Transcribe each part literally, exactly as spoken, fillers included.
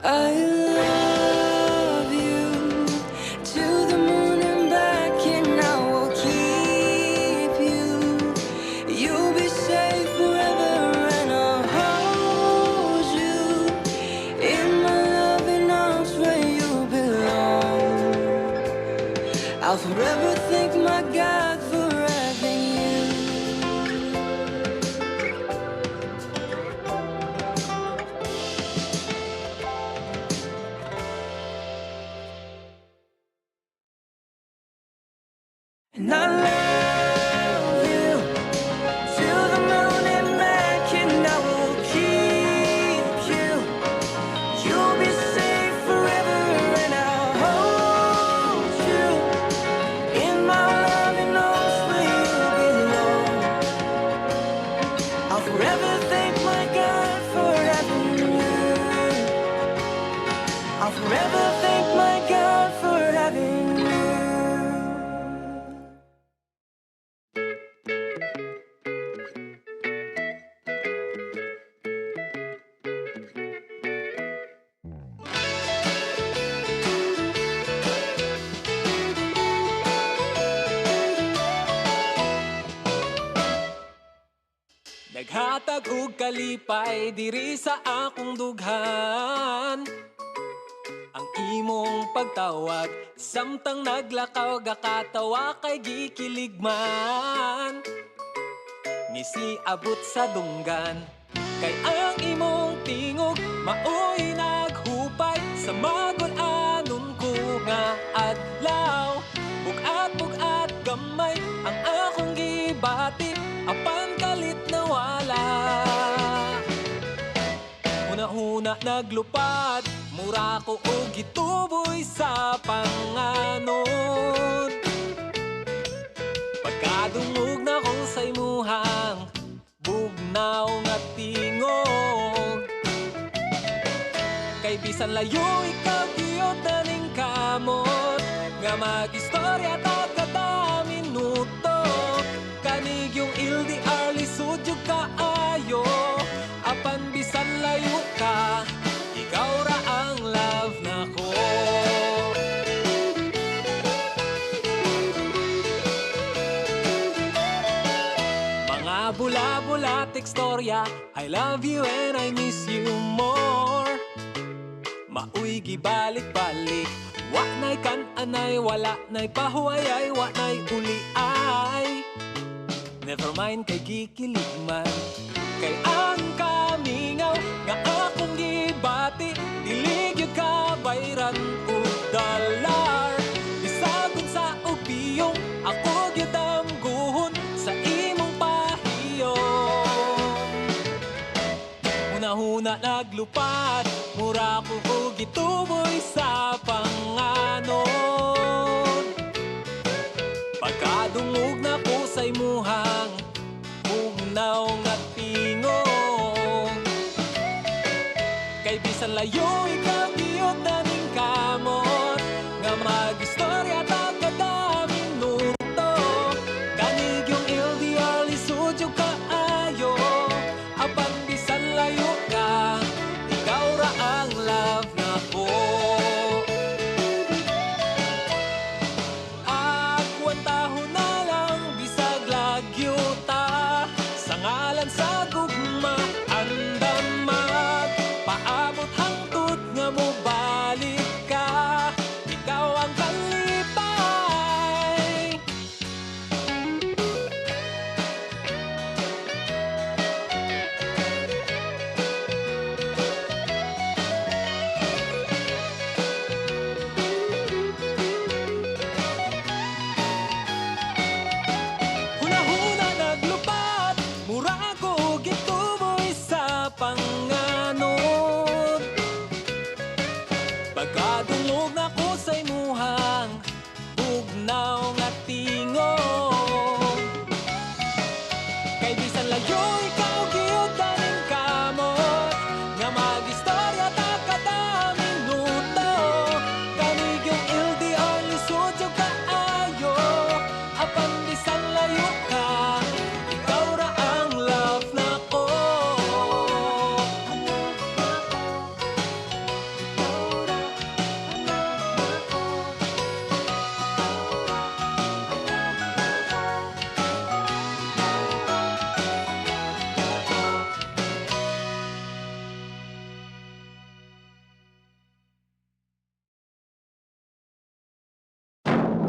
I love you to the moon and back, and I will keep you. You'll be safe forever, and I'll hold you in my loving arms where you belong. I'll forever thank my God for having you. And I love you till the moon and back, and I will keep you. You'll be safe forever, and I'll hold you in my loving arms where you belong. I'll forever thank my God for having you. I'll forever thank my God for having you. Naghatag og kalipay diri sa akong dughan. Ang imong pagtawag, samtang naglakaw, gakatawa kay gikilig man. Ngisi abot sa dunggan, kay ang imong tingog maoy naghupay sa magul-anon ko nga adlaw. Bug-at-bug-at gamay ang akong gibati, apan kalit nawala. Hunahuna naglupad, mura ko og gituboy sa panganod. Pagkadungog nako sa imuhang bugnaw nga tingog. Kay bisan layo ikaw, giyod na ning kamot nga mag-istorya ta kada minuto. Kani gyung L D R, lisod jud kaayo. Apan bisan layo ka, ikaw ra ang love nako. Mga bula-bula, tekstorya, I love you and I miss you more. Maoy gibalik-balik, wa na'y kan-anay, wala na'y pahuwayay, wa na'y uliay. Never mind kay gikilig man. Kay ang kamingaw nga akong gibati, dili gyud kabayran og dollar. Bisag unsa og piyong, ako gyud damguhon sa imong pahiyom. Hunahuna naglupad, mura ko og gituboy sa panganod. Pagkadungog nako sa imuhang bugnaw nga tingog. Kay bisan layo ikaw, giyod na ning kamot nga mag-istorya ta kada minuto. Kani gyung L D R, lisod jud kaayo. Apan bisan layo ka, ikaw ra ang love nako. Agwantahon na lang bisag lagyo ta. Sa ngalan sa gugma, andam magpaabot hangtod nga mobalik ka. Ikaw ang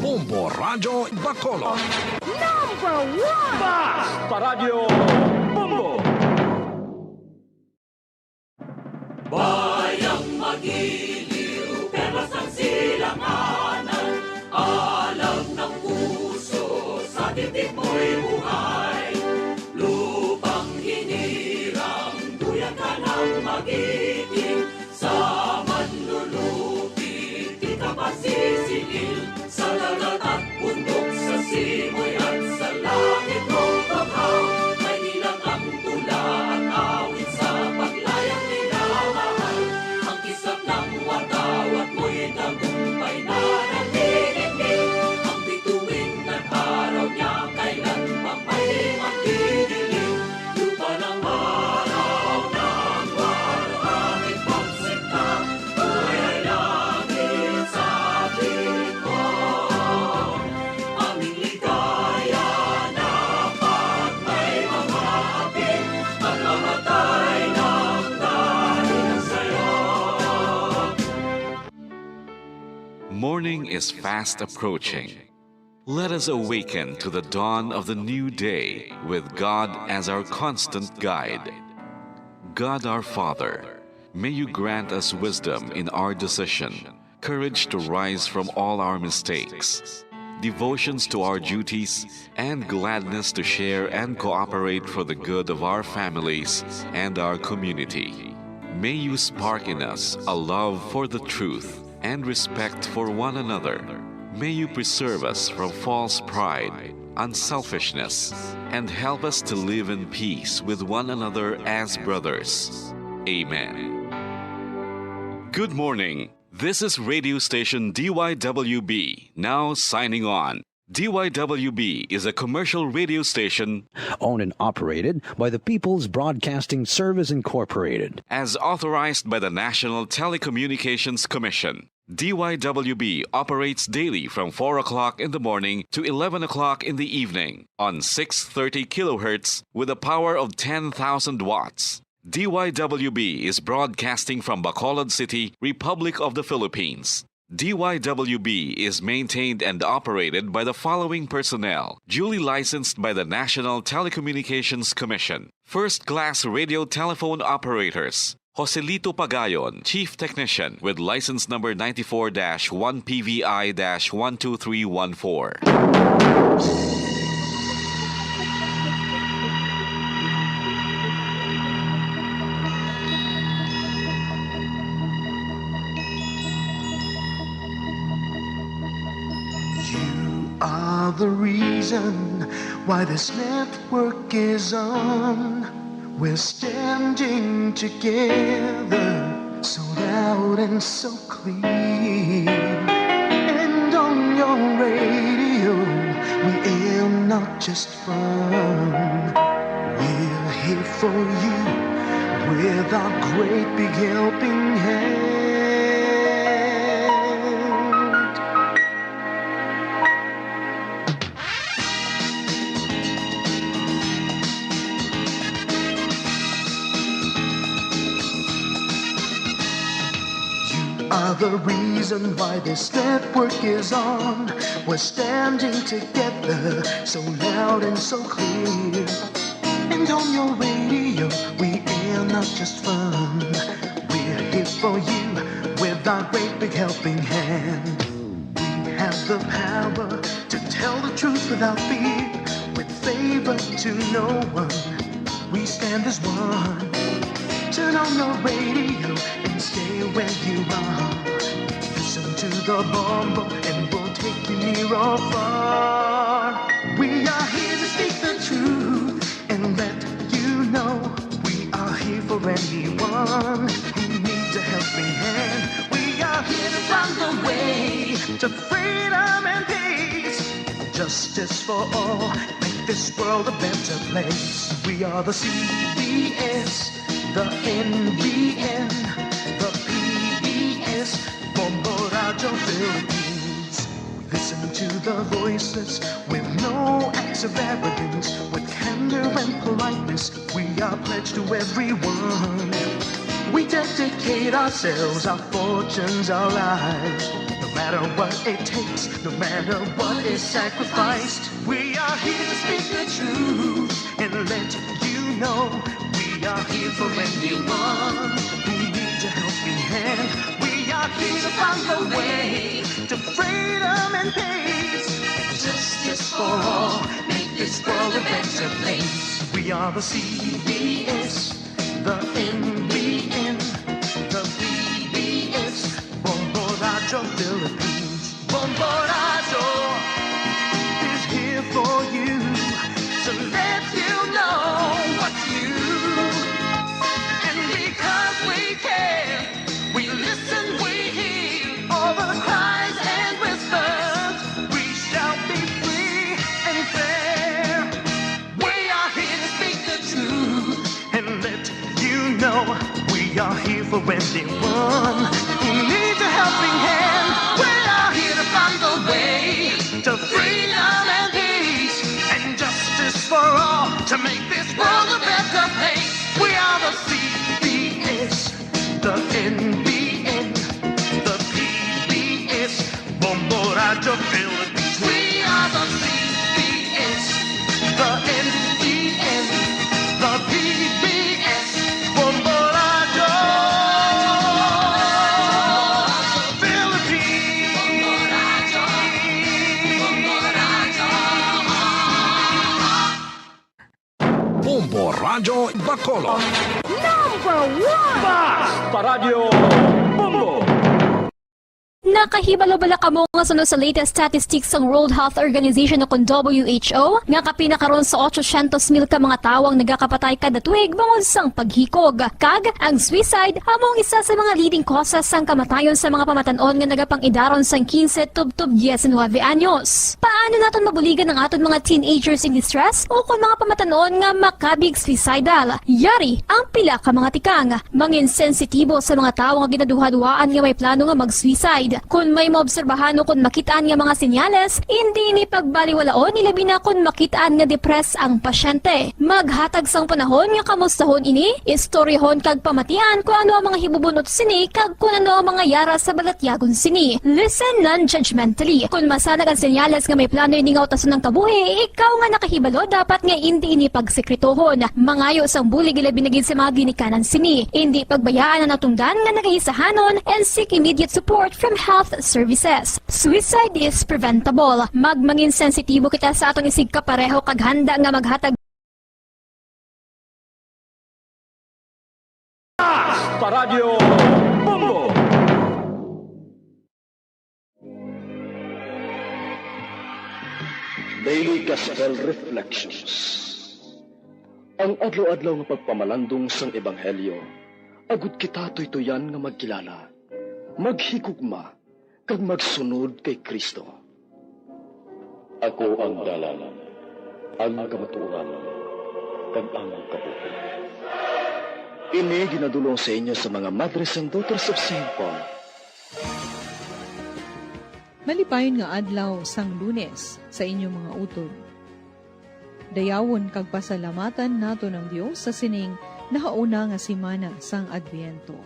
Bombo Radyo Bacolod. Number one! Bas! Paradyo Bombo! Bayang magiliw, perlas ng silanganan, alam ng puso, sa dibdib mo'y buhay. Lupang hinirang, duyan ka ng magiting, sa manlulupi, di ka pasisingil, sa dagat at bundok, sa simoy at sa langit mong banghaw. May nilang ang tula at awit sa paglayang minamahal. Ang kisap ng watawat mo'y tagumpay na nanginginig. Ang bituin ng araw niya kailan pa may magdidilim. Lupa ng araw ng warawit pagsinta, buhay langit sa tingkod. Aming ligaya na pag may mga api, pagkamatay ng dahil sa'yo. Morning is fast approaching. Let us awaken to the dawn of the new day with God as our constant guide. God our Father, may you grant us wisdom in our decision, courage to rise from all our mistakes, devotions to our duties, and gladness to share and cooperate for the good of our families and our community. May you spark in us a love for the truth and respect for one another. May you preserve us from false pride, unselfishness, and help us to live in peace with one another as brothers. Amen. Good morning. This is radio station D Y W B, now signing on. D Y W B is a commercial radio station owned and operated by the People's Broadcasting Service Incorporated. As authorized by the National Telecommunications Commission. D Y W B operates daily from four o'clock in the morning to eleven o'clock in the evening on six thirty kilohertz with a power of ten thousand watts. D Y W B is broadcasting from Bacolod City, Republic of the Philippines. D Y W B is maintained and operated by the following personnel, duly licensed by the National Telecommunications Commission. First class radio telephone operators, Joselito Pagayon, Chief Technician, with license number ninety-four dash one P V I dash one two three one four. You are the reason why this network is on. We're standing together, so loud and so clear. And on your radio, we air not just fun. We're here for you with our great big helping hand. You are the reason why this network is on. We're standing together, so loud and so clear. And on your radio, we air not just fun. We're here for you with our great big helping hand. We have the power to tell the truth without fear, with favor to no one. We stand as one. Turn on your radio and stay where you are. Listen to the Bombo and we'll take you near or far. We are here to speak the truth and let you know we are here for anyone who needs a helping hand. We are here to find the way to freedom and peace, justice for all. Make this world a better place. We are the C B S, the N B N, the P B S, Bombo Radyo Philippines. We listen to the voiceless with no acts of arrogance, with candor and politeness. We are pledged to everyone. We dedicate ourselves, our fortunes, our lives. No matter what it takes, no matter what is sacrificed, we are here to speak the truth and let you know we are here for anyone who needs a helping hand. We are here to find a way to freedom and peace, justice for all, make this world a better place. We are the C B S, the N B N, the P B S, Bombo Radyo Philippines. Bombo Radyo is here for you to let you know what's new. And because we care, we listen, we hear all the cries and whispers. We shall be free and fair. We are here to speak the truth and let you know we are here for anyone who needs a helping hand. We are here to find the way to freedom and peace and justice for all to make this world a better place. We are the C B S, the N B N, the P B S, Bombo Radyo Philippines. We are the C B S, the N B N, the P B S, Bombo Radyo Philippines. Bombo Radyo Bacolod. Number one! Basta Radyo Bombo! Nakahibalo bala kamo nga suno sa latest statistics sang World Health Organization o kon W H O nga kapin na karon sa otsosyentos mil ka mga tawo ang nagakapatay kada tuig bangod sang paghikog, kag ang suicide amo ang isa sa mga leading causes sang kamatayon sa mga pamatan-on nga nagapang-idaron sang quince tubtob diecinuebe anyos. Paano naton mabuligan ang aton mga teenagers in distress o kon mga pamatan-on nga makabig suicidal? Yari ang pila ka mga tikang. Mangin sensitibo sa mga tawo nga ginaduhaduhaan nga may plano nga mag-suicide. Kon may maobserbahan o kon makit-an nga mga senyales, indi ini pagbaliwalaon, ilabi na kon makit-an nga depressed ang pasyente. Maghatag sang panahon nga kamustahon ini, istoryahon kag pamatian kon ano ang mga hibubunot sini kag kon ano ang mga yara sa balatyagon sini. Listen non-judgmentally. Kon masanag ang senyales nga may plano ini nga utason ang kabuhi, ikaw nga nakahibalo dapat nga indi ini pagsekretohon. Mangayo sang bulig, ilabi na gid sa mga ginikanan sini. Indi pagbayaan ang natungdan nga nagahisahanon and seek immediate support from health services. Suicide is preventable. Magmangin sensitibo kita sa aton isigkapareho kag handa nga maghatag Basta Radyo Bombo! Daily Gospel Reflections. Ang adlaw-adlaw nga pagpamalandong sang Ebanghelyo, agud kita tuytuyan nga magkilala, maghigugma, kag magsunod kay Cristo. Ako ang dalan, ang kamatuoran, kag ang kabuhi. Ini ginadulong sa inyo sa mga Madres and Daughters of Saint Paul. Malipayon nga adlaw sang Lunes sa inyo mga utod. Dayawon kag pasalamatan naton ang Dios sa sining nahauna nga semana sang Adbyento.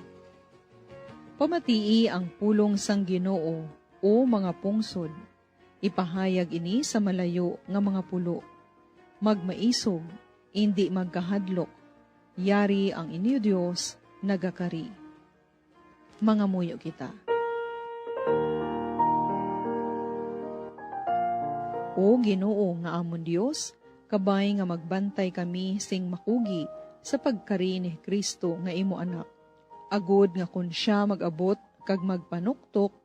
Pamatii ang pulong sang Ginoo, o mga pungsod, ipahayag ini sa malayo nga mga pulo. Magmaisog, indi magkahadlok, yari ang inyo Dios nagakari. Mangamuyo kita. O Ginoo nga amon Dios, kabay nga magbantay kami sing makugi sa pagkari ni Cristo nga imo Anak, agod nga kon sia mag-abot kag magpanuktok,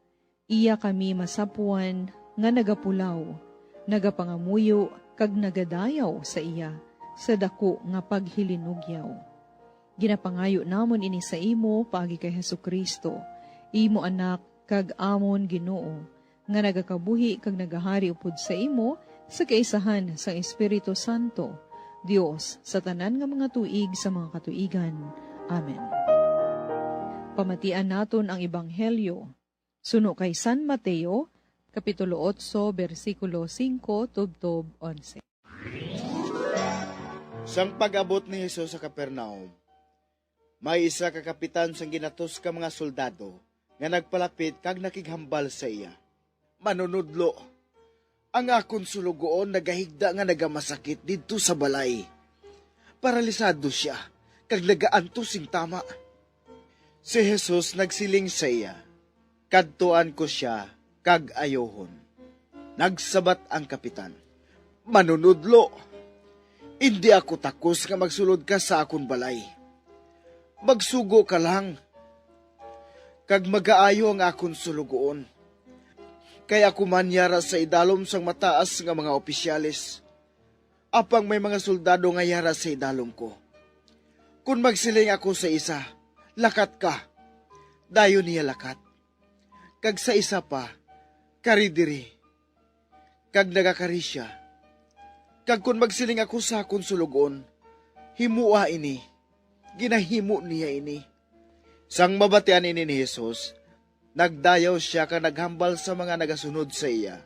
iya kami masapwan nga nagapulaw, nagapangamuyo, kag nagadayaw sa iya sa daku nga paghilinugyaw. Ginapangayo namon ini sa imo paagi kay Jesu-Cristo, imo Anak kag amon Ginoo, nga nagakabuhi kag nagahari upod sa imo sa kaisahan sang Espiritu Santo, Dios sa tanan nga mga tuig sa mga katuigan. Amen. Pamatian naton ang Ebanghelyo suno kay San Mateo, Kapitulo otso, bersikulo singko tubtob onse. Sang pag-abot ni Jesus sa Capernaum, May isa ka kapitan sang ginatos ka mga soldado nga nagpalapit kag nakighambal sa iya, "Manunodlo, ang akon sulugoon nagahigda nga nagamasakit didto sa balay. Paralisado sia kag nagaantos sing tama." Si Jesus nagsiling sa iya, "Kadtuan ko sia kag ayuhon." Nagsabat ang kapitan, "Manunodlo, indi ako takos nga magsulod ka sa akon balay. Magsugo ka lang, kag magaayo ang akon sulugoon. Kay ako man yara sa idalom sang mataas nga mga opisyales, apang may mga soldado nga yara sa idalom ko. Kon magsiling ako sa isa, 'Lakat ka,' dayon niya lakat, kag sa isa pa, 'Kari diri,' kag nagakari sia. Kag kon magsiling ako sa akon sulugoon, 'Himoa ini,' ginahimo niya ini." Sang mabatian ini ni Jesus, nagdayaw sia kag naghambal sa mga nagasunod sa iya,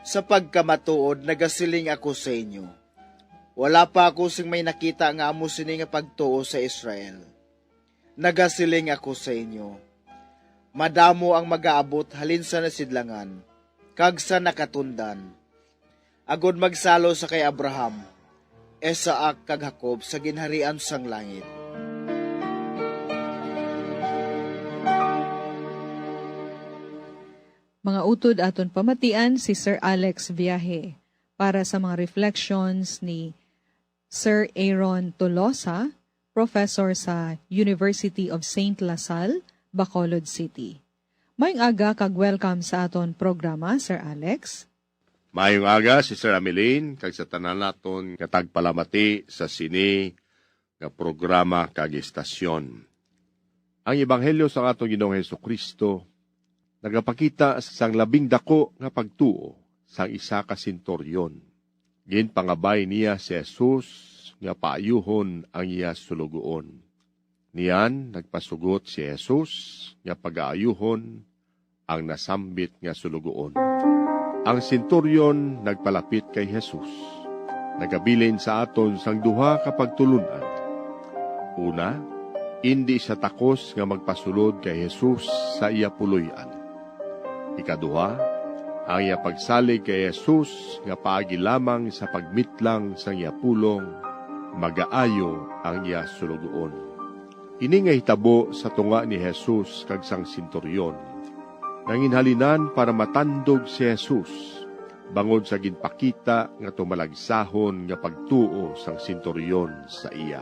"Sa pagkamatuod nagasiling ako sa inyo, wala pa ako sing may nakita nga amo sini nga pagtuo sa Israel. Nagasiling ako sa inyo, madamo ang magaabot halin sa nasidlangan kag sa nakatundan, agod magsalo sa kay Abraham, Isaac, kag Jacob sa ginharian sang langit." Mga utod, aton pamatian si Sir Alex Viaje para sa mga reflections ni Sir Aaron Tolosa, professor sa University of Saint La Salle, Bacolod City. Maayong aga kag welcome sa aton programa, Sir Alex. Maayong aga, Sister Ameline, kag sa tanan naton nga tagpalamati sa sini nga programa kag istasyon. Ang ebanghelyo sang aton Ginoong Jesu-Cristo nagapakita sang labing dako nga pagtuo sang isa ka senturyon. Ginpangabay niya si Jesus nga paayuhon ang iya sulugoon. Niyan nagpasugot si Jesus nga pagaayuhon ang nasambit nga sulugoon. Ang senturyon nagpalapit kay Jesus. Nagabilin sa aton sang duha ka pagtulon-an. Una, indi sia takos nga magpasulod kay Jesus sa iya puloy-an. Ikaduha, ang iya pagsalig kay Jesus nga paagi lamang sa pagmitlang sang iya pulong, magaayo ang iya sulugoon. Ini nga hitabo sa tunga ni Jesus kag sang senturyon, nanginhalinan para matandog si Jesus bangod sa ginpakita nga tumalagsahon nga pagtuo sang senturyon sa iya.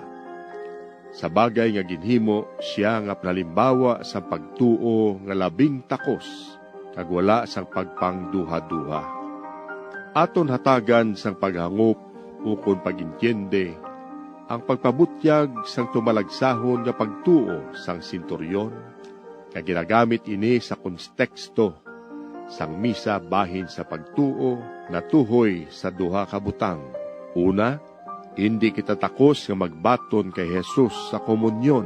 Sa bagay nga ginhimo, sia nga panalimbawa sang pagtuo nga labing takos kag wala sang pagpangduhaduha. Aton hatagan sang paghangop ukon pag-entiende ang pagpabutyag sang tumalagsahon nga pagtuo sang senturyon, nga ginagamit ini sa konteksto sang misa bahin sa pagtuo natuhoy sa duha ka butang. Una, indi kita takos nga magbaton kay Jesus sa komunyon.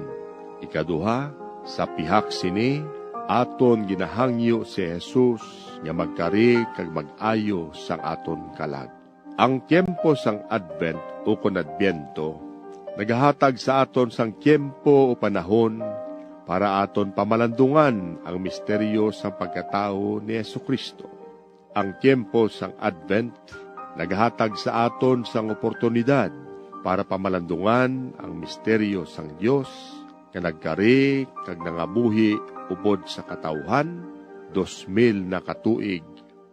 Ikaduha, sa pihak sini, aton ginahangyo si Jesus nga magkari kag mag-ayo sang aton kalag. Ang tiyempo sang Advent ukon Adbyento nagahatag sa aton sang tiyempo o panahon para aton pamalandungan ang misteryo sang pagkatawo ni Jesu-Cristo. Ang tiyempo sang Advent nagahatag sa aton sang oportunidad para pamalandungan ang misteryo sang Dios nga nagkari kag nangabuhi upod sa katawuhan, dos mil na ka tuig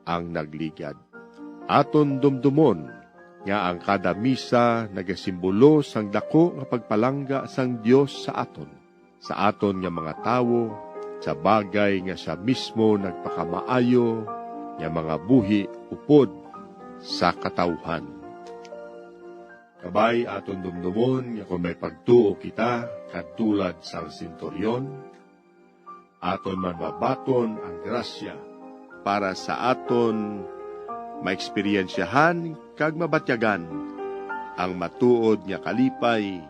ang nagligad. Aton dumdumon nga ang kada misa nagasimbolo sang daku nga pagpalangga sang Dios sa aton, sa aton nga mga tawo, sa bagay nga sia mismo nagpakamaayo nga mangabuhi upod sa katawuhan. Kabay aton dumdumon nga kon may pagtuo kita katulad sang senturyon, aton man mabaton ang grasya para sa aton maeksperiensyahan kag mabatyagan ang matuod nga kalipay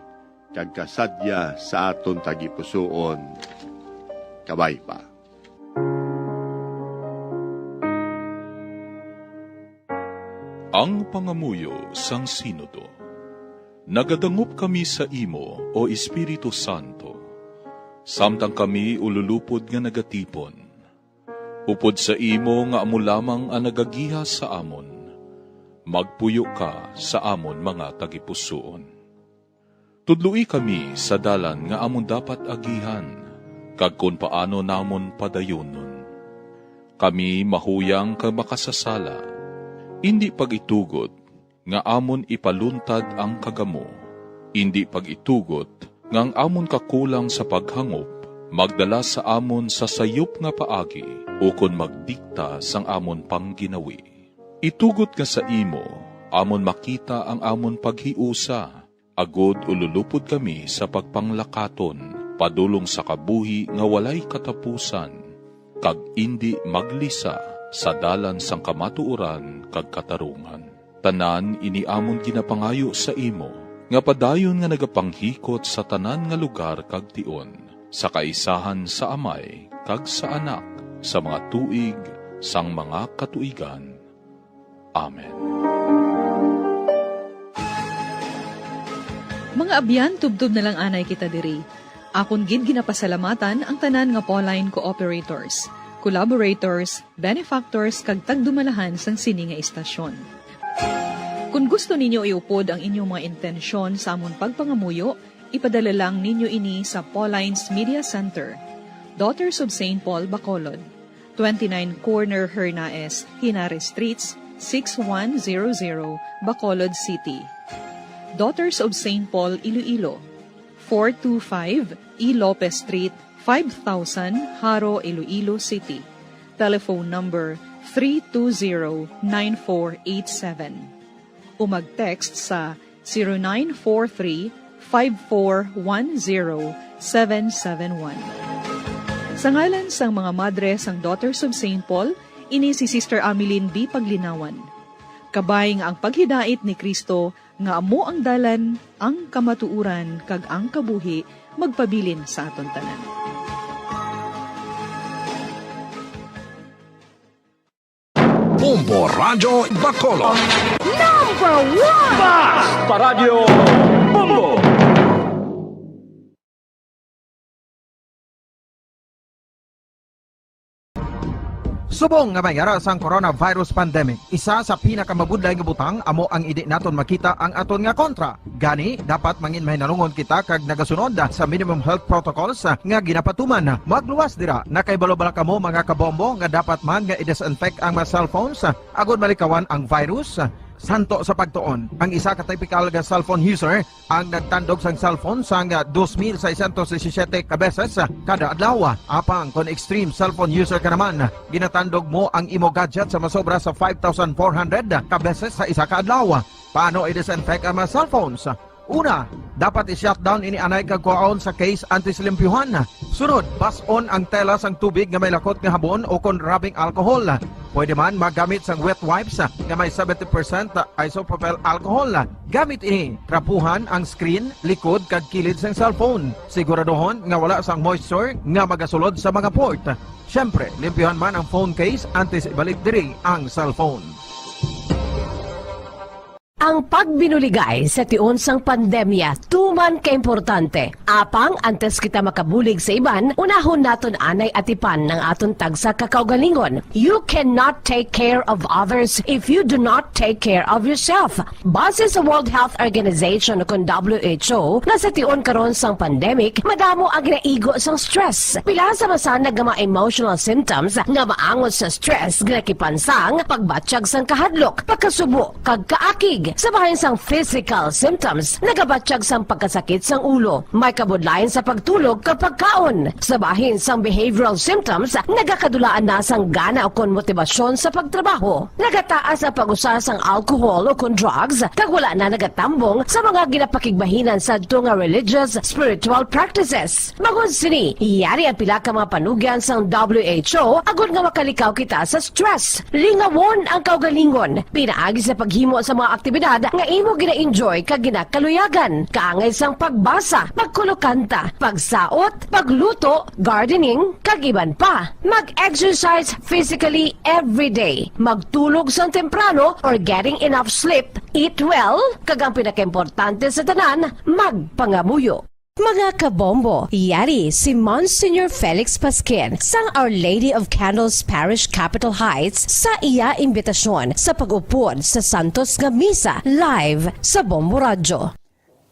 kag kasadya sa aton tagipusoon. Kabay pa. Ang pangamuyo sang Sinodo. Nagadangop kami sa imo, O Espiritu Santo, samtang kami ululupod nga nagatipon. Upod sa imo nga amo lamang ang nagagiha sa amon, magpuyo ka sa amon mga tagipusoon. Tudloi kami sa dalan nga amon dapat agihan, kag kon paano namon padayonon. Kami mahuyang kag makasasala, indi pag-itugot nga amon ipaluntad ang kagamo, indi pag-itugot nga ang amon kakulang sa paghangop magdala sa amon sa sayop nga paagi ukon magdikta sang amon pangginawi. Itugot nga sa imo amon makita ang amon paghiusa, agod ululupod kami sa pagpanglakaton padulong sa kabuhi nga walay katapusan, kag indi maglisa sa dalan sang kamatuoran kag katarungan. Tanan ini amon ginapangayo sa imo, nga padayon nga nagapanghikot sa tanan nga lugar kag tion, sa kaisahan sa Amay kag sa Anak, sa mga tuig sang mga katuigan. Amen. Mga abyan, tubtob na lang anay kita diri. Akon gid ginapasalamatan ang tanan nga Pauline cooperators, collaborators, benefactors, kag tagdumalahan sang sini nga istasyon. Kon gusto ninyo iupod ang inyong mga intensyon sa amon pagpangamuyo, ipadala lang ninyo ini sa Pauline's Media Center, Daughters of Saint Paul, Bacolod, twenty-nine Corner Hernaez, Henares Streets, six one zero zero, Bacolod City. Daughters of Saint Paul, Iloilo, four two five E Lopez Street, five thousand, Jaro, Iloilo City. Telephone number three two zero nine four eight seven. O mag-text sa zero nine four three, five four one zero, seven seven one. Sa ngalan sang mga madre sang Daughters of Saint Paul, ini si Sister Ameline B. Paglinawan. Kabay nga ang paghidait ni Cristo nga amo ang dalan, ang kamatuoran, kag ang kabuhi magpabilin sa aton tanan. Bombo Radyo Bacolod. Number one! Basta Radyo Bombo! Subong nga may yara sang coronavirus pandemic, isa sa pinakamabudlay nga butang amo ang indi naton makita ang aton nga kontra. Gani, dapat mangin mahinalungon kita kag nagasunod sa minimum health protocols nga ginapatuman. Magluwas dira, nakahibalo bala kamo, mga kabombo, nga dapat man nga i-disinfect ang mga cellphones agod malikawan ang virus? Santo sa pagtuon, ang isa ka typical nga cellphone user ang nagtandog sang cellphone sang dos mil seiscientos disisiete ka beses kada adlaw. Apang kon extreme cellphone user ka naman, ginatandog mo ang imo gadget sa masobra sa five thousand four hundred ka beses sa isa ka adlaw. Paano i-disinfect ang mga cellphones? Una, dapat i-shutdown ini anay kag kuhaon sa case antes limpyuhan. Sunod, bas-on ang tela sang tubig nga may lakot nga habon o kon rubbing alcohol. Pwede man magamit sang wet wipes nga may seventy percent isopropyl alcohol. Gamit ini, trapuhan ang screen, likod, kag kilid sang cellphone. Siguraduhon nga wala sang moisture nga magasulod sa mga port. Siyempre, limpyuhan man ang phone case antes ibalik diri ang cellphone. Ang pagbinuligay sa tion sang pandemya tuman ka importante. Apang antes kita makabulig sa iban, unahon naton anay atipan ang aton tagsa ka kaugalingon. You cannot take care of others if you do not take care of yourself. Base sa World Health Organization o kon W H O, nga sa tion karon sang pandemic, madamo ang ginaigo sang stress. Pila sa masanag nga mga emotional symptoms nga maangot sa stress, ginakipan sang pagbatyag sang kahadlok, pagkasubo, kag kaakig. Sa bahin sang physical symptoms, nagabatyag sang pagkasakit sang ulo, may kabudlayan sa pagtulog kag pagkaon. Sa bahin sang behavioral symptoms, nagakadulaan na sang gana ukon motibasyon sa pagtrabaho. Nagataas ang pag-usa sang alcohol ukon drugs, kag wala na nagatambong sa mga ginapakigbahinan sadto nga religious, spiritual practices. Bangod sini, yari ang pila ka mga panugyan sang W H O agod nga makalikaw kita sa stress. Lingawon ang kaugalingon pinaagi sa paghimo sa mga aktibidad Dad nga imo gina-enjoy kag ginakaluyagan, kaangay sang pagbasa, pagkulokanta, pagsaot, pagluto, gardening, kag iban pa. Mag-exercise physically every day. Magtulog sang temprano or getting enough sleep. Eat well, kag ang pinakaimportante sa tanan, magpangamuyo. Mga kabombo, yari si Monsignor Felix Pasquin sang Our Lady of Candles Parish, Capitol Heights, sa iya imbitasyon sa pag-upod sa santos nga misa live sa Bombo Radyo.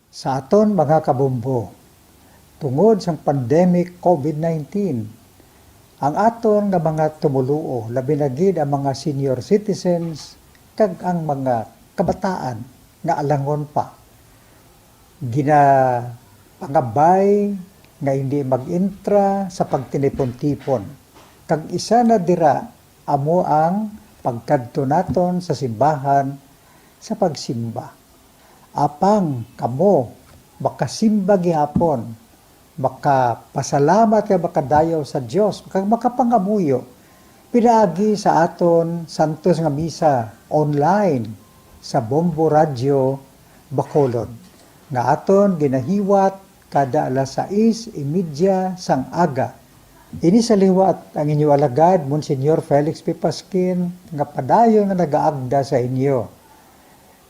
Sa aton mga kabombo, tungod sang pandemic covid nineteen, ang aton nga mga tumoluo, labi na gid ang mga senior citizens kag ang mga kabataan nga alangon pa, ginapangabay nga hindi mag-intra sa pagtinipon-tipon. Kag isa na dira amo ang pagkadto naton sa simbahan sa pagsimba. Apang kamo makasimba gihapon, makapasalamat kag makadayaw sa Dios, kag makapangamuyo pinaagi sa aton santos nga misa online sa Bombo Radyo Bacolod, nga aton ginahiwat kada alas sais y media sang aga. Ini sa liwat ang inyo alagad, Monsignor Felix P. Pasquin, nga padayon nga nagaagda sa inyo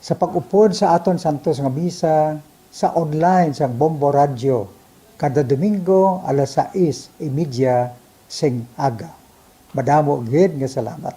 sa pag-upod sa aton santos nga misa sa online sang Bombo Radyo kada Domingo alas sais y media sing aga. Madamo gid nga salamat.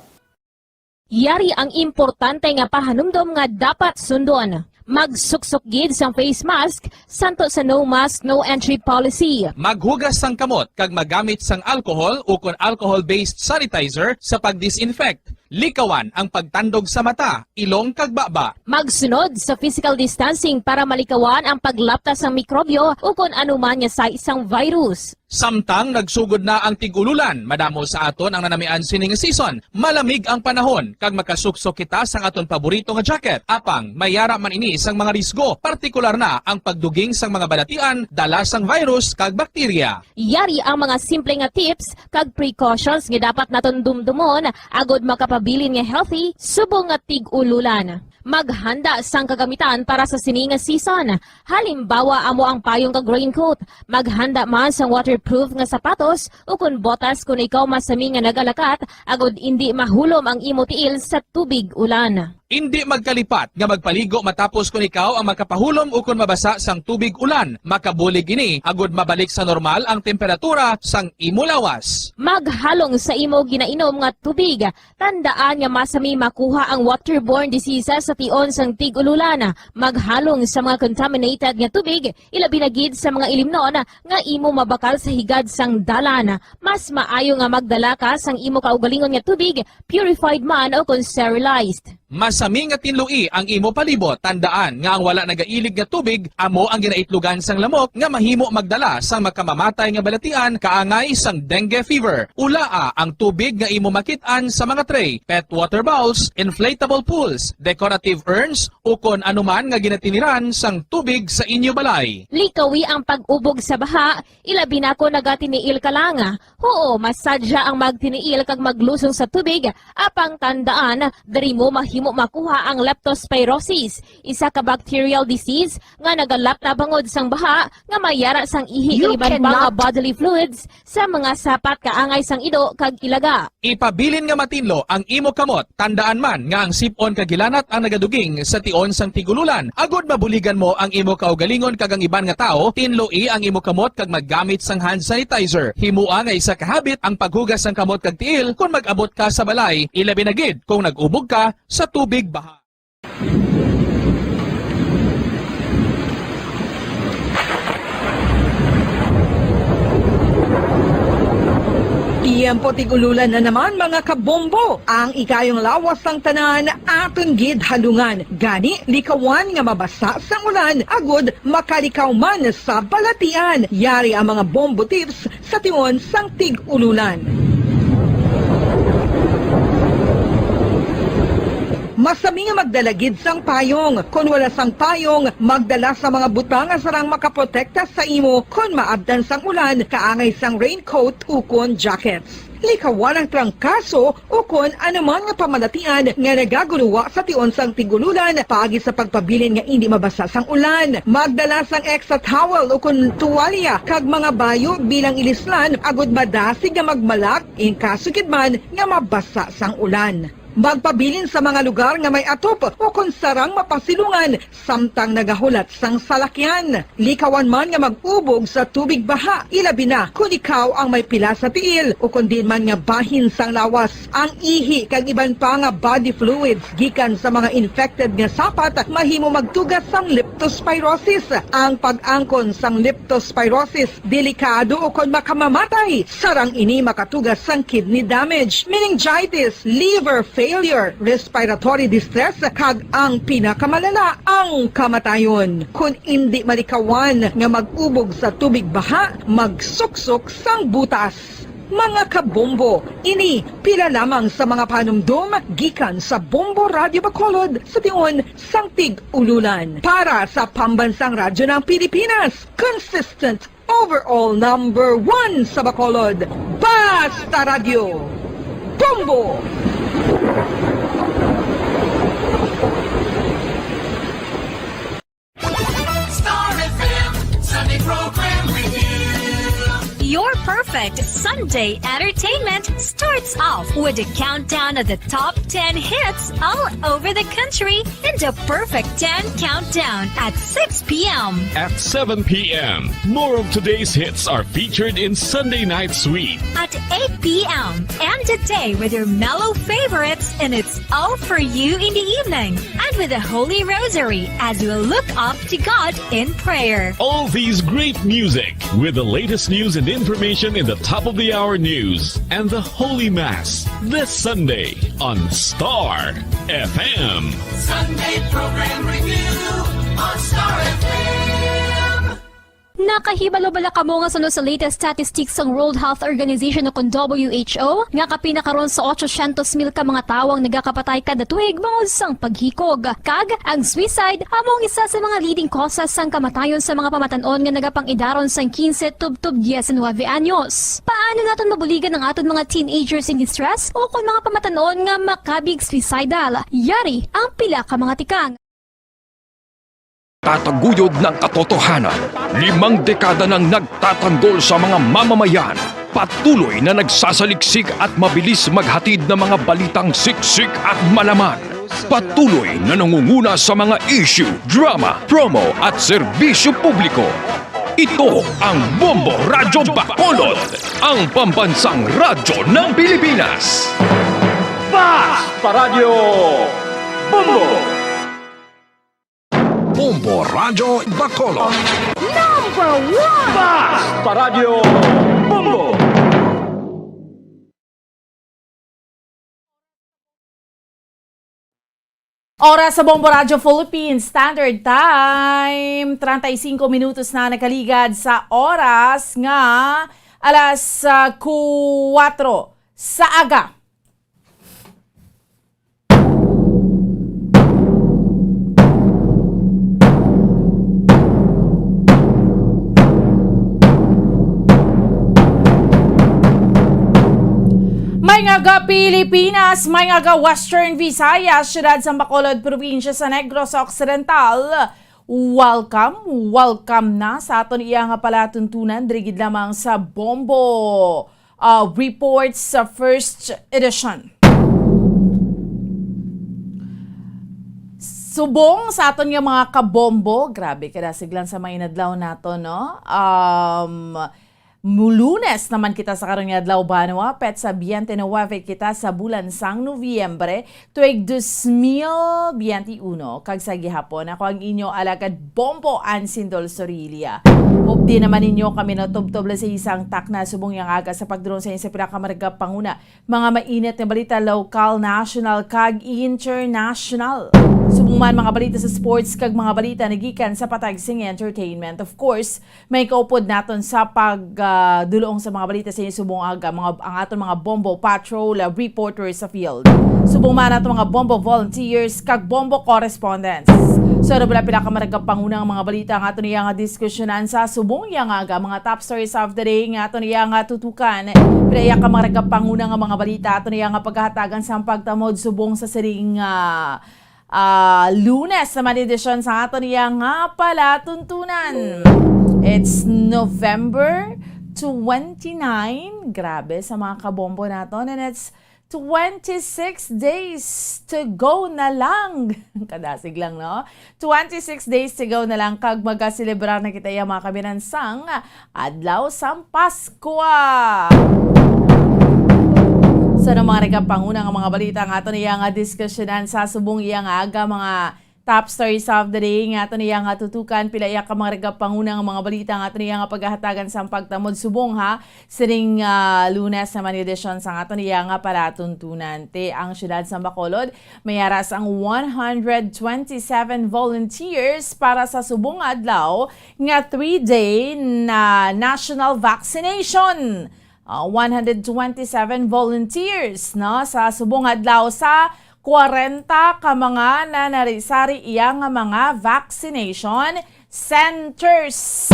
Yari ang importante nga pahanumdom nga dapat sundon. Magsuksok gid sang face mask, santo sa no mask, no entry policy. Maghugas sang kamot kag magamit sang alcohol ukon alcohol-based sanitizer sa pag-disinfect. Likawan ang pagtandog sa mata, ilong kag baba. Magsunod sa physical distancing para malikawan ang paglapta sang mikrobyo ukon anuman nga sais sang virus. Samtang nagsugod na ang tig-ululan, madamo sa aton ang nanamian sini nga season. Malamig ang panahon, kag makasuksok kita sang aton paborito nga jacket. Apang may yara man ini sang mga risgo, partikular na ang pagduging sang mga balatian dala sang virus kag bakterya. Yari ang mga simple nga tips kag precautions nga dapat naton dumdumon agod makapabilin nga healthy subong nga tig-ululan. Maghanda sang kagamitan para sa sini nga season. Halimbawa, amo ang payong kag raincoat. Maghanda man sang waterproof nga sapatos ukon botas kon ikaw masami nga nagalakat agod indi mahulom ang imo tiil sa tubig ulan. Indi magkalipat nga magpaligo matapos kon ikaw ang makapahulom ukon mabasa sang tubig ulan. Makabulig ini agod mabalik sa normal ang temperatura sang imo lawas. Maghalong sa imo ginainom nga tubig. Tandaan nga masami makuha ang waterborne diseases sa tion sang tig-ululan. Maghalong sa mga contaminated nga tubig, ilabi na gid sa mga ilimnon nga imo mabakal sa higad sang dalan. Mas maayo nga magdala ka sang imo kaugalingon nga tubig, purified man o kon sterilized. Masami nga tinloi ang imo palibot. Tandaan nga ang wala nagailig nga tubig amo ang ginaitlogan sang lamok nga mahimo magdala sang makamamatay nga balatian kaangay sang dengue fever. Ulaa ang tubig nga imo makit-an sa mga tray, pet water bowls, inflatable pools, decorative urns, ukon anuman nga ginatiniran sang tubig sa inyo balay. Likawi ang pag-ubog sa baha, ilabi na kon nagatiniil ka lang. Huo, masadya ang magtiniil kag maglusong sa tubig, apang tandaan, diri mo mahimo makuha ang leptospirosis, isa ka bacterial disease nga nagalapta bangod sang baha nga may yara sang ihi kag iban pa nga bodily fluids sa mga sapat kaangay sang ido kag ilaga. Ipabilin nga matinlo ang imo kamot. Tandaan man nga ang sip-on kag hilanat ang nagaduging sa tion sang tig-ululan. Agod mabuligan mo ang imo kaugalingon kag ang iban nga tawo, tinloi ang imo kamot kag maggamit sang hand sanitizer. Himoa nga isa ka habit ang paghugas sang kamot kag tiil kon mag-abot ka sa balay, ilabi na gid kon nag-ubog ka sa tubig baha. Tiyempo tig-ululan na naman, mga kabombo. Ang ikayong lawas sang tanan aton gid halungan. Gani, likawan nga mabasa sang ulan agud makalikaw man sa balatian. Yari ang mga bombo tips sa tion sang tig-ululan. Masami nga magdala gid sang payong. Kon wala sang payong, magdala sa mga butang nga sarang makaprotekta sa imo kon maabtan sang ulan, kaangay sang raincoat ukon jackets. Likawan ang trangkaso ukon anuman nga pamalatian nga nagaguluwa sa tion sang tig-ululan paagi sa pagpabilin nga indi mabasa sang ulan. Magdala sang extra towel ukon tuwalya kag mga bayo bilang ilislan agud madasig nga magmalak in kaso gid man nga mabasa sang ulan. Magpabilin sa mga lugar nga may atop ukon sarang mapasilungan samtang nagahulat sang salakyan. Likawan man nga mag-ubog sa tubig baha, ilabi na kon ikaw ang may pila sa tiil ukon diin man nga bahin sang lawas. Ang ihi kag iban pa nga body fluids gikan sa mga infected nga sapat mahimo magtuga sang leptospirosis. Ang pag-angkon sang leptospirosis delikado ukon makamamatay. Sarang ini makatuga sang kidney damage, meningitis, liver failure, respiratory distress, kag ang pinakamalala, ang kamatayon. Kon indi malikawan nga mag-ubog sa tubig baha, magsuksok sang butas. Mga kabombo, ini pila lamang sa mga panumdom gikan sa Bombo Radyo Bacolod sa tion sang tig-ululan. Para sa Pambansang Radyo ng Pilipinas, consistent overall number one sa Bacolod, Basta Radyo, Bombo! Star F M Sunday Program Review. Your perfect Sunday entertainment starts off with a countdown of the top ten hits all over the country in the Perfect ten Countdown at six p.m. At seven p.m., more of today's hits are featured in Sunday Night Sweet. At eight p.m., end the day with your mellow favorites, and it's all for you in the evening. And with the Holy Rosary as we look up to God in prayer. All these great music with the latest news and information in the top of the hour news and the Holy Mass this Sunday on Star F M. Sunday Program Review on Star F M. Nakahibalo bala kamo nga suno sa latest statistics sang World Health Organization o kon W H O, nga kapin na karon sa otsosyentos mil ka mga tawo ang nagakapatay kada tuig bangod sang paghikog? Kag ang suicide amo ang isa sa mga leading causes sang kamatayon sa mga pamatan-on nga nagapang-idaron sang quince tubtob diecinuebe anyos. Paano naton mabuligan ang aton mga teenagers in distress o kon mga pamatan-on nga makabig suicidal? Yari ang pila ka mga tikang. Tataguyod ng katotohanan, limang dekada nang nagtatanggol sa mga mamamayan. Patuloy na nagsasaliksik at mabilis maghatid ng mga balitang siksik at malaman. Patuloy na nangunguna sa mga issue, drama, promo at serbisyo publiko. Ito ang Bombo Radyo Bacolod, ang pambansang radyo ng Pilipinas. Basta Radyo Bombo! Bombo Radyo Bacolod. Number one! Basta Radyo Bombo! Oras sa Bombo Radyo Philippines Standard Time, treinta y cinco minutos na nakaligad sa oras nga alas, ah, kuwatro sa aga. May nga ga Pilipinas, may nga ga Western Visayas, siyudad sa Bacolod, probinsya sa Negros Occidental. Welcome, welcome na sa aton iya nga palatuntunan, diri gid lamang sa Bombo uh, Reports sa first edition. Subong sa aton nga mga kabombo, grabe, kadasig lang sa mga inadlaw nato, no? Um, mu-, Lunes naman kita sa karon nga adlaw, banwa, petsa biyente nuwebe kita sa bulan sang Nobyembre, tuig dos mil biyente uno, kag sa gihapon, ako ang inyo alagad Bombo Ansindol Sorilla. Updi naman ninyo kami na tubtob lang sa isang takna subong yang aga sa pagdulong sa inyo sa pinakamaragap panguna. Mga mainit nga balita, lokal, national, kag international. Subong man mga balita sa sports kag mga balita nagikan sa patag sing entertainment. Of course, may kaupod naton sa pag, ah, dulong sa mga balita sa inyo subong aga, mga, ang aton mga Bombo Patrol, ah, reporters sa field. Subong man aton mga Bombo volunteers kag Bombo correspondents. So, ano ba na pinakamaragap pangunang mga balita ang aton iya nga diskusyonan sa subong iya nga aga, mga top stories of the day nga aton iya nga tutukan. Pila iya ka maragap pangunang mga balita aton iya nga paghahatagan sa pagtamod subong sa sining, ah, ah, Lunes naman edisyon sa aton iya nga palatuntunan. It's November twenty-nine. Grabe sa mga kabombo naton. And it's twenty-six days to go na lang. Kadasig lang, no? Twenty-six days to go na lang kag magaselebrar na kita iya mga kabinansang adlaw sang Paskwa. Sa mga nagapanguna nga mga balita nga aton iya nga diskusyonan sa subong iya nga aga, mga top stories of the day nga aton iya nga tutukan, pila iya ka mga nagapanguna nga mga balita nga aton iya nga paghahatagan sang pagtamod subong ha sining, ah, Lunes naman edisyon sang aton iya nga palatuntunan. Ti ang siyudad sang Bacolod mayara sang one hundred twenty-seven volunteers para sa subong nga adlaw nga three-day na national vaccination. Ah, one hundred twenty-seven volunteers, no, sa subong adlaw sa kwarenta ka mga nanari-sari iya nga mga vaccination centers.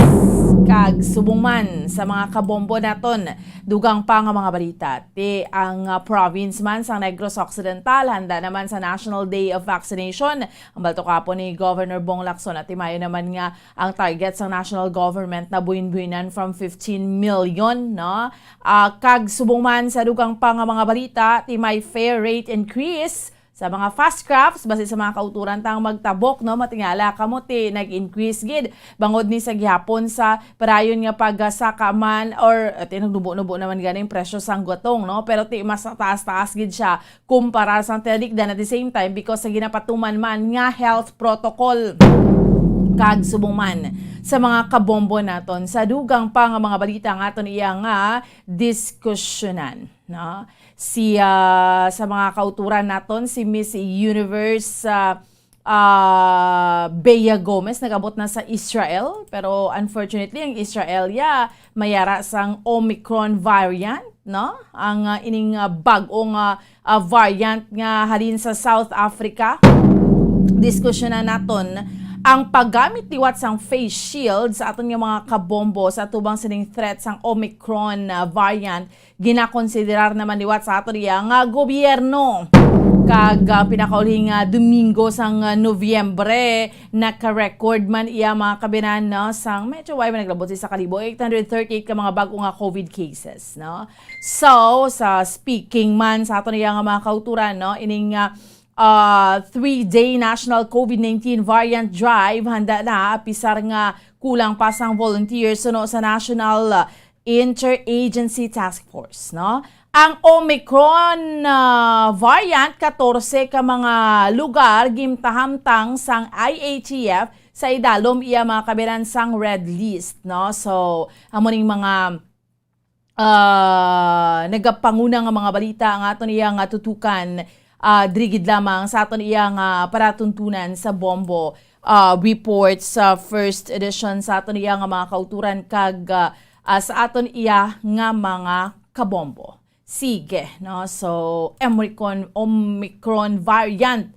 Kag subong man sa mga kabombo naton, dugang pa nga mga balita, ti ang, ah, province man sa Negros Occidental handa naman sa National Day of Vaccination. Ang balto kapon ni Governor Bong Lacson, atimayon naman nga ang target sang national government na buhin-buhinan from fifteen million, no? Ah, kag subong man sa dugang pa nga mga balita, ti may fare rate increase sa mga fast crafts, basi sa mga kauturan tang magtabok, no? Matingala kamo, ti nag-increase gid. Bangod ni sa gihapon sa padayon nga pagsaka man, or, eh, ti nagnubo-nubo naman ganing presyo sang gutong, no? Pero ti mas taas-taas gid siya kumpara sang tinikdan at the same time because sa ginapatuman man nga health protocol. Kag subong man sa mga kabombo naton, sa dugang pa nga mga balita nga aton iya nga diskusyonan, no? Si, ah, sa mga kauturan naton, si Miss Universe, ah, ah, Bea Gomez nag-abot na sa Israel, pero unfortunately ang Israel ya mayara sang Omicron variant, no? Ang, ah, ining, ah, bag-o nga, ah, variant nga halin sa South Africa. Diskusyonan naton ang paggamit liwat sang face shield sa aton nga mga kabombo sa atubang sining threat sang Omicron, ah, variant. Ginakonsiderar naman liwat sa aton iya nga gobyerno. Kag, ah, pinakaulhing, ah, Domingo sang, ah, Nobyembre, naka-record man iya mga kabinan, no, sang medyo way man naglabot sa isa ka libo eight hundred thirty-eight ka mga bag-o nga COVID cases, no? So, sa speaking man sa aton iya nga mga kauturan, no, ining, ah, ah, three-day national COVID nineteen variant drive, handa na, apisar nga kulang pa sang volunteers suno sa National, ah, Interagency Task Force, no? Ang Omicron, ah, variant, katorse ka mga lugar gintahamtang sang I A T F sa idalom iya mga kabiran sang red list, no? So, amo ning mga, ah, nagapanguna nga mga balita ang aton iya nga tutukan, ah, diri gid lamang sa aton iya nga paratuntunan sa Bombo, ah, Report sa first edition sa aton iya nga mga kauturan kag, ah, ah, sa aton iya nga mga kabombo. Sige, no? So, Omicron, Omicron variant.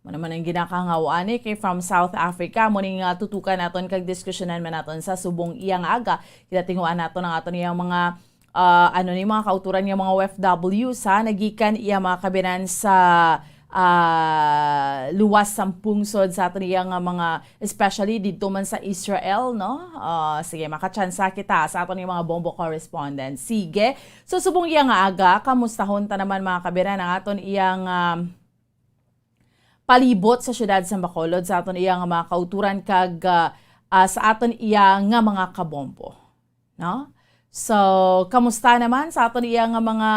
Mo naman ang ginakangawaan ni kay from South Africa. Mo ning, ah, tutukan naton kag diskusyonan man naton sa subong iya nga aga. Kita tinguan naton ang aton iyang mga, ah, ano ni, mga kauturan nga mga O F W sa nagikan iya mga kabinan sa, ah, luwas sang pungsod sa aton iya nga mga, especially didto man sa Israel, no? Ah, sige, makatsansa kita sa aton iyang mga bombo correspondent. Sige. So, subong iya nga aga, kamustahon ta naman, mga kabiran, ang aton iyang, ah, palibot sa siyudad sa Bacolod, sa aton iya nga mga kauturan kag, ah, ah, sa aton iya nga mga kabombo, no? So, kamusta naman sa aton iya nga mga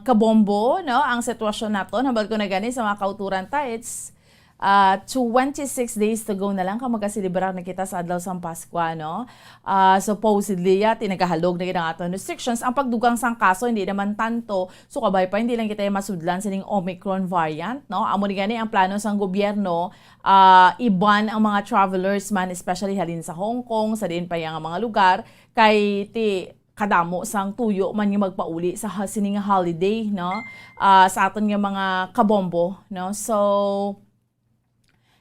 kabombo, no? Ang sitwasyon naton, hambal ko na gani sa mga kauturan ta, it's, Ah, twenty-six days to go na lang kag magaselebrar na kita sa adlaw sang Paskwa, no? Ah, supposedly, ya, ti nagahalog na gid ang aton restrictions. Ang pagdugang sang kaso, hindi naman tanto. So, kabay pa, hindi lang kita masudlan sining Omicron variant, no? Amo ni gani ang plano sang gobyerno, ah, i-ban ang mga travelers man, especially halin sa Hong Kong, sa diin pa iya nga mga lugar, kay ti kadamo sang tuyo man nga magpauli sa ha-, sini nga holiday, no? Ah, sa aton nga mga kabombo, no? So,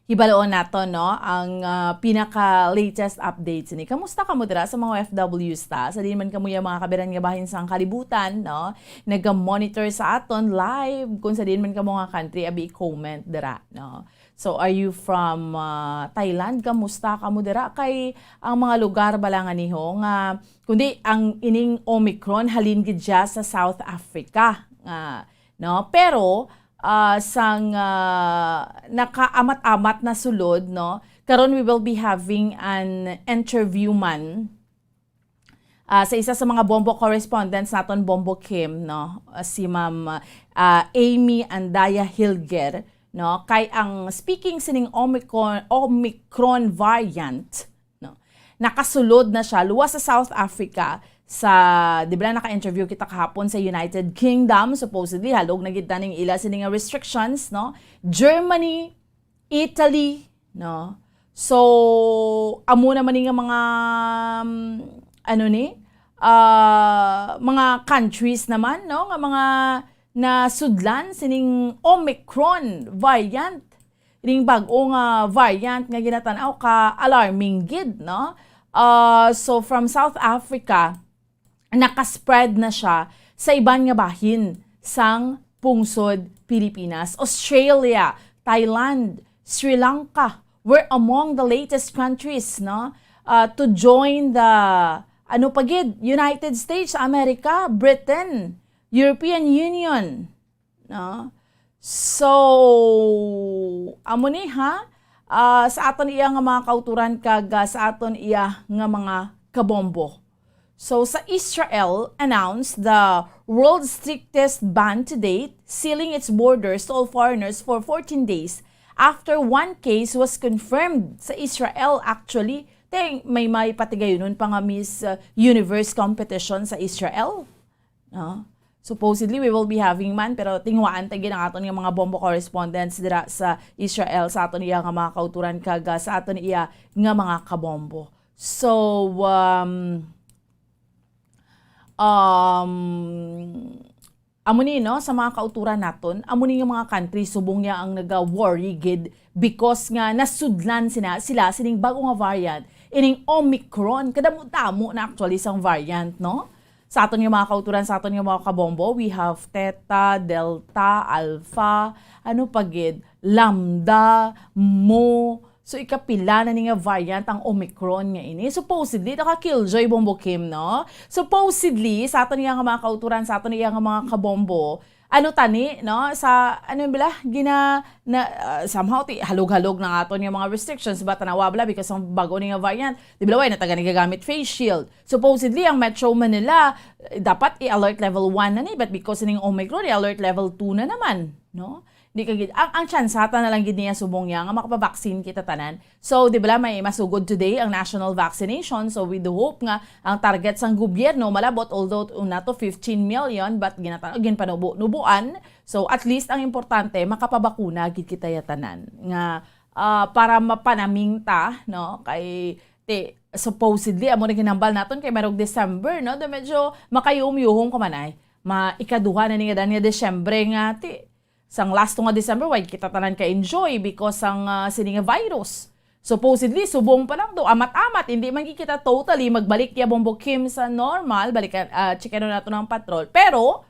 hibaloon nato, no, ang, ah, pinaka-latest updates ni. Kamusta kamo dira sa mga O F Ws ta? Sa diin man kamo ya mga kabiran nga bahin sang kalibutan, no? Naga-monitor sa aton live, kung sa diin man kamo nga country, abi comment dira, no? So, are you from, ah, Thailand? Kamusta kamo dira? Kay ang mga lugar bala nga niho nga, kundi ang ining Omicron halin gid siya sa South Africa, nga, no? Pero, ah, sang, ah, nakaamat-amat na sulod, no? Karon we will be having an interview man, ah, sa isa sa mga Bombo correspondents naton, Bombo Kim, no? Ah, si Ma'am, ah, Amy Andaya Hilger, no? Kay ang speaking sining Omicron, Omicron variant, no? Nakasulod na siya luwas sa South Africa, sa, di ba, naka-interview kita kahapon sa United Kingdom, supposedly halog na gid na ning ila sini nga restrictions, no? Germany, Italy, no? So, amo naman ni nga mga, um, ano ni, ah, mga countries naman, no, nga mga nasudlan sining Omicron variant, ning bag-o nga variant nga ginatan-aw ka alarming gid, no? Ah, so, from South Africa, nakaspread na siya sa iban nga bahin sang pungsod Pilipinas. Australia, Thailand, Sri Lanka were among the latest countries, no, uh, to join the, ano pa gid, United States, America, Britain, European Union, no? So, amo ni, ha? Ah, sa aton iya nga mga kauturan kag, ah, sa aton iya nga mga kabombo. So, sa Israel announced the world's strictest ban to date, sealing its borders to all foreigners for fourteen days after one case was confirmed sa Israel. Actually, te, may, may patigayunon pa nga Miss, uh, Universe competition sa Israel. No? Supposedly, we will be having man, pero tinguhaan ta gid ang aton nga mga bombo correspondents dira sa Israel, sa aton iya nga mga kauturan, kag, ah, sa aton iya nga mga kabombo. So, um, um, amo ni, no, sa mga kauturan naton, amo ni nga mga country, subong niya ang naga-worry gid because nga nasudlan sina, sila sining bago nga variant, ining Omicron. Kadamo-damo na actually sang variant, no? Sa aton nga mga kauturan, sa aton nga mga kabombo, we have Theta, Delta, Alpha, ano pa gid, Lambda, Mu. So, ikapila na ni nga variant ang Omicron nga ini. Supposedly, naka-killjoy, Bombo Kim, no? Supposedly, sa aton nga mga kauturan, sa aton nga mga kabombo, ano tani, no? Sa, ano bala, gina, na, ah, somehow, ti, halog-halog na nga aton nga mga restrictions, ba, tanawa bala, because ang bago ni nga variant, di ba, way na taga nagagamit face shield. Supposedly, ang Metro Manila, eh, dapat i-alert level one na ni, but because ning Omicron, i-alert level two na naman, no? Di ka gid, ang, ang tsansa ta na lang gid niya subong niya nga makapabaksin kita tanan. So, di ba, may masugod today ang national vaccination. So, we do hope nga ang target sang gobyerno malabot, although una to fifteen million, but ginatan-, ginpanubo-nubuan. So, at least ang importante, makapabakuna gid kita ya tanan. Nga, ah, para mapanaming ta, no? Kay, ti, supposedly, amo na ginhambal naton kay merong December, no? Do medyo makayuhom-yuhom ka man ay. Ma, ikaduha na ni nga dan nga Disyembre nga, ti, sang last nga December, why kita tanan ka-enjoy because sang, ah, sini nga virus. Supposedly, subong pa lang do, amat-amat, hindi man gid kita totally magbalik ya Bombo Kim sa normal, balikan, ah, checkeron nato ng patrol. Pero,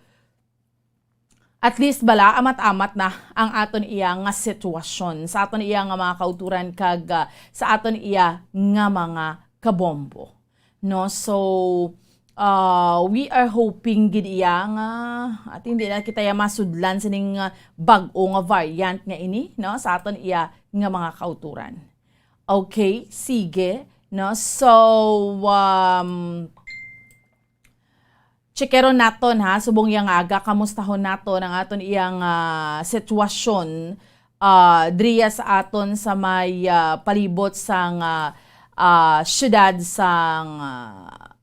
at least bala, amat-amat na ang aton iya nga sitwasyon, sa aton iya nga mga kauturan kag, ah, sa aton iya nga mga kabombo. No? So, ah, we are hoping gid iya nga at hindi na kita ya masudlan sining, ah, bag-o nga variant nga ini, no, sa aton iya nga mga kauturan. Okay, sige, no? So, um, checkeron naton, ha, subong iya nga aga, kamustahon naton ang aton iyang, ah, sitwasyon. ah, diriya sa aton sa may, ah, palibot sang, ah, ah, siyudad sang, ah,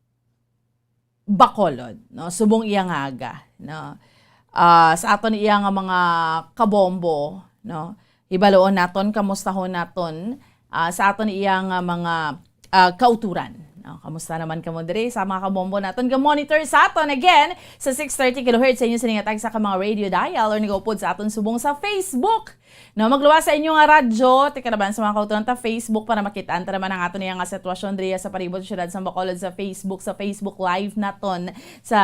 Bacolod, no? Subong iya nga aga, no? Ah, sa aton iya nga mga kabombo, no? Hibaluon naton, kamustahon naton, ah, sa aton iya nga mga, ah, kauturan, no? Kamusta naman kamo diri sa mga kabombo naton? Ga-monitor sa aton again sa six thirty kilohertz sa inyo sining tagsa ka mga radio dial or nagaupod sa aton subong sa Facebook. No, magluwas sa inyo nga radyo, tikaraban sa mga kauturan ta Facebook para makitaan ta naman ang aton iya nga sitwasyon diriya sa palibot sa siyudad sa Bacolod sa Facebook, sa Facebook Live naton sa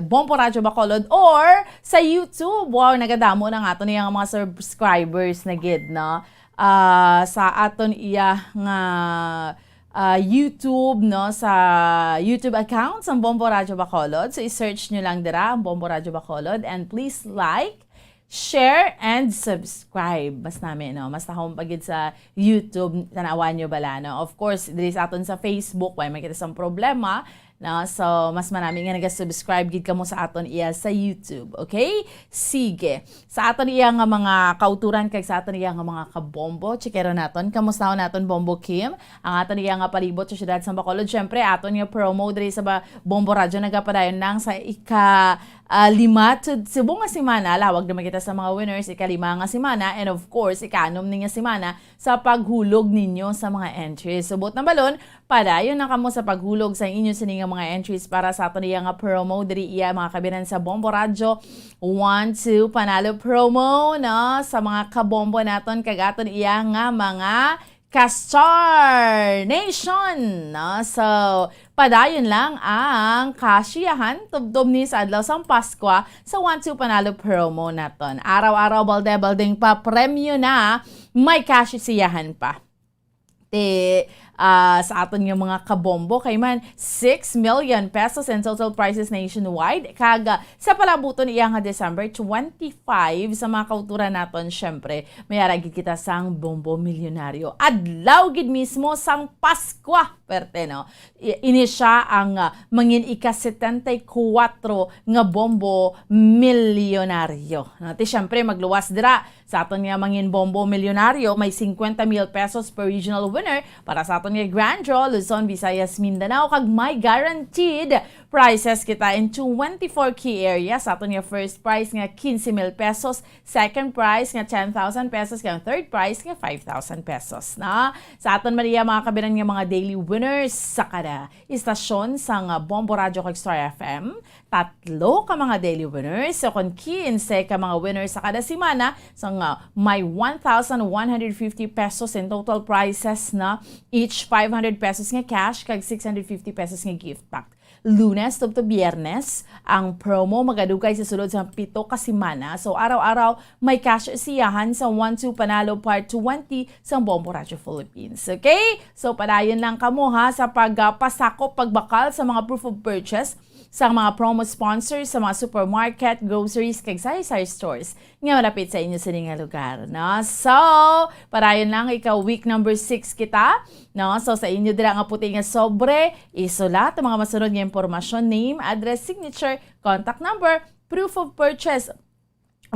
Bombo Radyo Bacolod or sa YouTube. Wow, nagadamo na ang aton iya nga mga subscribers na gid, no? Ah, sa aton iya nga, ah, YouTube, no, sa YouTube account sang Bombo Radyo Bacolod. So, i-search nyo lang dira ang Bombo Radyo Bacolod and please like, share, and subscribe. Mas nami, no? Mas tahom pa gid sa YouTube, tanawan nyo bala, no? Of course, diri sa aton sa Facebook, way man kita sang problema, no? So, mas manami nga naga-subscribe gid kamo sa aton iya sa YouTube, okay? Sige. Sa aton iya nga mga kauturan kag sa aton iya nga mga kabombo, checkeron naton. Kamustahon naton, Bombo Kim? Ang aton iya nga palibot sa siyudad sa Bacolod. Siyempre, aton nga promo diri sa ba-, Bombo Radyo nagapadayon lang sa ika, ah, lima to, subong nga semana. Lawag naman kita sa mga winners, ikalima nga semana. And of course, ikaanom ni nga semana sa paghulog ninyo sa mga entries. Subot na balon, padayon na kamo sa paghulog sa inyo sini nga mga entries para sa aton iya nga promo diri iya, mga kabinan, sa Bombo Radyo One Two Panalo Promo, no? Sa mga kabombo naton kag aton iya nga mga ka-Star Nation, no? So, padayon lang ang kasiyahan tubtob ni sa adlaw sang Paskwa sa One Two Panalo Promo naton. Araw-araw, balde-balding pa premyo na, may kasiyahan pa. Ti, ah, sa aton nga mga kabombo, kay man, six million pesos in total prizes nationwide. Kag, ah, sa palabuton iya nga December twenty-five, sa mga kauturan naton, syempre, may ara gid kita sang Bombo Milyonaryo. Adlaw gid mismo sang Paskwa, perte, no? I-, ini siya ang, ah, mangin ika-setenta y kuwatro nga Bombo Milyonaryo. No? Ti, syempre, magluwas dira sa aton nga mangin Bombo Milyonaryo, may cincuenta mil pesos per regional winner para sa aton nga Grand Draw, Luzon, Visayas, Mindanao, kag may guaranteed prizes kita in twenty-four key areas. Sa aton nga first prize nga quince mil pesos, second prize nga ten thousand pesos, kag third prize nga five thousand pesos, na. Sa aton man iya, mga kabinan, nga mga daily winners sa kada istasyon sang Bombo Radyo kag Star F M, tatlo ka mga daily winners. So, kon quince ka mga winners sa kada semana, so nga may one thousand one hundred fifty pesos in total prizes, na, each five hundred pesos nga cash kag six hundred fifty pesos nga gift pack. Lunes tubtob Biyernes ang promo, magadugay sa sulod sa pito ka semana. So, araw-araw may cash siyahan sa One Two Panalo Part twenty sa Bombo Radyo Philippines. Okay? So, padayon lang kamo, ha, sa pagpasakop, pagbakal sa mga proof of purchase sa mga promo sponsors sa mga supermarket, groceries, kag sari-sari stores nga malapit sa inyo sini nga lugar, no? So, padayon lang, ikaw, week number six kita, no? So, sa inyo dira nga puti nga sobre, isulat ang mga masunod nga impormasyon: name, address, signature, contact number, proof of purchase,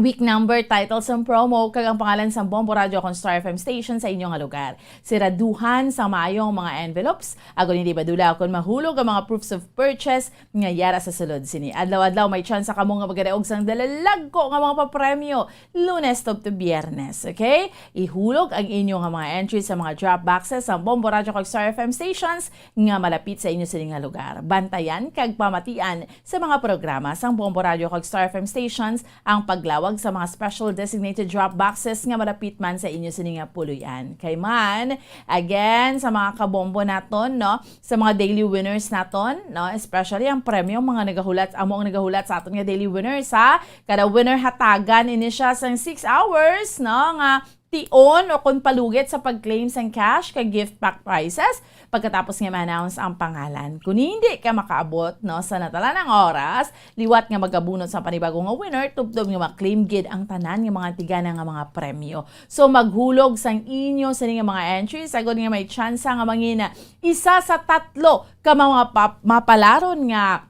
week number, title sang promo, kag ang pangalan sang Bombo Radyo kon Star F M station sa inyo nga lugar. Siraduhan sa maayo ang mga envelopes, agod hindi madula kon mahulog ang mga proofs of purchase nga yara sa sulod sini. Adlaw-adlaw may tsansa kamo nga magadaog sang dalalagko nga mga papremyo, Lunes tubtob Biyernes, okay? Ihulog ang inyo nga mga entries sa mga drop boxes sang Bombo Radyo kag Star F M stations nga malapit sa inyo sini nga lugar. Bantayan kag pamatian sa mga programa sang Bombo Radyo kag Star F M stations ang paglawag sa mga special designated drop boxes nga malapit man sa inyo sini nga puloy-an. Kay man, again, sa mga kabombo naton, no, sa mga daily winners naton, no, especially ang premyo, mga nagahulat, amo ang nagahulat sa aton nga daily winners, ha. Kada winner, hatagan ini siya sang six hours, no, nga tion o kon palugit sa pag-claim sang cash kag gift pack prizes pagkatapos nga ma-announce ang pangalan. Kung hindi ka makaabot, no, sa natalan ang oras, liwat nga magabunot sa panibago nga winner, tubtob nga ma-claim gid ang tanan nga mga tigana nga mga premyo. So, maghulog sang inyo sini nga mga entries, agod nga may tsansa nga mangin isa sa tatlo ka mga pap-, mapalaron nga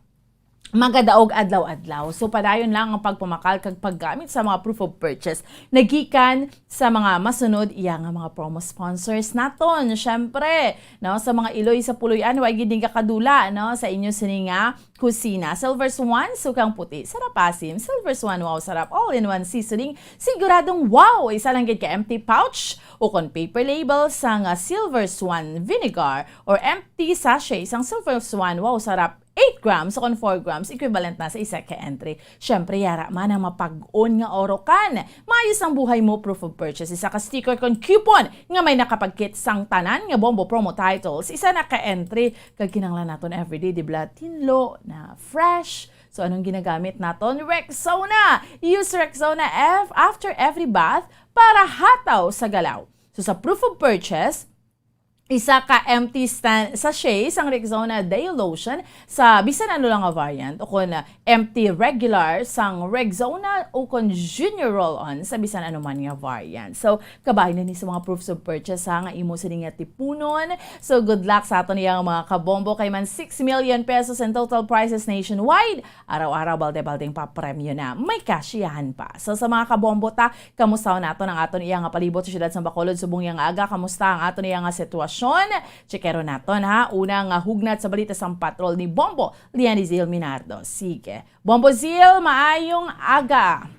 magadaog adlaw-adlaw. So, padayon lang ang pagpamakal kag paggamit sa mga proof of purchase nagikan sa mga masunod iya nga mga promo sponsors naton. Syempre, no, sa mga iloy sa puloy-an, wa gid ni kakadula, no, sa inyo sini nga kusina. Silver Swan, sukang puti, sarap asim. Silver Swan, wow, sarap. All-in-one seasoning, siguradong wow. Isa lang gid ka empty pouch o kon paper label sang Silver Swan vinegar or empty sachet sang Silver Swan, wow, sarap. Eight grams o kon four grams, equivalent na sa isa ka entry. Syempre, yara man ang mapag-on nga orokan. Maayos ang buhay mo, proof of purchase, isa ka sticker kon coupon nga may nakapagkit sang tanan nga Bombo promo titles, isa na ka entry. Kag kinahanglan naton everyday, di bala, tinlo na fresh. So, anong ginagamit naton? Rexona! Use Rexona ev-, after every bath para hataw sa galaw. So, sa proof of purchase, isa ka empty sta-, sachet sang Rexona Day Lotion sa bisan ano lang nga variant, o kon, ah, empty regular sang Rexona, o kon Junior Roll-On sa bisan ano man nga variant. So, kabahin na ni sa mga proofs of purchase, ha, nga imo sini nga tipunon. So, good luck sa aton iya nga mga kabombo, kay man six million pesos in total prizes nationwide. Araw-araw, balde-baldeng papremyo na. May kasyahan pa. So, sa mga kabombo ta, kamusta naton ang aton iya nga palibot sa siyudad sa Bacolod subong iya nga aga? Kamusta ang aton iya nga sitwasyon? Chekero naton, ha. Una nga hugnat sa balita sang patrol ni Bombo Lianizil Minardo. Sige. Bombo Zil, maayong aga.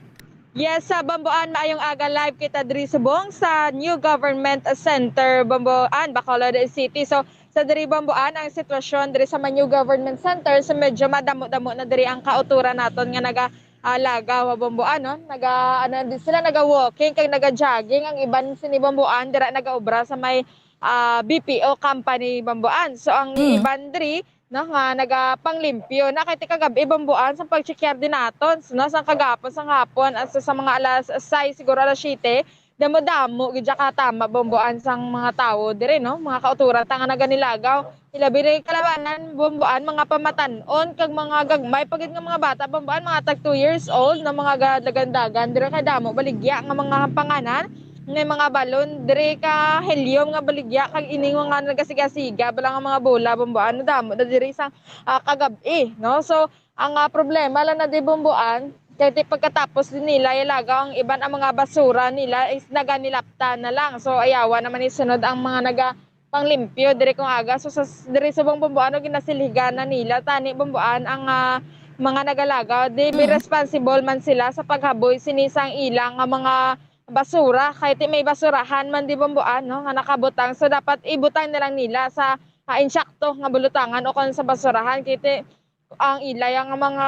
Yes, sa Bomboan, maayong aga. Live kita diri subong sa New Government Center, Bomboan, Bacolod City. So, sa diri Bomboan, ang sitwasyon diri sa may New Government Center, so medyo madamo-damo na diri ang kauturan naton nga naga, ah, lagaw, Bomboan, no? Naga, ano, di sila naga-walking, kag naga-jogging. Ang iban sini Bomboan, dira nagaobra sa may, ah, B P O company, Bomboan. So, ang Mm. iban diri, no, nga nagapanglimpyo na kay ti kagab-i, Bomboan, sa pag-check-in din naton, no, sa kagapon, sa hapon, as-, sa mga alas sais, siguro alas siyete, damo-damo gid siya katama, Bomboan, sang mga tawo diri, no, mga kauturan ta nga naganilagaw. Ilabi na yung kalabanan, Bomboan, mga pamatan-on kag mga gagmay pa gid nga mga bata, Bomboan, mga tag two years old, no, mga ga-, dagan-dagan diri kay damo baligya nga mga panganan. May mga balon diri ka helium nga baligya, kag ining mga nagasiga-siga bala nga mga bola, Bomboan, damo na diri sang, ah, kagab-i, no? So, ang, ah, problema lang na di, Bomboan, kay ti pagkatapos din nila ilagaw ang iban, ang mga basura nila is naganilaptan na lang. So, ayawa naman isunod ang mga naga panglimpyo diri kung aga. So, sa, diri subong, Bomboan, no, ginasilhigan na nila tani, Bomboan, ang, ah, mga nagalagaw. Di, be Mm. responsible man sila sa paghaboy sini sang ilang nga mga basura, kay ti may basurahan man di, Bomboan, no, nga nakabutang. So, dapat ibutang na lang nila sa, ah, insakto nga bulutangan o kon sa basurahan, kay ti ang ila yang mga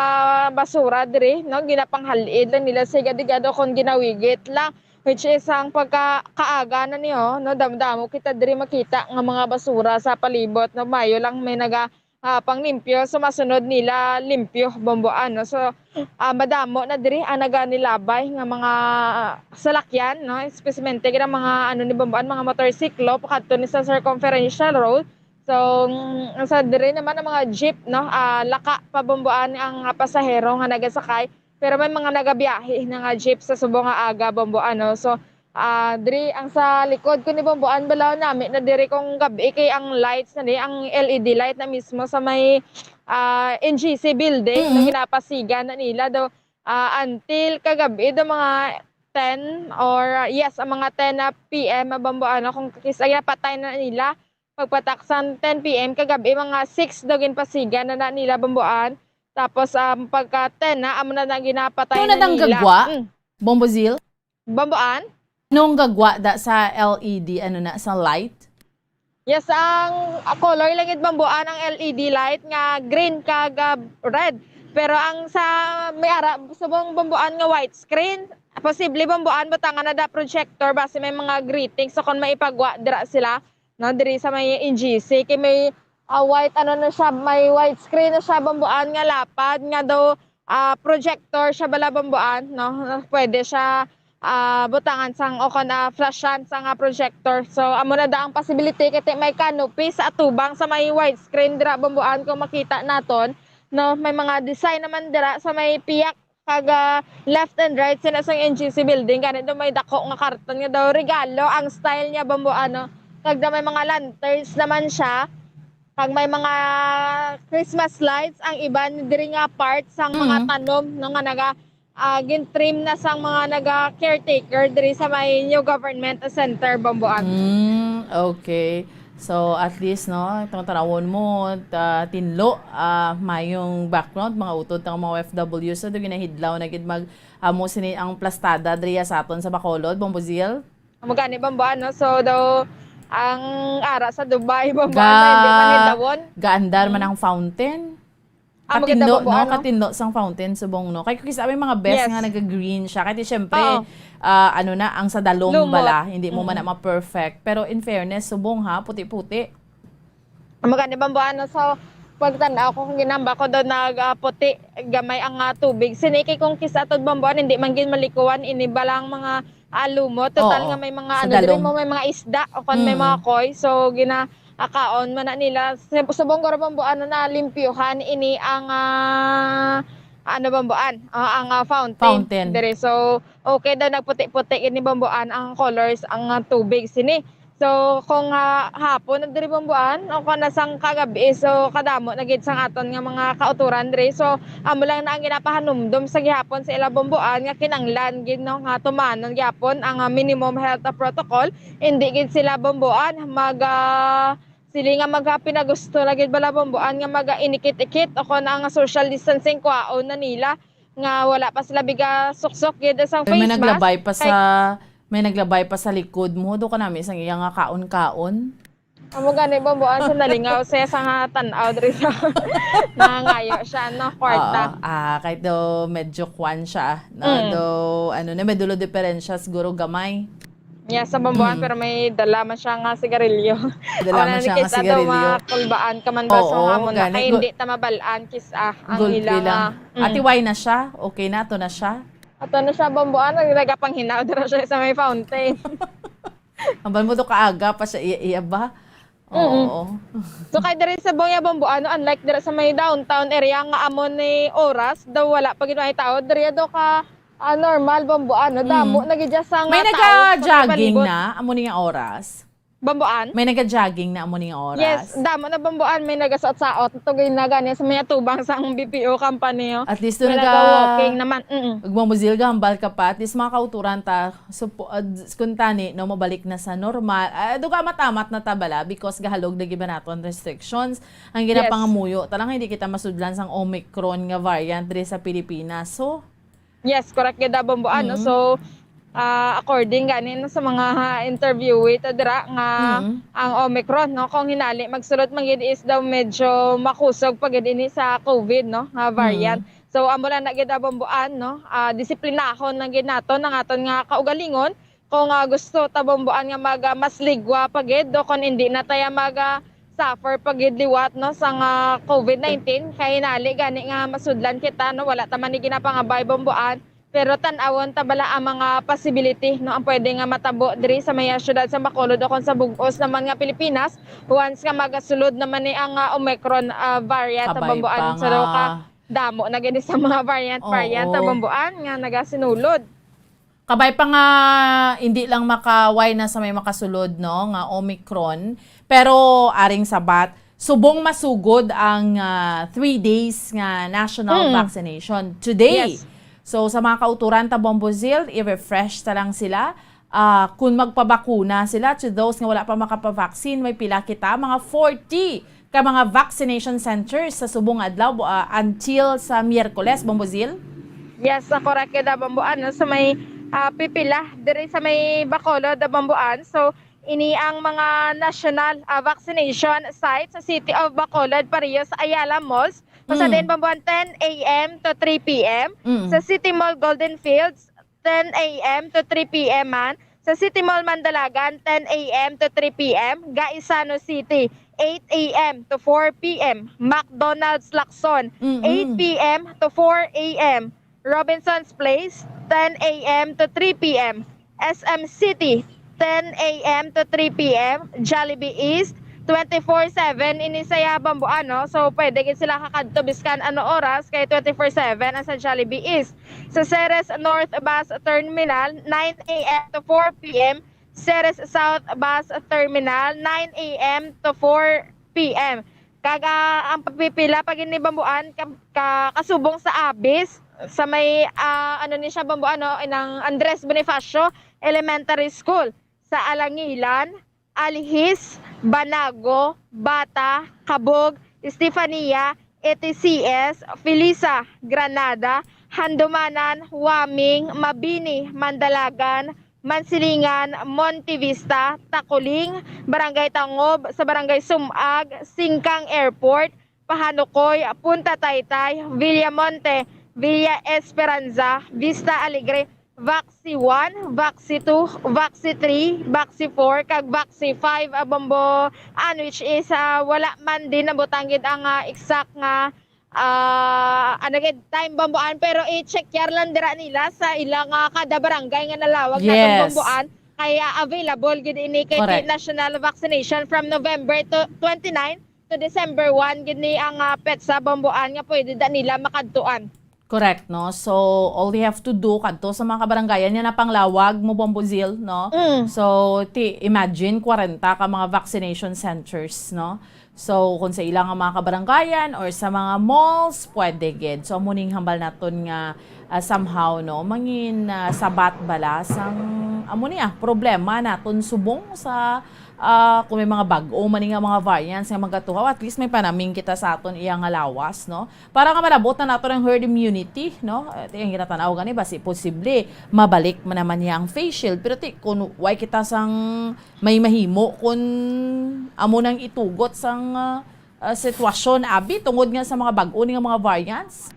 basura diri, no, ginapanghal-id lang nila sa igad-igad o kon ginawigit lang, which is ang pagka-, kaaga na niyo, no, damo-damo kita diri makita nga mga basura sa palibot, no, mayo lang may naga, ah, panglimpyo, so masunod nila limpyo, Bomboan, no? So, ah, madamo na diri ang naganilabay nga mga salakyan, no? Espesiyalmente gid ang mga, ano, ni Bomboan, mga motorsiklo pakadto ni sa circumferential road. So, mm, sa diri naman ang mga jeep, no? Ah, laka pa, Bomboan, ang pasahero nga nagasakay. Pero may mga nagabiyahe na nga jeep sa subong nga aga, Bomboan, no? So, ah, diri ang sa likod ko ni Bomboan, balaw nami na diri kung gab-i kay ang lights na ni, ang L E D light na mismo sa may, ah, N G C building, no, Mm. ginapasigan na nila daw, ah, until kagabi daw mga ten or, ah, yes, ang mga ten na P M, Bomboan, no, kung kis-, ay, napatay na nila. Pagpatak sang ten P M kagabi, mga six daw ginpasigan na, na nila, Bomboan. Tapos, um, pagka ten na, amo na na ginapatay Ano na na nang nila. gagwa? Mm. Bombo Zil? Bomboan? Anong gagwa da sa L E D, ano na, sa light? Yes, ang, ah, color lang gid, Bomboan, ang L E D light nga green kag, ah, red. Pero ang sa may ara, subong, Bomboan, nga white screen, posible, Bomboan, butangan na da projector basi may mga greetings. So, kung may ipagwa dira sila, no, diri sa may N G C, kay may, ah, white, ano na siya, may white screen na siya, Bomboan, nga lapad, nga daw, ah, projector siya bala, Bomboan, no? Pwede siya, ah, butangan sang, o kon, ah, flashan sang, ah, projector. So, amo na da ang possibility, kay ti may canopy sa atubang sa may white screen dira, Bomboan, kung makita naton, no? May mga design naman dira sa may piyak kag, ah, left and right sina sang N G C building, gani daw may dako nga karton nga daw regalo ang style niya, Bomboan, no? Kag daw may mga lanterns naman siya. Kag may mga Christmas lights ang iban diri nga part sang mga Mm. tanom, no, nga naga, ah, gin-trim na sang mga naga-caretaker diri sa may new government center, Bambuan. Mm, okay. So, at least, no, itong tanawon mo, ta-, tinlo, ah, mayong background, mga utod tang mga O F W. So, do ginahidlaw na gid mag, amo sini ang plastada diriya sa aton sa Bacolod, Bambuzil? Amo gani, Bambuan, no? So, daw, ang ara sa Dubai, Bambuan, Ga-, na hindi man hidlawon. gaandar man Mm. ang fountain. Amo gid, Katindog, Bambuan, no? no? Katindog sang fountain, subong, no? Kay kis-a may mga best Yes. nga naga-green siya. Kay di, syempre, Oo. ah, ano na, ang sa dalong Lumot. bala, hindi mo man Mm. na ma-perfect. Pero in fairness, subong, ha, puti-puti. Amo gani, Bambuan, no? So, pagtan-aw ko, kung ginamba ko daw nag, ah, puti, gamay ang, ah, tubig. Sini kay kung kis-a to, Bambuan, hindi man gid malikuan ini balang mga, ah, lumot. Total Oo. nga may mga, Sa ano, diri dalong. mo, may mga isda o kon may Mm. mga koi. So, gina-, ah, kaon man na nila. Sub-, subong guro, Bambuan, na limpyuhan ini ang, ah, ano, Bambuan? Ah, ang, ah, fountain Fountain. diri. So, okay daw, nagputi-puti ini, Bambuan, ang colors, ang, ah, tubig sini. So, kung, ah, hapon na diri, Bambuan, o kung nasang kagabi, so, kadamo na gid sang aton nga mga kauturan diri. So, amo lang na ang ginapahanumdom sa gihapon sa ila, Bambuan, nga kinanglan gid, no, nga tumanon gihapon ang, ah, minimum health, ah, protocol. Hindi gid sila, Bambuan, mag, ah, sili nga magpinagusto na gid bala, Bambuan, nga mag, ah, inikit-ikit o kung ang social distancing, kwaon na nila nga wala pa sila biga suksok gid sang May face mask. naglabay pa Kay sa, may naglabay pa sa likod mo. Do ka nami sang iya nga kaon-kaon. Amo gani, Bambuan, sa nalingaw siya sa nga tan-aw diri sa nangangayo siya, no, kwarta. Oo. Ah, kahit daw medyo kwan siya, no? Mm. Daw, ano na, may dulo diferensya siguro gamay. Yes, sa Bambuan, Mm. pero may dala man siya nga sigarilyo. May dala Wala man ni siya nga kis-a daw sigarilyo. makulbaan ka man ba sa Oo, nga amo na. gani, Kay gu-, hindi ta mabal-an kis-a ang gulpi ila lang. nga, mm. Ate, why na siya? Okay na, ato na siya? Ato na siya, Bambuan, nag-, nagapanghinaw dira siya sa may fountain. Ambal mo to kaaga pa siya, iya, iya ba? Mm-mm. Oo. So, kay diri sa Buya Bambuan, no, unlike dira sa may downtown area nga amo ni oras, daw wala pa gid may tao, diri daw ka, ah, normal, Bambuan, no? Damo Mm. na gid dyan sa May mga tao sa naga-jogging palibot. na, amo ni nga oras? Bambuan? May naga-jogging na amo ni nga oras? Yes, damo na, Bambuan, may nagasuot-saot. Ito gid na gani sa may atubang sa ang B P O company, oh. At least May doon naga- naga-walking naman. Mm-mm. Ug Ma'am Mozil, gahambal ka pa. At least mga kauturan ta, So, po, ah, d-, kung tani, no, mabalik na sa normal. Ah, do ka matamat na ta bala because gahalog na gid ba naton restrictions. Ang Yes. ginapangamuyo, talang hindi kita masudlan sang Omicron nga variant diri sa Pilipinas. So, Yes, correct gid, Bambuan, no? Mm. So, ah, according gani, no, sa mga, ha, interviewee ta dira nga Mm. ang Omicron, no, kung hinali magsulod man gid is daw medyo makusog pa gid ini sa COVID, no, nga variant. Mm. So, amo lang na gid, Bambuan, no? Ah, disiplinahon lang gid naton ang aton nga kaugalingon. Kung, ah, gusto ta, Bambuan, nga mag, ah, mas ligwa pa gid, o kung hindi na taya mag, ah, suffer pa gid liwat, no, sa nga COVID nineteen, kay hinali gani nga masudlan kita, no, wala ta man ni ginapangabay, Bambuan, pero tan-awon ta bala ang mga possibility, no, ang pwede nga matabo diri sa may, ah, siyudad sa Bacolod o kung sa bug-os naman nga Pilipinas, once nga magasulod naman ni ang, ah, Omicron, ah, variant, Kabay Bambuan. pa So, nga. ka-, damo na gani sa mga variant, Oo. variant, Bambuan, nga nagasinulod. Kabay pa nga hindi lang makaway na sa may makasulod, no, nga Omicron, pero aring sabat, subong masugod ang, ah, three days nga national Mm. vaccination today. Yes. So, sa mga kauturan ta, Bambuzil, i-refresh ta lang sila. Ah, kung magpabakuna sila, to those nga wala pa makapavaccine, may pila kita, mga forty ka mga vaccination centers sa subong adlaw, ah, until sa Miyerkules, Bambuzil? Yes, sa correct gid, Bambuan, no? Sa may, ah, pipila, diri sa may Bacolod, Bambuan. So, ini ang mga national, ah, vaccination sites sa City of Bacolod, pareho sa Ayala Malls. Kung sa Mm. din, Bambuan, ten A M to three P M. Mm. Sa City Mall, Golden Fields, ten A M to three P M man. Sa City Mall Mandalagan, ten A M to three P M. Gaisano City, eight A M to four P M. McDonald's Lacson, Mm-mm. eight P M to four A M. Robinson's Place, ten A M to three P M. S M City, ten A M to three P M. Jollibee East, twenty-four seven ini sa iya, Bambuan, no? So, pwede gid sila kakadto biskan ano oras, kay twenty-four seven ang sa Jollibee East. Sa Ceres North Bus Terminal, nine A M to four P M. Ceres South Bus Terminal, nine A M to four P M. Kag, ah, ang pagpipila pa gid ni Bambuan ka, ka, kasubong sa Abis, sa may, ah, ano ni siya, Bambuan, no, inang Andres Bonifacio Elementary School, sa Alangilan, Alihis, Banago, Bata, Kabog, Estefania, E T C S, Felisa, Granada, Handumanan, Huaming, Mabini, Mandalagan, Mansilingan, Monte Vista, Taculing, Barangay Tangob, sa Barangay Sumag, Singkang Airport, Pahanukoy, Punta Taytay, Villamonte, Villa Esperanza, Vista Alegre, Vaxi one, Vaxi two, Vaxi three, Vaxi four, kag Vaxi five, ah, Bambuan, which is, ah, wala man din nabutang gid ang, ah, exact nga, ah, ano gid, time, Bambuan, pero i-check yar lang dira nila sa ilang, ah, kada barangay nga nalawag naton, Yes. Bambuan, kay, ah, available gid ini kay Correct. National Vaccination from November to twenty-nine to December one gid ni ang, ah, petsa, Bambuan, nga pwede da nila makadtuan. Correct, no? So, all they have to do, kadto sa mga kabarangayan nga napanglawag mo, Bombo Zil, no? Mm. So, ti, imagine, kwarenta ka mga vaccination centers, no? So, kung sa ila nga mga kabarangayan or sa mga malls, pwede gid. So, amo ning hambal naton nga, ah, somehow, no, mangin, ah, sabat bala sang, amo ni, ah, problema naton subong sa, ah, kung may mga bag-o man ni nga mga variants nga magatuhaw, at least may panaming kita sa aton iya nga lawas, no? Para nga malabot na nato ang herd immunity, no? Eh, ti, ang ginatanaw gani, basi posible mabalik man naman niya ang face shield. Pero ti, kung way kita sang may mahimo, kung amo nang itugot sang, ah, ah, sitwasyon, abi, tungod nga sa mga bag-o ni nga mga variants?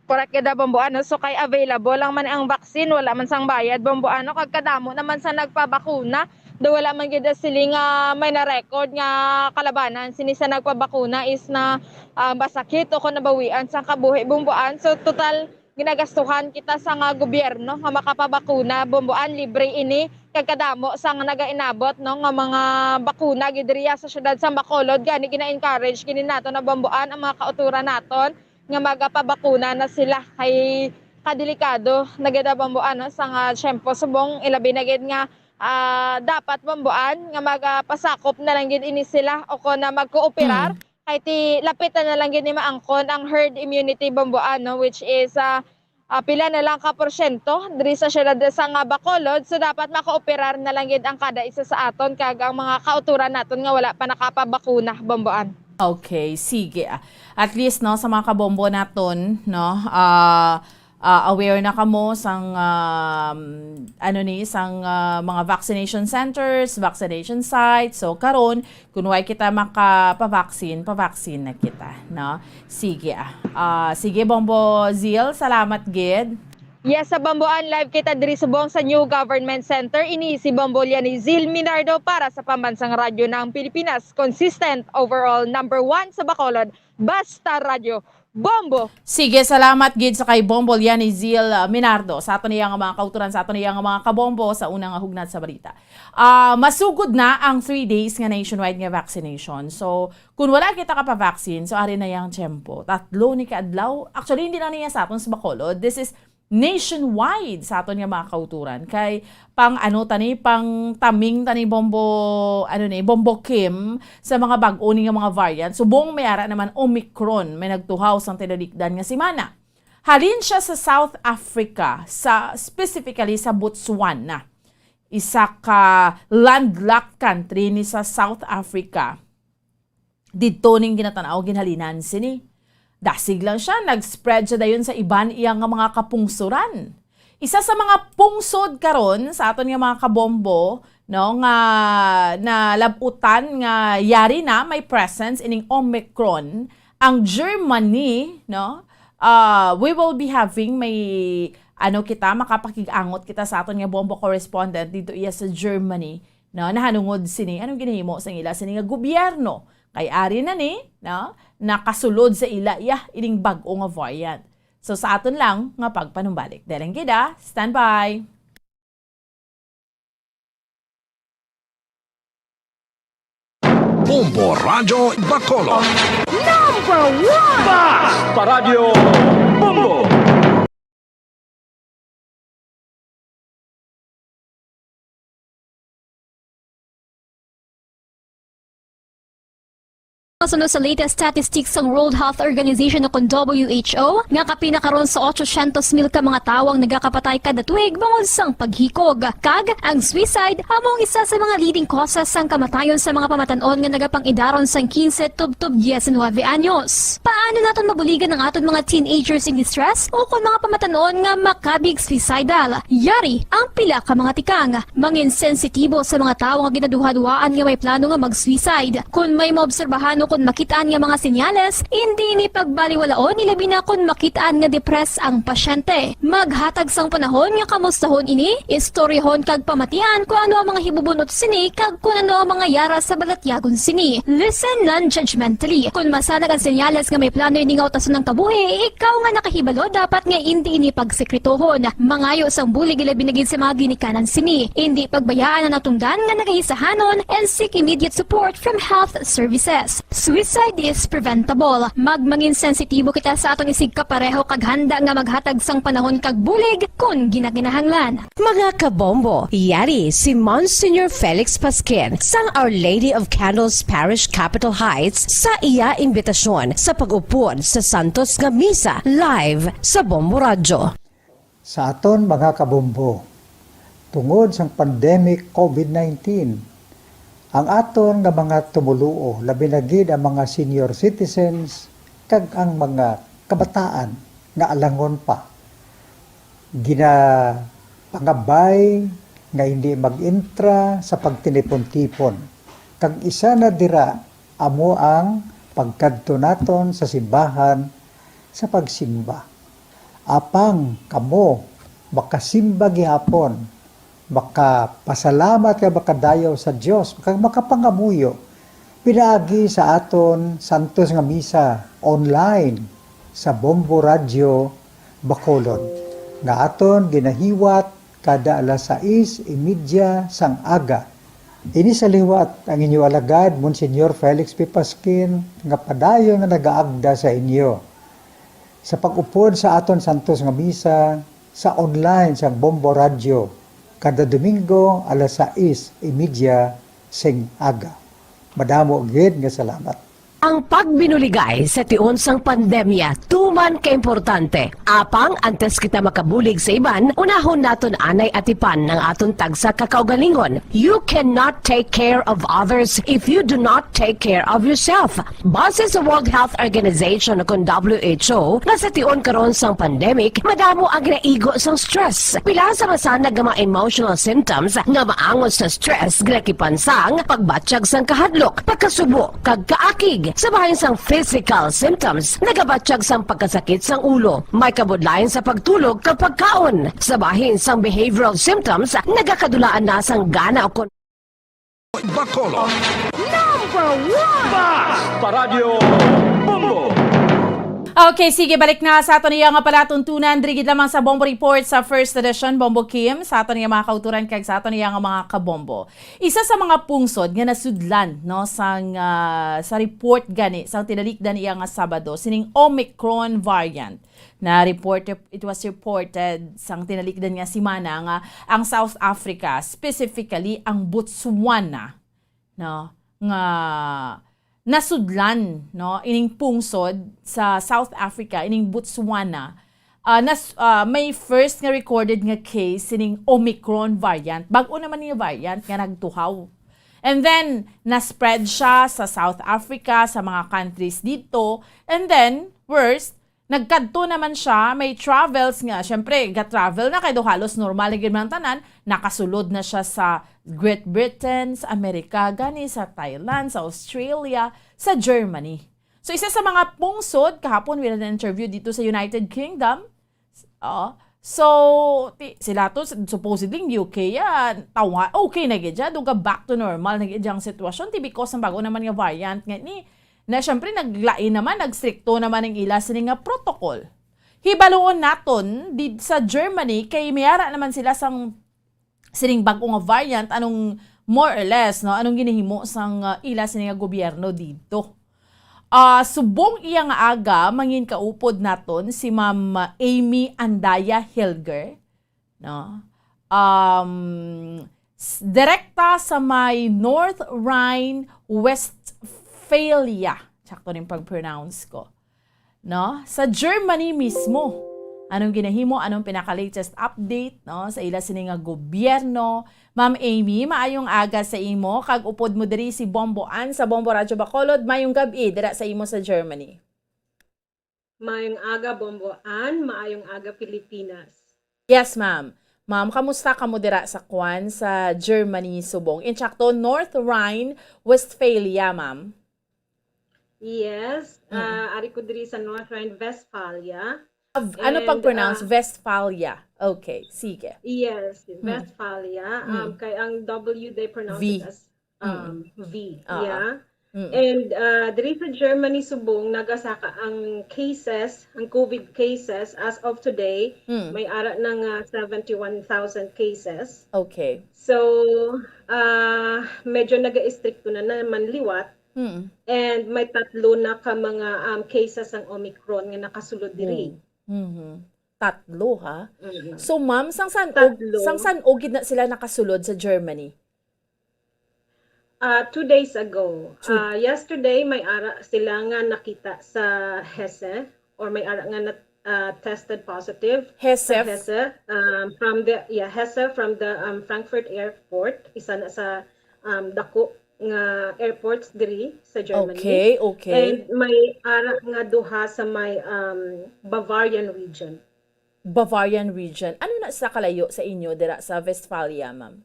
Correct gid, Bombo, ano? So, kay available lang man ang vaccine, wala man sang bayad, Bombo, ano? Kag kadamo naman sa nagpabakuna, do wala man gid sila nga may na-record nga kalabanan sini sa nagpabakuna is na, ah, masakit o kung nabawian sang kabuhi, Bombo, ano? So, total, ginagastuhan kita sa nga gobyerno nga makapabakuna, Bombo, ano? Libre ini, kag kadamo sang nagainabot, no, nga mga bakuna gid diriya sa siyudad sa Bacolod. Gani, gina-encourage gid naton na, Bombo, ano? Ang mga kauturan naton nga magapabakuna na sila kay kadelikado na gid, Bombo, ano, sa nga tiyempo subong, ilabi na gid nga, ah, dapat, Bombo, ano, nga magapasakop na lang gid ini sila o kon na magkooperar. Mm. Kay ti lapit na lang gid ni maangkon ang herd immunity, Bombo, ano, which is, ah, ah, pila na lang ka porsyento diri sa siyudad sa nga Bacolod. So, dapat makooperar na lang gid ang kada isa sa aton kag ang mga kauturan naton nga wala pa nakapabakuna, Bombo, ano. Okay, sige, ah. At least, no, sa mga kabombo naton, no, ah, ah, aware na kamo sang, um, ano ni, sang, ah, mga vaccination centers, vaccination sites. So, karon, kung way kita makapavaccine, pavaccine na kita, no? Sige, ah. Ah, sige, Bombo Zil, salamat gid. Yes, sa Bombo, ano, live kita diri subong sa New Government Center. Ini si Bombo Lianizil Minardo para sa Pambansang Radyo ng Pilipinas. Consistent, overall, number one sa Bacolod. Basta Radyo, Bombo! Sige, salamat gid sa kay Bombo Lianizil, ah, Minardo sa aton iya nga mga kauturan, sa aton iya nga mga kabombo sa unang hugnat sa balita. Ah, masugod na ang three days nga nationwide nga vaccination. So, kung wala kita kapavaccine, so ari na yang tiyempo. Tatlo ni kaadlaw. Actually, hindi lang niya sa aton sa Bacolod. This is nationwide sa aton nga mga kauturan. Kay pang ano tani, pang taming tani, Bombo, ano ni, Bombo Kim, sa mga bag-o ni nga mga variant. Subong may ara naman Omicron, may nagtuhaw sang tinulikdan nga semana. Halin siya sa South Africa, sa, specifically sa Botswana. Isa ka landlocked country ni sa South Africa. Didto ning ginatanaw ginhalinan sini. Dasig lang siya, nag-spread siya dayon sa iban iya nga mga kapungsuran. Isa sa mga pungsod karon sa aton nga mga kabombo, no, nga nalabutan nga yari na may presence ining Omicron, ang Germany, no? Ah, we will be having, may, ano, kita, makapakig-angot kita sa aton nga bombo correspondent dito iya sa Germany, no, nahanungod sini, anong ginahimo sang ila sini nga gobyerno? Kay ari na ni, no, nakasulod sa ila iya ining bag-o nga variant. So, sa aton lang nga pagpanumbalik. Daling gid, ah. Stand by. Bombo Radyo Bacolod. Number one! Basta Radyo Bombo! Suno sa latest statistics sang World Health Organization o kon W H O, nga kapin na karon sa otsosyentos mil ka mga tawo ang nagakapatay kada tuig bangod sang paghikog, kag ang suicide amo ang isa sa mga leading causes sang kamatayon sa mga pamatan-on nga nagapang-idaron sang quince tubtob diecinuebe anyos. Paano naton mabuligan ang aton mga teenagers in distress o kon mga pamatan-on nga makabig suicidal? Yari ang pila ka mga tikang. Mangin sensitibo sa mga tawo nga ginaduhaduhaan nga may plano nga mag-suicide. Kon may maobserbahan o kon makit-an nga mga senyales, indi ini pagbaliwalaon, ilabi na kon makit-an nga depressed ang pasyente. Maghatag sang panahon nga kamustahon ini, istoryahon kag pamatian kon ano ang mga hibubunot sini kag kon ano ang mga yara sa balatyagon sini. Listen non-judgmentally. Kon masanag ang senyales nga may plano ini nga utason ang kabuhi, ikaw nga nakahibalo dapat nga indi ini pagsekretohon. Mangayo sang bulig, ilabi na gid sa mga ginikanan sini. Indi pagbayaan ang natungdan nga nagahisahanon and seek immediate support from health services. Suicide is preventable. Magmangin sensitibo kita sa aton isigkapareho kag handa nga maghatag sang panahon kag bulig kon ginakinahanglan. Mga kabombo, yari si Monsignor Felix Pasquin sang Our Lady of Candles Parish, Capitol Heights, sa iya imbitasyon sa pag-upod sa Santos nga Misa live sa Bombo Radyo. Sa aton mga kabombo, tungod sang pandemic covid nineteen, ang aton nga mga tumoluo, labi na gid ang mga senior citizens kag ang mga kabataan nga alangon pa, ginapangabay nga hindi mag-intra sa pagtinipon-tipon, kag isa na dira amo ang pagkadto naton sa simbahan sa pagsimba. Apang kamo makasimba gihapon, makapasalamat kag makadayaw sa Dios, kag makapangamuyo pinaagi sa aton santos nga misa online sa Bombo Radyo Bacolod, nga aton ginahiwat kada alas sais y media sang aga. Ini sa liwat ang inyo alagad, Monsignor Felix P. Pasquin, nga padayon nga nagaagda sa inyo sa pag-upod sa aton santos nga misa sa online sang Bombo Radyo kada Domingo alas sais y media sing aga. Madamo gid nga salamat. Ang pagbinuligay sa tion sang pandemya tuman kaimportante. Apang antes kita makabulig sa iban, unahon naton anay atipan ang aton tagsa ka kaugalingon. You cannot take care of others if you do not take care of yourself. Base sa World Health Organization o kon W H O, nga sa tion karon sang pandemic, madamo ang ginaigo sang stress. Pila sa masanag nga mga emotional symptoms nga maangot sa stress ginakipan sang pagbatyag sang kahadlok, pagkasubo, kag kaakig. Sa bahin sang physical symptoms, nagabatyag sang pagkasakit sang ulo, may kabudlayan sa pagtulog kag pagkaon. Sa bahin sang behavioral symptoms, nagakadulaan na sang gana o kon Bacolod. Number one! Basta Radyo Bombo! Okay, sige, balik na sa aton iya nga palatuntunan. Diri gid lamang sa Bombo Report sa First Edition, Bombo Kim, sa aton iya mga kauturan kag sa aton iya nga mga kabombo. Isa sa mga pungsod nga nasudlan, no, sang, ah, sa report gani sang tinalikdan iya nga Sabado, sining Omicron variant. Na report, it was reported sang tinalikdan nga semana nga ang South Africa, specifically ang Botswana, no, nga nasudlan, no, ining pungsod sa South Africa, ining Botswana, ah, nas-, ah, may first nga recorded nga case sining Omicron variant. Bag-o naman nga variant nga nagtuhaw. And then, na-spread siya sa South Africa, sa mga countries dito. And then, worst, nagkadto naman siya, may travels nga, syempre, ga-travel na kay do halos normal na gid man tanan, nakasulod na siya sa Great Britain, sa Amerika, gani sa Thailand, sa Australia, sa Germany. So, isa sa mga pungsod, kahapon, we had an interview dito sa United Kingdom. Oo. So, ti-, sila to, supposedly, U K, ah, tawa, okay na gid siya, duga back to normal na gid ang sitwasyon, ti because ang bago naman nga variant nga ni, na syempre, naglain naman, nagstrikto naman ang ila sini nga protocol. Hibaluon naton, di, sa Germany, kay may ara naman sila sang sining bag-o nga variant, anong more or less, no? Anong ginahimo sang, ah, ila sini nga gobyerno didto? Ah, subong iya nga aga, mangin kaupod naton si Ma'am Amy Andaya Hilger, no? Um, s-, direkta sa may North Rhine-Westphalia Sakto ning pag-pronounce ko. No? Sa Germany mismo, anong ginahimo? Anong pinaka-latest update, no, sa ila sini nga gobyerno? Ma'am Amy, maayong aga sa imo, kag upod mo diri si Bombo Ann sa Bombo Radyo Bacolod. Mayong gab-i dira sa imo sa Germany. Maayong aga, Bombo Ann. Maayong aga, Pilipinas. Yes, ma'am. Ma'am, kamusta kamo dira sa kwan, sa Germany subong? Insakto, North Rhine-Westphalia, ma'am. Yes, Mm. ah, ari ko diri sa North Rhine-Westphalia. Av-, ano And, pag-pronounce? ah, Westphalia. Okay, sige. Yes, Mm. Westphalia. Um, Mm. kay ang W, they pronounce V. it as, Mm. um, V. Ah, ah. Yeah. Mm. And, ah, diri sa Germany subong, nagasaka ang cases, ang COVID cases, as of today, Mm. may ara na nga seventy-one thousand cases. Okay. So, ah, medyo naga-estrikto na naman liwat. Mm. And may tatlo na ka mga, um, cases ang Omicron nga nakasulod diri. Mm. Mhm. Tatlo, ha? Mm. So, ma'am, sang san-o, Tatlo. sang san-o gid na sila nakasulod sa Germany? Ah, two days ago. Two Ah, yesterday, may ara sila nga nakita sa Hesse, or may ara nga nat-, ah, tested positive sa Hesse. Hesse, um, from the, yeah, Hesse from the, um, Frankfurt Airport, isa na sa, um, dako nga airports diri sa Germany. Okay, okay. And may ara nga duha sa may, um, Bavarian region. Bavarian region. Ano na sa kalayo sa inyo dira sa Westphalia, ma'am?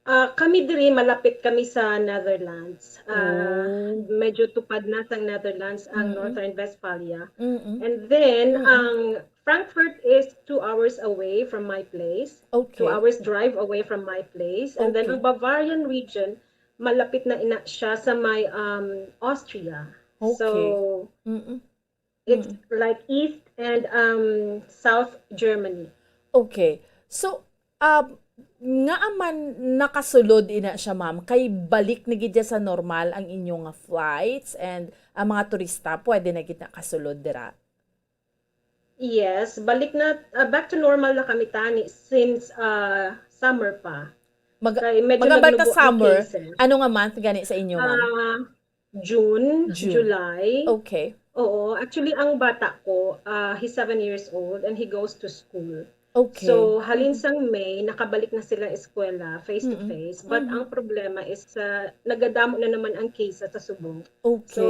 Ah, kami diri, malapit kami sa Netherlands. Ah, Oh. medyo tupad na sa Netherlands ang Mm-mm. Northern Westphalia. Mm-mm. And then, Mm-mm. ang Frankfurt is two hours away from my place. Okay. Two hours drive away from my place. And then, Okay. ang Bavarian region, malapit na ina siya sa may, um, Austria. Okay. So, Mm-mm. it's Mm. like East and, um, South Germany. Okay. So, um, ngaa man nakasulod ina siya, ma'am, kay balik na gid sa normal ang inyo nga flights and ang mga turista pwede na gid nakasulod dira? Yes, balik na, ah, back to normal na kami tani since, ah, summer pa. Mag-, Kay medyo magabal ta nagnubo ang summer, cases. Ano nga month gani sa inyo, ma'am? Ah, June, June. July. Okay. Oo, actually, ang bata ko, ah, he's seven years old and he goes to school. Okay. So, halin Mm. sang May, nakabalik na sila eskwela, face to Mm-mm. face. But Mm-hmm. ang problema is, ah, nagadamo na naman ang case sa subong. Okay. So,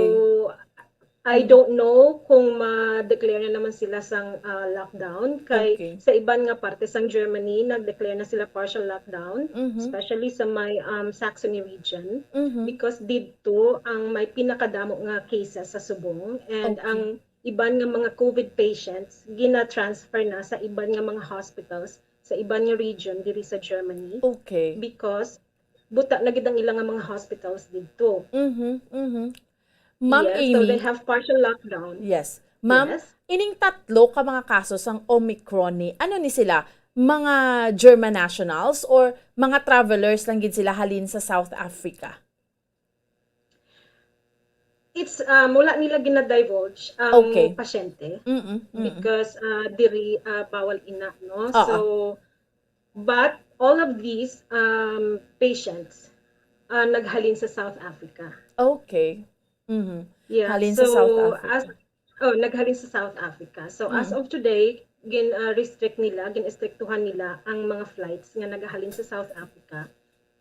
I Mm. don't know kung ma-declare na naman sila sang, ah, lockdown. Kay Okay. sa iban nga parte sang Germany, nag-declare na sila partial lockdown, Mm-hmm. especially sa may, um, Saxony region. Mm-hmm. Because didto ang may pinakadamo nga cases sa subong. And Okay. ang iban nga mga COVID patients, gina-transfer na sa iban nga mga hospitals, sa iban nga region diri sa Germany. Okay. Because buta na gid ang ila nga mga hospitals didto. Mhm, mhm. Ma'am Yes, so they Amy. have partial lockdown. Yes. Ma'am, Yes. ining tatlo ka mga kaso sang Omicron ni, ano ni sila? Mga German nationals or mga travelers lang gid sila halin sa South Africa? It's, um, wala nila gina-divulge ang Okay. pasyente Mm-mm, mm-mm. because, ah, diri, ah, bawal ina, no? Oo. So, but all of these, um, patients, ah, naghalin sa South Africa. Okay. Mhm. Yeah, Halin sa so, South Africa. as, oh, naghalin sa South Africa. So, as Mm. of today, gin, ah, restrict nila, gin-estriktuhan nila ang mga flights nga nagahalin sa South Africa.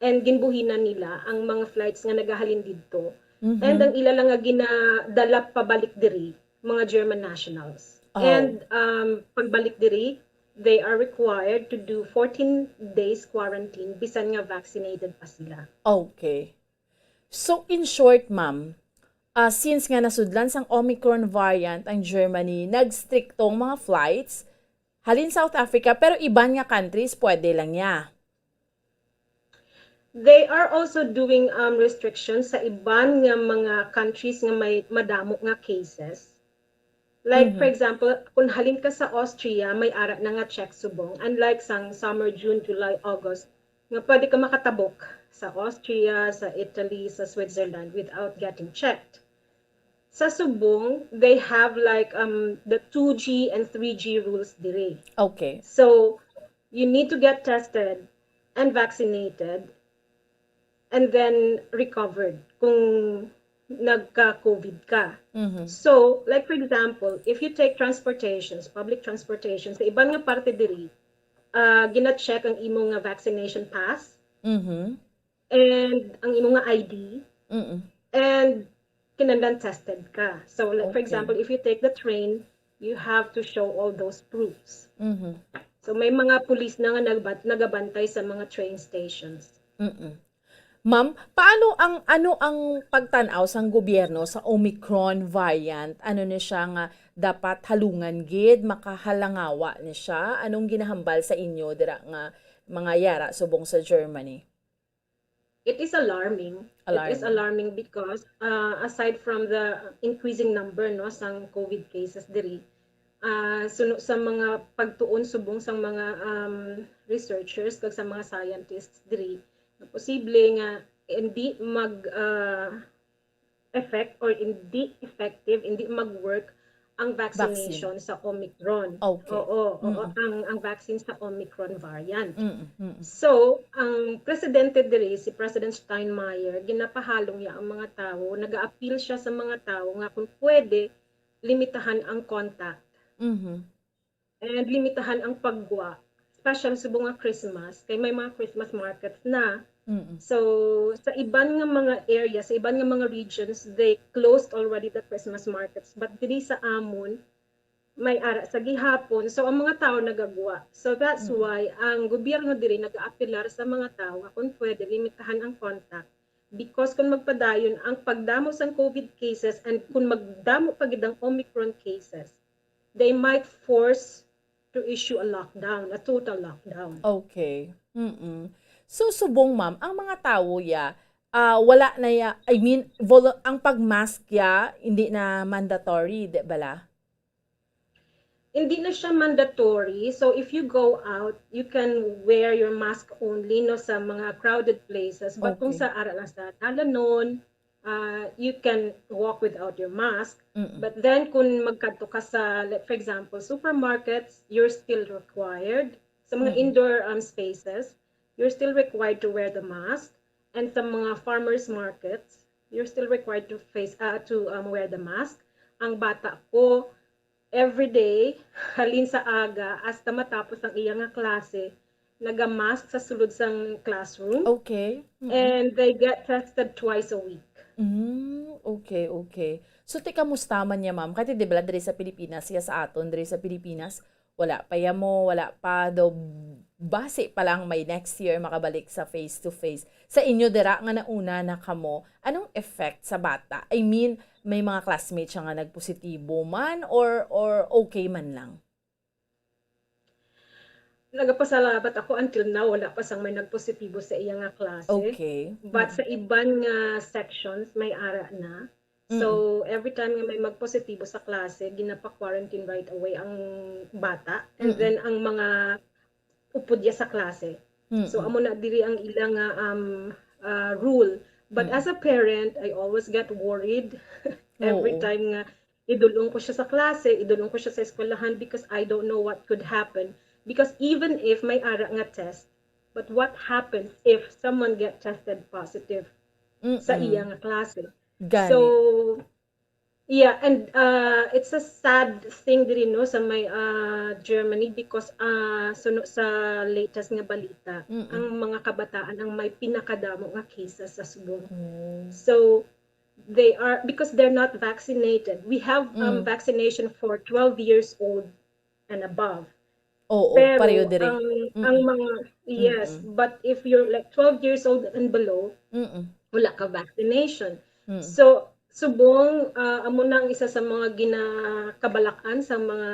And ginbuhinan nila ang mga flights nga nagahalin didto. Mhm. And ang ila lang nga ginadala pabalik diri, mga German nationals. Oh. And, um, pagbalik diri, they are required to do fourteen days quarantine, bisan nga vaccinated pa sila. Okay. So, in short, ma'am, ah, since nga nasudlan sang Omicron variant ang Germany, nagstrikto ang mga flights halin South Africa, pero iban nga countries pwede lang niya. They are also doing, um, restrictions sa iban nga mga countries nga may madamo nga cases. Like, for Mhm. example, kung halin ka sa Austria, may ara na nga check subong. Unlike sang summer, June, July, August, nga pwede ka makatabok sa Austria, sa Italy, sa Switzerland without getting checked. Sa subong, they have, like, um, the two G and three G rules diri. Okay. So, you need to get tested and vaccinated and then recovered kung nagka-COVID ka. Mhm. So, like for example, if you take transportations, public transportation, sa iban nga parte diri, ah, gina-check ang imo nga vaccination pass Mhm. and ang imo nga I D Mm. and kinahanglan tested ka. So, like, for Okay. example, if you take the train, you have to show all those proofs. Mhm. So, may mga pulis na nga nagbat- nagabantay sa mga train stations. Mm-mm. Ma'am, paano ang, ano ang pagtan-aw sang gobyerno sa Omicron variant? Ano ni siya nga dapat halungan gid, makahalangawa ni siya? Anong ginahambal sa inyo dira nga mga yara subong sa Germany? It is alarming. It is Alarming. Alarming because, uh, aside from the increasing number, no, sang COVID cases diri, uh, suno sa mga pagtuon subong sang mga, um, researchers kag sa mga scientists diri, na posible nga hindi mag, uh, effect or hindi effective, hindi mag-work ang vaccination sa Omicron. Okay. Oo, oo, Mm. ang, ang vaccine sa Omicron variant. Mm, mm. So, ang presidente diri, si President Steinmeier, ginapahalong niya ang mga tawo, nag-aapil siya sa mga tawo nga kung pwede, limitahan ang contact Mhm. and limitahan ang paggwa, special subong nga Christmas, kay may mga Christmas markets na. Mm. So, sa iban nga mga area, sa iban nga mga regions, they closed already the Christmas markets. But diri sa amon, may ara sa gihapon. So, ang mga tao nagagwa. So, that's Mm. why ang gobyerno diri nag-aapelar sa mga tao nga kung pwede, limitahan ang contact. Because kung magpadayon ang pagdamo sang COVID cases and kung magdamo pa gid ang Omicron cases, they might force to issue a lockdown, a total lockdown. Okay. Mm-mm. So, subong, ma'am, ang mga tawo ya, ah, wala na ya, I mean, volu-, ang pag-mask ya, hindi na mandatory, di bala? Hindi na siya mandatory. So, if you go out, you can wear your mask only, no, sa mga crowded places. But kung Okay. Sa ara lang sa dalanon, uh, you can walk without your mask. Mm-mm. But then, kung magkadto ka sa, like, for example, supermarkets, you're still required. Sa mga Mm-mm. Indoor, um, spaces, you're still required to wear the mask. And sa mga farmers markets, you're still required to face, uh, to, um, wear the mask. Ang bata ko, every day, halin sa aga hasta matapos ang iya nga klase, naga-mask sa sulod sang classroom. Okay. Mm-mm. And they get tested twice a week. Mm, okay, okay. So, ti kamusta man niya, ma'am? Kay ti, di bala, diri sa Pilipinas, siya sa aton, diri sa Pilipinas, wala pa ya mo, wala pa daw, basi pa lang may next year makabalik sa face to face. Sa inyo dira nga nauna na kamo, anong effect sa bata? I mean, may mga classmates siya nga nagpositibo man or, or okay man lang? Nagapasalamat ako, until now, wala pa sang may nagpositibo sa iya nga klase. Okay. But Mm. Sa iban nga sections, may ara na. So, every time nga may magpositibo sa klase, ginapa-quarantine right away ang bata. And Mm-mm. Then, ang mga upod ya sa klase. So, Mm-mm. Amo na diri ang ila nga, um, uh, rule. But Mm-mm. As a parent, I always get worried every Oo. Time nga idulong ko siya sa klase, idulong ko siya sa eskwelahan because I don't know what could happen. Because even if may ara nga test, but what happens if someone get tested positive sa Mm-mm. Iya nga klase? Gani. So, yeah, and, uh, it's a sad thing diri, no, sa may, uh, Germany because, uh, suno sa latest nga balita, Mm-mm. Ang mga kabataan ang may pinakadamo nga cases sa subong. Oh. So, they are, because they're not vaccinated. We have, um, Mm. Vaccination for twelve years old and above. Oo, Pero pareho diri. ang, Mm-mm. Ang mga, yes, Mm-mm. But if you're, like, twelve years old and below, Mm-mm. Wala ka vaccination. Mm. So, subong, uh, amo na ang isa sa mga ginakabalakan sa mga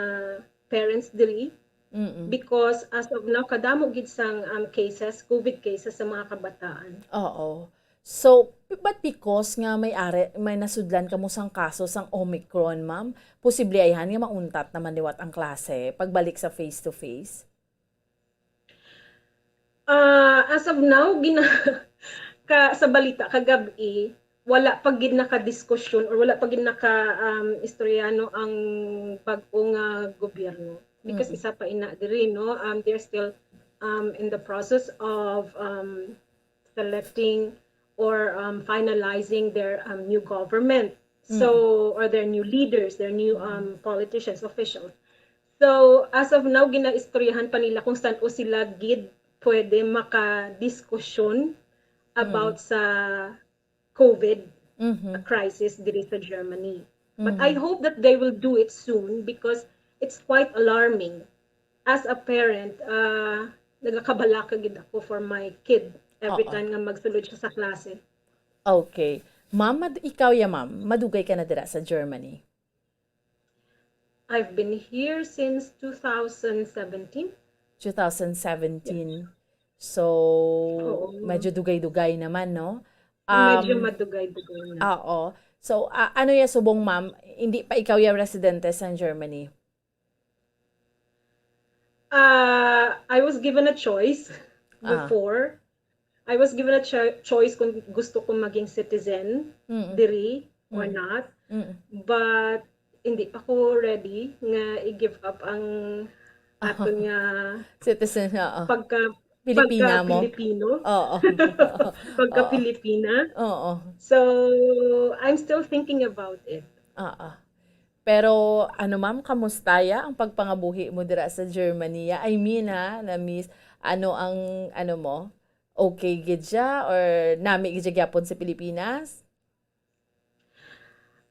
parents diri. Mm-mm. Because as of now, kadamo gid sang, um, cases, COVID cases sa mga kabataan. Oo. So, but because nga may are, may nasudlan kamo sang kaso sang Omicron, ma'am, posible ayhan nga mauntat naman liwat ang klase pagbalik sa face-to-face? Ah, as of now, gina-, ka, sa balita kagab-i, wala pa gid nakadiskusyon or wala pa gid naka, um, istorya, no, ang bag-o nga gobyerno. Because Mm. isa pa ina diri, no, um, they're still, um, in the process of, um, selecting or, um, finalizing their, um, new government. So, or their new leaders, their new, um, politicians, officials. So, as of now, ginaistoryahan pa nila kung saan o sila gid pwede makadiskusyon about sa COVID crisis diri sa Germany. But I hope that they will do it soon because it's quite alarming. As a parent, ah, nagakabalaka gid ako for my kid every Oo. time nga magsulod siya sa klase. Okay. Ma'am, mad-, ikaw ya, ma'am, madugay ka na dira sa Germany? I've been here since two thousand seventeen. Two thousand seventeen. So, Oo. medyo dugay-dugay naman, no? Medyo Um, madugay-dugay na. Oo. So, a-, ano ya subong, ma'am? Hindi pa ikaw ya residente sa Germany? Ah, I was given a choice Ah. before. I was given a cho-, choice kung gusto ko maging citizen Mm-mm. diri or Mm. not. Mm. But hindi pa ko ready nga i-give up ang aton nga Citizen, oo. pagka-, Pilipina mo? pagka-Pilipino. Oo. Pagka-Pilipina. Oo. So, I'm still thinking about it. Oo. Pero, ano, ma'am, kamusta ya ang pagpangabuhi mo dira sa Germany ya? I mean, ha, na-miss, ano ang, ano mo? Okay gid siya or nami gid siya gyapon sa Pilipinas?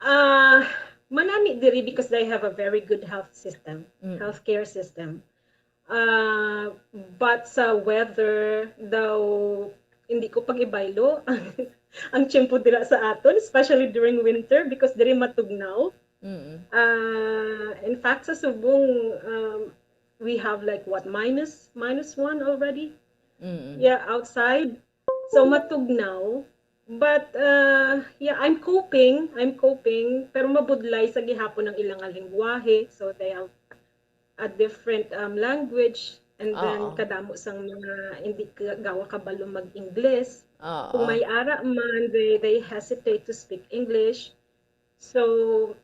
Ah, manami diri because they have a very good health system, Mm. healthcare system. Ah, but sa weather daw, hindi ko pag-ibaylo ang, ang tiyempo dira sa aton, especially during winter, because diri matugnaw. Mm. Ah, in fact, sa subong, um, we have, like, what, minus, minus one already? Mm. Yeah, outside. So, matugnaw. But, uh, yeah, I'm coping. I'm coping. Pero mabudlay sa gihapon ang ilang lengguwahe. So, they have a different, um, language. And then, Oo. kadamo sang mga hindi ka-, gawa kabalo mag-Ingles. Oo. Kung may ara man, they, they hesitate to speak English. So,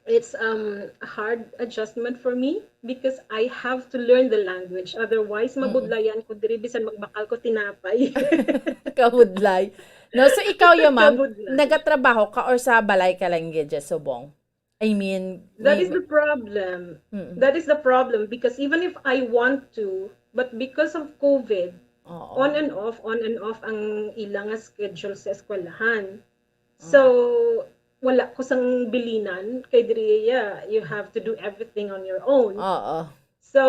it's, um, a hard adjustment for me because I have to learn the language. Otherwise, Mm-mm. mabudlayan ko diri bisan magbakal ko tinapay. Kabudlay. No, so ikaw, ya, ma'am, Kabudlay. nagatrabaho ka or sa balay ka lang gid, ya, subong? I mean, That may is the problem. Mm-mm. That is the problem because even if I want to, but because of COVID, Oo. on and off, on and off ang ila nga schedule sa eskwelahan. So, Oo. wala ko sang bilinan kay diri, yeah, you have to do everything on your own. Oo. So,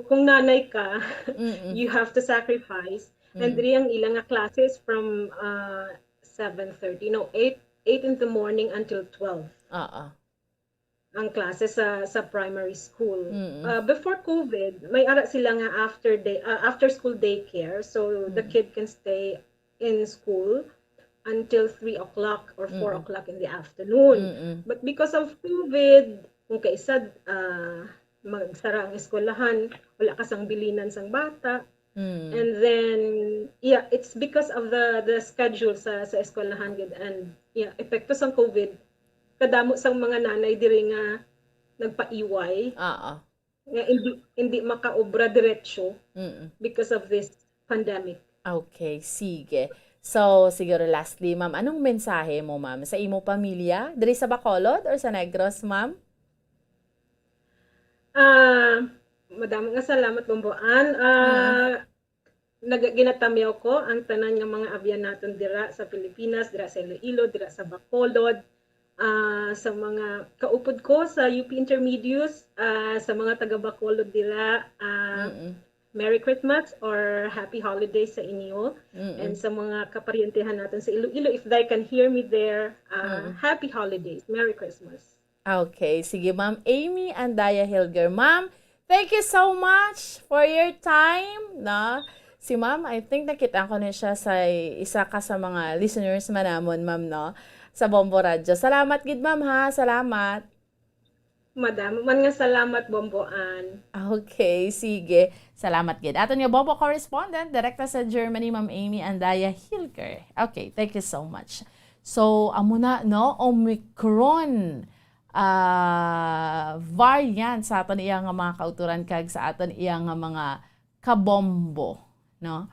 kung nanay ka, Mm-mm. you have to sacrifice. And Mm. diri ang ila nga classes from, uh, seven thirty, no, eight, eight in the morning until twelve. Oo. Ang klase sa, sa primary school. Mm-mm. Uh, before COVID, may ara sila nga after day, uh, after school daycare, so the Mm. kid can stay in school until three o'clock or four Mm-mm. o'clock in the afternoon. Mm-mm. But because of COVID, kung kaisa, ah, magsara ang eskwelahan, wala ka sang bilinan sang bata. Mm. And then, yeah, it's because of the, the schedule sa, sa eskwelahan gid. And, yeah, epekto sang COVID, kadamo sang mga nanay diri nga nagpaiway. Oo. Nga hindi, hindi makaobra diretsyo Mm-mm. because of this pandemic. Okay, sige. So, siguro lastly, ma'am, anong mensahe mo, ma'am, sa imo pamilya? Diri sa Bacolod or sa Negros, ma'am? Ah, madamo nga salamat, Bomboan. Ah, Mm. nag-, ginatamyaw ko ang tanan nga mga abyan naton dira sa Pilipinas, dira sa Iloilo, dira sa Bacolod, ah, sa mga kaupod ko sa U P Intermedios, ah, sa mga taga Bacolod dira, ah, Mm-mm. Merry Christmas or Happy Holidays sa inyo. Mm-mm. And sa mga kaparyentehan naton sa Iloilo, if they can hear me there, ah, Mm. Happy Holidays, Merry Christmas. Okay, sige, Ma'am Amy Andaya Hilger. Ma'am, thank you so much for your time, no? Si Ma'am, I think nakita ko na siya sa isa ka sa mga listeners man namon, Ma'am, no? Sa Bombo Radyo. Salamat gid, Ma'am, ha? Salamat. Madamo man nga salamat, Bomboan. Okay, sige. Salamat gid. Aton nga Bombo correspondent, direkta sa Germany, Ma'am Amy Andaya Hilger. Okay, thank you so much. So, amo na, no? Omicron, ah, variant sa aton iya nga mga kautoran kag sa aton iya nga mga kabombo, no?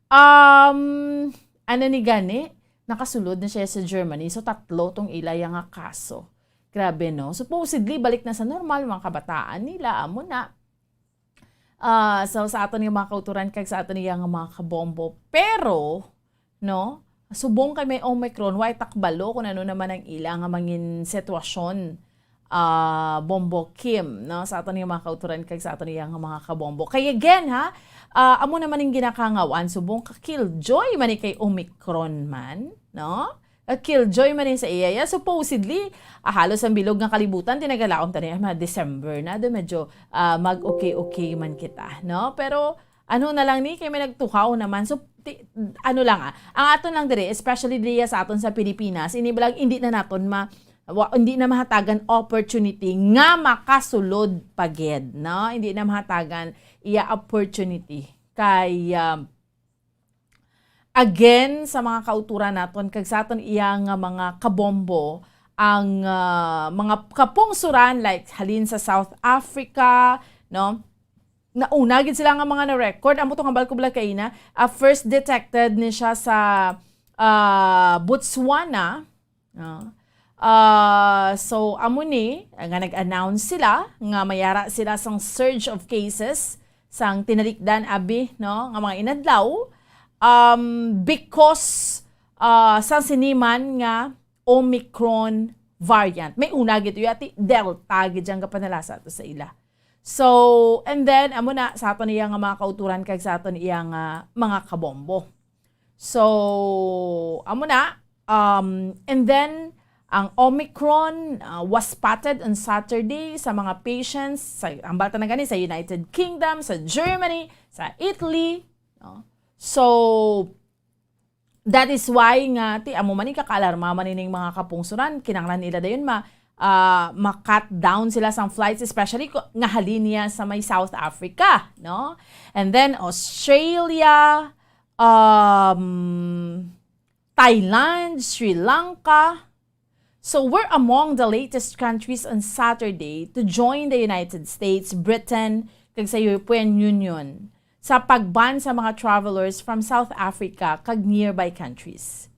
Um, ano ni gani? nakasulod na siya sa Germany. So, tatlo tong ila iya nga kaso. Grabe, no? Supposedly, balik na sa normal, mga kabataan nila, amo na. Ah, so, sa aton nga mga kauturan kag sa aton iya nga mga kabombo. Pero, no, subong kay may Omicron, way takbalo kung ano naman ang ila nga mangin sitwasyon, ah, Bombo Kim, no, sa aton nga mga kauturan kag sa aton iya nga mga kabombo. Kay again, ha, ah, amo naman ang ginakangawan, subong ka killjoy man ni kay Omicron man, no? Ah, killjoy man ni sa iya. Ya, supposedly, ah, halos ang bilog nga kalibutan, tinagalaom tani, ah, mga December na, do medyo, ah, mag-okay-okay man kita, no? Pero, ano na lang ni, kay may nagtuhaw naman. So, ti-, ano lang, ah, ang aton lang diri, especially diri sa aton sa Pilipinas, ini ba lang, hindi na naton ma-, wa-, hindi na mahatagan opportunity nga makasulod pa gid, no? Hindi na mahatagan iya opportunity. Kay, um, again, sa mga kauturan naton, kag sa aton iya nga mga kabombo, ang, ah, mga kapungsuran, like, halin sa South Africa, no? Nauna gid sila nga mga na-record. Amo to nga balko bala kaina, ah, first detected ni siya sa, ah, Botswana. Ah. Ah, so, amo ni, ah, nga nag-announce sila nga mayara sila sang surge of cases sang tinalikdan, abi, no, nga mga inadlaw, um, because, ah, sa sini man nga Omicron variant. May una gid, yati Delta gid yang gapanalasa to sa ila. So, and then, amo na, sa aton iya nga mga kauturan kag sa aton iya nga mga kabombo. So, amo na, um, and then, ang Omicron, uh, was spotted on Saturday sa mga patients, sa, ang balta na gani, sa United Kingdom, sa Germany, sa Italy, no? So, that is why nga, ti, amo man ni, kakaalarma man ning mga kapungsuran, kinahanglan nila dayon ma-, ah, ma-cut down sila sang flights, especially ko, nga halin niya sa may South Africa, no? And then Australia, um, Thailand, Sri Lanka. So, we're among the latest countries on Saturday to join the United States, Britain, kag sa European Union sa pag-ban sa mga travelers from South Africa kag nearby countries.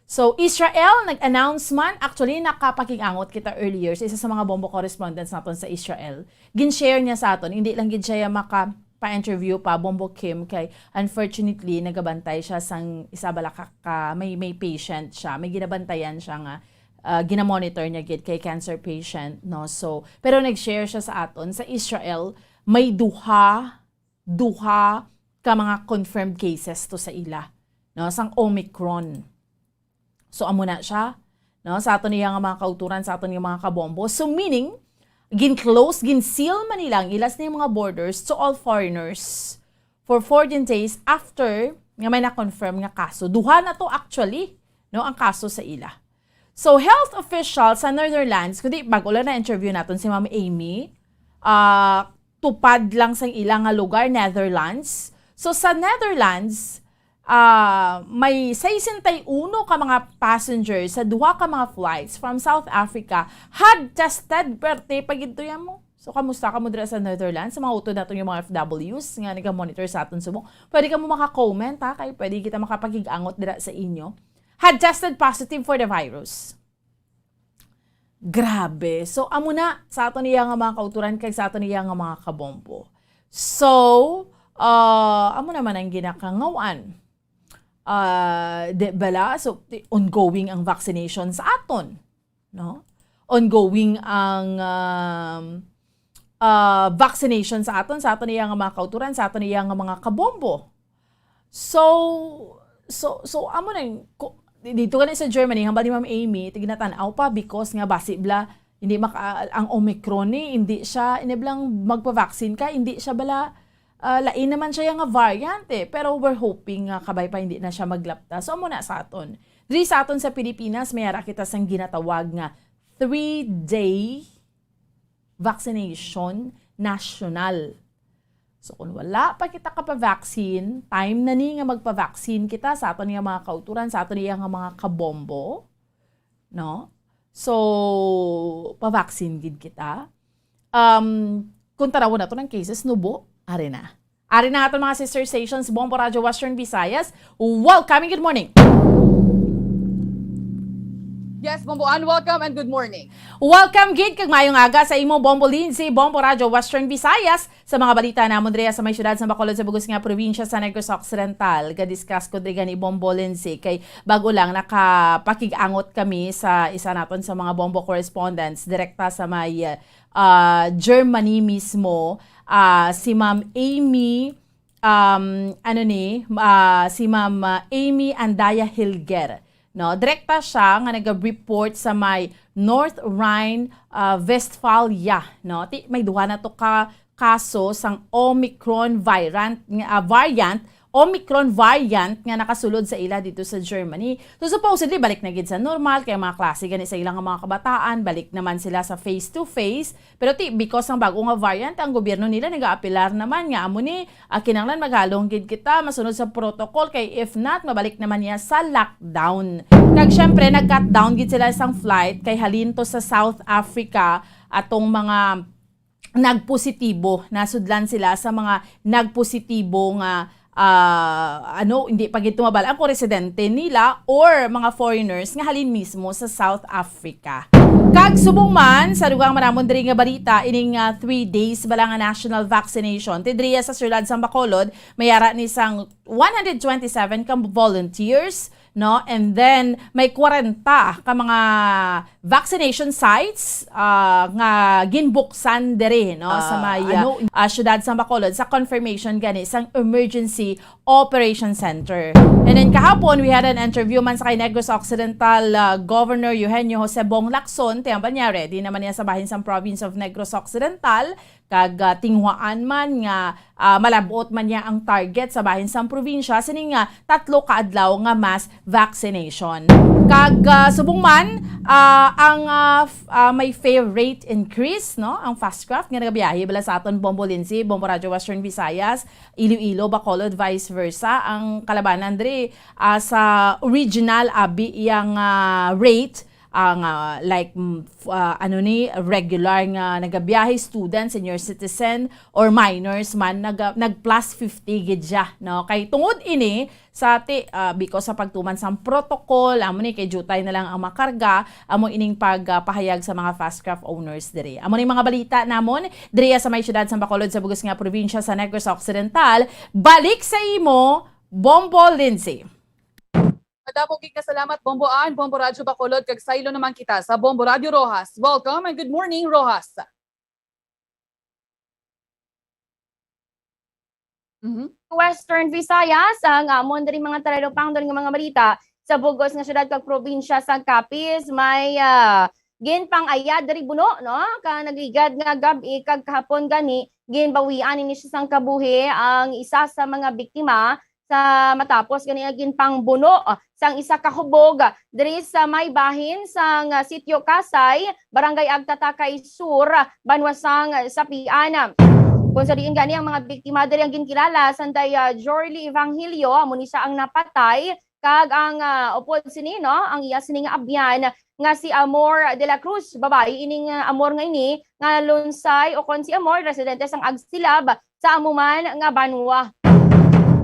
So, Israel, nag-announce man, actually, nakapakig-angot kita earlier sa isa sa mga Bombo correspondents naton sa Israel. Gin-share niya sa aton, hindi lang gid siya maka-pa-interview pa, Bombo Kim, kay unfortunately, nagabantay siya sang isa bala ka, ka may, may patient siya, may ginabantayan siya nga, ah, ginamonitor niya gid kay cancer patient, no? So, pero nag-share siya sa aton, sa Israel, may duha, duha ka mga confirmed cases to sa ila, no, sang Omicron. So, amo na siya, no, sa aton iya nga mga kauturan, sa aton nga mga kabombo. So, meaning, gin-close, gin-seal man nila ang ilas na mga borders to all foreigners for fourteen days after nga may na-confirm nga kaso. Duha na to actually, no, ang kaso sa ila. So, health official sa Netherlands, kundi bago lang na-interview naton si Ma'am Amy, ah, tupad lang sang ila nga lugar, Netherlands. So, sa Netherlands, ah, may sesenta y uno ka mga passengers sa duha ka mga flights from South Africa had tested, perte pa gid to yan mo. So, kamusta kamo dira sa Netherlands? Sa mga utod naton nga mga F Ws nga naga-monitor sa aton subong, pwede kamo maka-comment, ha, kay pwede kita makapakig-angot dira sa inyo. Had tested positive for the virus. Grabe. So, amo na sa aton iya nga mga kauturan kag sa aton iya nga mga kabombo. So, ah, amo naman ang ginakangawan. Ah, di bala? So, ti-, ongoing ang vaccination sa aton, no? Ongoing ang, um, ah, vaccination sa aton, sa aton iya nga mga kauturan, sa aton iya nga mga kabombo. So, so, so, amo na yung, ku-, dito gani sa Germany, hambal ni Ma'am Amy, tiginatan-aw pa because nga basi bala, hindi maka-, ang Omicron ni, hindi siya, hindi bala magpa-vaccine ka, hindi siya bala, ah, lain naman siya nga variant eh. Pero we're hoping nga kabay pa hindi na siya maglapta. So, amo na sa aton. Diri sa aton sa Pilipinas, may ara kita sang ginatawag nga three-day vaccination national. So, kung wala pa kita kapavaccine, time na ni nga magpavaccine kita sa aton nga mga kauturan, sa aton nga mga kabombo, no? So, pavaccine gid kita. Um, kung tanawon nato ang cases, nubo, ari na. Ari na aton mga sister stations, Bombo Radyo Western Visayas. Welcome and good morning. Yes, Bombo Ann, welcome and good morning. Welcome gid kag maayong aga sa imo, Bombo Lindsay, Bombo Radyo Western Visayas. Sa mga balita namon diri sa may siyudad sa Bacolod, sa bugos nga probinsya sa Negros Occidental, gadiscuss ko diri gani, Bombo Lindsay, kay bago lang nakapakig-angot kami sa isa naton sa mga Bombo correspondents direkta sa may, ah, Germany mismo, ah, si Ma'am Amy, um, ano ni, ah, si Ma'am, ah, Amy Andaya Hilger, no? Direkta siya nga nag-report sa may North Rhine, ah, Westphalia, no? Ti, may duha na to ka kaso sang Omicron variant, nga, ah, variant, Omicron variant nga nakasulod sa ila dito sa Germany. So, supposedly, balik na gid sa normal, kay mga klase gani sa ilang mga kabataan, balik naman sila sa face to face. Pero ti, because ang bago nga variant, ang gobyerno nila nagaapelar naman nga amo ni, ah, kinahanglan maghalong gid kita, masunod sa protocol, kay if not, mabalik naman niya sa lockdown. Kag syempre, nag-cut down gid sila sang flight kay halin to sa South Africa atong mga nagpositibo. Nasudlan sila sa mga nagpositibo nga, ah, ano, hindi pa gid tumabal ang residente nila or mga foreigners nga halin mismo sa South Africa. Kag subong man, sa dugang man namon diri nga balita, ining, ah, three days bala nga national vaccination, ti diriya sa siyudad sang Bacolod, may ara ni sang one hundred twenty-seven ka volunteers, no? And then, may kwarenta ka mga vaccination sites, ah, nga ginbuksan diri, no, sa Ah, may, ah, ano, ah, siyudad sang Bacolod sa confirmation gani sang Emergency Operation Center. And then kahapon, we had an interview man sa kay Negros Occidental, ah, Governor Eugenio Jose Bong Lacson. Tiyan ba niya, ready naman niya sa bahin sang province of Negros Occidental. Kag, ah, tinguhaan man nga, ah, malab-ot man niya ang target sa bahin sang probinsya sining, ah, tatlo ka adlaw nga mass vaccination. Kag, ah, subong man, ah, ang, ah, f-, ah, may fare rate increase, no? Ang Fastcraft nga nagabiyahe bala sa aton, Bombo Lindsay, Bombo Radyo Western Visayas, Iloilo, Bacolod, vice versa. Ang kalabanan diri, ah, sa original abi iyang, ah, rate, ang, ah, like, mm, f-, ah, ano ni, regular nga nagabiyahe, student, senior citizen, or minors man, nag-, nag-plus fifty gid siya, no? Kay tungod ini sa ti-, ah, because sa pagtuman sang protocol, amo ni, kay diutay na lang ang makarga, amo ining pag, ah, pahayag sa mga Fastcraft owners diri. Amo ni mga balita namon diri sa may siyudad sang Bacolod, sa bugos nga probinsya sa Negros Occidental. Balik sa imo, Bombo Lindsay. Madamo gid nga salamat, Bombo Ann, Bombo Radyo Bacolod, kag saylo naman kita sa Bombo Radyo Roxas. Welcome and good morning, Roxas. Mhm. Western Visayas, ang amon diri mga talupangdon nga mga balita sa bugos nga syudad kag probinsya sang Capiz, may, ah, ginpang-ayad diri buno, no? Ka nagligad nga gab-i kag kahapon gani, ginbawian ini siya sang kabuhi ang isa sa mga biktima sa matapos gani nga ginpangbuno sang isa ka hubog diri sa may bahin sang, ah, Sitio Kasay, Barangay Agtatakay Sur, banwa sang Sapian. Kung sa diin gani ang mga biktima diri ang ginkilala sanday, ah, Jorly Evangelio, amo ni siya ang napatay, kag ang, ah, upod sini, no, ang iya sini nga abyan nga si Amor de la Cruz, babayi ining, ah, Amor nga ini nga lunsay, o kon si Amor residente sang Agsilab, sa amo man nga banwa.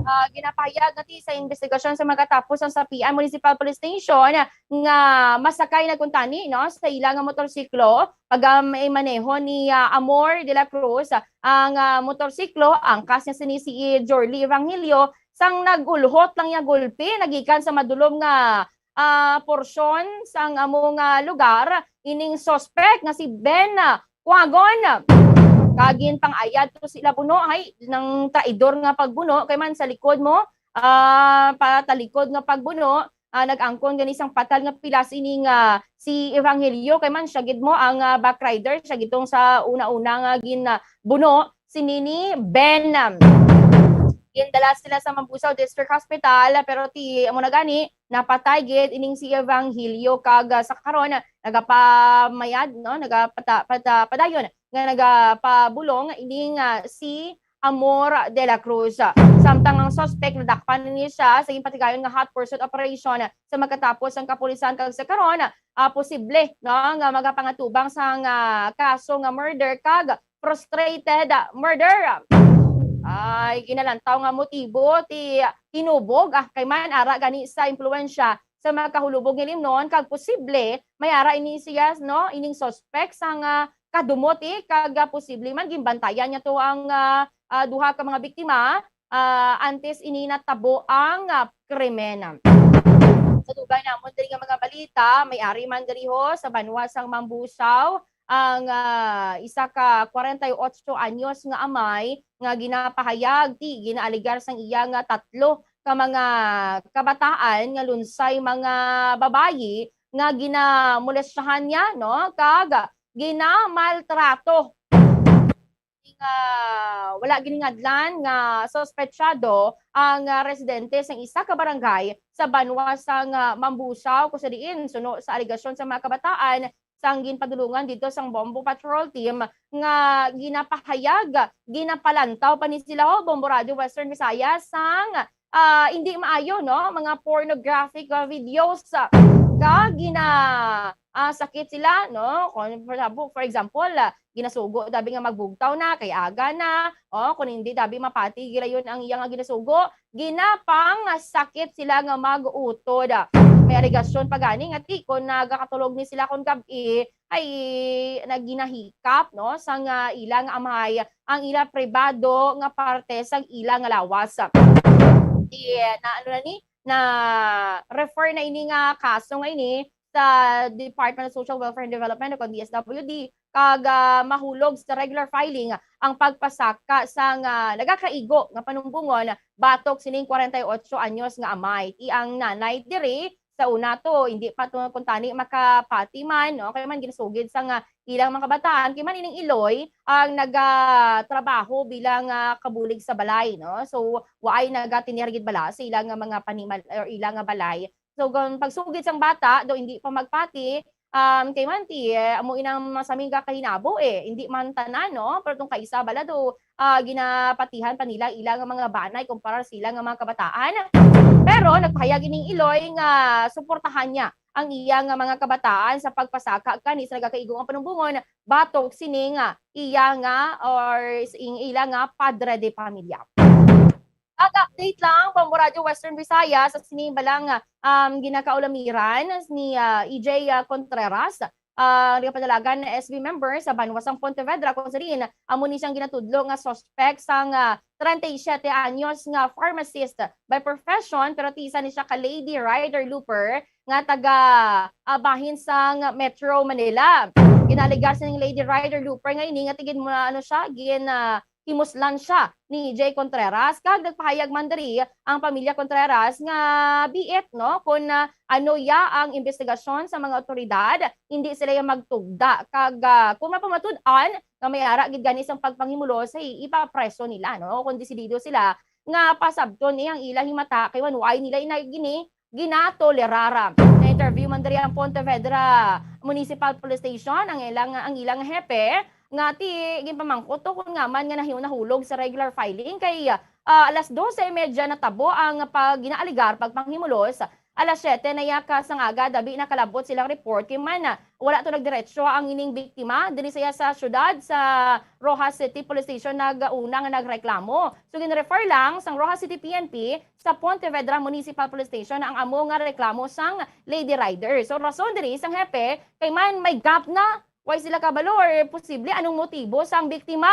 Ah, ginapahayag nga ti sa investigasyon sa magkatapos ang Sapian Municipal Police Station nga masakay na kuntani, no, sa ila nga motorsiklo, pag, ah, may maneho ni, ah, Amor de la Cruz, ah, ang, ah, motorsiklo, angkas niya sini si Jorly Evangelio, sang nag-ulhot lang niya gulpi nagikan sa madulom nga, ah, porsyon sang amo nga lugar ining suspek nga si Ben Kuagon. Kag ginpang-ayad to sila buno, hay, nang traidor nga pagbuno, kay man sa likod mo, ah, patalikod nga pagbuno, ah, nag-angkon gani sang patal nga pilas ini nga si Evangelio, kay man siya gid mo ang, ah, backrider, siya gid tong sa una-una nga gin, ah, buno sini ni Ben. Gindala sila sa Mambusao District Hospital, pero ti amo na gani, napatay gid ining si Evangelio, kag, ah, sa karon nagapamayad, no, nagapata-, pata-, padayon nga nagapabulong ining, ah, si Amor de la Cruz. Samtang ang suspek nadakpan ni siya sa ginpatigayon nga hot pursuit operation sa magkatapos ang kapulisan, kag sa karon, ah, posible, no, nga magapangatubang sang, ah, kaso nga murder kag frustrated murder. Ay, ginalantaw nga motibo ti hinubog, ah, kay man ara gani sa impluwensya sa makahulubog nga ilimnon, kag posible may ara ini siya, no, ining suspek sang, ah, kadumot, eh, kag, ah, posible man ginbantayan niya to ang, ah, ah, duha ka mga biktima, ah, antes ini natabo ang, ah, krimen. Sa dugay namon diri nga mga balita, may ari man diri ho sa banwa sang Mambusao ang, ah, isa ka kwarenta y otso anyos nga amay nga ginapahayag ti ginaaligar sang iya nga tatlo ka mga kabataan nga lunsay mga babayi nga ginamolestahan niya, no, kag ginamaltrato. Nga wala giningadlan nga suspetsado ang, ah, residente sang isa ka barangay sa banwa sang, ah, Mambusao, kung sa diin, suno sa alegasyon sa mga kabataan, sang ginpadulungan didto sang Bombo Patrol Team nga ginapahayag, ginapalantaw pa ni sila, ho, Bombo Radyo Western Visayas, sang, ah, hindi maayo, no, mga pornographic, ah, videos, ah, ka gina, ah, sakit sila, no? Kung for example, for example, ah, ginasugo dabi nga magbugtaw na, kay aga na, o kung hindi dabi mapati gilayon ang iya nga ginasugo, ginapangsakit sila nga mag-utod. May alegasyon pa gani nga ti kon nagakatulog ni sila kon gab-i, ay nagginahikap, no, sang, ah, ila nga amay ang ila pribado nga parte sang ila nga lawas. Di, na, ano na ni, na refer na ini nga kaso nga ini sa Department of Social Welfare and Development o kon D S W D, kag, ah, mahulog sa regular filing ang pagpasaka sang, ah, nagakaigo nga panumbongon batok sining kwarenta y otso anyos nga amay. Ti ang nanay diri sa una to, hindi pa to kuntani makapati man, no? Kay man ginasugid sang, ah, ilang mga kabataan, kay man ining iloy ang nagatrabaho bilang, ah, kabulig sa balay, no? So, waay nagatener gid bala sa ilang nga mga panimal or ilang nga balay. So, kung pagsugid sang bata, do hindi pa magpati, um, kay man ti, eh, amo inang masaming gakahinabo, eh. Hindi man tanan, no? Pero tong kaisa bala do, ah, ginapatihan pa nila ila nga mga banay kumpara sa ila nga mga kabataan. Pero nagpahayag ining iloy nga suportahan niya ang iya nga mga kabataan sa pagpasaka kani sa nagakaigo nga panumbongon batok sining, ah, iya nga or sa ing-, ila nga padre de pamilya. Ag update lang, Bombo Radyo Western Visayas, sa sining balang, um, ginakaulamiran ni, ah, E J, ah, Contreras, ah, nagapadalagan na S B member sa banwa sang Pontevedra, kung sa diin amo ni siyang ginatudlo nga suspek sang, ah, treinta y siete anyos nga pharmacist by profession, pero ti isa ni siya ka lady rider looper nga taga, ah, bahin sang Metro Manila. Ginalegar sining lady rider looper nga ini nga ti gin-, ano siya, gin, ah, himuslan siya ni Jay Contreras, kag nagpahayag man diri ang pamilya Contreras nga biit, no, kun, ah, ano ya ang imbestigasyon sa mga awtoridad, hindi sila ya magtugda, kag, ah, kung mapamatud-an nga may ara gid gani sang pagpanghimulos, ay ipapreso nila, no, kung desidido sila nga pasabton ni ang ilang himata, kay wan-, why nila ina-, gini ginatolerara. Na-interview man diri ang Pontevedra Municipal Police Station ang ilang, ang ilang hepe nga ti ginpamangkot to kung nga man nga nahi-, nahulog sa regular filing kay, ah, alas dose y media natabo ang pag-, ginaaligar pagpanghimulos. Alas siyete na ya ka sang aga, dabi nakalabot silang report kay man, ah, wala to nagdiretso ang ining biktima diri sa iya sa syudad sa Roxas City Police Station nag-, una nga nagreklamo. So, gin-refer lang sang Roxas City P N P sa Pontevedra Municipal Police Station ang amo nga reklamo sang lady rider. So, rason diri sang hepe kay man may gap na, way sila kabalo or posible anong motibo sang biktima.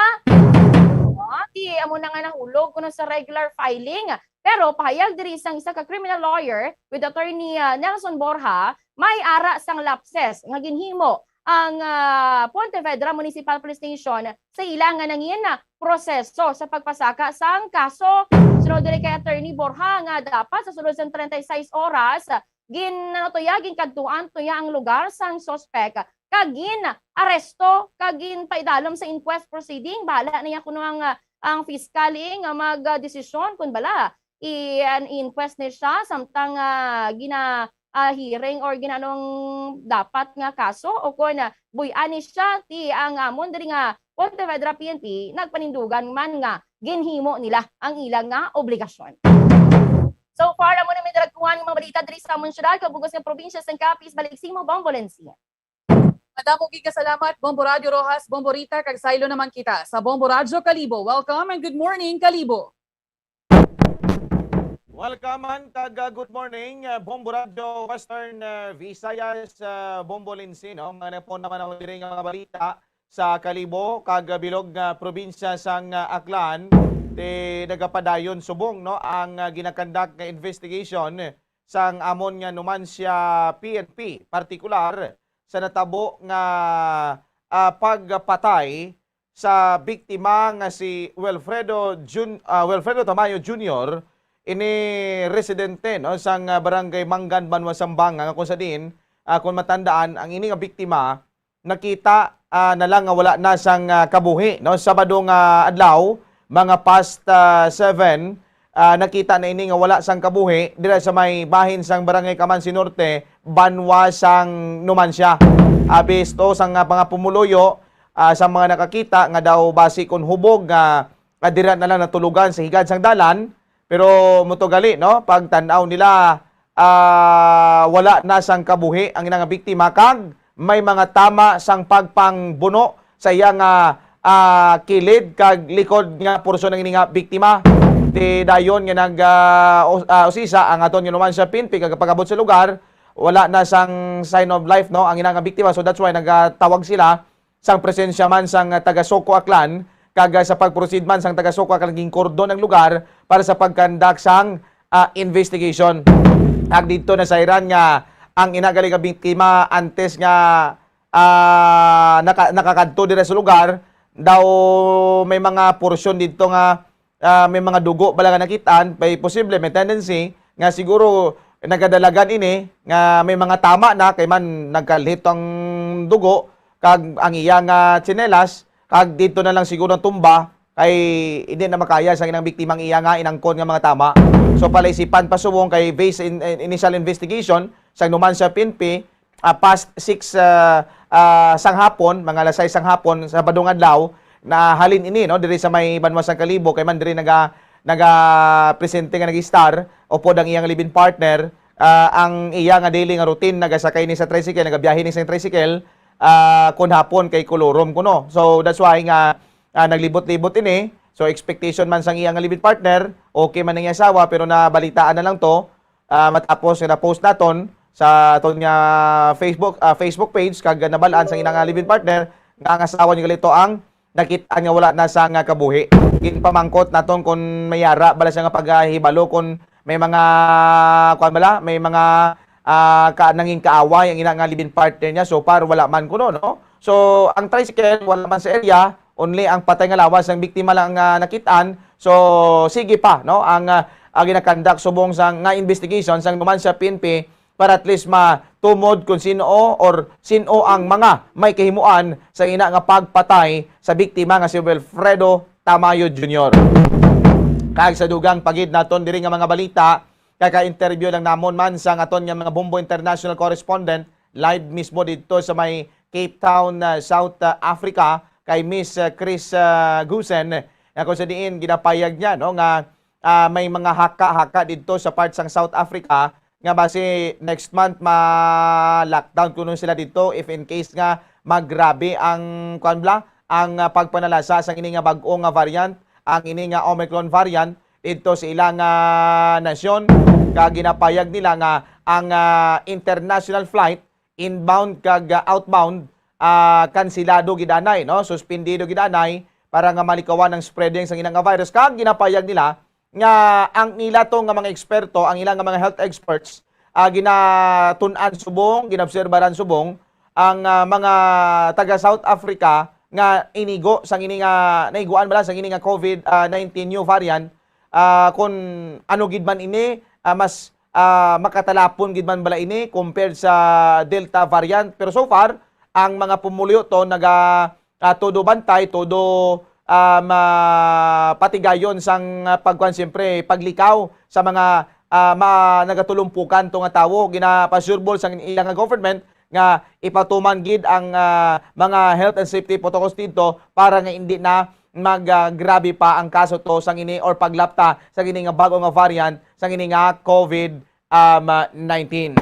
Ah, ti amo na nga nahulog kuno sa regular filing. Pero pahayag diri sang isa ka criminal lawyer with attorney, ah, Nelson Borja, may ara sang lapses nga ginhimo ang, ah, Pontevedra Municipal Police Station sa ila nga nangin, ah, proseso sa pagpasaka sang kaso. Sunod diri kay Attorney Borja nga dapat sa sulod sang treinta y seis oras, gin-, ano to ya, ginkadtuan to ya ang lugar sang suspek, kag gin-aresto, kag ginpaidalom sa inquest proceeding. Bahala na ya kuno ang, ah, ang fiscal, eh, nga mag, ah, desisyon kun bala i-, an-, inquest ni siya, samtang, ah, gina-, ah, hearing or ginanong dapat nga kaso, o kun, ah, buy-an ni siya, ti ang amon diri nga Pontevedra P N P, nagpanindugan man nga ginhimo nila ang ila nga obligasyon. So far, amo na may daragkuhan nga mga balita diri sa amon syudad, kag bug-os nga probinsya sang Capiz. Balik sa imo, Bombo Lency. Madamo gid nga salamat, Bombo Radyo Roxas, Bombo Rita, kag saylo naman kita sa Bombo Radyo Kalibo. Welcome and good morning, Kalibo. Welcome man kag, uh, good morning, uh, Bombo Radio Western, uh, Visayas, uh, Bombo Lindsay, no? Mga po naman ako diri nga mga balita sa Kalibo kag, uh, bilog nga probinsya sang, uh, Aklan. Ti nagapadayon subong, no, ang, uh, ginakandak nga investigation sang amon nga Numancia P N P, partikular sa natabo nga, ah, pagpatay sa biktima nga si Wilfredo Jun-, ah, Wilfredo Tamayo Junior, ini residente, no, sang, ah, Barangay Manggan, Banwa Sambanga, nga kung sa diin, ah, kung matandaan, ang ini nga biktima nakita, ah, na lang nga wala na sang, ah, kabuhi, no? Sabado nga adlaw, mga past, ah, seven, ah, nakita na ini nga wala sang kabuhi dira sa may bahin sang Barangay Camansi Norte, banwa sang Numancia. Abisto sang, ah, mga pumuluyo, ah, sa mga nakakita nga daw basi kon hubog nga, ah, dira na lang natulugan sa higad sang dalan, pero mutugali, no, pagtan-aw nila, ah, wala na sang kabuhi ang ina nga biktima kag may mga tama sang pagpangbuno sa iya nga, ah, kilid kag likod nga porsyon ang ini nga biktima. Ti dayon nga nag, ah, us-, ah, usisa ang aton nga Numancia P N P kag pag-abot sa lugar, wala na sang sign of life, no, ang ina nga biktima. So that's why nagatawag sila sang presensya man sang taga Soco Aklan, kag, ah, sa pag-proceed man sang taga Soco Aklan, ginkordon ang lugar para sa pagkandak sang, ah, investigation. Kag didto nasayran nga ang ina gali nga biktima antes nga, ah, naka-, nakakadto dira sa lugar, daw may mga porsyon didto nga ah, may mga dugo bala nga nakit-an, may posible, may tendency nga siguro nagadalagan ini nga may mga tama na kay man nagkalhit ang dugo kag ang iya nga tsinelas kag dito na lang siguro ang tumba kay hindi na makaya sa inang biktima ang iya nga inangkon nga mga tama. So palaisipan pa subong kay based in, in initial investigation sa Numancia P N P, ah, past six, ah, ah, sang hapon, mga alas sais sang hapon, Sabadong adlaw, nahalin ini, no, diri sa may banwa sang Kalibo, kay man diri naga-, naga-presente nga nag-star, upod ang iyang live-in partner, ah, ang iya nga daily nga routine, nagasakay ni sa tricycle, nagabiyahe ni sa tricycle, ah, kun hapon kay Colorum kuno. So, that's why nga, ah, naglibot-libot ini. So, expectation man sang iya nga live-in partner, okay man ang iyang asawa, pero nabalitaan na lang to, ah, matapos nga na-post naton sa aton nga Facebook, ah, Facebook page kag nabal-an sang ina nga live-in partner nga ang asawa niya gali to ang nakit-an nga wala na sa nga kabuhi. Ginpamangkot naton kung may ara bala siya nga paghibalo kung may mga, kuwan bala, may mga, ah, ka, nangin kaaway ang ina nga live-in partner niya. So far, wala man kuno, no? So, ang tricycle, wala man sa area, only ang patay nga lawas sang biktima lang nga nakit-an. So, sige pa, no, ang, ah, ang ginakandak subong sa nga investigation sang Numancia P N P para at least matumod kung sino or sino ang mga may kahimuan sa ina nga pagpatay sa biktima nga si Wilfredo Tamayo Junior. Kag sa dugang pagid naton diri nga mga balita, kaka-interview lang namon man sa aton nga mga Bombo International correspondent live mismo didto sa may Cape Town, ah, South, ah, Africa, kay Miss, ah, Chris, ah, Gusen, nga kung sa diin ginapayag niya, no, nga, ah, may mga haka-haka didto sa part sang South Africa nga basi next month ma-lockdown kuno sila didto if in case nga maggrabe ang, kuwan bala, ang, ah, pagpanalasa sang ini nga bag-o nga variant, ang ini nga Omicron variant didto sa ilang, ah, nasyon. Kag ginapayag nila nga ang, ah, international flight inbound kag, ah, outbound, ah, kansilado gid anay, no? Suspendido gid anay para nga malikawan ang spreading sang ina nga virus. Kag ginapayag nila nga ang ila to nga mga eksperto, ang ila nga mga health experts, ah, ginatun-an subong, ginobserbaran subong ang, ah, mga taga South Africa nga inigo sang ini nga naiguan bala sang ini nga COVID, ah, nineteen new variant, ah, kung ano gid man ini, ah, mas ah, makatalapon gid man bala ini compared sa Delta variant? Pero so far, ang mga pumuluyo to naga, ah, todo bantay, todo, ah, ma-, patigayon sang, ah, pagkuan, siyempre, paglikaw sa mga, ah, ma-, nagatulumpukan to nga tawo. Ginapasureball sang ila nga government nga ipatuman gid ang, ah, mga health and safety protocols didto para nga hindi na mag, ah, grabe pa ang kaso to sang ini or paglapta sang ini nga bag-o nga variant sang ini nga COVID, um, ah, nineteen.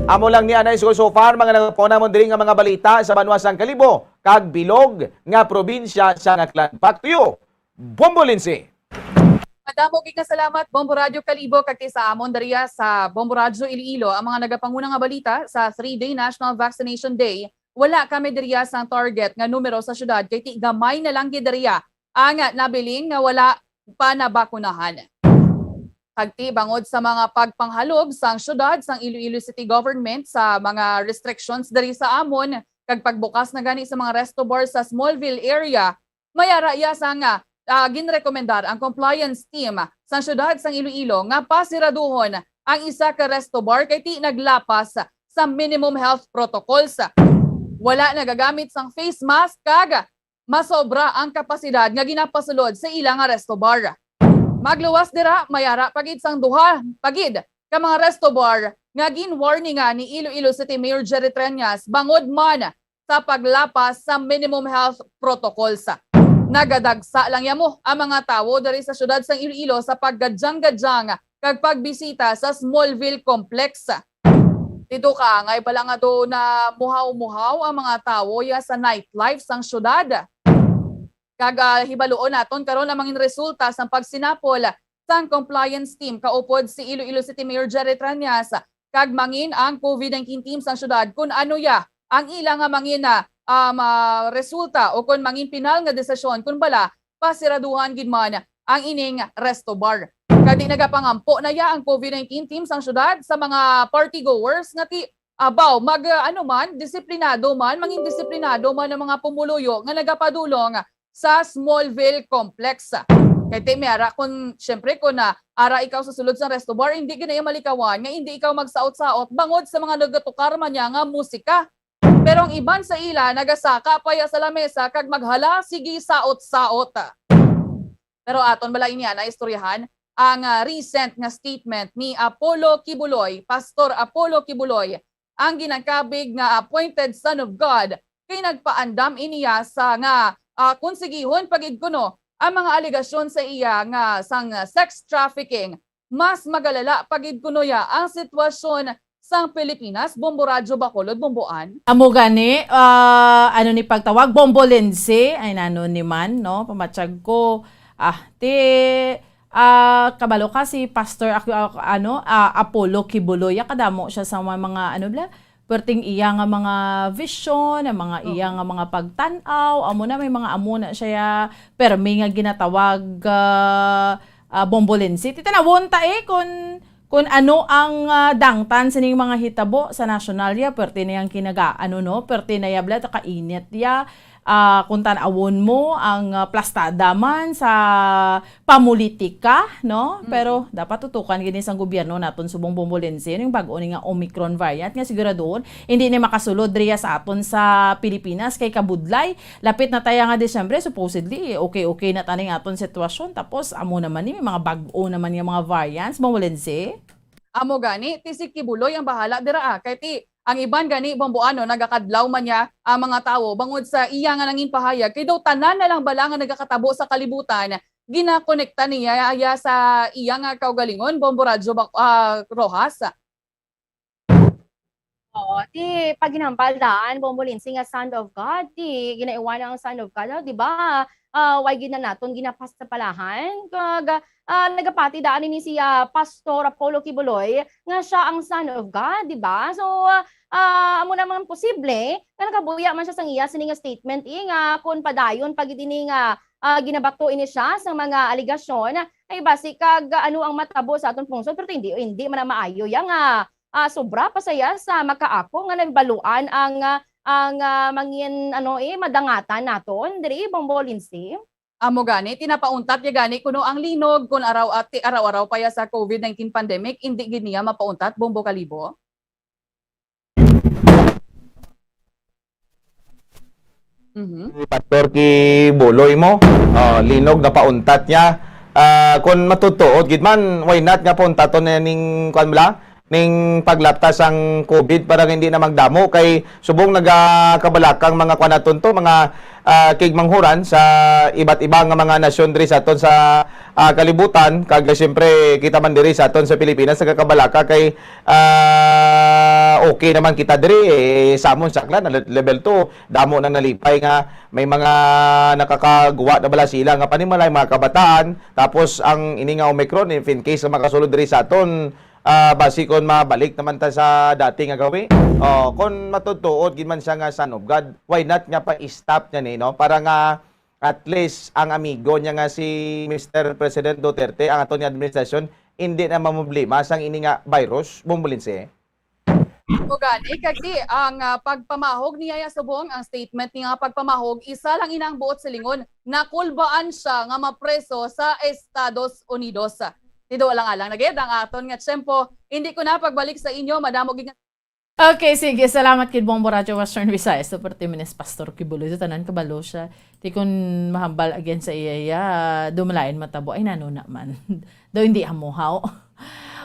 Amo lang ni anay so, so far, mga nagapuna mo diri nga mga balita sa banwa sang Kalibo kag bilog nga probinsya sang Aklan. Back to you, Bombo Lindsay. Madamo gid nga salamat, Bombo Radyo Kalibo, kag ti sa amon diriya sa Bombo Radyo Iloilo ang mga nagapanguna nga balita sa three-day National Vaccination Day. Wala kami diriya sang target nga numero sa syudad, kay ti gamay na lang gid diriya ang nabilin nga wala pa nabakunahan. Kag ti bangod sa mga pagpanghalob sang syudad sang Iloilo City Government sa mga restrictions diri sa amon kag pagbukas na gani sa mga resto bar sa Smallville area, may ara iya sang, ah, ginrekomendar ang compliance team sang syudad sang Iloilo nga pasiraduhon ang isa ka resto bar kay ti naglapas sa minimum health protocols. Wala nagagamit sang face mask kag masobra ang kapasidad nga ginapasulod sa ila nga resto bar. Magluwas dira, may ara pa gid sang duha pa gid ka mga resto bar nga ginwarningan ni Iloilo City Mayor Jerry Treñas bangod man sa paglapas sa minimum health protocols. Nagadagsa lang yamo ang mga tawo diri sa syudad sang Iloilo sa paggadyang-gadyang kag pagbisita sa Smallville Complex. Didto kaangay bala nga do na muhaw-muhaw ang mga tawo ya sa nightlife sang syudad. Kag, ah, hibaluon naton karon ang mangin resulta sang pagsinapol sang compliance team kaupod si Iloilo City Mayor Jerry Treñas kag mangin ang COVID nineteen team sang syudad kun ano ya ang ila nga mangin, ah, um, ah, resulta o kun mangin pinal nga desisyon kun bala pasiraduhan gid man ang ining resto bar. Kag di nagapangampo na ya ang COVID nineteen team sang syudad sa mga party goers nga ti abaw mag, ah, ano man, disiplinado man, mangin disiplinado man ang mga pumuluyo nga nagapadulong sa Smallville Complex. Kay ti may ara kun, syempre, kun na ara ikaw sa sulod sa resto bar, hindi gid na malikawan nga hindi ikaw magsaot-saot bangod sa mga nagatukar man niya nga musika. Pero ang iban sa ila nagasaka pa ya sa lamesa kag maghala sige saot-saot. Pero aton bala ini ana istoryahan ang, ah, recent nga statement ni Apollo Kibuloy, Pastor Apollo Kibuloy, ang ginakabig nga appointed son of God, kay nagpaandam ini ya sa nga, ah, konsigihon pa gid kuno ang mga alegasyon sa iya nga sang sex trafficking. Mas magalala pa gid kuno ya ang sitwasyon sang Pilipinas, Bombo Radyo Bacolod, Bomboan. Amo gani, ah, ano ni pagtawag, Bombo Lindsay, ay nano ni man, no? Pamatyag ko, ah, ti, ah, kabalo ka si Pastor, ak-, ak-, ano, ah, Apollo Kibuloy, kadamo siya sa mga, mga, ano bala, perting iya nga mga vision, ang mga iya Oo. nga mga pagtan-aw, amo na may mga amo na siya, permi nga ginatawag, ah, ah, Bombo Lindsay. Titanawon ta eh, kung, kung ano ang, ah, dangtan sining mga hitabo sa nasyonal ya, perte na yang kinaga-, ano, no? Perte na ya, bala, kainit ya. Ah, kung tan-awon mo ang, ah, plastada man sa pamulitika, no? Mm. Pero dapat tutukan gini sang gobyerno naton subong Bombo Lindsay, yung bag-o ni nga Omicron variant nga siguraduhon hindi ni makasulod riya sa aton sa Pilipinas kay kabudlay. Lapit na taya nga Disyembre, supposedly, okay-okay na taning aton sitwasyon. Tapos, amo naman ni, may mga bag-o naman nga mga variants, Bombo Lindsay. Amo gani, ti si Kibuloy ang bahala dira, ah. Kay ti, ang iban gani, Bomboano, nagakadlaw man niya ang mga tawo bangod sa iya nga nangin pahayag. Kay daw tanan na lang bala nga nagakatabo sa kalibutan, ginakonekta niya iya sa iya nga kaugalingon, Bombo Radyo Bak-, ah, Rojas. Oo, ti paghinambal daan, Bombo Lindsay, nga Son of God, ti ginaiwan ang Son of God, ah, di ba? Ah, way gid na naton ginapasapalahan, kag, ah, nagapati daan ini si, ah, Pastor Apollo Kibuloy nga siya ang Son of God, di ba? So, ah, amo naman posible nga nakabuya man siya sang iya sini nga statement, eh, nga kun padayon pa gid ini nga, ah, ginabato ini siya sa mga alegasyon, ay basi kag ano ang matabo sa aton pungsod, pero hindi, hindi man na maayo ya nga ah, sobra pa saya sa makaako nga nabaluan ang, ah, ang, ah, mangin, ano, eh, madangatan naton diri, Bombo Lindsay. Amo gani, tinapauntat ya gani kuno ang linog kun araw at ti-, araw-araw pa ya sa COVID nineteen pandemic, indi gid niya mapauntat, Bombo Kalibo? Mhm. Si Pastor Kibuloy mo, ah, linog na pauntat niya. Ah, kung matutuod gid man, why not nga pauntaton na ning, kuwan bala, ning paglapta sang COVID para nga hindi na magdamo kay subong nagakabalakang mga kuwan naton to, mga, ah, kigmanghuran sa iba't iba nga mga nasyon diri sa aton sa, ah, kalibutan, kag siyempre kita man diri sa aton sa Pilipinas nagakabalaka kay ah, okay naman kita diri, eh, sa amon sa Aklan, na le-, level two, damo nang nalipay nga may mga nakakagwa na bala sila nga panimalay, mga kabataan. Tapos ang ini nga Omicron, if in case nga makasulod diri sa aton, ah, basi kon mabalik naman ta sa dati nga gawi. Oh, kon matutuod gid man siya nga Son of God, why not nga pa-stop niya ni, no? Para nga at least ang amigo niya nga si Mister President Duterte, ang aton nga administrasyon, hindi na mamroblema sang ini nga virus, Bombolinse. O gani, kag ti ang, ah, pagpamahog niya subong ang statement niya nga pagpamahog, isa lang inang buot silingon, nakulbaan siya nga mapreso sa Estados Unidos. Tido alang-alang na gid ang aton nga tiyempo. Hindi ko na pagbalik sa inyo, madamo gid nga Okay, sige. Salamat kid Bombo Radyo Western Visayas. Sa parte ni Pastor Kibuloy, sa tanan kabalo siya. Ti kun mahambal again sa iya, iya, dumalain matabo. Ay, nano naman. Daw hindi hamuhaw.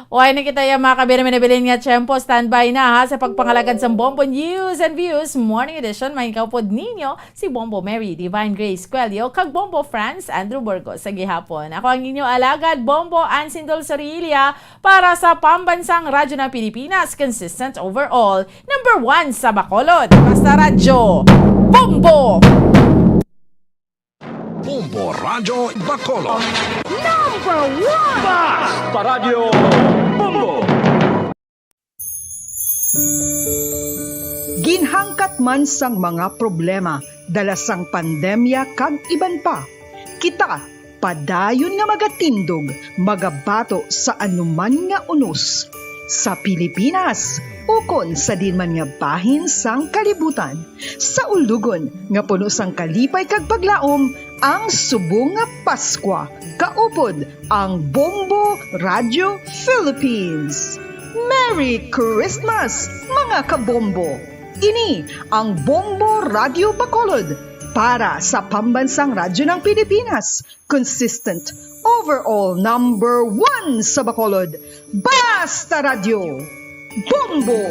Uy, na kita ya, mga kabiri, minabilin nga tiyempo. Standby na, ha, sa pagpangalagad sang Bombo News and Views Morning Edition. May kaupod ninyo si Bombo Mary Divine Grace Cuello kag Bombo Franz Andrew Burgos sa gihapon. Ako ang inyo alagad, Bombo Ansindol Sorilla, para sa Pambansang Radyo ng Pilipinas, consistent overall, number one sa Bacolod. Basta Radyo, Bombo! Bombo Radyo Bacolod. Number one! Basta Radyo Bombo! Ginhangkat man sang mga problema dala sang pandemya kag iban pa, kita padayon nga magatindog, magabato sa anuman nga unos, sa Pilipinas ukon sa diin man nga bahin sang kalibutan. Sa ulugon nga puno sang kalipay kag paglaom, ang subong nga Paskwa, kaupod ang Bombo Radyo Philippines. Merry Christmas, mga kabombo! Ini ang Bombo Radyo Bacolod para sa Pambansang Radyo ng Pilipinas. Consistent, overall number one sa Bacolod. Basta Radyo, Bombo!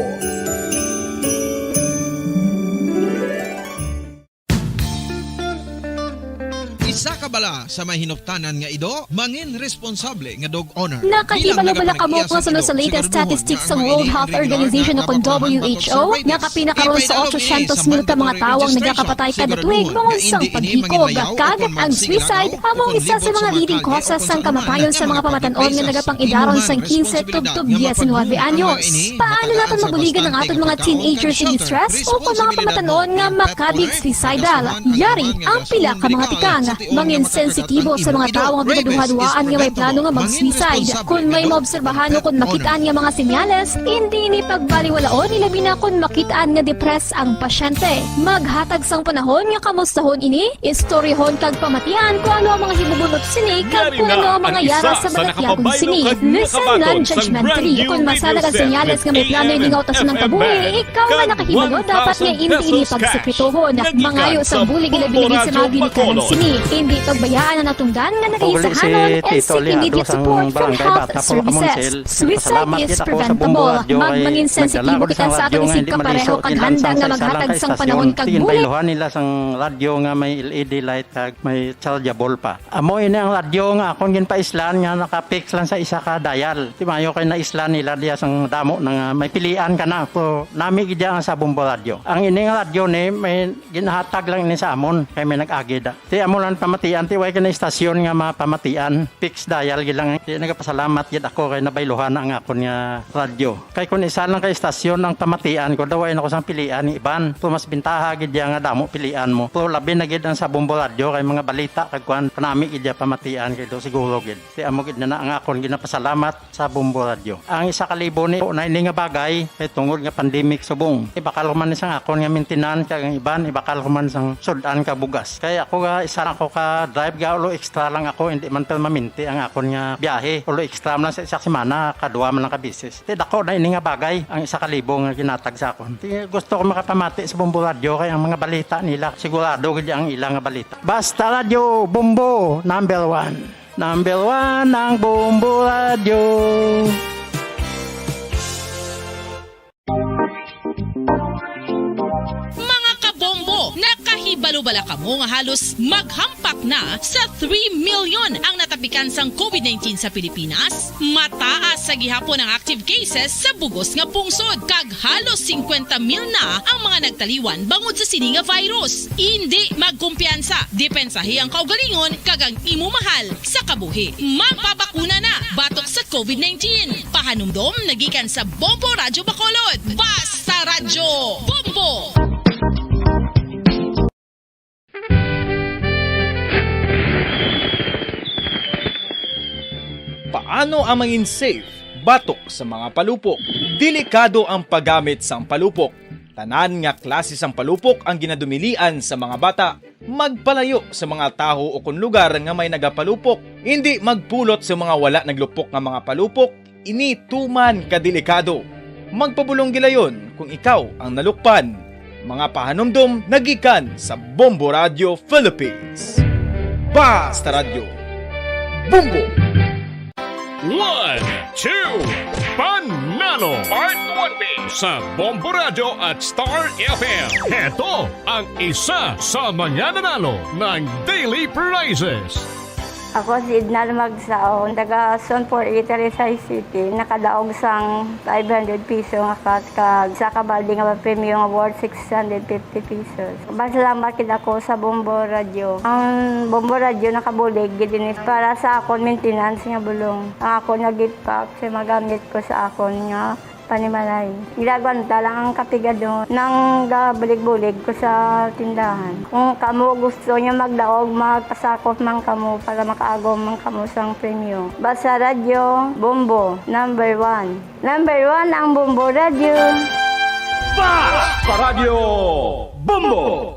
Isa ka bala sa may hinuptanan nga ido, mangin responsable nga dog owner. Nakahibalo bala kamo kung ano sa latest statistics sang World Health Organization o kon W H O, nga kapin na karon sa otso syentos mil ka mga tawo ang nagakapatay kada tuig tungod sang paghikog. Kag ang suicide amo ang isa sa mga leading causes sang kamatayon sa mga pamatan-on nga nagapang-idaron sang quince tubtob diecinuebe anyos. Paano naton mabuligan ang aton mga teenagers in distress o kon mga pamatan-on nga makabig suicidal? Yari ang pila ka mga tikang. Mangin sensitibo sa mga tawo nga ginaduhaduhaan nga may plano nga mag-suicide. Kon may maobserbahan o kon makit-an nga mga senyales, indi ini pagbaliwalaon, ilabi na kon makit-an nga depressed ang pasyente. Maghatag sang panahon nga kamustahon ini, istoryahon kag pamatian kon ano ang mga hibubunot sini kag kon ano ang mga yara sa balatyagon sini. Listen non-judgmentally. Kon masanag ang senyales nga may plano ini nga utason ang kabuhi, ikaw nga nakahibalo, dapat nga indi ini pagsekretohon. Mangayo sang bulig, ilabi na gid sa mga ginikanan sini. Indi pagbayaan ang natungdan nga nagaisahanon and seek immediate support from health services. Suicide is preventable. Magmangin sensitibo kita sa aton isig kapareho kag handa nga maghatag sang panahon kag bulig. Bayluhan nila sang radyo nga may L E D light kag may chargeable pa. Amo ini ang radyo nga akon ginpaislan nga naka-fix lang sa isa ka dial. Ti maayo kay naislan nila diya sang damo na nga may pilian ka na. Pero nami gid ang sa Bombo Radyo. Ang ini nga radyo ni may ginahatag lang ini sa amon kay may nag-agi da. Ti amo lang pamatian, ti way ka na istasyon nga mapamatian. Fix dial gid lang. Ti nagapasalamat gid ako kay nabayluhan na ang akon nga radyo. Kay kun isa lang ka istasyon ang pamatian ko, daw ay nako sang pilian ni iban. Pero mas bintaha gid ya nga damo pilian mo. Pero labi na gid ang sa Bombo Radyo kay mga balita kag kuan, kanami gid ya pamatian kay do siguro gid. Ti amo gid na, na ang akon ginapasalamat sa Bombo Radyo. Ang isa ka libo ni na ini nga bagay kay tungod nga pandemic subong. Ibakal ko man sang akon nga maintenance kag ang iban ibakal ko man sang sud-an ka bugas. Kay ako ga isa lang ako ka drive ga ulo extra lang ako, hindi man permanente ang akon nga biyahe. Ulo extra man lang sa isa ka semana, kadua man lang ka beses. Ti dako na ini nga bagay ang isa ka libo nga ginatag sa akon. Ti gusto ko makapamati sa Bombo Radyo kay ang mga balita nila sigurado gid ang ila nga balita. Basta Radyo Bombo, number one. Number one ang Bombo Radyo. Mga kabombo, nakahibalo Wala kamo nga halos maghampak na sa three million ang natapikan sang covid nineteen sa Pilipinas? Mataas sa gihapon ang active cases sa bugos nga pungsod, kag halos singkwenta mil na ang mga nagtaliwan bangod sa sini nga virus. Indi magkumpiyansa, depensahi ang kaugalingon kag ang imo mahal sa kabuhi. Magpabakuna na batok sa covid nineteen. Pahanumdom nagikan sa Bombo Radyo Bacolod. Basta Radyo Bombo! Paano ang mangin safe batok sa mga palupok? Delikado ang paggamit sang palupok. Tanan nga klase sang palupok ang ginadumilian sa mga bata. Magpalayo sa mga tawo o kon lugar nga may nagapalupok. Indi magpulot sa mga wala naglupok nga mga palupok. Ini tuman ka delikado. Magpabulong gilayon kung ikaw ang nalukpan. Mga pahanumdom nagikan sa Bombo Radio Philippines. Basta Radyo, Bombo! One, two, Panalo Part one B sa Bombo Radio at Star F M. Heto ang isa sa mga nanalo ng daily prizes. Ako si Edna Lumagsaon, taga Zone four A, Talisay City. Nakadaog sang five hundred piso nga cash kag sa kabaldi nga premyo nga worth six hundred fifty pesos. Masalamat gid ako sa Bombo Radyo. Ang Bombo Radyo nakabulig gid ini para sa akon maintenance nga bulong. Ang akon nga gift pack sa magamit ko sa akon nga panimalay. Ginagwanta lang ang kapigadon nang gabulig-bulig ko sa tindahan. Kung kamo gusto niyo magdaog, magpasakop man kamo para makaagom man kamo sang premyo. Basta Radyo Bombo, number one. Number one ang Bombo Radyo. Basta Radyo Bombo!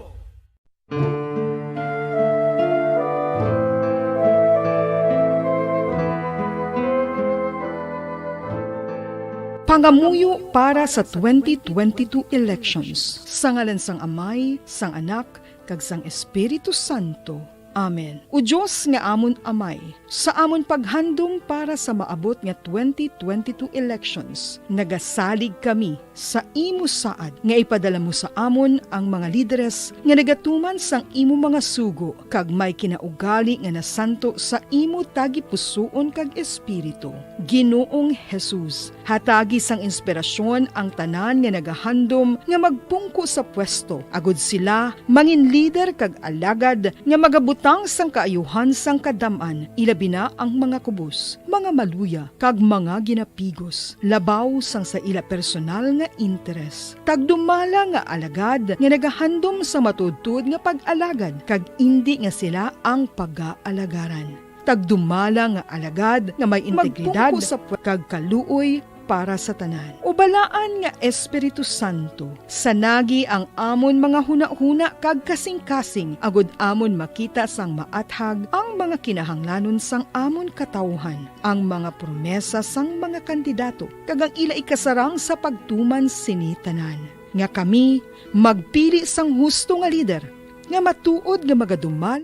Pangamuyo para sa twenty twenty-two elections. Sa ngalan sang Amay, sang Anak, kag sang Espiritu Santo. Amen. O Dios nga amon Amay, sa amon paghandom para sa maabot nga twenty twenty-two elections, nagasalig kami sa imo saad nga ipadala mo sa amon ang mga lideres nga nagatuman sang imo mga sugo kag may kinaugali nga nasanto sa imo tagipusoon kag espiritu. Ginoong Jesus, hatagi sang inspirasyon ang tanan nga nagahandom nga magpungko sa pwesto, agod sila mangin lider kag alagad nga magabutang sang kaayuhan sang kadam-an, ilabi na ang mga kubos, mga maluya, kag mga ginapigos, labaw sang sa ila personal nga interes. Tagdumala nga alagad nga nagahandom sa matuodtuod nga pag-alagad, kag indi nga sila ang pagaalagaran. Tagdumala nga alagad nga may integridad sa pwe-, kag kaluoy para sa tanan. Ubalaan nga Espiritu Santo, sanagi ang amon mga hunahuna kag kasingkasing, agud amon makita sang maathag ang mga kinahanglanon sang amon katawuhan, ang mga promesa sang mga kandidato, kag ang ila ikasarang sa pagtuman sini tanan, nga kami magpili sang husto nga lider nga matuod nga magadumala.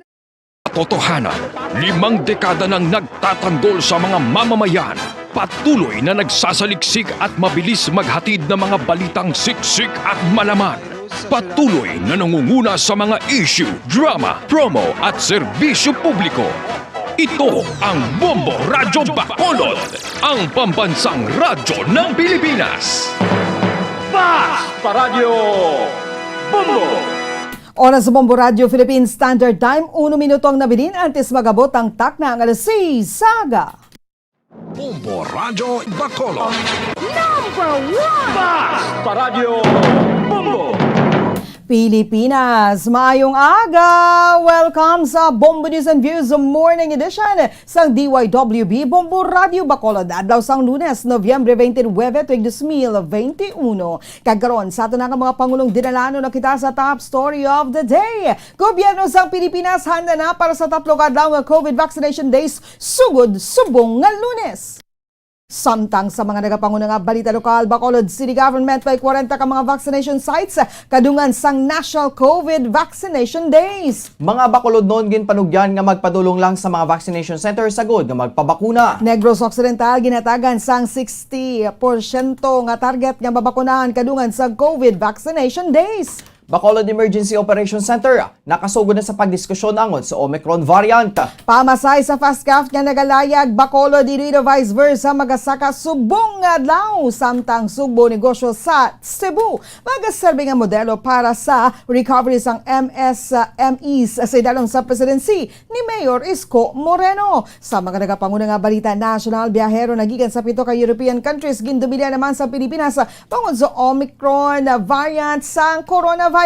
Katotohanan, limang dekada nang nagtatanggol sa mga mamamayan. Patuloy na nagsasaliksik at mabilis maghatid ng mga balitang siksik at malaman. Patuloy na nangunguna sa mga issue, drama, promo at serbisyo publiko. Ito ang Bombo Radyo Bacolod, ang pambansang radyo ng Pilipinas. Basta Radyo Bombo! Oras sa Bombo Radyo Philippine Standard Time, uno minuto ang nabilin antes mag-abot ang takna nga alas seis sa aga. Bombo Radyo Bacolod. Number one! Basta Radyo Bombo! Pilipinas, maayong aga! Welcome sa Bombo News and Views Morning Edition sang D Y W B Bombo Radyo Bacolod, adlaw sang Lunes, Nobyembre twenty-nine, tuig dos mil veintiuno. Kag karon, sa aton nga mga pangulong dinalanon na kita sa top story of the day. Gobyerno sang Pilipinas handa na para sa tatlo ka adlaw nga covid vaccination days sugod subong nga Lunes. Samtang sa mga nagapanguna nga balita lokal, Bacolod City Government may kwarenta ka mga vaccination sites kadungan sang National COVID Vaccination Days. Mga Bacolodnon ginpanugyan nga magpadulong lang sa mga vaccination center sagod nga magpabakuna. Negros Occidental ginhatagan sang sixty porsyento nga target nga mabakunahan kadungan sa COVID vaccination days. Bacolod Emergency Operation Center nakasugod na sa pagdiskusyon angon sa Omicron variant. Pamasay sa FASTCAF nga nagalayag, Bacolod, Iloilo, vice versa, magasaka subong nga adlaw, samtang Sugbo Negosyo sa Cebu magaserbi nga modelo para sa recovery sang M S M Es sa idalom sa presidency ni Mayor Isko Moreno. Sa mga nagapanguna nga balita nasyonal, biyahero nagikan sa pito ka European countries gindumilia naman sa Pilipinas bangod sa Omicron variant sang coronavirus.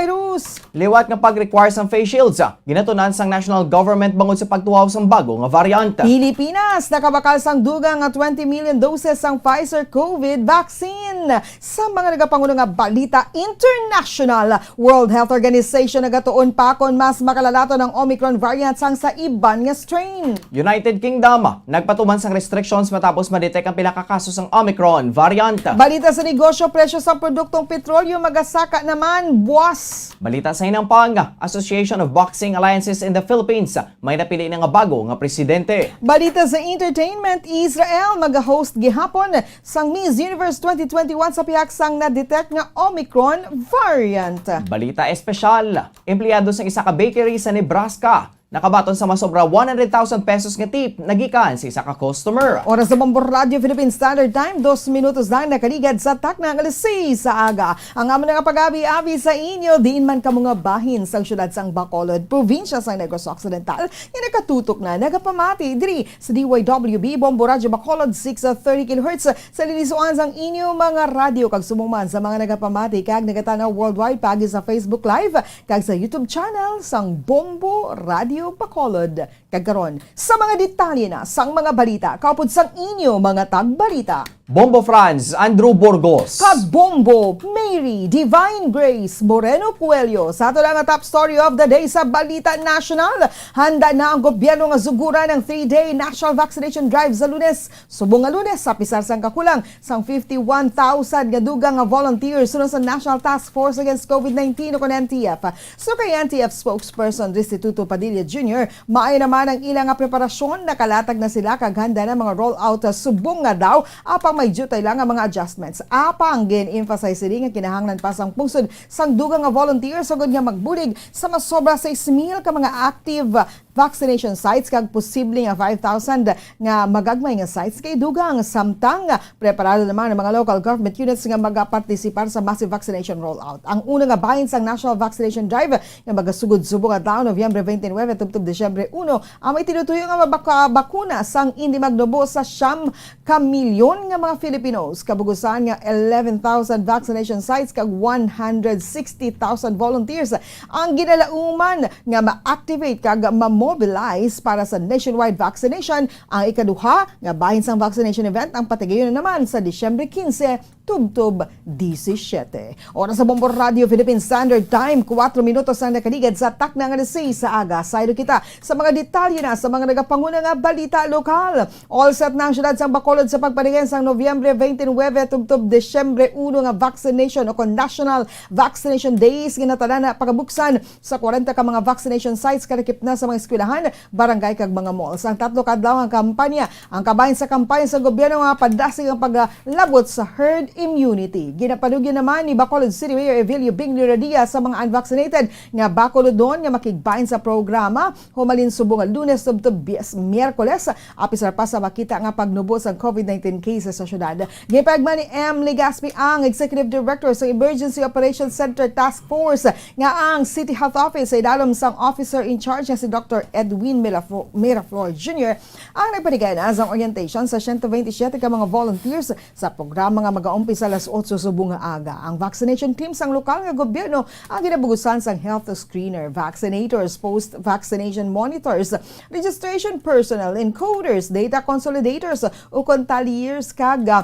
Liwat nga pag-require sang face shields, ginatunan sang national government bangod sa pagtuhaw sang bago nga variant. Pilipinas nakabakal sang dugang nga twenty million doses sang Pfizer COVID vaccine. Sa mga nagapanguna nga balita international, World Health Organization nagatuon pa kon mas makalalaton ang Omicron variant sang sa iban nga strain. United Kingdom nagpatuman sang restrictions matapos ma-detect ang pila ka kaso sang Omicron variant. Balita sa negosyo, presyo sang produktong petrolyo magasaka naman buwas. Balita sa hinampang, Association of Boxing Alliances in the Philippines may napili na nga bago nga presidente. Balita sa entertainment, Israel maga-host gihapon sang Miss Universe twenty twenty-one sa pihak sang na-detect nga Omicron variant. Balita espesyal, empleyado sang isa ka bakery sa Nebraska nakabaton sa masobra one hundred thousand pesos nga tip nagikan sa isa ka customer. Oras sa Bombo Radio Philippine Standard Time, dos minutos lang nakaligad sa takna nga alas seis sa aga. Ang amo na nga pag-abi-abi sa inyo, diin man kamo nga bahin sang siyudad sang Bacolod, probinsya sang Negros Occidental, nga nakatutok na, nagapamati diri sa D Y W B Bombo Radyo Bacolod, six thirty kilohertz, sa lilisuan sang inyo mga radyo, kag subong man sa mga nagapamati kag nagatanaw worldwide paagi sa Facebook Live kag sa YouTube channel sang Bombo Radyo Bacolod. Kag karon, sa mga detalye na sang mga balita, kaupod sang inyo mga tagbalita, Bombo Franz, Andrew Burgos. Kag Bombo Mary Divine Grace Moreno Coelho. Sa ato lang nga top story of the day sa Balita National, handa na ang gobyerno nga suguran ang three-day national vaccination drive sa Lunes. Subong nga Lunes, sa pisar sang kakulang sang fifty-one thousand nga dugang nga volunteers suno sa National Task Force Against COVID nineteen o kon N T F. So kay N T F spokesperson Restituto Padilla Junior, maayo naman ang ila nga preparasyon, nakalatag na sila kag handa na mga rollout subong nga daw, apang may diutay lang nga mga adjustments. Apang gin-emphasize sini nga kinahanglan pa sang pungsod sang dugang nga volunteer sugod nga magbulig sa masobra sais mil ka mga active vaccination sites kag posible nga five thousand nga magagmay nga sites kay dugang. Samtang preparado naman ang mga local government units nga magapartisipar sa massive vaccination rollout. Ang una nga bahin sang National Vaccination Drive nga magasugod subong adlaw, Nobyembre twenty-nine tubtob Disyembre uno, amo itinutuyo nga mabaka-, bakuna sang indi magnubo sa siyam ka milyon nga mga Filipinos. Kabugusan nga eleven thousand vaccination sites kag one hundred sixty thousand volunteers ang ginalauman nga ma-activate kag ma-mobilize para sa nationwide vaccination. Ang ikaduha nga bahin sang vaccination event ang patigayon na naman sa Disyembre quince tubtob diecisiete. Oras sa Bombo Radio Philippine Standard Time, kuwatro minutos ang nakaligad sa takna nga alas seis sa aga. Saylo kita sa mga detalye na sa mga nagapanguna nga balita lokal. All set na ang siyudad sang Bacolod sa pagpaligay sang Nobyembre twenty-nine tubtob Disyembre uno nga vaccination o kon National Vaccination Days. Ginatanan na pagabuksan sa kwarenta ka mga vaccination sites, kalakip na sa mga eskwelahan, barangay kag mga malls. Ang tatlo ka adlaw nga kampanya, ang kabahin sa kampanya sa gobyerno nga padasig ang paglabot sa herd immunity. Ginapanugyan naman ni Bacolod City Mayor Evelio Binglio Radia sa mga unvaccinated nga Bacolodnon nga makigbahin sa programa humalin subong nga Lunes tubtob Bies-, Miyerkules, apisar pa sa makita nga pagnubo sang COVID nineteen cases sa syudad. Ginpahayag man ni M. Legaspi, ang Executive Director sa Emergency Operations Center Task Force, nga ang City Health Office sa idalom sang Officer in Charge nga si Doktor Edwin Miraflo-, Miraflor Junior, ang nagpaligay na sang orientation sa siyento veintisiete ka mga volunteers sa programa nga magaumpisa alas otso subong nga aga. Ang vaccination team sang lokal nga gobyerno ang ginabugusan sang health screener, vaccinators, post-vaccination monitors, registration personnel, encoders, data consolidators, ukon talliers, kag, ah,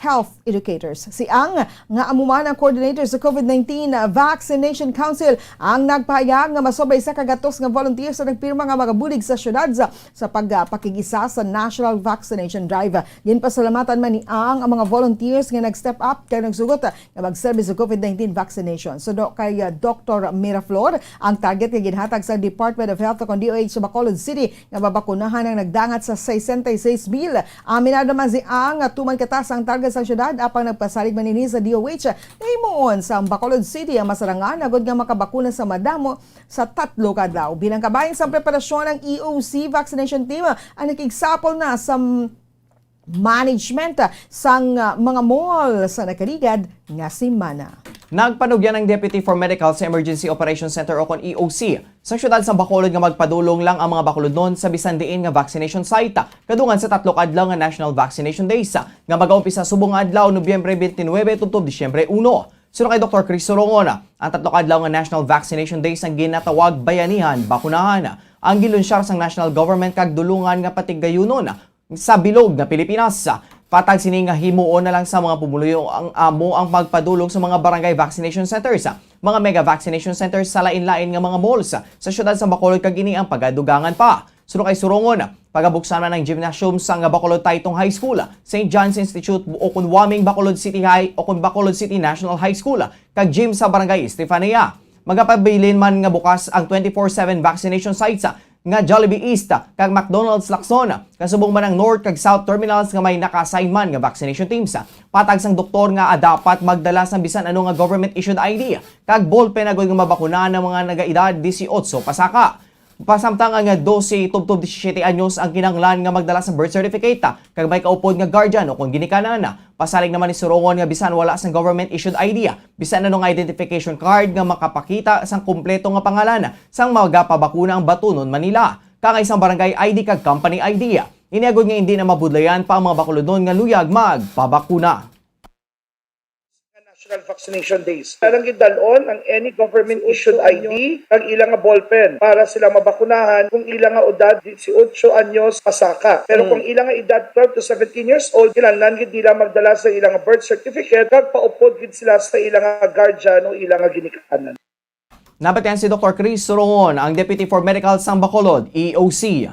health educators. Si Ang, nga amo man ang coordinator sa COVID nineteen Vaccination Council, ang nagpahayag nga masobra isa ka gatos nga volunteers ang nagpirma nga magabulig sa syudad sa, sa pag, ah, pakig-isa sa National Vaccination Drive. Ginpasalamatan man ni Ang ang mga volunteers nga nag-step up kag nagsugot nga magserbi sa COVID nineteen vaccination. Suno kay, ah, Doktor Miraflor, ang target nga ginhatag sa Department of Health o kon D O H sa Bacolod City nga mabakunahan ang nagdangat sa sesenta y seis mil. Aminado man si Ang nga tuman kataas ang target sang syudad, apang nagpasalig man ini sa D O H nga himuon sa Bacolod City ang masarangan agod nga makabakuna sa madamo sa tatlo ka adlaw. Bilang kabahin sang preparasyon ang E O C vaccination team ang nakigsapol na sa management sang, ah, mga mall sa nakaligad nga semana. Nagpanugyan ang Deputy for Medical sa Emergency Operations Center o kon E O C sa siyudad sa Bacolod nga magpadulong lang ang mga Bacolodnon sa bisan diin nga vaccination site kadungan sa tatlo ka adlaw nga National Vaccination Days nga magaumpisa subong nga adlaw, Nobyembre twenty-nine tubtob Disyembre uno. Suno kay Doktor Chris Sorongon, ang tatlo ka adlaw nga National Vaccination Days ang ginatawag Bayanihan Bakunahan. Ang ginlunsyar sang national government kag dulungan nga patigayunon sa bilog nga Pilipinas. Patag sini nga himuon na lang sa mga pumuluyo ang amo ang pagpadulong sa mga barangay vaccination centers, mga mega vaccination centers sa lain-lain nga mga malls sa siyudad sa Bacolod, kag ini ang pagadugangan pa. Suno kay Sorongon, pagabuksan man ang gymnasium sang Bacolod Taytong High School, Saint John's Institute o kon Waming Bacolod City High o kon Bacolod City National High School, kag gym sa Barangay Estefania. Magapabilin man nga bukas ang twenty-four seven vaccination sites nga Jollibee East kag McDonald's Lacson, kasubong man ang North kag South Terminals nga may naka-assign man nga vaccination teams. Patag sang doktor nga dapat magdala sang bisan ano nga government-issued I D kag ballpen agod nga mabakunahan ang mga nagaedad disiotso pasaka. Pasamtang ang dose tubtob disisiete anyos ang kinahanglan nga magdala sa birth certificate, kag may kaupod nga guardian o kon ginikanan. Pasalig naman ni Sorongon nga bisan wala sang government-issued I D, bisan ano nga identification card nga makapakita sang kompleto nga pangalan sang magapabakuna ang batunon man nila. Kangay sang barangay I D kag company I D. Ini agod nga hindi na mabudlayan pa ang mga Bacolodnon nga luyag magpabakuna. National Vaccination Days. Kailangan gidalon ang any government-issued I D kag ila nga ballpen para sila mabakunahan kung ila nga edad disiotso anyos pasaka. Pero kung ila nga edad twelve to seventeen years old, kinahanglan gid nila magdala sa ila nga birth certificate kag paupod gid sila sa ila nga guardian o ila nga ginikanan. Nabatian si Doktor Chris Sorongon, ang Deputy for Medical sang Bacolod, E O C.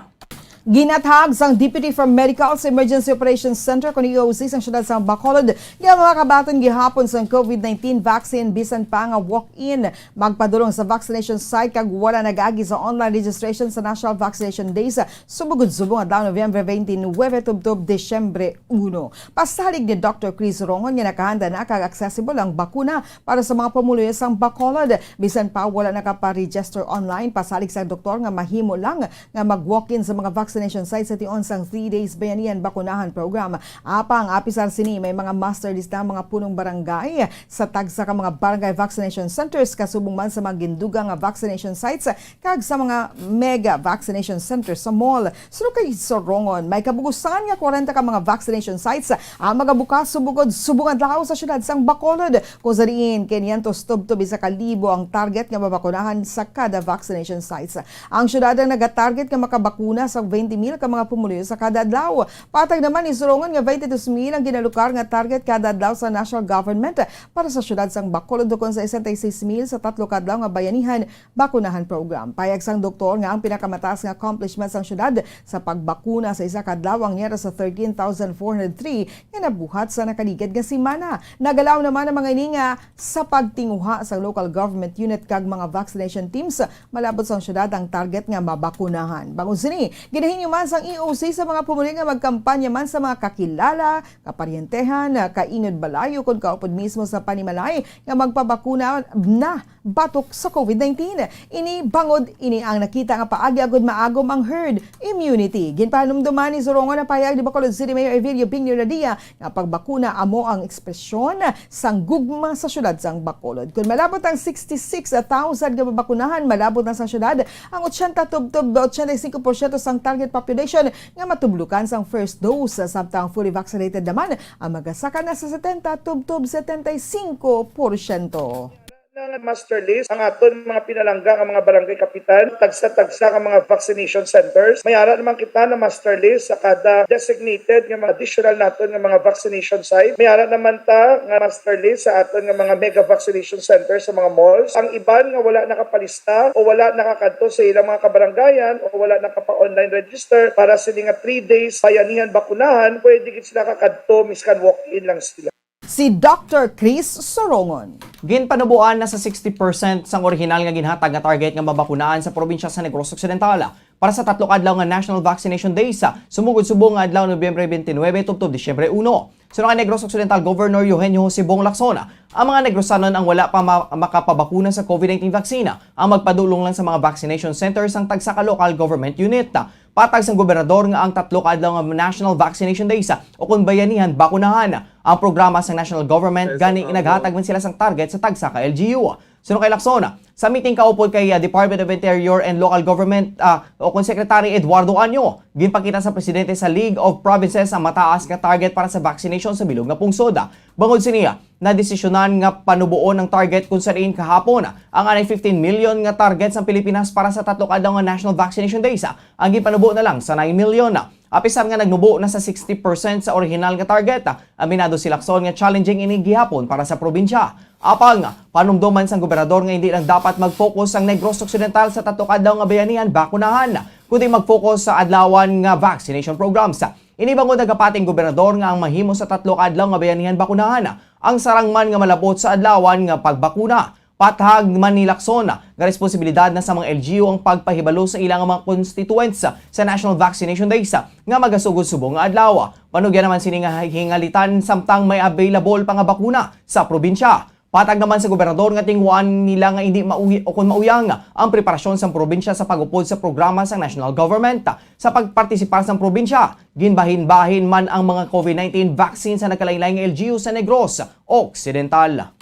Ginathag sang Deputy for Medical sa Emergency Operations Center kon E O C sang siyudad sang Bacolod nga makabaton gihapon sang COVID nineteen vaccine bisan pa nga walk-in magpadulong sa vaccination site kag wala nag-agi sa online registration sa National Vaccination Days subong gud subong adlaw Nobyembre twenty-nine tubtob Disyembre uno. Pasalig ni Doktor Chris Sorongon nga nakahanda na kag accessible ang bakuna para sa mga pumuluyo sang Bacolod. Bisan pa wala nakaparegister online, pasalig sa doktor nga mahimo lang nga mag-walk-in sa mga vaccination sites sa tion sang Three Days Bayanihan Bakunahan Program. Apang apisar sini, may mga master list na ang mga punong barangay sa tagsa ka mga barangay vaccination centers, kasubong man sa mga gindugang nga vaccination sites kag sa mga mega vaccination centers sa mall. Suno kay Sorongon, may kabugusan nga kwarenta ka mga vaccination sites ang magabukas subong gud subong adlaw sa siyudad sang Bacolod, kung sa diin kinyentos tubtob isa ka libo ang target nga mabakunahan sa kada vaccination sites. Ang siyudad ang nagatarget nga makabakuna sa twenty mil ka mga pumuluyo sa kada adlaw. Patag naman ni Sorongon nga twenty-two mil ang ginalukar nga target kada adlaw sa national government para sa siyudad sang Bacolod, ukon sa sesenta y seis mil sa tatlo ka adlaw nga bayanihan bakunahan program. Payag sang doktor nga ang pinakamataas nga accomplishment sang siyudad sa pagbakuna sa isa ka adlaw ang niya sa thirteen thousand four hundred three nga nabuhat sa nakaligad nga semana. Nagalaom naman ang mga ini nga sa pagtinguha sa local government unit kag mga vaccination teams, malabot sang siyudad ang target nga mabakunahan. Bangod sini, ginahinyo man sang E O C sa mga pumuluyo nga magkampanya man sa mga kakilala, kaparyentehan, kaingod balay, kon kaupod mismo sa panimalay nga magpabakuna na batok sa COVID nineteen. Ini bangod ini ang nakita nga paagi agud maagom ang herd immunity. Ginpahanumduman ni Sorongon ang pahayag ni Bacolod City Mayor Evilio Binio Nadia nga pagbakuna amo ang ekspresyon sang gugma sa siyudad sang Bacolod. Kon malabot ang sixty-six thousand nga mabakunahan, malabot na sa siyudad ang ochenta tubtob ochenta y cinco porsyento sang target population nga matublokan sang first dose, samtang fully vaccinated naman ang magasaka na sa setenta tubtob setenta y cinco porsyento. Nga master list ang aton mga pinalangga nga mga barangay kapitan, tagsa-tagsa nga mga vaccination centers. May ara naman kita na master list sa kada designated nga mga additional naton nga mga vaccination site. May ara naman ta nga master list sa aton nga mga mega vaccination centers sa mga malls. Ang iban nga wala nakapalista o wala nakakadto sa ilang mga kabarangayan o wala nakapa-online register para sini nga three days bayanihan bakunahan, pwede gid sila kakadto, miskan walk-in lang sila. Si Doktor Chris Sorongon. Ginpanuboan na sa sixty percent sang orihinal nga ginhatag nga target nga mabakunaan sa probinsya sa Negros Occidental. para sa tatlo ka adlaw nga National Vaccination Days, ah, sumugod subong nga adlaw, Nobyembre twenty-nine tubtob Disyembre uno. Suno kay Negros Occidental Governor Eugenio Jose Bong Lacson, ang mga Negrosanon ang wala pa ma-, makapabakuna sa COVID nineteen vaccine, ah, ang magpadulong lang sa mga vaccination centers sang tagsa ka local government unit. Patag sang gobernador nga ang tatlo ka adlaw nga National Vaccination Days, ah, o kon Bayanihan Bakunahan, ang programa sang national government, gani naghatag man sila sang target sa tagsa ka L G U. Suno kay Lacson, sa meeting kaupod kay, ah, Department of Interior and Local Government, ah, o kon Secretary Eduardo Anyo, ginpakita sa presidente sa League of Provinces ang mataas nga target para sa vaccination sa bilog nga pungsod. Bangod sini, nadesisyonan nga panuboon ang target, kung sa diin kahapon ang anay fifteen million nga target sang Pilipinas para sa tatlo ka adlaw nga National Vaccination Days, ang ginpanubo na lang sa nine million. Apisar nga nagnubo na sa sixty percent sa orihinal nga target, aminado si Lacson nga challenging ini gihapon para sa probinsya. Apang, panumdoman sang gobernador nga hindi lang dapat mag-focus ang Negros Occidental sa tatlo ka adlaw nga Bayanihan Bakunahan, kundi mag-focus sa adlawan nga vaccination programs. Ini bangod nagapati ang gobernador nga ang mahimo sa tatlo ka adlaw nga Bayanihan Bakunahan ang sarang man nga malabot sa adlawan nga pagbakuna. Patag man ni Lacson nga responsibilidad na sa mga L G U ang pagpahibalo sa ilang mga constituents sa National Vaccination Days nga magasugod subong nga adlaw. Panugyan naman sini nga hingalitan samtang may available pa nga bakuna sa probinsya. Patag naman sa gobernador nga tinguhaan nila nga hindi mauy-, o kon mauyang ang preparasyon sang probinsya sa pag-upod sa programa sang national government. Sa pagpartisipar sang probinsya, ginbahin-bahin man ang mga COVID nineteen vaccine sa nagkalain-lain nga L G U sa Negros Occidental.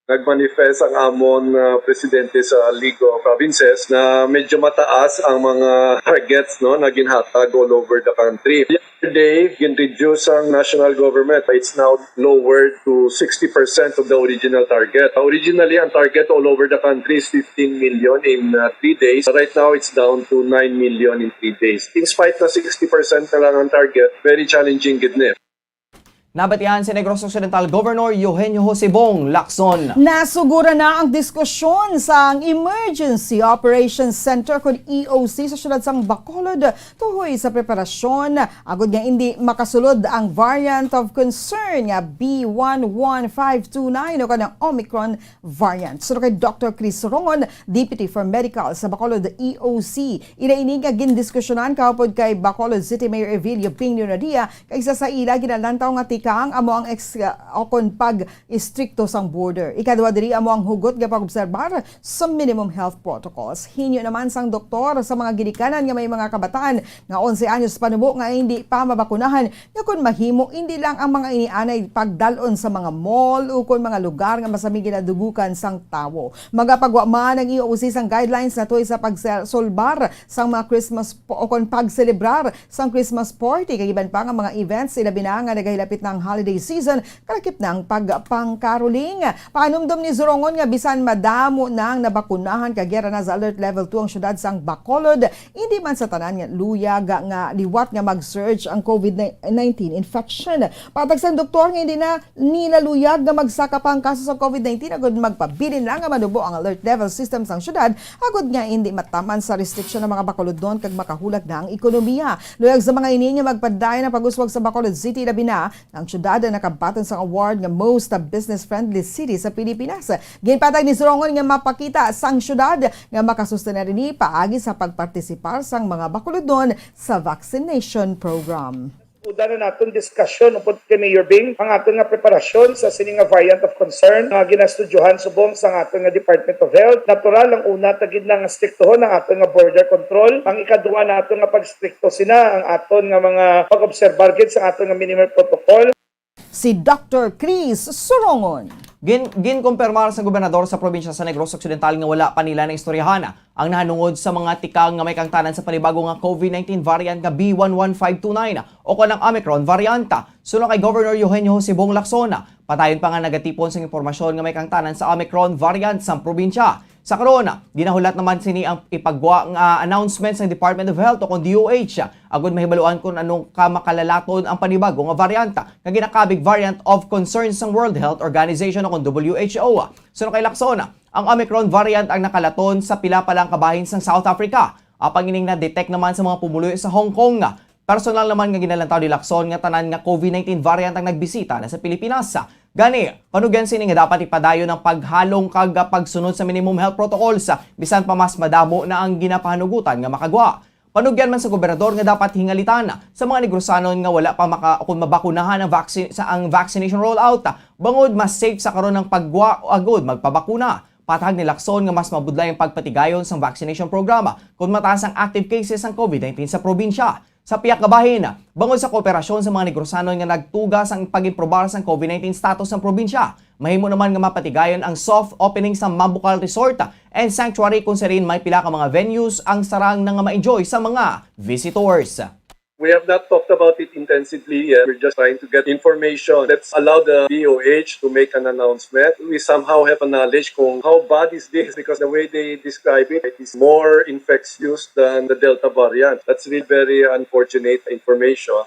Nag-manifest ang amon, ah, presidente sa League of Provinces na medyo mataas ang mga targets, no, na ginhatag all over the country. Yesterday, gin-reduce ang national government. It's now lowered to sixty percent of the original target. Originally, ang target all over the country is fifteen million in, uh, three days. Right now, it's down to nine million in three days. In spite na sixty percent na lang ang target, very challenging gid ni. Nabatian si Negros Occidental Governor Eugenio Jose Bong Lacson. Nasugura na ang diskusyon sang Emergency Operations Center kon E O C sa siyudad sang Bacolod tuhoy sa preparasyon agud nga indi makasulod ang variant of concern nga B one one five two nine o kanang Omicron variant. Suno kay Doctor Chris Rongon, Deputy for Medical sa Bacolod E O C, ila ini nga gindiskusyonan kaupod kay Bacolod City Mayor Evilio Ping Leonadia, kay sa, sa ila ginalantaw nga tikang amo ang ex-, o kon pag-istrikto sang border. Ikadua diri amo ang hugot nga pag-obserbar sa minimum health protocols. Hinyo naman sang doktor sa mga ginikanan nga may mga kabataan nga onse anyos panubo nga hindi pa mabakunahan, nga kon mahimo, indi lang ang mga ini anay pagdal-on sa mga mall ukon mga lugar nga masami ginadugukan sang tawo. Magapagwa man ang E O C sang guidelines natuy sa pagsulbar sang mga Christmas po-, o kon pagselebrar sang Christmas party kag iban pa nga mga events, ilabi na nga nagahilapit na ang holiday season, kalakip na ang pagpangkaroling. Panumdom ni Zorongon nga bisan madamo na ang nabakunahan kag yara na sa alert level two ang syudad sang Bacolod, indi man sa tanan nga luyag nga liwat nga mag-surge ang COVID nineteen infection. Patag sang doktor nga hindi na nila luyag nga magsaka pa ang kaso sa COVID nineteen agud magpabilin lang nga manubo ang alert level system sang syudad agud nga hindi mataman sa restriksyon ang mga Bacolodnon kag makahulat na ang ekonomiya. Luyag sa mga ini nga magpadayon ang pag-uswag sa Bacolod City, labi na ang syudad ang nakabaton sang award nga most business-friendly city sa Pilipinas. Ginpatag ni Zorongon nga mapakita sang syudad nga makasustenar ini paagi sa pagpartisipar sang mga Bacolodnon sa vaccination program. Uda na naton diskasyon upod kay Mayor Bing ang aton nga preparasyon sa sini nga variant of concern nga ginastudyohan subong sa aton nga Department of Health. Natural, ang una ta gid na nga striktohon ang aton nga border control. Ang ikaduha naton nga pagstrikto sina ang aton nga mga pag-obserbar gid sa aton nga minimal protocol. Si Doctor Chris Surongon. Gin ginkumpirmar sa gobernador sa probinsya sa Negros Occidental nga wala pa nila naistoryahan ang nahanungod sa mga tikang nga may kaangtanan sa panibago nga COVID nineteen variant nga B one one five two nine o kon ang Omicron variant. Suno kay Governor Eugenio Jose Bong Lacson, padayon pa nga nagatipon sang impormasyon nga may kaangtanan sa Omicron variant sa probinsya. Sa karon, ginahulat naman sini ang ipagwa nga announcement sa Department of Health o kon D O H, agud mahibaluan kon ano ka makalalaton ang panibago nga variant nga ginakabig variant of concern sang World Health Organization o kon W H O. Suno kay Lacson, ang Omicron variant ang nakalaton sa pila pa lang kabahin sang South Africa. Apang ining na-detect naman sa mga pumuluyo sa Hong Kong. Personal naman nga ginalantaw ni Lacson nga tanan nga COVID nineteen variant ang nagbisita na sa Pilipinas. Gani, panugyan sini nga dapat ipadayon ang paghalong kag pagsunod sa minimum health protocols, bisan pa mas madamo na ang ginapahanugutan nga makagwa. Panugyan man sa gobernador nga dapat hingalitan sa mga Negrosanon nga wala pa maka-, kung mabakunahan ang vaccine, sa ang vaccination rollout, bangod mas safe sa karon ang pagwa agud magpabakuna. Patag ni Lacson nga mas mabudlay ang pagpatigayon sang vaccination program kung mataas ang active cases sang covid nineteen sa probinsya. Sa pihak nga bahin, bangod sa kooperasyon sa mga Negrosanon nga nagtuga sang pag-improbar sang covid nineteen status sang probinsya, mahimo naman nga mapatigayon ang soft opening sa Mambukal Resort and Sanctuary, kung sa diin may pila ka mga venues ang sarang na nga ma-enjoy sa mga visitors. We have not talked about it intensively yet. We're just trying to get information. Let's allow the D O H to make an announcement. We somehow have a knowledge kung how bad is this, because the way they describe it, it is more infectious than the Delta variant. That's really very unfortunate information.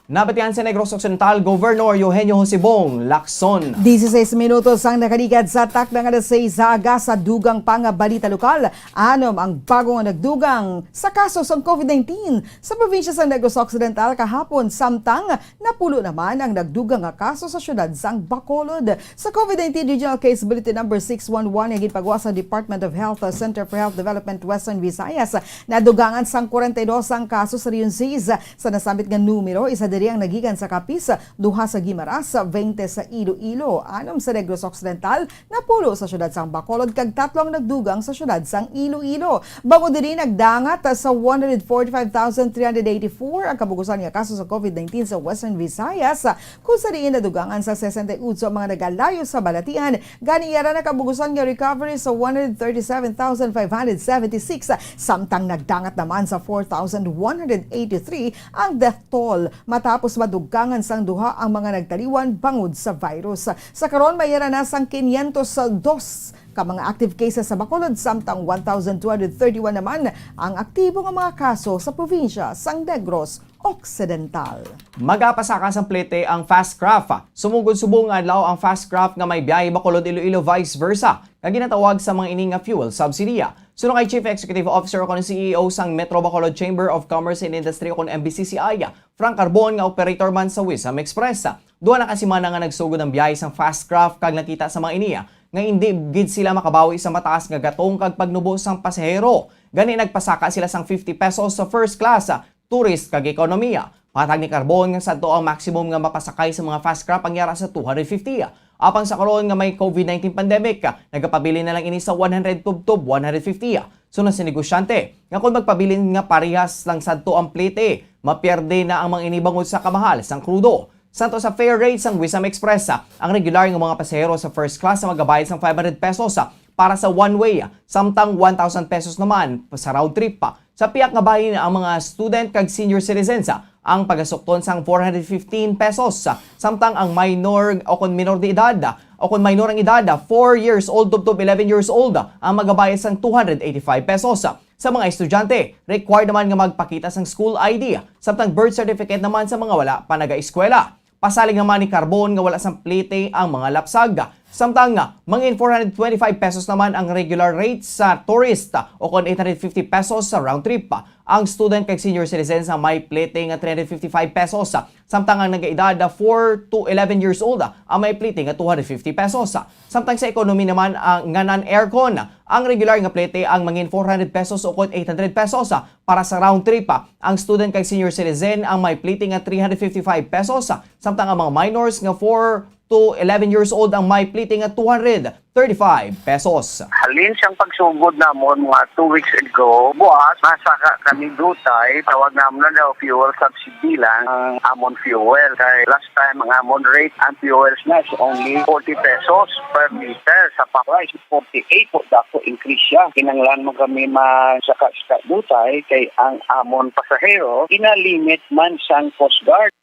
Nabatian sa Negros Occidental, Governor Eugenio Josebong Lacson. Dieciséis minutos ang nakaligad sa takna nga alas seis sa aga. Sa dugang pa nga balita lokal, anom ang bago nga nagdugang sa kaso sang covid nineteen sa probinsya sang Negros Occidental kahapon, samtang napulo naman ang nagdugang nga kaso sa siyudad sang Bacolod. Sa covid nineteen Regional Case Bulletin Number six one one nga ginpagawa sa Department of Health, Center for Health Development, Western Visayas, nadugangan sang kwarenta y dos ang kaso sa Region Sis. Sa nasambit nga numero, isa diri ang nagikan sa Capiz, duha sa Guimaras, twenty sa Iloilo, anom sa Negros Occidental, napulo sa siyudad sang Bacolod, kag tatlo ang nagdugang sa siyudad sang Iloilo. Bangod diri, nagdangat sa one hundred forty-five thousand three hundred eighty-four ang kabugusan nga kaso sa covid nineteen sa Western Visayas, kung sa diin nadugangan sa sesenta y otso ang mga nagalayo sa balatian. Gani, yara na kabugusan nga recovery sa one hundred thirty-seven thousand five hundred seventy-six, samtang nagdangat naman sa four thousand one hundred eighty-three ang death toll matapos madugangan sang duha ang mga nagtaliwan bangod sa virus. Sa karon, may yara na sang quinientos dos ka mga active cases sa Bacolod, samtang one thousand two hundred thirty-one naman ang aktibo nga mga kaso sa probinsya sang Negros Occidental. Magapasaka sang plete ang Fast Craft. Sumugod subong nga adlaw ang Fast Craft nga may biyahe Bacolod, Iloilo, vice versa, nga ginatawag sa mga ini nga fuel subsidy. Suno kay Chief Executive Officer o kon C E O sang Metro Bacolod Chamber of Commerce and Industry o kon M B C C I, Frank Carbon, nga operator man sa Wisam Express, duha na ka semana nga nagsugod ang biyahe sang Fast Craft kag nakita sa mga ini nga indi gid sila makabawi sa mataas nga gatong kag pagnubo sang pasahero. Gani, nagpasaka sila sang fifty pesos sa first class, tourist kag ekonomiya. Patag ni Carbon nga sadto ang maximum nga mapasakay sa mga Fast Craft ang yara sa two hundred fifty. Apang sa karon nga may covid nineteen pandemic, nagapabilin na lang ini sa one hundred tubtob one hundred fifty. Suno sa negosyante, nga kon magpabilin nga parehas lang sadto ang plete, mapierde na ang mga ini bangod sa kamahal sang krudo. Sadto sa fare rate sang Wisam Express, ang regular nga mga pasahero sa first class magabayad sang five hundred pesos para sa one way, samtang one thousand pesos naman sa round trip. Sa pihak nga bahin, ang mga student kag senior citizens ang pagasukton sang four hundred fifteen pesos, samtang ang minor o kon minor de edad o kon minor ang edad, four years old tubtob eleven years old, ang magabayad sang two hundred eighty-five pesos. Sa mga estudyante, required naman nga magpakita sang school I D, samtang birth certificate naman sa mga wala pa nagaeskwela. Pasalig naman ni Carbon nga wala sang plete ang mga lapsag. Samtang mangin four hundred twenty-five pesos naman ang regular rate sa tourist o kon eight hundred fifty pesos sa round trip. Ang student kag senior citizens ang may plete nga three hundred fifty-five pesos, samtang ang nagaedad four to eleven years old ang may plete nga two hundred fifty pesos. Samtang sa economy naman, ang nga non-aircon, ang regular nga plete ang mangin four hundred pesos o kon eight hundred pesos para sa round trip. Ang student kag senior citizen ang may plete nga three hundred fifty-five pesos, samtang ang mga minors nga four to eleven years old ang may plete nga two hundred thirty-five pesos. Halin sang pagsugod namon mga two weeks ago, buas, nasaka kami dutay, tawag namon na daw fuel subsidy lang ang amon fuel. Kay last time ang amon rate ang fuel na is only forty pesos per liter sa pa-, price forty-eight po, dako increase siya. Kinahanglan mo kami masaka-saka dutay kay ang amon pasahero ginalimit man sang Coast Guard.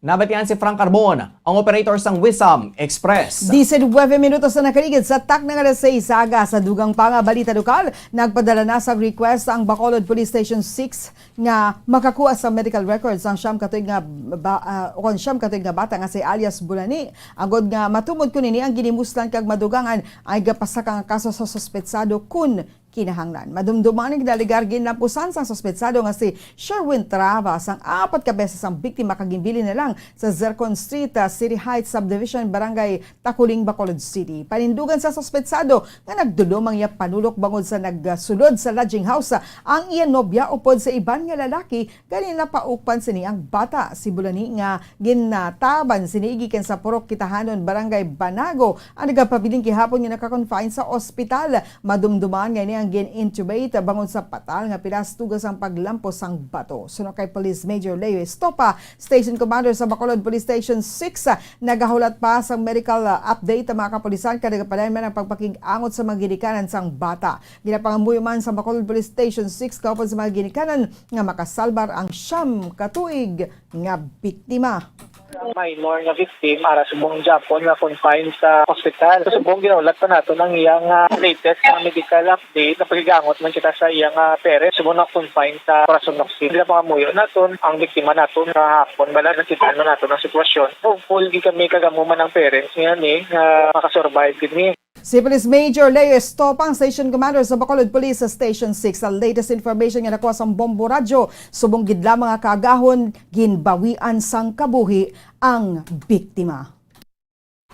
Nabatian si Frank Carbon, ang operator sang Wisam Express. Diecinuebe minutos na nakaligid sa takna nga alas seis sa aga. Sa dugang pa nga balita lokal, nagpadala na sa request ang Bacolod Police Station six nga makakuha sa medical records ang siyam ka tuig nga ba-, ah, o kon siyam ka tuig nga bata nga si alias Bulani, agod nga matumod ko nini ang ginimuslan kag madugangan ay gapasaka nga kaso sa suspetsado kun kinahanglan. Madumduman nga ginaligar ginlapusan sang suspetsado nga si Sherwin Trava sang apat ka beses ang biktima kag ginbilin na lang sa Zircon Street, ah, City Heights Subdivision, Barangay Taculing, Bacolod City. Panindugan sa suspetsado nga nagdulom ang iya panulok bangod sa nagsulod sa lodging house, ah, ang iya nobya upod sa iban nga lalaki, gani napaukpan sini ang bata. Simbolo ni nga ginataban sini gikan sa Purok Kitahanon, Barangay Banago, ang nagapabiling gihapon nga naka-confine sa ospital. Madumduman nga ini ang gin-intubate bangod sa patal nga pilas tuga sang paglampos sang bato. Suno kay Police Major Leo Estopa, Station Commander sa Bacolod Police Station six, nagahulat pa sang medical, ah, update ang mga kapulisan kag nagapadayon man ang pagpakig-angot sa mga ginikanan sang bata. Ginapangamuyo man sa Bacolod Police Station six kaupod sa mga ginikanan nga makasalbar ang siyam ka tuig nga biktima. Ang minor nga victim ara subong gyapon nga confined sa hospital. Subong ginahulat pa naton ang iyang, ah, latest nga medical update. Napakig-angot man kita sa iyang, ah, parents. Subong na confined sa Corazon Norte. Ginapangamuyo naton ang biktima naton nga hapon. Bala, nakita na naton ang sitwasyon. Hopeful gid kami kag amo man ang parents niya ni nga makasurvive gid ni. Si Police Major Leo Estopa, ang Station Commander sa Bacolod Police Station six. Sa latest information nga nakuha sang Bombo Radyo, subong gid lamang nga kaagahon, ginbawian sang kabuhi ang biktima.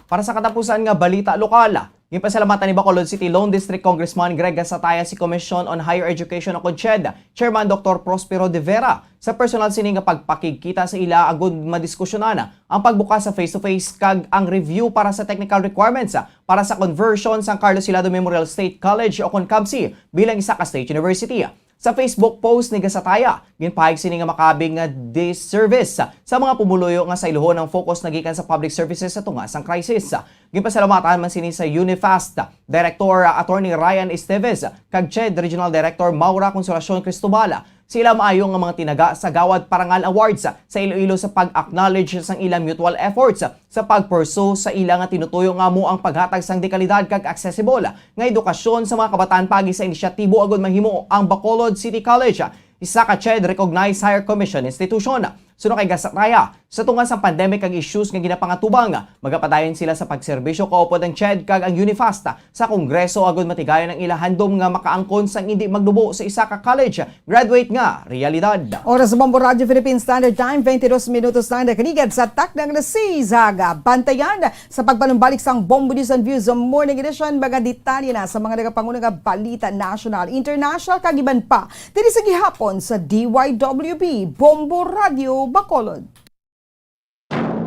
Para sa katapusan nga balita lokal, ginpasalamatan ni Bacolod City Lone District Congressman Greg Gasataya si Commission on Higher Education o CHED Chairman Doktor Prospero De Vera sa personal sini nga pagpakigkita sa ila agud madiskusyonan ang pagbukas sa face-to-face kag ang review para sa technical requirements para sa conversion sang Carlos Hilado Memorial State College o kon CHAMSI bilang isa ka state university. Sa Facebook post ni Gasataya, ginpahayag sini nga makabig nga disservice sa mga pumuluyo nga sa iluhon ang focus na gikan sa public services sa tunga sang crisis. Ginpasalamatan man sini sa UNIFAST Director, ah, Attorney Ryan Esteves kag CHED Regional Director Maura Consolacion Cristobal sa ila maayo nga mga tinaga sa Gawad Parangal Awards sa Iloilo sa pag-acknowledge sang ila mutual efforts sa pag-pursue sa ila nga tinutuyo nga amo ang paghatag sang dekalidad kag accessible nga edukasyon sa mga kabataan paagi sa inisyatibo agud mahimo ang Bacolod City College, isa ka CHED recognized higher commission institution. Suno kay Gasataya, sa tunga sang pandemic kag issues nga ginapangatubang, magapadayon sila sa pagserbisyo kaupod ang CHED kag ang UNIFAST sa Kongreso agud matigayon ang ila handom nga makaangkon sang indi maglubo sa isa ka college graduate nga realidad. Oras sa Bombo Radyo Philippine Standard Time, twenty-two minutos na ang nakaligad sa takna nga alas seis aga. Bantayan sa pagpanumbalik sang Bombo News and Views Morning Edition, mga detalye na sa mga nagapanguna nga balita national, international, kag iban pa. Diri sa gihapon sa D Y W B, Bombo Radyo Bacolod.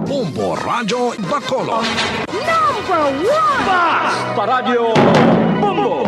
Bombo Radyo Bacolod. Number one! Basta Radyo Bombo!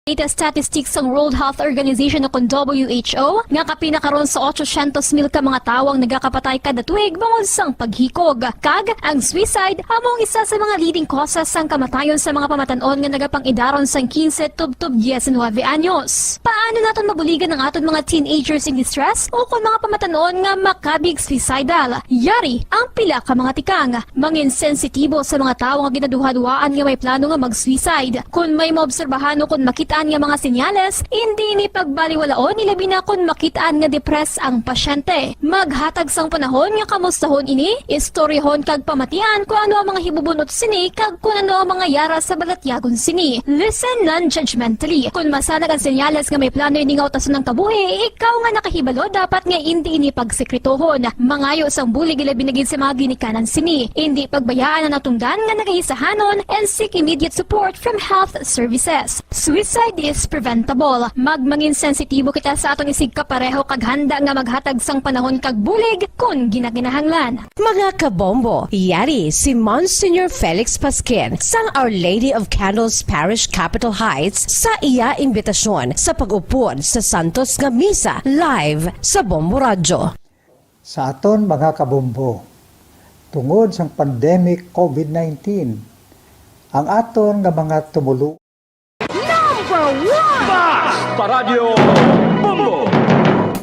Latest statistics sang World Health Organization o kon W H O nga kapin na karon sa ochocientos mil ka mga tawo ang nagakapatay kada tuig bangod sang paghikog. Kag ang suicide amo ang isa sa mga leading causes sang kamatayon sa mga pamatan-on nga nagapang-idaron sang quince tubtob diecinuebe anyos. Paano naton mabuligan ang aton mga teenagers in distress o kon mga pamatan-on nga makabig suicidal? Yari ang pila ka mga tikang. Mangin sensitibo sa mga tawo nga ginaduhaduhaan nga may plano nga mag-suicide. Kon may maobserbahan o kon makit-an nga mga senyales, indi ini pagbaliwalaon, ilabi na kon makit-an nga depressed ang pasyente. Maghatag sang panahon nga kamustahon ini, istoryahon kag pamatian kon ano ang mga hibubun-ot sini kag kon ano ang mga yara sa balatyagon sini. Listen non-judgmentally. Kon masanag ang senyales nga may plano ini nga utason ang kabuhi, ikaw nga nakahibalo dapat nga indi ini pagsekretohon. Mangayo sang bulig, ilabi na gid sa mga ginikanan sini. Indi pagbayaan ang natungdan nga nagahisahanon and seek immediate support from health services. Suicide is preventable. Magmangin sensitibo kita sa aton isigkapareho kag handa nga maghatag sang panahon kag bulig kon ginakinahanglan. Mga kabombo, yari si Monsignor Felix Pasquin sang Our Lady of Candles Parish, Capitol Heights, sa iya imbitasyon sa pag-upod sa santos nga misa live sa Bombo Radyo. Sa aton mga kabombo, tungod sang pandemic COVID nineteen, ang aton nga mga tumuluo Number one! Basta Radyo Bombo!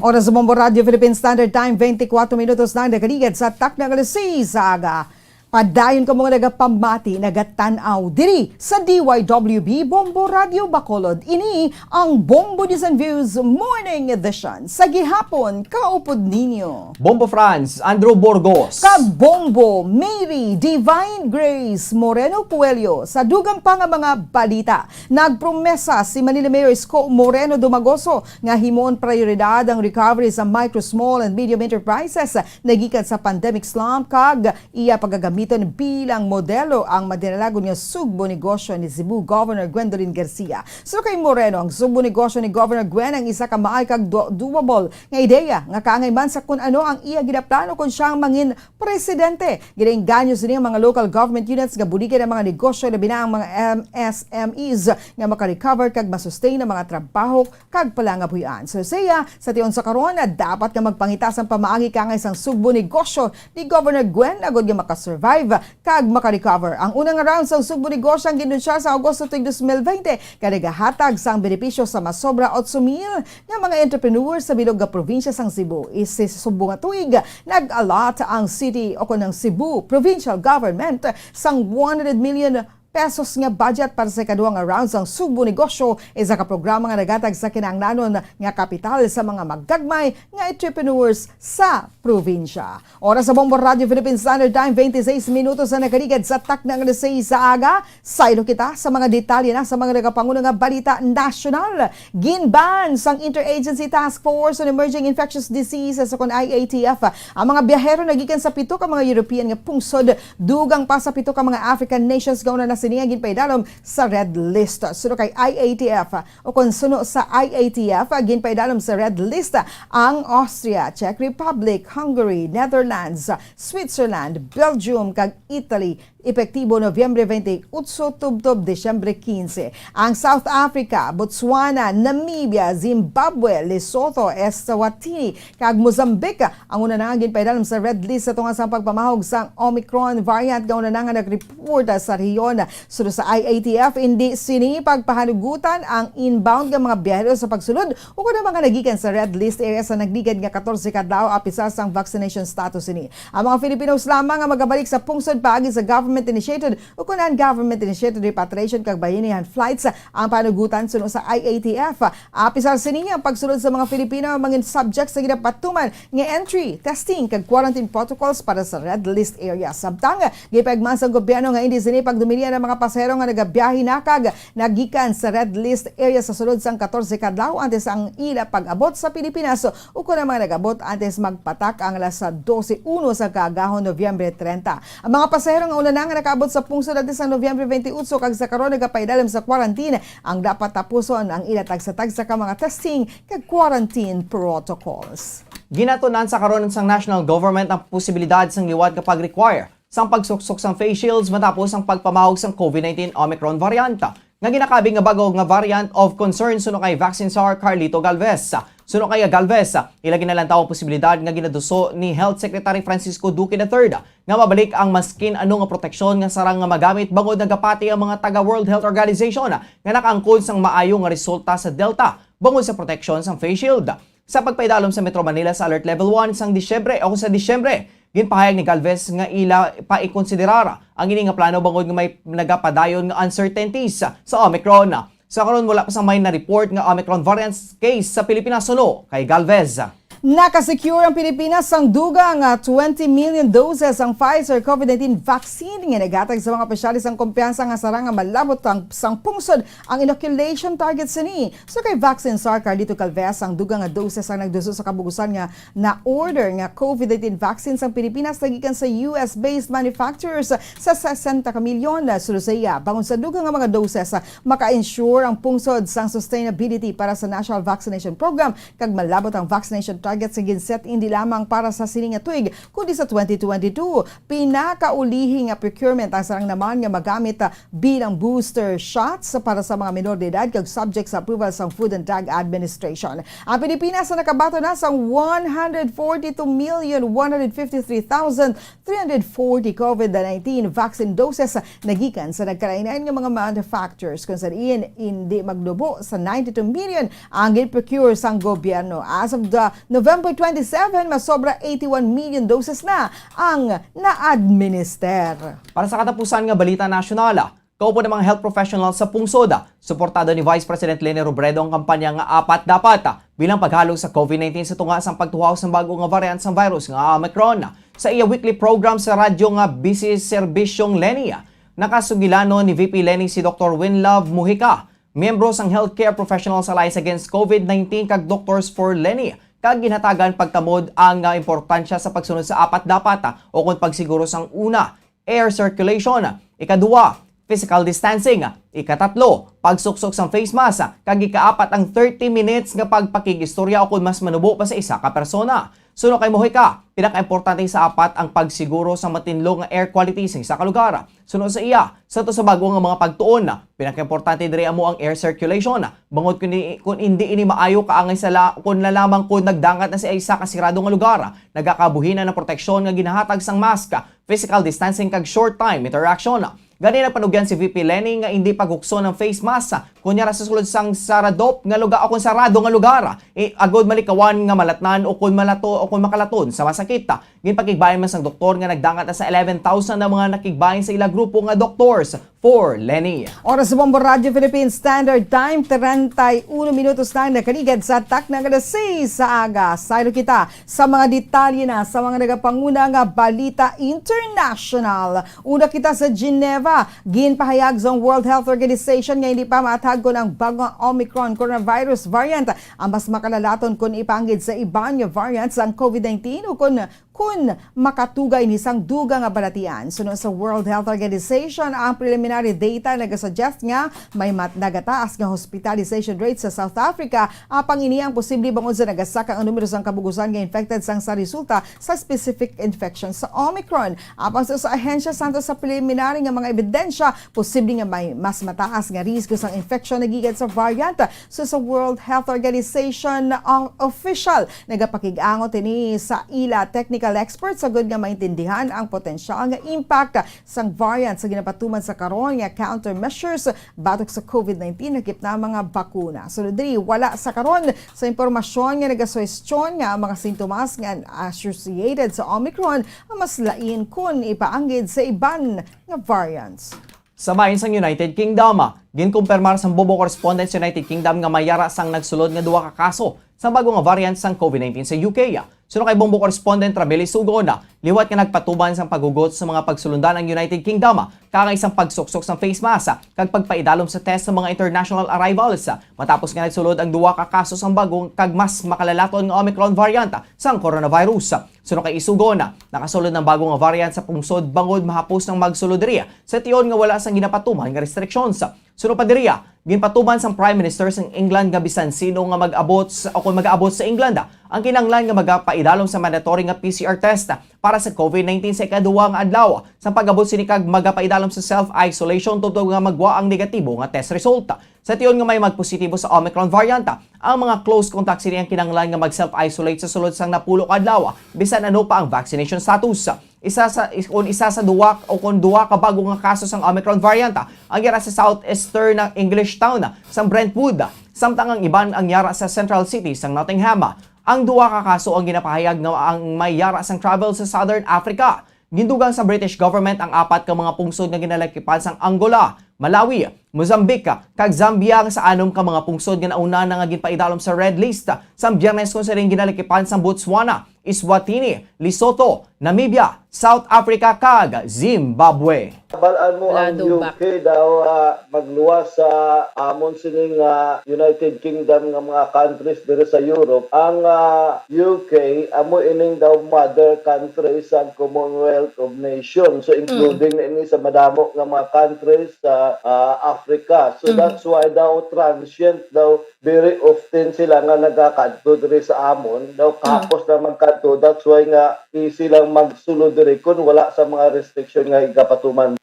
Oras sa Bombo Radyo Philippine Standard Time, twenty-four minutos na ang nakaligad sa takna nga alas seis sa aga. Padayon kamo nga nagapamati, nagatan-aw diri sa D Y W B Bombo Radio Bacolod. Ini ang Bombo News and Views Morning Edition sa gihapon. Kaupod ninyo Bombo Franz, Andrew Burgos. Kag Bombo Mary Divine Grace Moreno Puello. Sa dugang pa nga mga balita, nagpromesa si Manila Mayor Isko Moreno Dumagoso nga himuon prioridad ang recovery sa micro, small, and medium enterprises nagikan sa pandemic slump kag iya pagagamiton bilang modelo ang madinalagon nga Sugbo Negosyo ni Cebu Governor Gwendolyn Garcia. Suno kay Moreno, ang Sugbo Negosyo ni Governor Gwen ang isa ka maay kag do-, doable nga ideya nga kaangay man sa kun ano ang iya ginaplano kon siya ang mangin presidente. Ginaengganyo sini ang mga local government units nga buligan ang mga negosyo, labi na ang mga M S M Es, nga makarecover kag masustain ang mga trabaho kag palangabuhian. So, siya, sa tion sa karon, dapat nga magpangita sang pamaagi kaangay sang Sugbo Negosyo ni Governor Gwen agud nga makasurvive kag makarecover. Ang unang round sang Sugbo Negosyo ang ginunsyar sa Agosto tuig dos mil bente, kag nagahatag sang benepisyo sa masobra otso mil nga mga entrepreneur sa bilog nga probinsya sang Cebu. Isip sa subong nga tuig, nag-allot ang city o kon ang Cebu Provincial Government sang one hundred million pesos nga budget para sa ikaduha nga round sang Sugbo Negosyo, isa ka programa nga naghatag sa kinahanglanon nga kapital sa mga magagmay nga entrepreneurs sa probinsya. Oras sa Bombo Radio Philippine Standard Time, twenty-six minutos na nakaligad sa takna nga alas sais sa aga. Saylo kita sa mga detalye na sa mga nagapanguna nga balita nasyonal. Ginban sang Interagency Task Force on Emerging Infectious Diseases, o kon I A T F, ang mga biyahero nagikan sa pito ka mga European nga pungsod, dugang pa sa pito ka mga African nations nga una na sini nga ginpaidalom sa red list. Suno kay I A T F, o kon suno sa I A T F, ginpaidalom sa red list ang Austria, Czech Republic, Hungary, Netherlands, Switzerland, Belgium, kag Italy, epektibo Nobyembre twenty-eight tubtob Disyembre quince. Ang South Africa, Botswana, Namibia, Zimbabwe, Lesotho, Eswatini, kag Mozambique ang una na nga ginpaidalom sa red list sa tungod sang pagpamahog sang Omicron variant nga una na nga nag-report sa rehiyon. Suno sa I A T F, indi sini pagpahanugutan ang inbound nga mga biyahero sa pagsulod o kon ang mga nagikan sa red list area sa nagligad nga katorse ka adlaw apisar sang vaccination status sini. Ang mga Filipinos lamang nga magabalik sa pungsod paagi sa government-initiated o kon non-government-initiated repatriation kag bayanihan flights ang panugutan suno sa I A T F. Apisar sini, ang pagsulod sa mga Filipino nga mangin subject sa ginapatuman nga entry, testing, kag quarantine protocols para sa red list area. Samtang, gipahigman sang gobyerno nga indi sini pagdumilian ang mga pasahero nga nagabiyahe na kag nagikan sa red list area sa sulod sang katorse ka adlaw antes ang ila pag-abot sa Pilipinas, ukon ang mga nag-abot antes magpatak ang alas dose uno sa kaagahon, Nobyembre treinta. Ang mga pasahero nga una na nga nakaabot sa pungsod antes sang Nobyembre twenty-eight kag sa karon nagapailalim sa quarantine, ang dapat tapuson ang ila tagsa-tagsa ka mga testing kag quarantine protocols. Ginatun-an sa karon sang national government ang posibilidad sang liwat nga pag-require sang pagsuksok sang face shields matapos ang pagpamahog sang COVID nineteen Omicron variant, nga ginakabig nga bag-o nga variant of concern, suno kay Vaccine Czar Carlito Galvez. Suno kay Galvez, ila ginalantaw ang posibilidad nga ginaduso ni Health Secretary Francisco Duque the third nga mabalik ang maskin ano nga proteksyon nga sarang nga magamit bangod nagapati ang mga taga World Health Organization nga nakaangkon sang maayo nga resulta sa Delta bangod sa proteksyon sang face shield. Sa pagpaidalom sa Metro Manila sa Alert Level one sang Disyembre o sa Disyembre, ginpahayag ni Galvez nga ila pa ikonsiderar ang ini nga plano bangod nga may nagapadayon nga uncertainties sa Omicron. Sa karon, wala pa sang may na-report nga Omicron variant case sa Pilipinas, suno kay Galvez. Nakasecure ang Pilipinas sang dugang nga twenty million doses sang Pfizer COVID nineteen vaccine nga naghatag sa mga opisyales sang kumpiyansa nga sarang nga malabot ang sang pungsod ang inoculation target sini. Suno kay Vaccine Czar Carlito Galvez, ang dugang nga doses ang nagduso sa kabugusan nga na-order nga COVID nineteen vaccine sang Pilipinas nagikan sa U S-based manufacturers sa sesenta ka milyon. Suno sa iya, bangod sa dugang nga mga doses, maka-ensure ang pungsod sang sustainability para sa National Vaccination Program kag malabot ang vaccination target sa ginset indi lamang para sa sini nga tuig kundi sa twenty twenty-two. Pinakaulihi nga procurement ang sarang naman nga magamit, ah, bilang booster shots para sa mga menor de edad kag subject sa approval sang Food and Drug Administration. Ang Pilipinas na nakabaton na sang one hundred forty-two million one hundred fifty-three thousand three hundred forty COVID nineteen vaccine doses nagikan sa nagkalain-lain nga mga manufacturers, kung sa diin indi maglubo sa ninety-two million ang gin-procure sang gobyerno. As of the November twenty-seven, masobra eighty-one million doses na ang na-administer. Para sa katapusan nga balita nasyonal, kaupod ang mga health professionals sa pungsod. Suportado ni Vice President Leni Robredo ang kampanya nga Apat Dapat bilang paghalog sa COVID nineteen sa tunga sang pagtuhaw sang bago nga variant sang virus nga Omicron. Sa iya weekly program sa radyo nga Busy Serbisyong Leni, nakasugilanon ni V P Leni si Doktor Winlove Mujica, miyembro sang Healthcare Professionals Alliance Against COVID nineteen kag Doctors for Leni, kag ginhatagan pagtamod ang, ah, importansya sa pagsunod sa apat dapat, ah, ukon pagsiguro sang una, air circulation, ikaduha, physical distancing, ikatatlo, pagsuksok sang face mask, kag ikaapat ang thirty minutes nga pagpakig-istorya ukon mas manubo pa sa isa ka persona. Suno kay Mojica, pinakaimportante sa apat ang pagsiguro sa matinlo nga air quality sa isa ka lugar. Suno sa iya, sa to sa bago nga mga pagtuon, pinakaimportante diri amo ang air circulation. Bangod kun, kun hindi ini maayo, kaangay sa la, kun la lamang kun nagdangat na sa isa ka sirado nga lugar, nagakabuhi na ang proteksyon nga ginahatag sang mask, physical distancing kag short time interaction. Gani nagpanugyan si V P Leni nga hindi paghukson ang face mask kun yara sa sulod sang saradop nga lugar o kun sarado nga lugar, i, agod malikawan nga malatnan o kun malato o kun makalaton sa masakit. Ginpakigbayan man sang doktor nga nagdangat na sa eleven thousand ang mga nakigbayan sa ila grupo nga Doctors for Leni. Oras sa Bombo Radyo Philippines Standard Time, treinta y uno minutos na ang nakaligad sa takna nga alas sais sa aga. Saylo kita sa mga detalye na sa mga nagapanguna nga balita international. Una kita sa Geneva. Ginpahayag sang World Health Organization nga hindi pa maathag kon ang bag-o nga Omicron coronavirus variant ang mas makalalaton kon ipaanggid sa iban nga variant sang COVID nineteen o kon, kon makatugay ni sang dugang nga balatian. Suno sa World Health Organization, ang preliminary data nagasuggest nga may mat-, nagataas nga hospitalization rate sa South Africa, apang ini ang posible bangod sa nagasaka ang numero sang kabugusan nga infected sang sa resulta sa specific infection sa Omicron. Apang sa, sa ahensya, santo sa preliminary nga mga ebidensya, posible nga may mas mataas nga risgo sang infection nagikan sa variant. So, sa World Health Organization, ang official nagapakig-angot ini sa ila technical experts agud nga maintindihan ang potensyal nga impact sang variant sa ginapatuman sa karon nga countermeasures batok sa COVID nineteen, lakip na ang mga bakuna. Sunod diri, wala sa karon sa impormasyon nga nagasuhestyon nga ang mga sintomas nga associated sa Omicron ang mas lain kon ipaanggid sa iban nga variants. Sa bahin sang United Kingdom, ginkumpirmar sang Bombo Correspondent sa United Kingdom nga may yara sang nagsulod nga duha ka kaso sang bago nga variant sang COVID nineteen sa U K. Suno kay Bombo Correspondent Ramil Isugon, liwat nga nagpatuman sang paghugot sa mga pagsulundan ang United Kingdom, kaangay sang pagsuksok sang face mask kag pagpaidalom sa test sa mga international arrivals, matapos nga nagsulod ang duha ka kaso sang bago kag mas makalalaton nga Omicron variant sang coronavirus. Suno kay Isugon, nakasulod ang bago nga variant sa pungsod bangod mahapos nang magsulod diri sa tion nga wala sang ginapatuman nga restrictions. Suno pa diri, ginpatuman sang Prime Minister sang England nga bisan sino nga mag-abot sa, o kon mag-aabot sa England, ang kinahanglan nga magapaidalom sa mandatory nga P C R test para sa COVID nineteen sa ikaduha nga adlaw sang pag-abot sini kag magapaidalom sa self-isolation tubtob nga magwa ang negatibo nga test result. Sa tion nga may magpositibo sa Omicron variant, ang mga close contact sini ang kinahanglan nga mag-self-isolate sa sulod sang napulo ka adlaw, bisan ano pa ang vaccination status. Isa sa, is-, kon isa sa duwa o kon duha ka bago nga kaso sang Omicron variant, ang yara sa southeastern na English town sang Brentwood, samtang ang iban ang yara sa central city sang Nottingham. Ang duha ka kaso ang ginapahayag nga ang may yara sang travel sa Southern Africa. Gindugang sa British government ang apat ka mga pungsod nga ginalakipan sang Angola, Malawi, Mozambique, kag Zambia, nga sa anom ka mga pungsod nga nauna na nga ginpaidalom sa red list sang Biyernes, kon siring ginalakipan sang Botswana, Eswatini, Lesotho, Namibia, South Africa, kag Zimbabwe. Bal-an mo ang Lado U K daw, ah, magluwas sa amon sining, ah, United Kingdom nga mga countries diri sa Europe. Ang, ah, U K amo ining daw mother country sa Commonwealth of Nations. So, including na ini sa madamo nga mga countries sa, ah, Africa. So, that's why daw transient daw very often sila nga nagakadto diri sa amon, daw kapos na magkadto, that's why nga easy lang magsulod diri kung wala sa mga restriction nga igapatuman.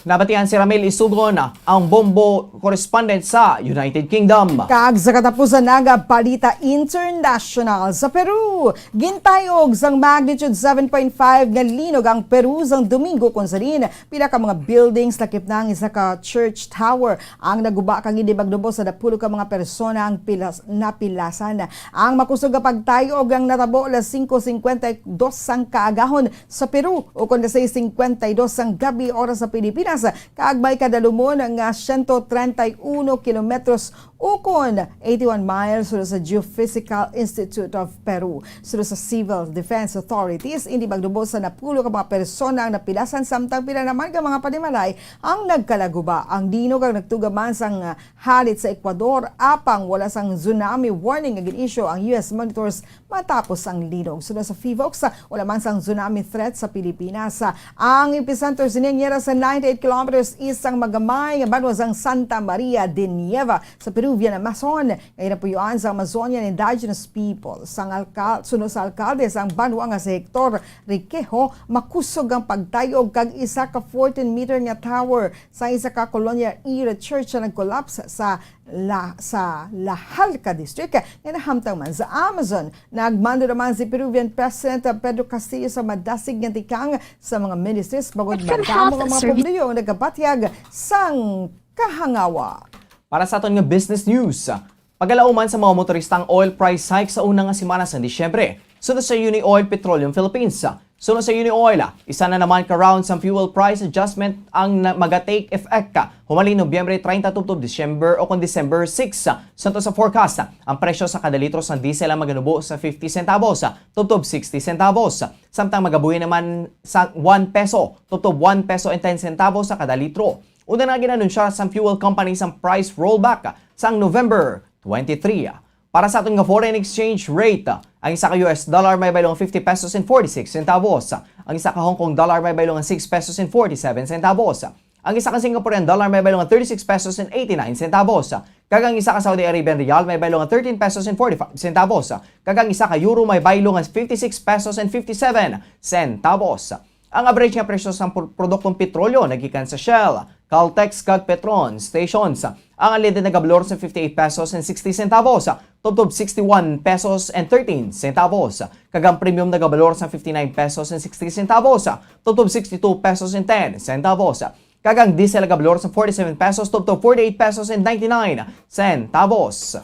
Nabatian si Ramil Isugon, ang Bombo correspondent sa United Kingdom. Kag sa katapusan nga balita international, sa Peru, gintayog sang magnitude seven point five nga linog ang Peru sang Domingo, kung sa diin pila ka mga buildings, lakip na ang isa ka church tower, ang naguba kag indi magnubo sa napulo ka mga persona ang pilas-, napilasan. Ang makusog nga pagtayog ang natabo alas singko singkwenta y dos sang kaagahon sa Peru, ukon alas sais singkwenta y dos sang gabi, oras sa Pilipinas, kag may kadalumon nga siyento treinta y uno kilometros, ukon eighty-one miles, suno sa Geophysical Institute of Peru. Suno sa Civil Defense Authorities, indi magnubo sa napulo ka mga persona ang napilasan, samtang pila naman ka mga panimalay ang nagkalaguba. Ang linog ang nagtuga man sang, ah, halit sa Ecuador, apang wala sang tsunami warning nga gin-issue ang U S monitors matapos ang linog. Suno sa PHIVOLCS, wala man sang tsunami threat sa Pilipinas. Ang epicenter sini ang yara sa ninety-eight kilometers east sang magamay nga banwa sang Santa Maria de Nieva sa Peruvian Amazon, nga ginapuyoan sang Amazonian indigenous people. Sang alkal-, suno sa alkalde sang banwa nga si Hector Requejo, makusog ang pagtayog kag isa ka fourteen meter nga tower sa isa ka colonial era church nga nag-collapse sa La, sa Lajalca District nga nahamtang man sa Amazon. Nagmando naman si Peruvian President Pedro Castillo sa madasig nga tikang sa mga ministries bangod madamo nga mga pumuluyo ang nagabatyag sang kahangawa. Para sa aton nga business news, pagalauman sa mga motorista ang oil price hike sa una nga semana sa Disyembre. Suno sa Unioil Petroleum Philippines, suno sa Unioil, isa na naman ka round sang fuel price adjustment ang na-, maga-take effect ka humaling Nobyembre treinta tubtob December o kon December six. Suno sa forecast, ang presyo sa kada litro sang diesel ang maganubo sa fifty centavos tubtob sixty centavos, samtang magabuhi naman sa one peso tubtob one peso and ten centavos sa kada litro. Una na ginanunsya sang fuel company sang price rollback sang November twenty-three. Para sa aton nga foreign exchange rate, ang isa ka U S dollar may baylo nga fifty pesos and forty-six centavos. Ang isa ka Hong Kong dollar may baylo nga six pesos and forty-seven centavos. Ang isa ka Singaporean dollar may baylo nga thirty-six pesos and eighty-nine centavos. Kag ang isa ka Saudi Arabian riyal may baylo nga thirteen pesos and forty-five centavos. Kag ang isa ka euro may baylo nga fifty-six pesos and fifty-seven centavos. Ang average nga presyo sang pro-, produktong petrolyo nagikan sa Shell, Caltex, kag Petron stations. Ang unleaded nagabalor sa fifty-eight pesos and sixty centavos, tubtob sixty-one pesos and thirteen centavos. Kag ang premium nagabalor sa fifty-nine pesos and sixty centavos, tubtob sixty-two pesos and ten centavos. Kag ang diesel nagabalor sa forty-seven pesos, tubtob forty-eight pesos and ninety-nine centavos.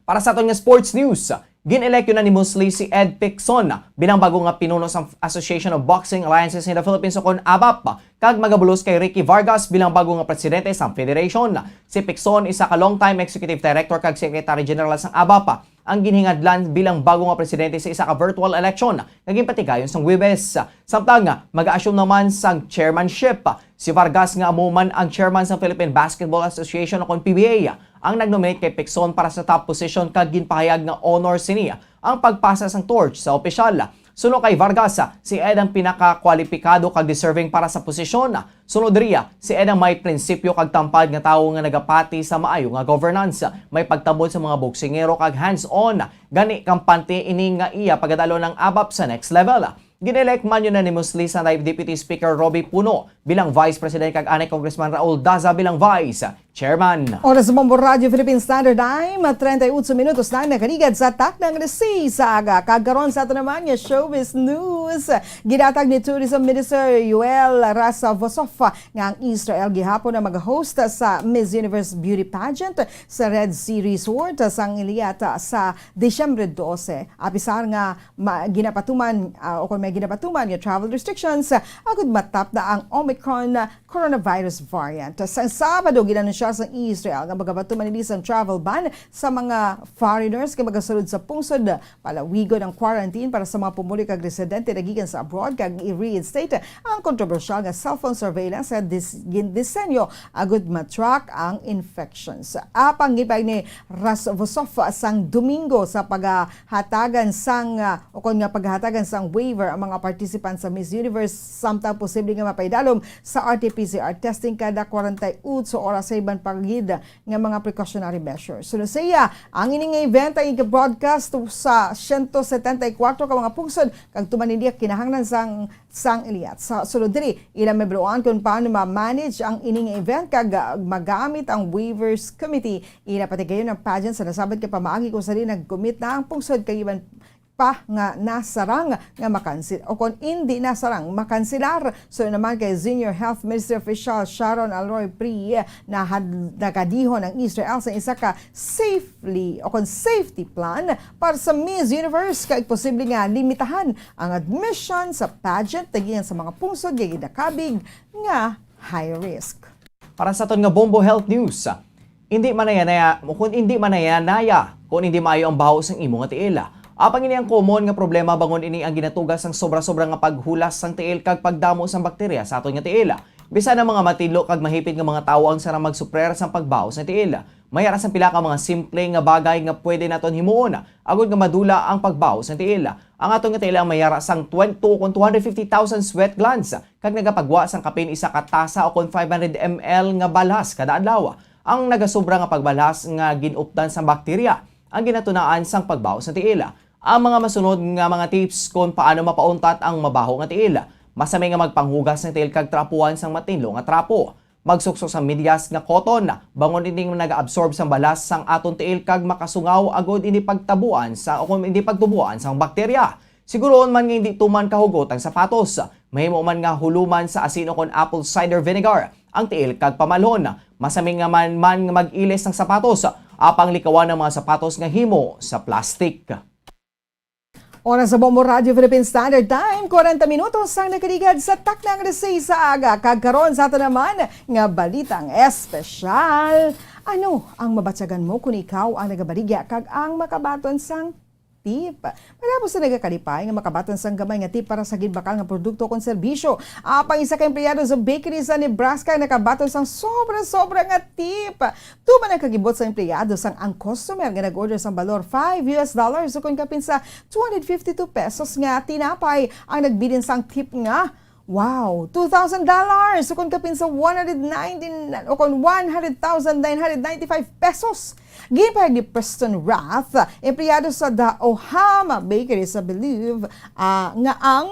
Para sa aton nga sports news, gin-elect unanimously si Ed Picson bilang bago nga pinuno sang Association of Boxing Alliances in the Philippines, o kon abap, kag magabulos kay Ricky Vargas bilang bago nga presidente sang federation. Si Picson, isa ka long-time executive director kag secretary general sang abap, ang ginhingadlan bilang bago nga presidente sa isa ka virtual election nga ginpatigayon sang Huwebes. Samtang mag-assume naman sang chairmanship si Vargas, nga amo man ang chairman sang Philippine Basketball Association, o kon P B A. Ang nag-nominate kay Picson para sa top position kag ginpahayag nga honor sini ang pagpasa sang torch sa opisyal. Suno kay Vargas, si Ed ang pinakakwalipikado kag deserving para sa posisyon. Sunod diri, si Ed ang may prinsipyo kag tampad nga tawo nga nagapati sa maayo nga governance, may pagtambod sa mga boksingero kag hands-on. Gani, kampante ini nga iya pagadalon ang abap sa next level. Gin-elect man unanimously sa Deputy Speaker Robby Puno bilang Vice President kag anay Congressman Raul Daza bilang Vice Chairman. Oras sa Bombo Radyo Philippine Standard Time, treinta y ocho minutos na nakaligad sa takna nga alas seis sa aga. Kag karon sa ato naman nga showbiz news, ginhatag ni Tourism Minister Joel Rasavosov nga ang Israel gihapon ang mag-host sa Miss Universe Beauty Pageant sa Red Sea Resort sang Eilat sa Disyembre dose. Apisar nga ma-, ginapatuman, ah, o kon may ginapatuman nga travel restrictions, ah, agud matapda ang Omicron coronavirus variant. Sa Sabado, ginanunsya sa Israel nga magapatuman ini sang travel ban sa mga foreigners nga magasulod sa pungsod. Palawigon ang quarantine para sa mga pumuluyo kag residente nagikan sa abroad, kag i-reinstate ang kontrobersyal nga cellphone surveillance nga dis-, gindisenyo agud ma-track ang infections. Apang gipahayag ni Rasvosov sang Domingo sa paghahatagan sang, ah, o kon nga paghahatagan sang waiver ang mga participants sa Miss Universe, samtang posible nga mapaidalom sa R T P C R testing kada kwarenta y ocho oras sa ang pagid nga mga precautionary measures. Sunod sa iya, ang ini nga event ay iga-broadcast sa siyento setenta y kuwatro ka mga pungsod, kag tuman ini kinahanglan sang, sang liwat. Sa sulod diri, ila mahibaluan kung paano ma-manage ang ini nga event, kag, ah, magamit ang waivers committee. Ila patigayon ang pageant sa nasabad nga pamaagi kung sa diin nag-commit na ang pungsod kag iban pa nga nasarang nga makansil-, o kon indi nasarang makansilar. So naman kay Senior Health Ministry Official Sharon Alroy Pri, nahad-, nagadihon ang Israel sa isa ka safely o kon safety plan para sa Miss Universe, kay posible nga limitahan ang admission sa pageant gikan sa mga pungsod nga ginakabig nga high risk. Para sa aton nga Bombo Health News, hindi manayanaya, kung hindi manayanaya, kung hindi maayo ang baho sang imo nga tiil. Apang ini ang common nga problema, bangon ini ang ginatuga sang sobra-sobra nga paghulas sang tiil kag pagdamo sang bakterya sa aton nga tiil. Bisan ang mga matinlo kag mahipit nga mga tawo ang sarang magsuprer sang pagbaho sang tiil, may ara sang pila ka mga simple nga bagay nga pwede naton himuon agod nga madula ang pagbaho sang tiil. Ang aton nga tiil ang may ara sang twenty, kung two hundred fifty thousand sweat glands, kag nagapagwa sang kapin isa ka tasa o kon five hundred M L nga balhas kada adlaw. Ang nagasobra nga pagbalhas nga gin-updan sang bakterya ang ginatunaan sang pagbaho sang tiil. Ang mga masunod nga mga tips kon paano mapauntat ang mabaho nga tiil. Masami nga magpanghugas sang tiil kag trapuhan sang matinlo nga trapo. Magsuksok sang medyas nga cotton, bangon ini nga naga-absorb sang balhas sang aton tiil kag makasungaw agod hindi pagtabuan sa, o kung hindi pagtubuan sang bakterya. Siguroon man nga hindi tuman kahugot ang sapatos. Mahimo man nga huluman sa asin o kon apple cider vinegar ang tiil kag pamalhon. Masami nga man, man nga mag-ilis ang sapatos, apang likawan ang mga sapatos nga himo sa plastic. Oras sa Bombo Radyo Philippine Standard Time, kwarenta minutos ang nakaligad sa takna nga alas sais sa aga. Kag karon sa ato naman nga balitang espesyal. Ano ang mabatyagan mo kung ikaw ang nagabaligya kag ang makabaton sang tip? Matapos na nagakalipay nga makabaton sang gamay nga tip para sa ginbakal nga produkto kon serbisyo, apang isa ka empleyado sa bakery sa Nebraska nakabaton sang sobra-sobra nga tip. Tuman ang kagibot sang empleyado, sang ang customer nga nag-order sang balor five U S dollars ukon kapin sa two hundred fifty-two pesos nga tinapay ang nagbilin sang tip nga, wow, two thousand dollars ukon kapin sa one hundred nineteen, o kon one hundred thousand nine hundred ninety-five pesos. Ginpahayag ni Preston Rath, empleyado sa The Ohama Bakery sa Believe, ah, nga ang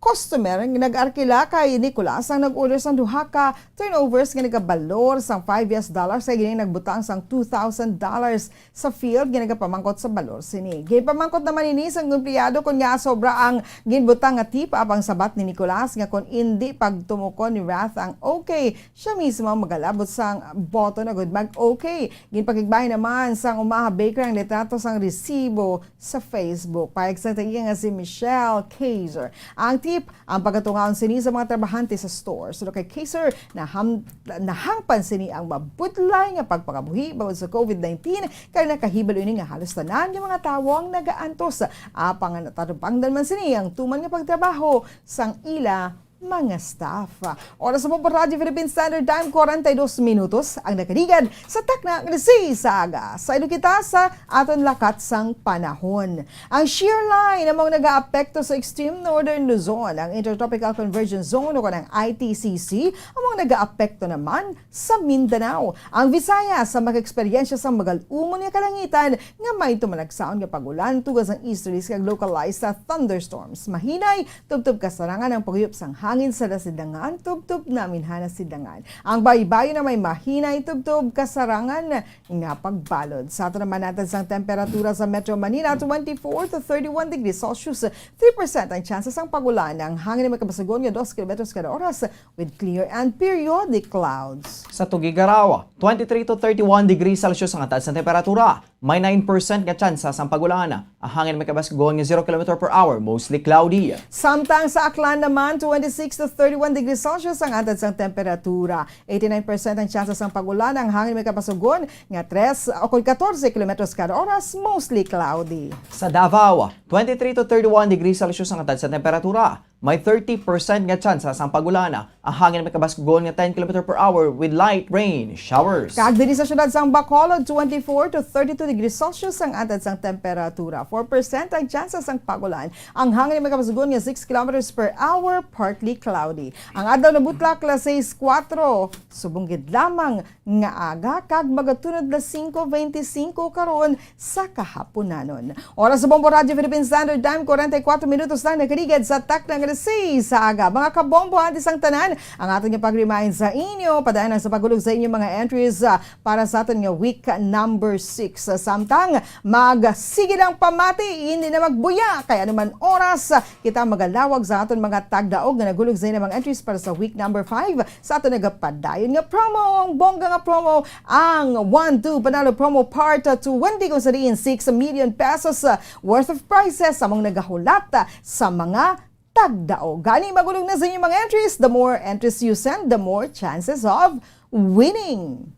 customer nga nag-arkila kay Nicolas ang nag-order sang duha ka turnovers nga nagabalor sang five U S dollars, kay gini nagbutang sang two thousand dollars sa field nga nagapamangkot sa balor sini. Ginpamangkot naman ini sang empleyado kon ngaa sobra ang ginbutang nga tip, apang sabat ni Nicolas nga kon indi pagtumokon ni Rath ang okay, siya mismo ang magalabot sang boto na gud mag-okay. Ginpakigbahin naman sang Omaha Bakery ang litrato sang resibo sa Facebook. Pahayag sang tag-iya nga si Michelle Kaiser, ang tip ang pagatungaon sini sa mga trabahante sa store. Suno kay Kaiser, naham-, nahangpan sini ang mabudlay nga pagpangabuhi bangod sa covid nineteen, kay nakahibalo ini nga halos tanan nga mga tawo ang nagaantos. Apang natarupangdan man sini ang tuman nga pagtrabaho sang ila mga staff. Oras sa Bombo Radyo Philippine Standard Time, kwarenta y dos minutos ang nakaligad sa takna nga alas sais sa aga. Saylo kita sa aton lakat sang panahon. Ang shear line amo ang nagaapekto sa extreme northern Luzon. Ang Intertropical Convergence Zone o ang I T C C amo ang nagaapekto naman sa Mindanao. Ang Visayas ang makaeksperyensya sang magal-umon nga kalangitan nga may tumalagsaon nga pag-ulan, tugas ang easterlies kag localized sa thunderstorms. Mahinay tubtob kasarangan ang paghuyop sang hangin sa nasidangan, tubtob naminhan na sidangan. Ang baybayon na may mahinay tubtob kasarangan nga pagbalod. Sa aton naman, hatod sang temperatura sa Metro Manila, twenty-four to thirty-one degrees Celsius, three percent ang tsansa sang pag-ulan. Ang hangin may kabasugon nga dos kilometros kada oras with clear and periodic clouds. Sa Tuguegarao, twenty-three to thirty-one degrees Celsius ang hatod sang temperatura. May nine percent nga tsansa sang pag-ulan. Ang hangin may kabasgon nga zero kilometer per hour, mostly cloudy. Samtang sa Aklan naman, twenty-six to thirty-one degrees Celsius ang hatod sang temperatura. Eighty-nine percent ang tsansa sang pag-ulan, ang hangin may kabasgon nga tres o kon katorse kilometros kada oras, mostly cloudy. Sa Davao, twenty-three to thirty-one degrees Celsius ang hatod sang temperatura. May thirty percent nga tsansa sang pag-ulan. Ang hangin may kabaskugon nga ten kilometer per hour with light rain showers. Kag diri sa siyudad sang Bacolod, twenty-four to thirty-two degrees Celsius ang antad sang temperatura. Four percent ang tsansa sang pag-ulan. Ang hangin may kabaskugon nga six kilometers per hour, partly cloudy. Ang adlaw nabutlak, alas sais kuwatro. Subong gid lamang nga aga kag magatunod na singko bente singko karon sa kahaponanon. Oras sa Bombo Radyo Philippine Standard Time, kwarenta y kuwatro minutos lang nakaligad sa takna nga alas sais sa aga. Mga kabombo, antes ang tanan, ang aton nga pag-remind sa inyo, padayon lang sa paghulog sa inyong mga entries, ah, para sa aton nga week number six. Samtang magsige lang pamati, hindi na magbuya, kay anuman oras, ah, kita magalawag sa aton mga tagdaog nga naghulog sa ilang mga entries para sa week number five. Sa aton nagapadayon nga promo, ang bongga nga promo, ang One Two Panalo Promo Part twenty, kung sa diin six million pesos, uh, worth of prizes among nagahulat, uh, sa mga tagdaog. Gani, magulog na sa inyong mga entries. The more entries you send, the more chances of winning.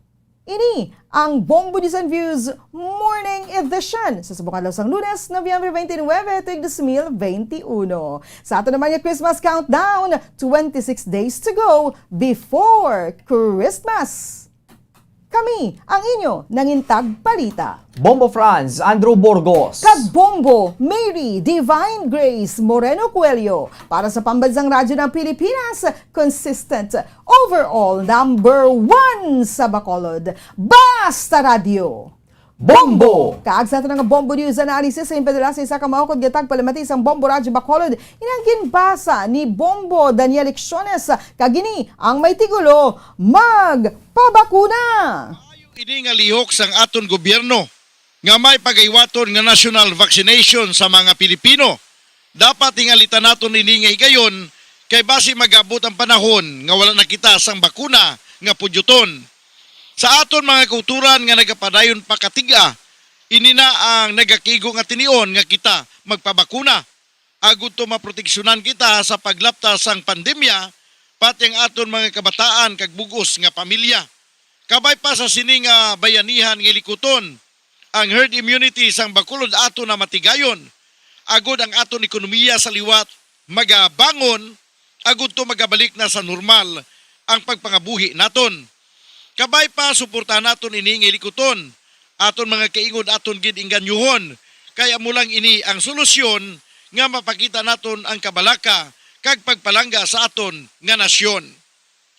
Ini ang Bombo News and Views Morning Edition sa subong adlaw sang Lunes, Nobyembre twenty-nine, tuig dos mil twenty-one. Sa ato naman nga Christmas countdown, twenty-six days to go before Christmas. Kami ang inyo nangintag balita. Bombo Franz, Andrew Burgos. Kag Bombo Mary Divine Grace Moreno Coelho para sa Pambansang Radyo ng Pilipinas, consistent, overall number one sa Bacolod. Basta Radyo. Bombo! Kag sa aton nga Bombo News Analysis, sa impadala sa isa ka maukod nga tagpalamati sang Bombo Radyo Bacolod, inang ginbasa ni Bombo Daniel Lecciones, kag ini ang may titulo, Magpabakuna! Maayo ini nga lihok sang aton gobyerno nga may pagaywaton nga national vaccination sa mga Pilipino. Dapat hingalitan naton ini nga higayon, kay basi mag-abot ang panahon nga wala na kita sang bakuna nga pudyuton. Sa aton mga kauturan nga nagapadayon pa katig-a, ini na ang nagakigo nga tinion nga kita magpabakuna, agud to maproteksyonan kita sa paglapta sang pandemya, pati ang aton mga kabataan kag bug-os nga pamilya. Kabay pa sa sini nga bayanihan nga likuton, ang herd immunity sang Bacolod aton na matigayon, agud ang aton ekonomiya sa liwat magabangon, agud to magabalik na sa normal ang pagpangabuhi naton. Kabay pa, suportahan naton ini nga likuton. Aton mga kaingod aton gid inganyohon, kay amo lang ini ang solusyon nga mapakita naton ang kabalaka kag pagpalangga sa aton nga nasyon.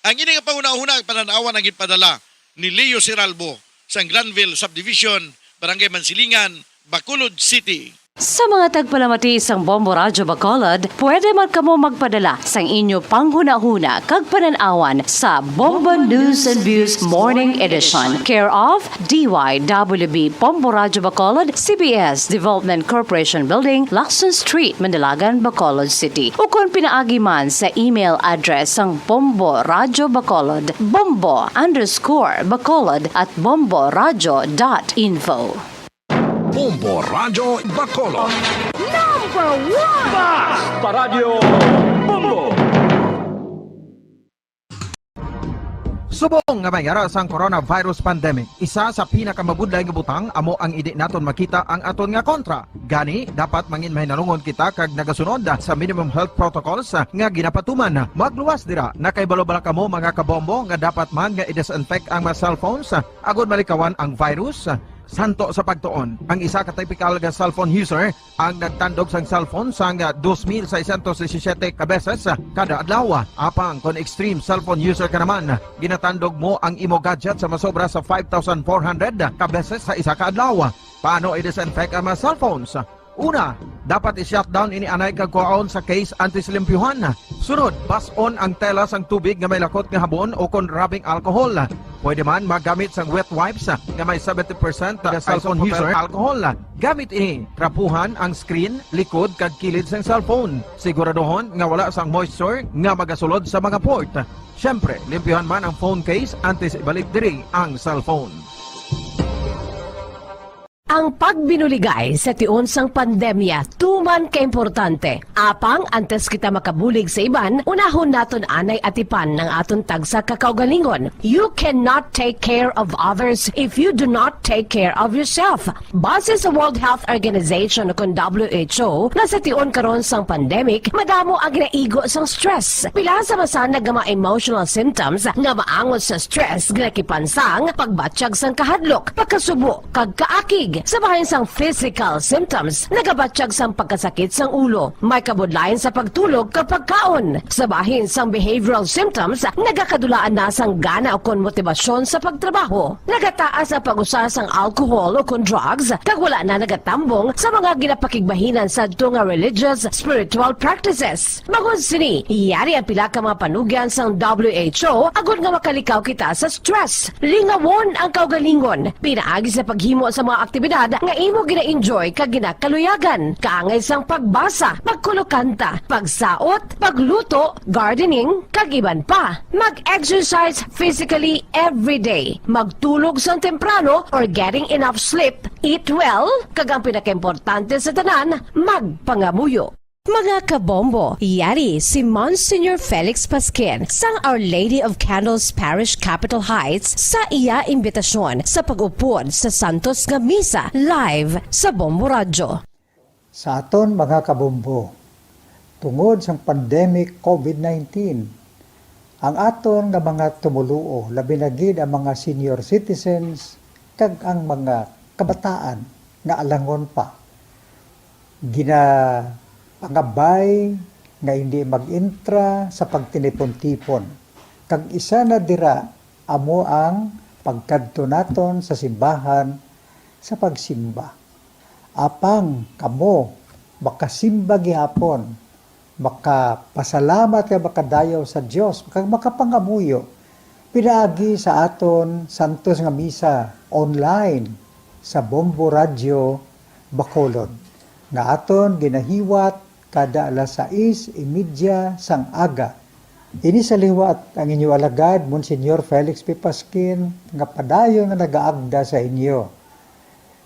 Ang ini nga panghunahuna kag panan-awan ang ginpadala ni Leo Siralbo sang Granville Subdivision, Barangay Mansilingan, Bacolod City. Sa mga tagpalamati sang Bombo Radyo Bacolod, pwede man kamo magpadala sang inyo panghunahuna kag panan-awan sa Bombo News and Views Morning Edition, care of D Y W B Bombo Radyo Bacolod, C B S Development Corporation Building, Lacson Street, Manalagan, Bacolod City, ukon pinaagi man sa email address sang Bombo Radyo Bacolod, bombo underscore bacolod at bomboradyo dot info. Bombo Radyo Bacolod. Number one! Basta Radyo Bombo! Subong nga may yara sang coronavirus pandemic, isa sa pinakamabudlay nga butang amo ang hindi naton makita ang aton nga kontra. Gani, dapat mangin mahinalungon kita kag nagasunod sa minimum health protocols nga ginapatuman. Magluwas dira, nakahibalo bala kamo, mga kabombo, nga dapat man nga i-disinfect ang mga cellphones agud malikawan ang virus? Santo sa pagtuon, ang isa ka typical nga cellphone user ang nagtandog sang cellphone sang dos mil seiscientos disisiete ka beses kada adlaw. Apang kon extreme cellphone user ka naman, ginatandog mo ang imo gadget sa masobra sa five thousand four hundred ka beses sa isa ka adlaw. Paano i-disinfect ang mga cellphones? Una, dapat i-shutdown ini anay kag kuhaon sa case antes limpyuhan. Sunod, bas-on ang tela sang tubig nga may lakot nga habon o kon rubbing alcohol. Pwede man magamit sang wet wipes nga may seventy percent nga cellphone user alcohol. Gamit ini, trapuhan ang screen, likod, kag kilid sang cellphone. Siguraduhon nga wala sang moisture nga magasulod sa mga port. Siyempre, limpyuhan man ang phone case antes ibalik diri ang cellphone. Ang pagbinuligay sa tion sang pandemya tuman ka importante. Apang antes kita makabulig sa iban, unahon naton anay atipan ang aton tagsa ka kaugalingon. You cannot take care of others if you do not take care of yourself. Base sa World Health Organization, kon W H O, nga sa tion karon sang pandemic, madamo ang ginaigo sang stress. Pila sa masanag nga mga emotional symptoms nga maangot sa stress ginakipan sang pagbatyag sang kahadlok, pagkasubo, kag kaakig. Sa bahin sang physical symptoms, nagabatyag sang pagkasakit sang ulo, may kabudlayan sa pagtulog kag pagkaon. Sa bahin sang behavioral symptoms, nagakadulaan na sang gana ukon motibasyon sa pagtrabaho. Nagataas ang pag-usa sang alcohol ukon drugs, kag wala na nagatambong sa mga ginapakigbahinan sadto nga religious, spiritual practices. Bangod sini, yari ang pila ka mga panugyan sang W H O agod nga makalikaw kita sa stress. Lingawon ang kaugalingon pinaagi sa paghimo sa mga aktibidad nga imo gina-enjoy kag ginakaluyagan, kaangay sang pagbasa, pagkulokanta, pagsaot, pagluto, gardening, kag iban pa. Mag-exercise physically every day. Magtulog sang temprano or getting enough sleep. Eat well, kag ang pinakaimportante sa tanan, magpangamuyo. Mga kabombo, yari si Monsignor Felix Pasquin sang Our Lady of Candles Parish, Capitol Heights, sa iya imbitasyon sa pag-upod sa santos nga misa live sa Bombo Radyo. Sa aton mga kabombo, tungod sang pandemic covid nineteen, ang aton nga mga tumoluo, labi na gid ang mga senior citizens kag ang mga kabataan nga alangon pa, ginapangabay nga indi mag-entra sa pagtinipon-tipon. Kag isa na dira amo ang pagkadto naton sa simbahan sa pagsimba. Apang kamo makasimba gihapon, makapasalamat kag makadayaw sa Dios, kag makapangamuyo pinaagi sa aton santos nga misa online sa Bombo Radyo Bacolod, nga aton ginahiwat kada alas sais y media sang aga. Ini sa liwat ang inyo alagad, Monsignor Felix P. Pasquin, nga padayon nga nagaagda sa inyo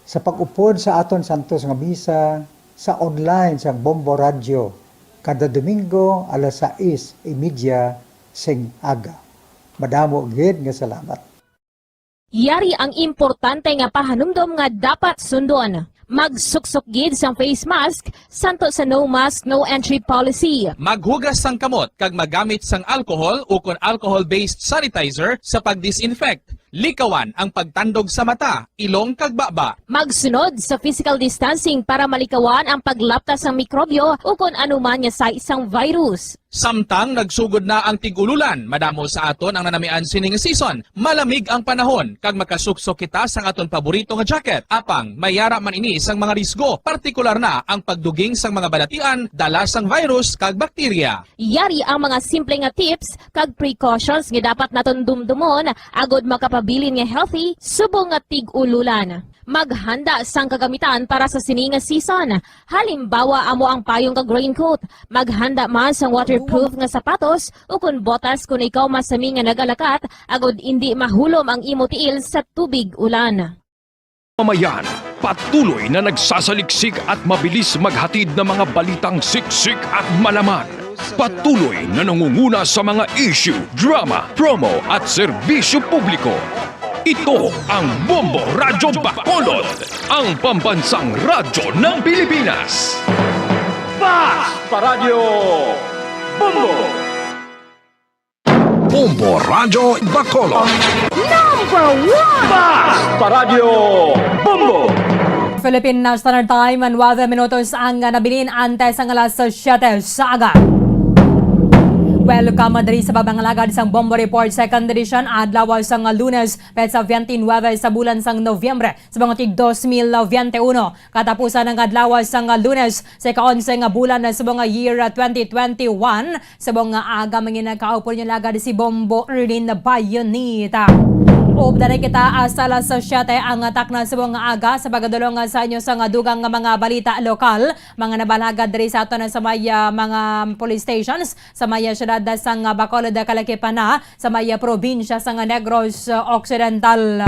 sa pag-upod sa aton santos nga misa sa online sang Bombo Radyo kada Domingo alas sais y media sing aga. Madamo gid nga salamat. Yari ang importante nga pahanumdom nga dapat sundon. Magsuksok gid sang face mask, santo sa no mask, no entry policy. Maghugas sang kamot kag magamit sang alcohol ukon alcohol-based sanitizer sa pag-disinfect. Likawan ang pagtandog sa mata, ilong kag baba. Magsunod sa physical distancing para malikawan ang paglapta sang mikrobyo ukon anuman nga sahi sang virus. Samtang nagsugod na ang tig-ululan, madamo sa aton ang nanamian sining season. Malamig ang panahon, kag makasuksok kita sang aton paborito nga jacket. Apang, may yara man ini sang mga risgo, partikular na ang pagduging sang mga balatian, dala sang virus kag bakterya. Yari ang mga simple nga tips kag precautions nga dapat naton dumdumon agod makapabilin nga healthy subong nga tig-ululan. Maghanda sang kagamitan para sa sini nga season. Halimbawa, amo ang payong kag raincoat. Maghanda man sang waterproof nga sapatos ukon botas kon ikaw masami nga nagalakat, agod indi mahulom ang imo tiil sa tubig ulan. Mamayan, patuloy na nagsasaliksik at mabilis maghatid ng mga balitang siksik at malaman. Patuloy na nangunguna sa mga issue, drama, promo at serbisyo publiko. Ito ang Bombo Radyo Bacolod, ang pambansang radyo ng Pilipinas. Basta Radyo Bombo! Bombo Radyo Bacolod. Number one! Basta Radyo Bombo! Philippine Standard Time, nuebe minutos ang nabilin antes ang alas siyete sa aga. Welcome diri sa pagpangalagad sang Bombo Report, second edition, adlaw sang Lunes, petsa twenty-nine sa bulan sang Nobyembre, sa mga tig dos mil twenty-one. Katapusan ng adlaw sang Lunes, sa ika-onse nga bulan sa mga year twenty twenty-one, sa mga aga, mga nagkaupol niyo lagad si Bombo Erlin Bayonita. Updanan kita hasta alas siyete ang takna sa mga aga sa pagdulong sa inyo sa nga dugang nga mga balita lokal, mga nabalagad diri sa aton sa may, ah, mga police stations, sa may, ah, siyudad sang, ah, Bacolod, Calaquipana, sa may, ah, probinsya sang Negros, ah, Occidental.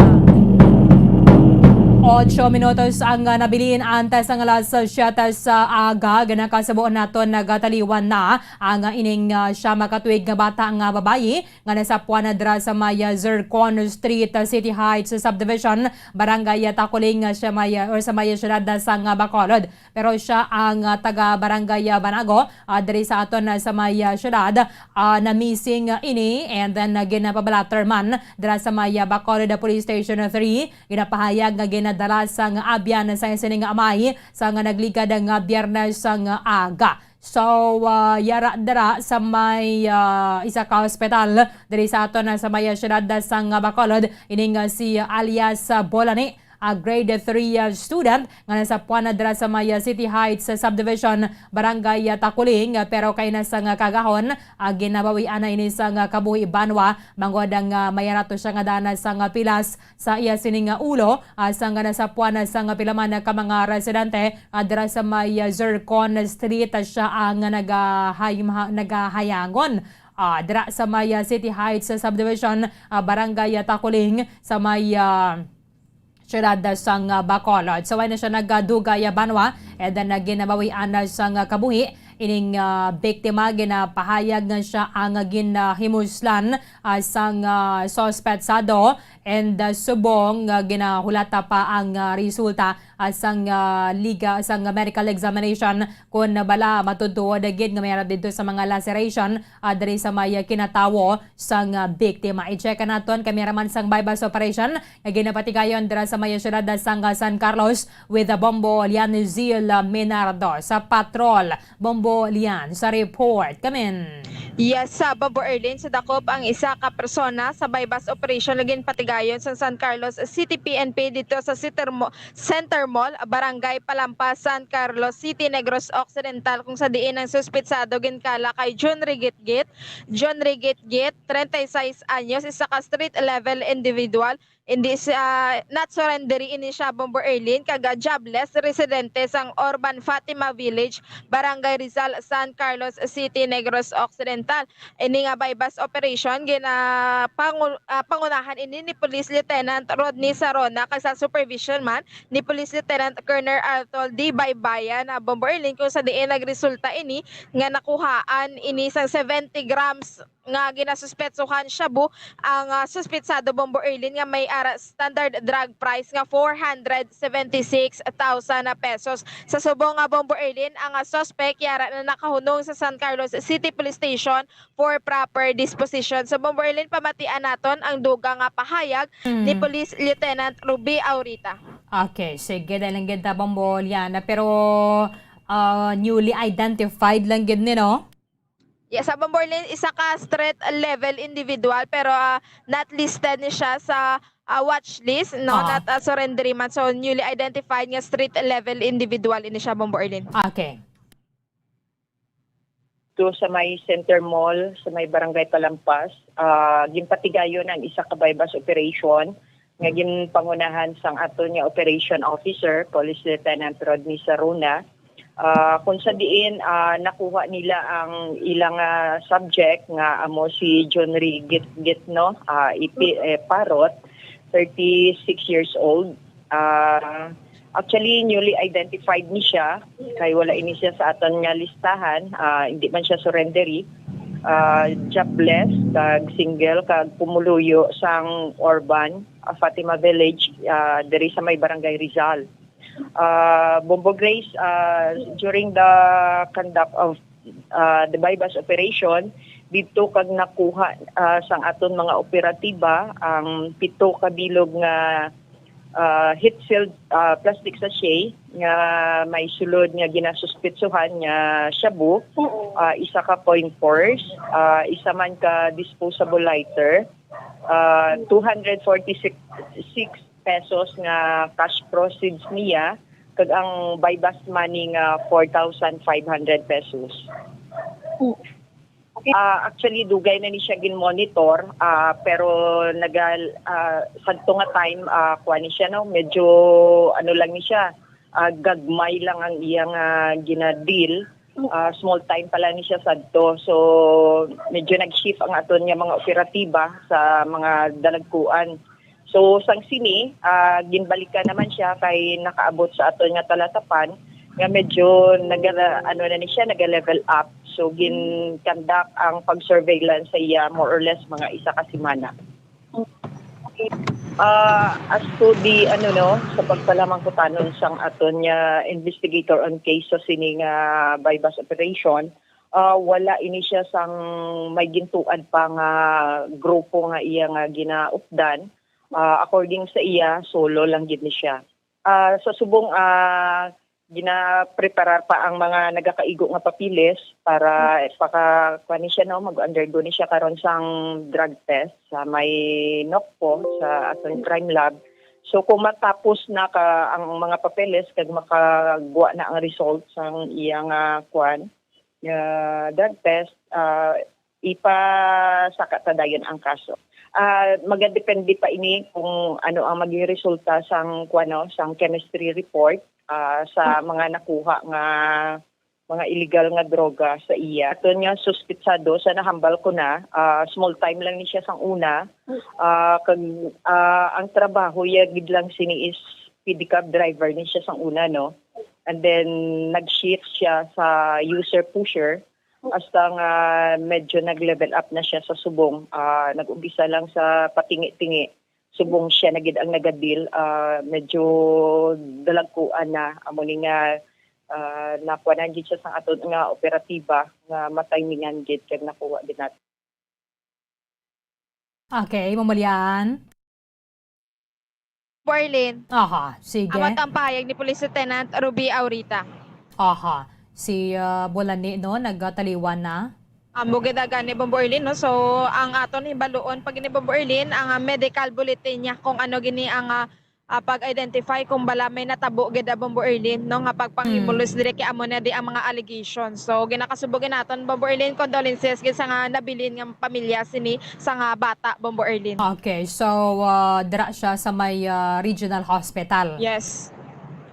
Ocho minutos ang, ah, nabilin antes ang alas siyete sa aga. Ginakasabo naton nagataliwan na ang, ah, ining, ah, siyam ka tuig nga bata nga babayi nga nasapuan na dira sa may, ah, Zircon Street, ah, City Heights Subdivision, Barangay, ah, Taculing, ah, siya may, ah, or sa may, ah, siyudad, ah, sang, ah, Bacolod. Pero siya ang, ah, taga Barangay, ah, Banago, ah, diri sa aton, ah, sa may, ah, siyudad. Ah, na-missing, ah, ini, and then, ah, ginapabalater man dira sa may, ah, Bacolod Police Station three. Ginapahayag nga ginadala sang abyan sa sining amay sa nga nagligad nga Biyernes sang aga. So, ah, yara dira sa may, ah, isa ka ospital diri sa aton, ah, sa may, ah, siyudad sang Bacolod, ining, ah, si, ah, alias, ah, Bolani, a grade three, ah, student nga nasapuan na dira sa may, ah, City Heights, ah, Subdivision, Barangay, ah, Taculing, ah, pero kay na sang kagahon, ah, ginabawian na ini sang kabuhi banwa, manggod ang, ah, mayarato siya nga dana sang pilas sa iya sining nga ulo, ah, sang nasapuan na sang pila man ka mga residente, ah, dira sa may, ah, Zircon Street, ah, siya ang nagahayma-, nagahayangon. Ah, dira sa may, ah, City Heights Subdivision, ah, Barangay, ah, Taculing, sa may, ah, siyudad sang, ah, Bacolod. So, wala na siya nagdugay, ah, banwa, and then, ah, ginabawian na sang, ah, kabuhi. Ining, ah, biktima, ginapahayag nga siya ang, ah, ginahimuslan, ah, sang, ah, suspetsado, and, ah, subong, ah, ginahulata pa ang, ah, resulta, ah, sang, ah, liga, sang medical examination, kung bala matutuod gid nga may ara dito sa mga laceration, ah, diri sa may, ah, kinatawo sang, ah, biktima. I-check naton kami raman sang buy-bust operation nga ginapatigayon dira sa may siyudad sang, ah, San Carlos with, ah, Bombo Lian Zil, ah, Menardo sa patrol. Bombo Lian sa report. Kamin. Yes, sa Bombo Erlin, sa dakop ang isa ka persona sa buy-bust operation nga ginpatigayon sa San Carlos City P N P dito sa Center Mo-, Center Mall, Barangay Palampas, San Carlos City, Negros Occidental, kung sa diin ang suspitsado ginkala kay John Rigitgit. John Rigitgit, treinta y seis anyos, isa ka street level individual, hindi siya, not surrenderi ini siya, Bombo Erlin, kag, ah, jobless, residente sang Urban Fatima Village, Barangay Rizal, San Carlos City, Negros Occidental. Ini nga buy-bust operation gina-, pangu-, ah, pangunahan ini ni Police Lieutenant Rodney Sarona, kag sa supervision man ni Police Lieutenant Colonel Arthur D. Baybayan, ah, Bombo Erlin, kung sa diin nagresulta ini nga nakuhaan ini sang seventy grams nga ginasuspetsohan shabu ang, ah, suspetsado, Bombo Erlin, nga may ara standard drug price nga four hundred seventy-six thousand pesos. Sa subong nga, Bombo Erlin, ang, ah, suspect yara na nakahunong sa San Carlos City Police Station for proper disposition. So, Bombo Erlin, pamatian naton ang dugang nga pahayag ni Mm. Police Lieutenant Ruby Aurita. Okay, sige, dahil lang gid ta, Bombo Liana. Pero, ah, newly identified lang gid ni, no? Yes, sa Bombo Erlin, isa ka street level individual, pero, ah, not listed ni siya sa, ah, watch list, no? Ah. Not, ah, surrenderi man. So, newly identified nga street level individual ini siya, Bombo Erlin. Okay. To sa may Center Mall, sa may Barangay Palampas, ah, ginpatigayon ang isa ka buy-bust operation nga ginpangunahan sang aton nga operation officer, Police Lieutenant Rodney Saruna. Ah, kung sa diin, ah, nakuha nila ang ilang, ah, subject nga amo si John Ray Git-, Gitno, ah, ipi-, eh, Parot, thirty-six years old. Ah, actually, newly identified ni siya, kay wala ini siya sa aton nga listahan. Ah, hindi man siya surrenderi. Ah, jobless, kag single, kag pumuluyo sang Urban, ah, Fatima Village, ah, diri sa may Barangay Rizal. Ah, Bombo Grace, ah, during the conduct of, ah, the buy-bust operation, dito kag nakuha, ah, sang aton mga operatiba ang pito ka bilog nga, ah, heat-sealed, ah, plastic sachet nga may sulod nga ginasuspetsohan nga shabu, ah, isa ka coin purse, ah, isa man ka disposable lighter, ah, two hundred forty-six pesos nga cash proceeds niya, kag ang buy-bust money nga four thousand five hundred pesos. Mm. Okay. Ah, actually, dugay na ni siya gin-monitor, ah, pero nagal-, ah, sadto nga time, ah, kuha ni siya, no? Medyo, ano lang ni siya, ah, gagmay lang ang iyang, ah, gina-deal. Mm. Ah, small time pala ni siya sadto. So, medyo nag-shift ang aton nga mga operatiba sa mga dalagkuan. So, sang sini, ah, ginbalikan naman siya kay nakaabot sa aton nga talatapan nga medyo naga-, ano na ni siya, naga-level up. So, gin-conduct ang pag-surveillance sa iya more or less mga isa ka semana. Ah, as to the, ano, no, sa pagpalamangkutanon sang aton nga investigator on case sa sini nga buy-bust operation, ah, wala ini siya sang may gintuad pa nga grupo nga iya nga ginaupdan. Ah, according sa iya, solo lang gid ni siya. Ah, sa subong, ah, ginapreparar pa ang mga nagakaigo nga papeles para paka-, kuwan ni siya, no, mag-undergo ni siya karon sang drug test sa may NOCPO, sa aton crime lab. So, kung matapos na ka ang mga papeles kag makagwa na ang result sang iyang, ah, kuwan, ah, drug test, ah, ipasaka ta dayon ang kaso. Ah, magadepende pa ini kung ano ang maging resulta sang, kuwan, no, sang chemistry report, ah, sa mga nakuha nga mga illegal nga droga sa iya. Aton nga suspitsado sa nahambal ko na, ah, small time lang ni siya sang una. Ah, kag, ah, ang trabaho ya gid lang sini is pedicab driver ni siya sang una, no? And then, nag-shift siya sa user pusher hasta nga medyo nag-level up na siya sa subong. Ah, nag-umpisa lang sa patingi-tingi. Subong siya na gid ang nagadil, ah, medyo dalagkuan na. Amo ni nga, ah, nakuanan gid siya sa aton nga operatiba nga matimingan gid kag nakuha gid naton. Okay, Ma'am Ulian. Borlin. Aha, sige. Amo to ang pahayag ni Police Lieutenant Ruby Aurita. Aha. Si, ah, Bolani, no, nagtaliwan na. Amo gid gani, Bombo Erlin, no? So, ang aton hibaluon pag ini, Bombo Erlin, ang, ah, medical bulletin niya kung ano gini ang, ah, ah, pag-identify kung bala may natabo gid, ah, Bombo Erlin, no, nga pagpanghimulos Mm. diri kay amo na di ang mga allegations. So, ginakasubo gid naton, Bombo Erlin, condolences gid sa nga nabilin nga pamilya sini sa nga bata, Bombo Erlin. Okay, so, ah, dira siya sa may, ah, regional hospital. Yes.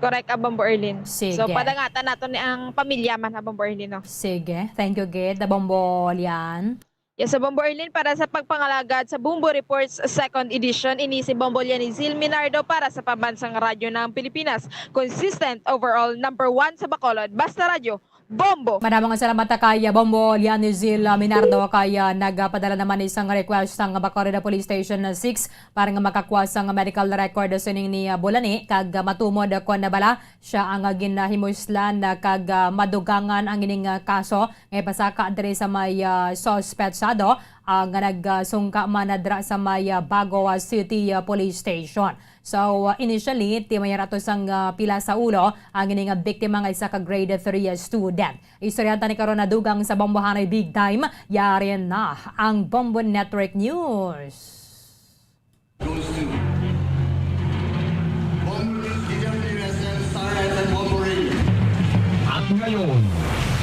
Correct, ah, Bombo Erlin. So, Sige. padangatan naton ni ang pamilya man, ha, Bombo Erlin, no? Sige. Thank you, gid, Bombo Lian. Yes, sa Bombo Erlin, para sa pagpangalagad sa Bombo Reports Second Edition, ini si Bombo Lianizil Minardo para sa Pambansang Radyo ng Pilipinas. Consistent, overall, number one sa Bacolod. Basta Radyo, Bombo! Madamo nga salamat ta kay Bombo Lianizil, ah, Minardo, kay, ah, nagpadala naman isang request sang Bacolod Police Station six para nga makakuha sang medical record sining ni, ah, Bolani, kag, ah, matumod kon bala siya ang, ah, ginahimuslan, ah, kag, ah, madugangan ang ining, ah, kaso nga ipasaka diri sa may, ah, suspetsado, ah, nga nagsungka man dira sa may, ah, Bago, ah, City, ah, Police Station. So, ah, initially, timayan ato sang, ah, pila sa ulo ang ini nga biktima nga isa ka grade three, ah, student. Istoryahan ta ni karon na dugang sa Bombohanay Big Time, yari na ang Bombo Network News. Goes to Bombo News, D W S M, Star F M, Bombo Radio. At ngayon,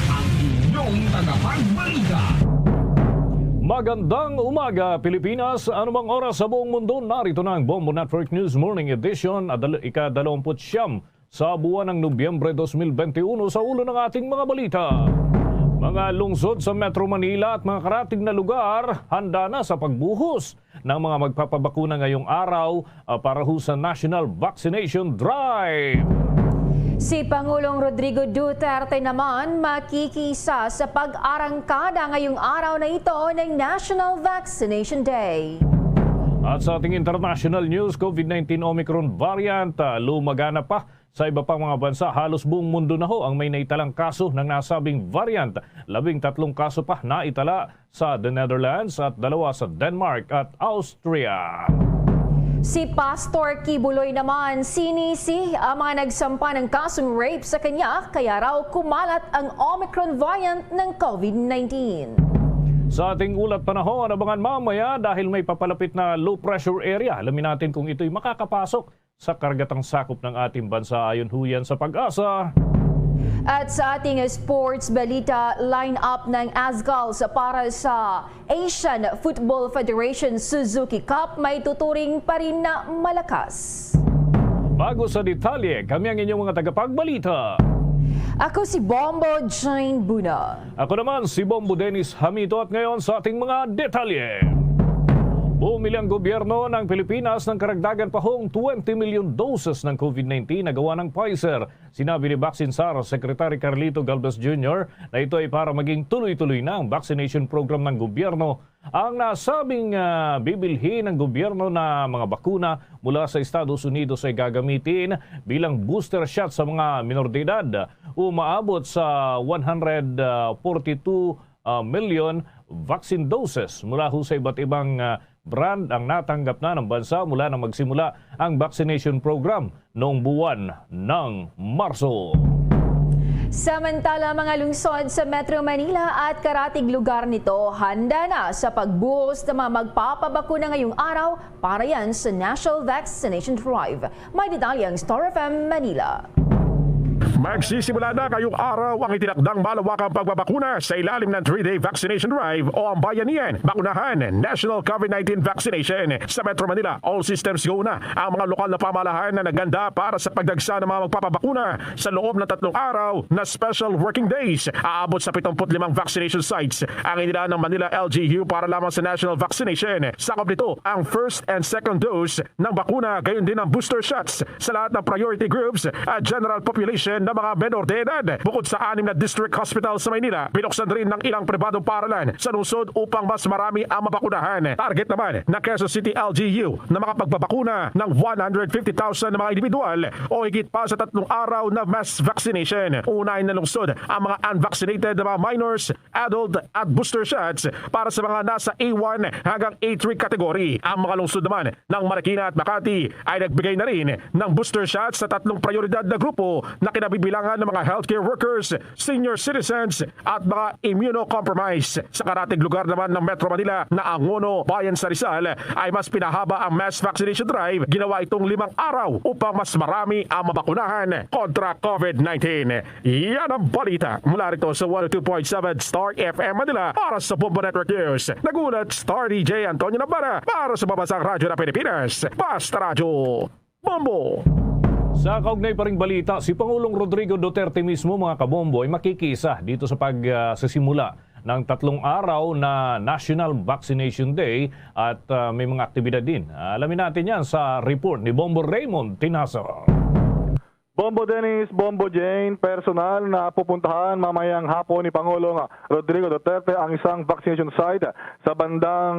ang inyong tagapagbalita. Magandang umaga, Pilipinas. Anumang oras sa buong mundo, narito na ang Bombo Network News Morning Edition, adal-, ika-dalawampu't siyam sa buwan ng Nobyembre dos mil bente uno. Sa ulo ng ating mga balita, mga lungsod sa Metro Manila at mga karatig na lugar handa na sa pagbuhos ng mga magpapabakuna ngayong araw, ah, para ho sa National Vaccination Drive. Si Pangulong Rodrigo Duterte naman makikisa sa pag-arangkada ngayong araw na ito ng National Vaccination Day. At sa ating international news, COVID nineteen Omicron variant, ah, lumaganap pa sa iba pang mga bansa. Halos buong mundo na ho ang may naitalang kaso ng nasabing variant. Labing tatlong kaso pa naitala sa The Netherlands at dalawa sa Denmark at Austria. Si Pastor Kibuloy naman, sinisi ang mga nagsampa ng kasong rape sa kanya, kaya raw kumalat ang Omicron variant ng COVID nineteen. Sa ating ulat panahon, abangan mamaya dahil may papalapit na low pressure area. Alamin natin kung ito'y makakapasok sa karagatang sakop ng ating bansa, ayon ho yan sa PAGASA. At sa ating sports balita, line-up ng Azgals para sa Asian Football Federation Suzuki Cup may tuturing pa rin na malakas. Bago sa detalye, kami ang inyong mga tagapagbalita. Ako si Bombo Jane Buna. Ako naman si Bombo Dennis Hamito, at ngayon sa ating mga detalye. Bumili ang gobyerno ng Pilipinas ng karagdagan pa hong twenty million doses ng COVID nineteen na gawa ng Pfizer. Sinabi ni Vaccine Czar Secretary Carlito Galvez Junior na ito ay para maging tuloy-tuloy na ang vaccination program ng gobyerno. Ang nasabing, ah, bibilhin ng gobyerno na mga bakuna mula sa Estados Unidos ay gagamitin bilang booster shot sa mga minor de edad. Umaabot sa one hundred forty-two ah, million vaccine doses mula ho sa iba't ibang, ah, brand ang natanggap na ng bansa mula nang magsimula ang vaccination program noong buwan ng Marso. Samantala, mga lungsod sa Metro Manila at karatig lugar nito handa na sa pagbuhos ng mga magpapabakuna ngayong araw para yan sa National Vaccination Drive. May detalye ang Star F M Manila. Magsisimula na ngayong araw ang itinakdang malawakang pagbabakuna sa ilalim ng three-day vaccination drive o ang Bayanihan Bakunahan National COVID nineteen Vaccination sa Metro Manila. All systems go na ang mga lokal na pamahalaan na naghanda para sa pagdagsa ng mga magpapabakuna sa loob ng tatlong araw na special working days. Aabot sa pitong put limang vaccination sites ang inilaan ng Manila L G U para lamang sa national vaccination. Sakop nito ang first and second dose ng bakuna, gayon din ang booster shots sa lahat ng priority groups at general population ng mga menor de edad. Bukod sa anim na district hospital sa Maynila, binuksan rin ng ilang pribadong paaralan sa lungsod upang mas marami ang mabakunahan. Target naman ng Quezon City L G U na makapagbabakuna ng one hundred fifty thousand na mga individual o higit pa sa tatlong araw na mass vaccination. Unahin na lungsod ang mga unvaccinated na mga minors, adult at booster shots para sa mga nasa A one hanggang A three category. Ang mga lungsod naman ng Marikina at Makati ay nagbigay na rin ng booster shots sa tatlong prioridad na grupo na kinabibilangan ng mga healthcare workers, senior citizens at mga immunocompromised. Sa karatig lugar naman ng Metro Manila na Angono, Bayan sa Rizal, ay mas pinahaba ang mass vaccination drive. Ginawa itong limang araw upang mas marami ang mabakunahan kontra COVID nineteen. Yan ang balita mula rito sa one oh two point seven Star F M Manila. Para sa Bombo Network News, nagulat Star D J Antonio Navarra. Para sa Pambansang Radyo ng Pilipinas, Basta Radyo, Bombo. Sa kaugnay pa ring balita, si Pangulong Rodrigo Duterte mismo, mga kabombo, ay makikiisa dito sa pagsisimula ng tatlong araw na National Vaccination Day at, ah, may mga aktibidad din. Alamin natin yan sa report ni Bombo Raymond Tinazo. Bombo Dennis, Bombo Jane, personal na pupuntahan mamayang hapon ni Pangulong Rodrigo Duterte ang isang vaccination site sa bandang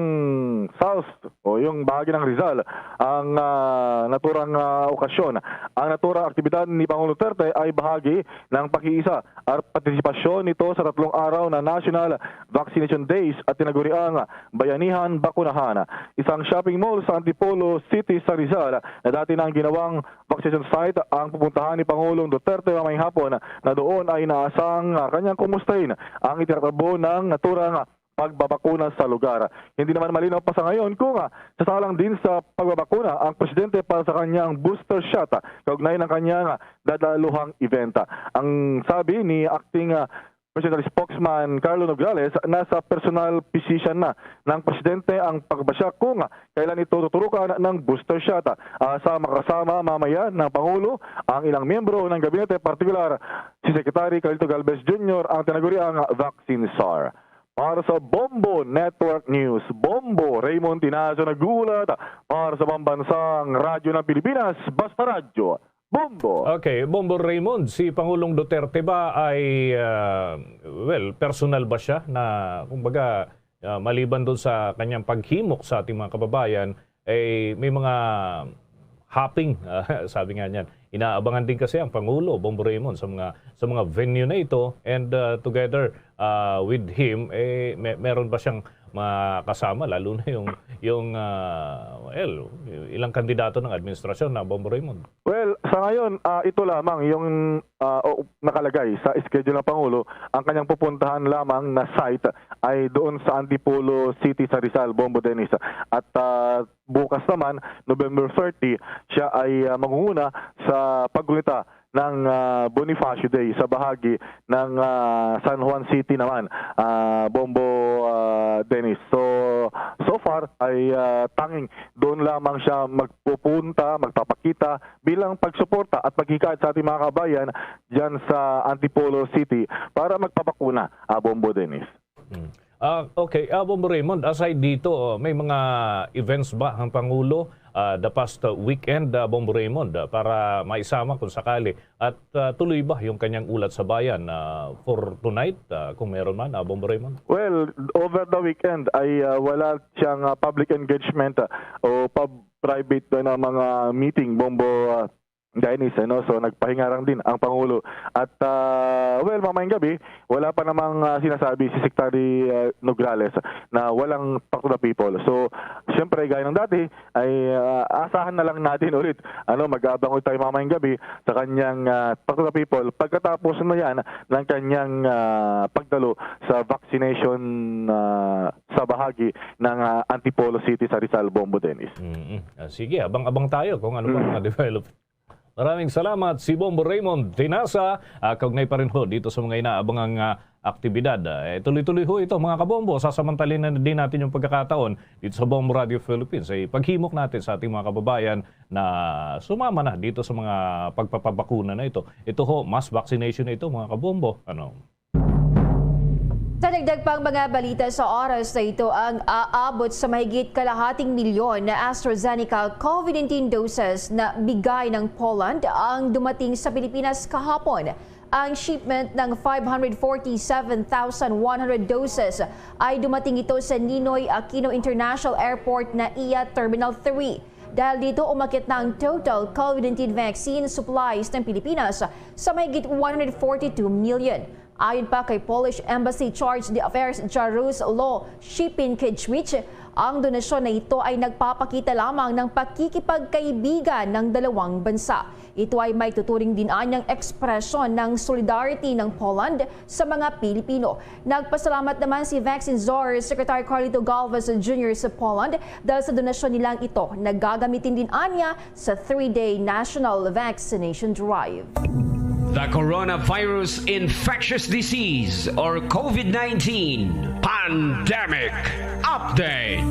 south o yung bahagi ng Rizal. Ang, ah, naturang, ah, okasyon, ang naturang aktibidad ni Pangulong Duterte ay bahagi ng pakiisa at partisipasyon nito sa tatlong araw na National Vaccination Days at tinaguriang Bayanihan Bakunahan. Isang shopping mall sa Antipolo City sa Rizal na dati nang ginawang vaccination site ang pupuntahan ni Pangulong Duterte mamayang hapon na doon ay inaasang, ah, kanyang kumustahin ang itinatabo ng naturang pagbabakuna sa lugar. Hindi naman malinaw pa sa ngayon kung, ah, sasalang din sa pagbabakuna ang presidente para sa kanyang booster shot, ah, kaugnay ng kanyang, ah, dadaluhang event. Ang sabi ni Acting, ah, Presidential Spokesman Carlo Nograles, nasa personal physician na ng presidente ang pagbasya kung kailan ito tuturukan ng booster shot. Ah, sa makasama mamaya ng Pangulo ang ilang miyembro ng gabinete, partikular si Secretary Carlito Galvez Junior, ang tinaguriang vaccine czar. Para sa Bombo Network News, Bombo Raymond Tinazo nag-uulat para sa Pambansang Radyo ng Pilipinas, Basta Radyo, Bombo. Okay, Bombo Raymond, si Pangulong Duterte ba ay, ah, well, personal ba siya na, kumbaga, ah, maliban doon sa kanyang paghimok sa ating mga kababayan, eh, may mga happening, ah, sabi nga niyan, inaabangan din kasi ang Pangulo, Bombo Raymond, sa mga, sa mga venue na ito, and, ah, together, ah, with him, eh, me-, meron ba siyang makasama, lalo na yung, yung, ah, well, ilang kandidato ng administrasyon na, Bombo Raymond? Well, sa ngayon, ah, ito lamang yung, ah, o, nakalagay sa schedule ng Pangulo. Ang kanyang pupuntahan lamang na site ay doon sa Antipolo City sa Rizal, Bombo Dennis. At, ah, bukas naman, November thirty, siya ay, ah, mangunguna sa paggunita ng, ah, Bonifacio Day sa bahagi ng, ah, San Juan City naman, ah, Bombo, ah, Dennis. So, so far ay, ah, tanging doon lamang siya magpupunta, magpapakita bilang pagsuporta at paghikayat sa ating mga kabayan diyan sa Antipolo City para magpabakuna, ah, Bombo Dennis. Hmm. Ah, okay. Ah, Bombo Raymond, aside dito, oh, may mga events ba ang Pangulo, ah, the past, uh, weekend, ah, Bombo Raymond, ah, para maisama kung sakali? At, ah, tuloy ba yung kanyang ulat sa bayan, ah, for tonight, ah, kung meron man, ah, Bombo Raymond? Well, over the weekend ay, ah, wala siyang, ah, public engagement, ah, o pub-, private na, na mga meeting, Bombo, ah, Dennis, ano? So, nagpahingarang din ang Pangulo. At, ah, well, mamayang gabi, wala pa namang, ah, sinasabi si Secretary, ah, Nograles na walang talk to the people. So, siyempre, gaya ng dati, ay, ah, asahan na lang natin ulit. Ano, mag-aabang ulit tayo mamayang gabi sa kanyang, ah, talk to the people pagkatapos na yan ng kanyang, ah, pagdalo sa vaccination, ah, sa bahagi ng, ah, Antipolo City sa Rizal, Bombo Dennis. Mm-mm. Ah, sige, abang-abang tayo kung ano ba Mm. mga develop. Maraming salamat, si Bombo Raymond Tinasa. Ah, kaugnay pa rin ho dito sa mga inaabangang, ah, aktibidad. Ah, eh, tuloy-tuloy ho ito, mga kabombo. Sasamantalin na din natin yung pagkakataon dito sa Bombo Radio Philippines. Ay paghimok natin sa ating mga kababayan na sumama na dito sa mga pagpapabakuna na ito. Ito ho, mass vaccination na ito, mga kabombo. Ano? Sa dagdag pang mga balita sa oras na ito, ang aabot sa mahigit kalahating milyon na AstraZeneca COVID nineteen doses na bigay ng Poland ang dumating sa Pilipinas kahapon. Ang shipment ng five hundred forty-seven thousand one hundred doses ay dumating ito sa Ninoy Aquino International Airport, NAIA Terminal three. Dahil dito, umakyat na ang total COVID nineteen vaccine supplies ng Pilipinas sa mahigit one hundred forty-two million. Ayon pa kay Polish Embassy Charge d'Affaires Jaroslaw Shipinkiewicz, ang donasyon na ito ay nagpapakita lamang ng pakikipagkaibigan ng dalawang bansa. Ito ay maituturing din anyang ekspresyon ng solidarity ng Poland sa mga Pilipino. Nagpasalamat naman si Vaccine Czar Secretary Carlito Galvez Junior sa Poland dahil sa donasyon nilang ito na gagamitin din anya sa three-day national vaccination drive. The coronavirus infectious disease or COVID nineteen pandemic update.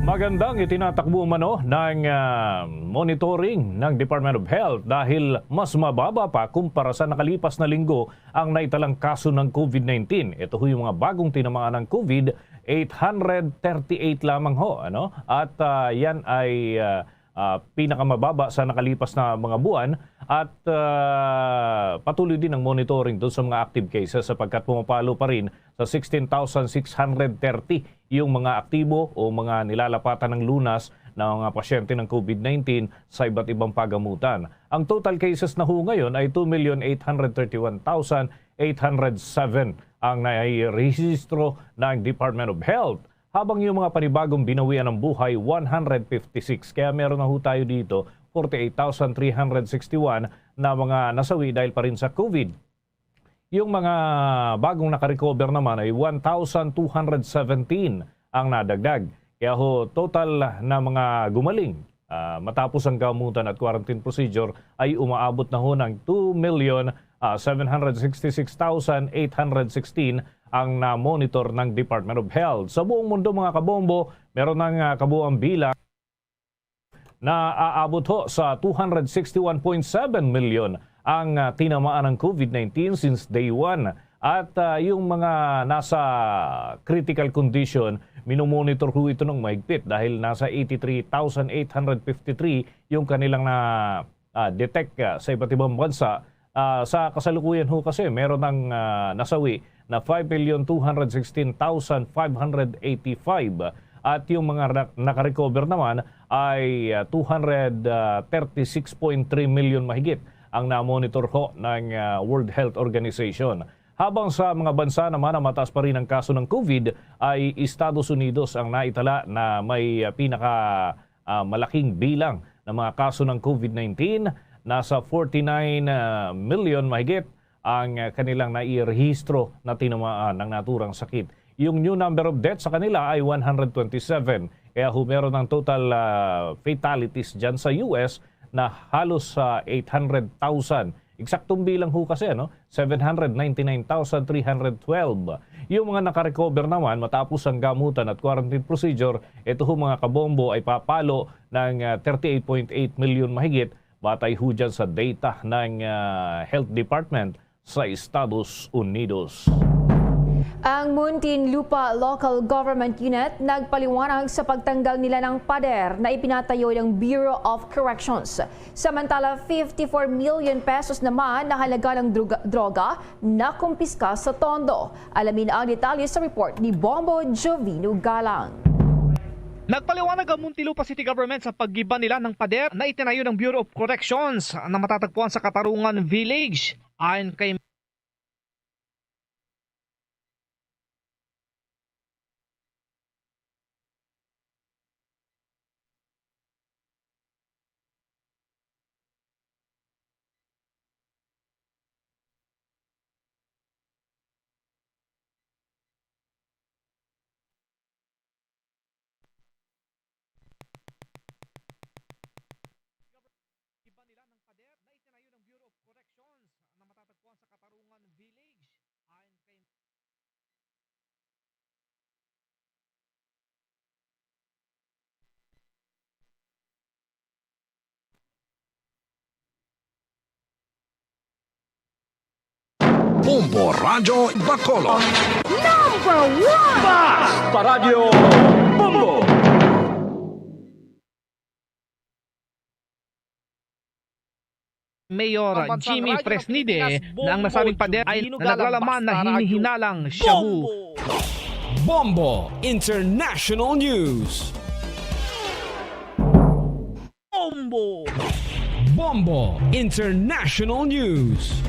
Magandang itinatakbo umano ng, ah, monitoring ng Department of Health dahil mas mababa pa kumpara sa nakalipas na linggo ang naitalang kaso ng COVID nineteen. Ito ho yung mga bagong tinamaan ng COVID, eight hundred thirty-eight lamang ho, ano? At, ah, yan ay, ah, ah, pinakamababa sa nakalipas na mga buwan. At, ah, patuloy din ang monitoring doon sa mga active cases sapagkat pumapalo pa rin sa sixteen thousand six hundred thirty yung mga aktibo o mga nilalapatan ng lunas na mga pasyente ng COVID nineteen sa iba't ibang pagamutan. Ang total cases na ho ngayon ay two million eight hundred thirty-one thousand eight hundred seven ang nairehistro ng Department of Health, habang yung mga panibagong binawian ng buhay, one hundred fifty-six. Kaya meron na ho tayo dito, forty-eight thousand three hundred sixty-one na mga nasawi dahil pa rin sa COVID. Yung mga bagong nakarecover naman ay one thousand two hundred seventeen ang nadagdag. Kaya ho, total na mga gumaling, ah, matapos ang gamutan at quarantine procedure ay umaabot na ho ng two million, ah, seven hundred sixty-six thousand eight hundred sixteen ang na-monitor ng Department of Health. Sa buong mundo, mga kabombo, meron ng, ah, kabuang bilang na aabot ho sa two hundred sixty-one point seven million ang, ah, tinamaan ng COVID nineteen since day one. At, ah, yung mga nasa critical condition, minomonitor ho ito ng mahigpit dahil nasa eighty-three thousand eight hundred fifty-three yung kanilang na, ah, detect, ah, sa iba't ibang bansa. Ah, sa kasalukuyan ho kasi, meron ng, ah, nasawi na five million two hundred sixteen thousand five hundred eighty-five. At yung mga na-, nakarecover naman ay, ah, two hundred thirty-six point three million mahigit ang na-monitor ho ng, ah, World Health Organization. Habang sa mga bansa naman na mataas pa rin ang kaso ng COVID, ay Estados Unidos ang naitala na may, ah, pinaka, ah, malaking bilang ng mga kaso ng COVID nineteen. Nasa forty-nine, ah, million mahigit ang, ah, kanilang nairehistro na tinamaan ng naturang sakit. Yung new number of deaths sa kanila ay one hundred twenty-seven. Kaya ho, meron ng total, ah, fatalities dyan sa U S na halos, ah, eight hundred thousand. Eksaktong bilang ho kasi, ano? Seven hundred ninety-nine thousand three hundred twelve. Yung mga nakarecover naman matapos ang gamutan at quarantine procedure, ito ho, mga kabombo, ay papalo ng, ah, thirty-eight point eight million mahigit, batay ho dyan sa data ng, ah, Health Department sa Estados Unidos. Ang Muntinlupa Local Government Unit nagpaliwanag sa pagtanggal nila ng pader na ipinatayo ng Bureau of Corrections. Samantala, fifty-four million pesos naman na halaga ng droga, droga na kumpiska sa Tondo. Alamin ang detalye sa report ni Bombo Jovino Galang. Nagpaliwanag ang Muntinlupa City Government sa paggiban nila ng pader na itinayo ng Bureau of Corrections na matatagpuan sa Katarungan Village. Ayon kay Iba nila ng pader na itinayo ng Bureau of Corrections na matatagpuan sa Katarungan Village. Ayon kay Bombo Radyo Bacolod. Number one! Basta Radyo Bombo! Mayor Jimmy Fresnide na ang nasabing pader ay naglalaman na hinihinalang shabu. Bombo International News. Bombo! Bombo International News.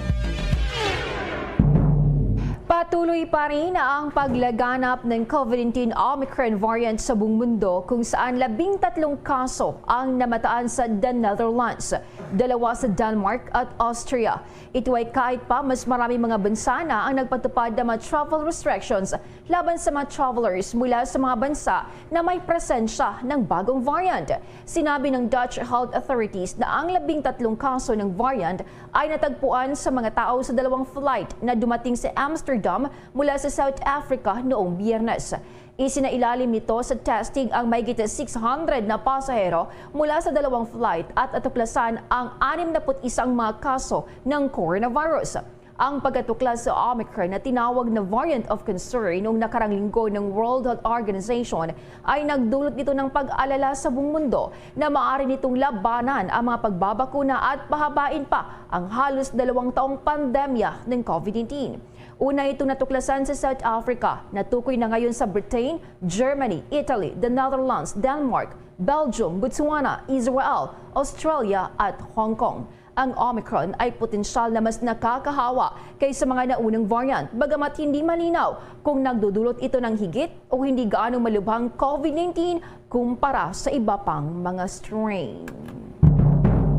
Patuloy pa rin ang paglaganap ng COVID nineteen Omicron variant sa buong mundo, kung saan labing tatlong kaso ang namataan sa The Netherlands, dalawa sa Denmark at Austria. Ito ay kahit pa mas marami mga bansa na ang nagpatupad ng mga travel restrictions laban sa mga travelers mula sa mga bansa na may presensya ng bagong variant. Sinabi ng Dutch health authorities na ang labing tatlong kaso ng variant ay natagpuan sa mga tao sa dalawang flight na dumating sa Amsterdam mula sa South Africa noong Biyernes. Isinailalim nito sa testing ang mahigit six hundred na pasahero mula sa dalawang flight at natuklasan ang anim na put isang mga kaso ng coronavirus. Ang pagkatuklas sa Omicron na tinawag na variant of concern noong nakarang linggo ng World Health Organization ay nagdulot nito ng pag-alala sa buong mundo na maaari nitong labanan ang mga pagbabakuna at pahabain pa ang halos dalawang taong pandemya ng COVID nineteen. Una itong natuklasan sa South Africa, natukoy na ngayon sa Britain, Germany, Italy, the Netherlands, Denmark, Belgium, Botswana, Israel, Australia, at Hong Kong. Ang Omicron ay potensyal na mas nakakahawa kaysa mga naunang variant, bagamat hindi malinaw kung nagdudulot ito ng higit o hindi gaano malubhang COVID nineteen kumpara sa iba pang mga strain.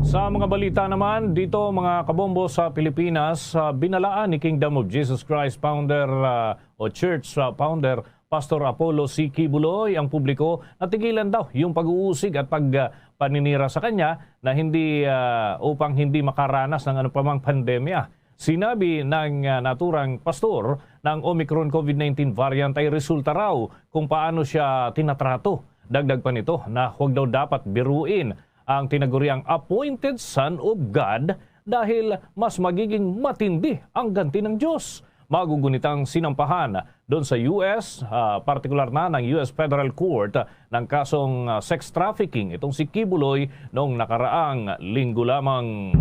Sa mga balita naman dito, mga kabombo, sa Pilipinas, ah, binalaan ni Kingdom of Jesus Christ founder, ah, o church, ah, founder Pastor Apollo C. Quiboloy ang publiko na tigilan daw yung pag-uusig at pag, ah, paninira sa kanya na hindi, ah, upang hindi makaranas ng anumang pandemya. Sinabi ng, ah, naturang pastor na ang Omicron COVID nineteen variant ay resulta raw kung paano siya tinatrato. Dagdag pa nito na huwag daw dapat biruin ang tinaguriang appointed Son of God dahil mas magiging matindi ang ganti ng Diyos. Magugunitang sinampahan doon sa U S, ah, partikular na ng U S Federal Court ng kasong, ah, sex trafficking itong si Quiboloy noong nakaraang linggo lamang.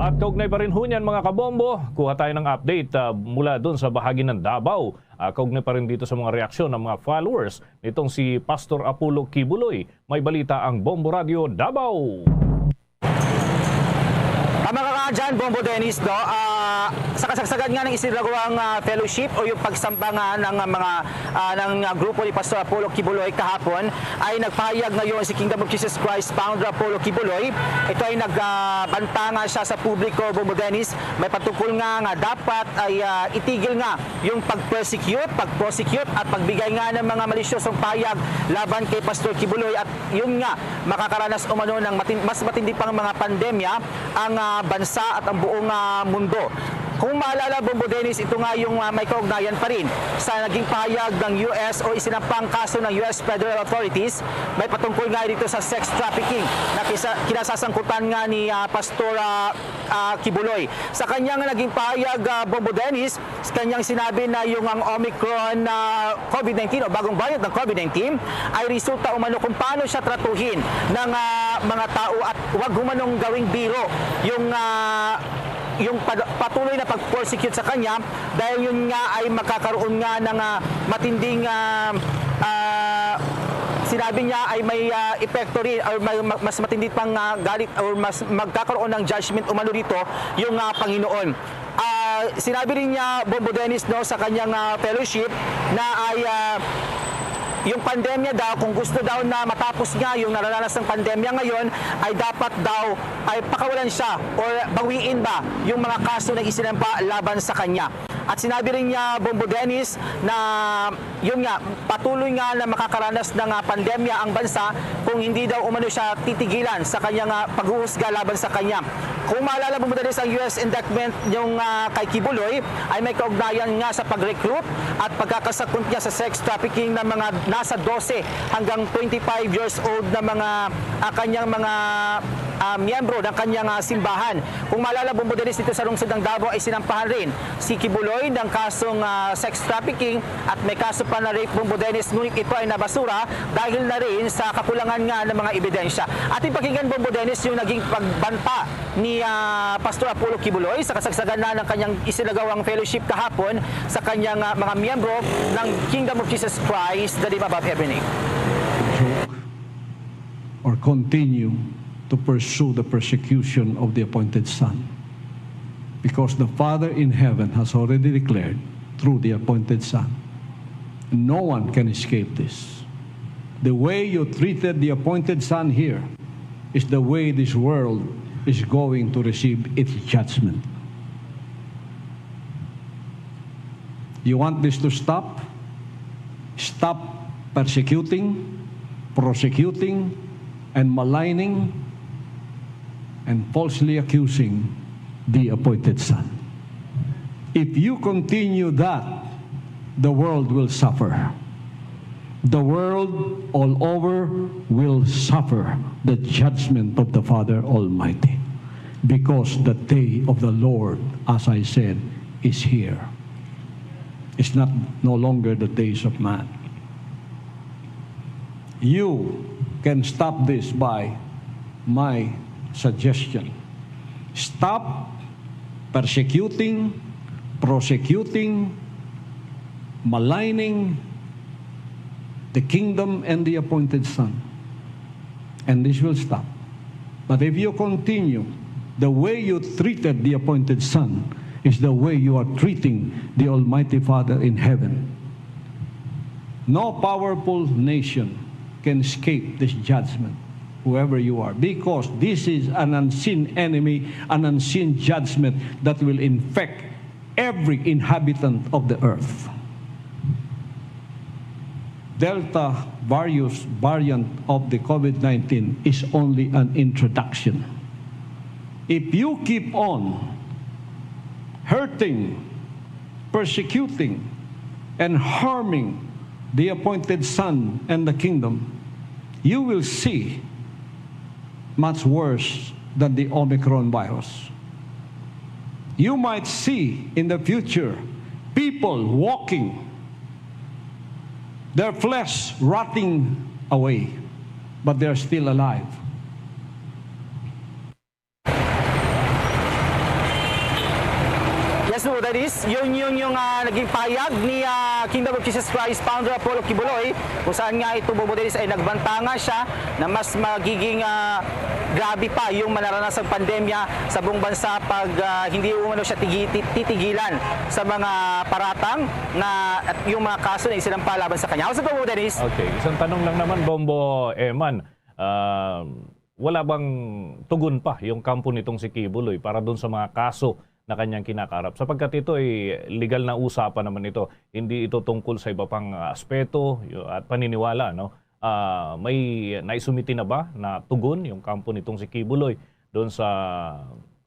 At kaugnay pa rin ho niyan, mga kabombo, kuha tayo ng update, ah, mula doon sa bahagi ng Davao. Ah, kaugnay pa rin dito sa mga reaksyon ng mga followers nitong si Pastor Apollo Quiboloy. May balita ang Bombo Radio Davao. Tama ka nga dyan, Bombo Dennis, no? Ah, sa kasagsagan nga ng isinagawang, ah, fellowship o yung pagsamba nga ng, ah, mga, ah, ng, ah, grupo ni Pastor Apollo Quiboloy kahapon, ay nagpahayag ngayon si Kingdom of Jesus Christ founder Apollo Quiboloy. Ito ay nagbanta nga siya sa publiko, Bombo Dennis. May patungkol nga, nga dapat ay, ah, itigil nga yung pag-persecute, pag-prosecute at pagbigay nga ng mga malisyosong pahayag laban kay Pastor Quiboloy at yun nga, makakaranas umano ng matin-, mas matindi pang mga pandemya ang, ah, bansa at ang buong, ah, mundo. Kung maalala, Bombo Dennis, ito nga yung, ah, may kaugnayan pa rin sa naging pahayag ng U S o isinampang kaso ng U S federal authorities, may patungkol nga dito sa sex trafficking na kisa, kinasasangkutan nga ni, ah, Pastor, ah, ah, Kibuloy. Sa kanyang naging pahayag, ah, Bombo Dennis, sa kanyang sinabi na yung ang Omicron na COVID nineteen o bagong variant ng COVID nineteen ay resulta umano kung paano siya tratuhin ng, ah, mga tao at wag humanong gawing biro yung, ah, yung pad-, patuloy na pag-persecute sa kanya, dahil yun nga ay magkakaroon nga ng, ah, matinding, ah, ah, sinabi niya ay may, ah, epekto rin or may ma-, mas matindi pang, ah, galit or mas magkakaroon ng judgment umano dito yung, ah, Panginoon. Ah, sinabi rin niya, Bombo Dennis, no, sa kanyang, ah, fellowship na ay, ah, yung pandemya daw, kung gusto daw na matapos nga yung nararanas ng pandemya ngayon, ay dapat daw ay pakawalan siya or bawiin ba yung mga kaso na isinampa laban sa kanya. At sinabi rin niya, Bombo Dennis, na yun nga, patuloy nga na makakaranas ng, ah, pandemya ang bansa kung hindi daw umano siya titigilan sa kanyang, ah, paghuhusga laban sa kanya. Kung maalala mo, Bombo Dennis, ang U S indictment yung, ah, kay Kibuloy ay may kaugnayan nga sa pag-recruit at pagkakasangkot niya sa sex trafficking ng mga nasa dose hanggang twenty-five years old na mga, ah, kanyang mga, ah, miyembro ng kanyang, ah, simbahan. Kung maalala, Bombo Dennis, dito sa lungsod ng Davao ay sinampahan rin si Kibuloy ng kasong, ah, sex trafficking at may kaso pa na rape, Bombo Dennis, ngunit ito ay nabasura dahil na rin sa kakulangan nga ng mga ebidensya. Ating pakinggan, Bombo Dennis, yung naging pagbanta ni, ah, Pastor Apollo Kibuloy sa kasagsagan na ng kanyang isinagawang fellowship kahapon sa kanyang, ah, mga miyembro ng Kingdom of Jesus Christ, the name above every name. Or continue to pursue the persecution of the appointed Son, because the Father in heaven has already declared through the appointed Son, no one can escape this. The way you treated the appointed Son here is the way this world is going to receive its judgment. You want this to stop? Stop persecuting, prosecuting, and maligning and falsely accusing the appointed Son. If you continue that, the world will suffer. The world all over will suffer the judgment of the Father Almighty, because the day of the Lord, as I said, is here. It's not, no longer the days of man. You can stop this by my suggestion. Stop persecuting, prosecuting, maligning the kingdom and the appointed Son. And this will stop. But if you continue, the way you treated the appointed Son is the way you are treating the Almighty Father in heaven. No powerful nation can escape this judgment, whoever you are, because this is an unseen enemy, an unseen judgment that will infect every inhabitant of the earth. Delta various variant of the COVID nineteen is only an introduction. If you keep on hurting, persecuting, and harming the appointed Son and the kingdom, you will see much worse than the Omicron virus. You might see in the future people walking, their flesh rotting away, but they're still alive. Yes, no, that is, yun, yun yung, ah, naging payag ni, ah, Kingdom of Jesus Christ founder Apollo Kibuloy, kung saan nga ito, Bombo Dennis, ay nagbanta nga siya na mas magiging, ah, grabe pa yung manaranas ng pandemya sa buong bansa pag, ah, hindi umano siya tigi-, ti-, titigilan sa mga paratang na at yung mga kaso na isinampa laban sa kanya. Ako sa Bombo Dennis. Okay, isang tanong lang naman, Bombo Eman. Ah, wala bang tugon pa yung kampo nitong si Kibuloy para dun sa mga kaso na kanyang kinakaharap? Sapagkat ito ay legal na usapan naman ito. Hindi ito tungkol sa iba pang, ah, aspeto y- at paniniwala, no? Ah, may naisumiti na ba na tugon yung kampo nitong si Kibuloy doon sa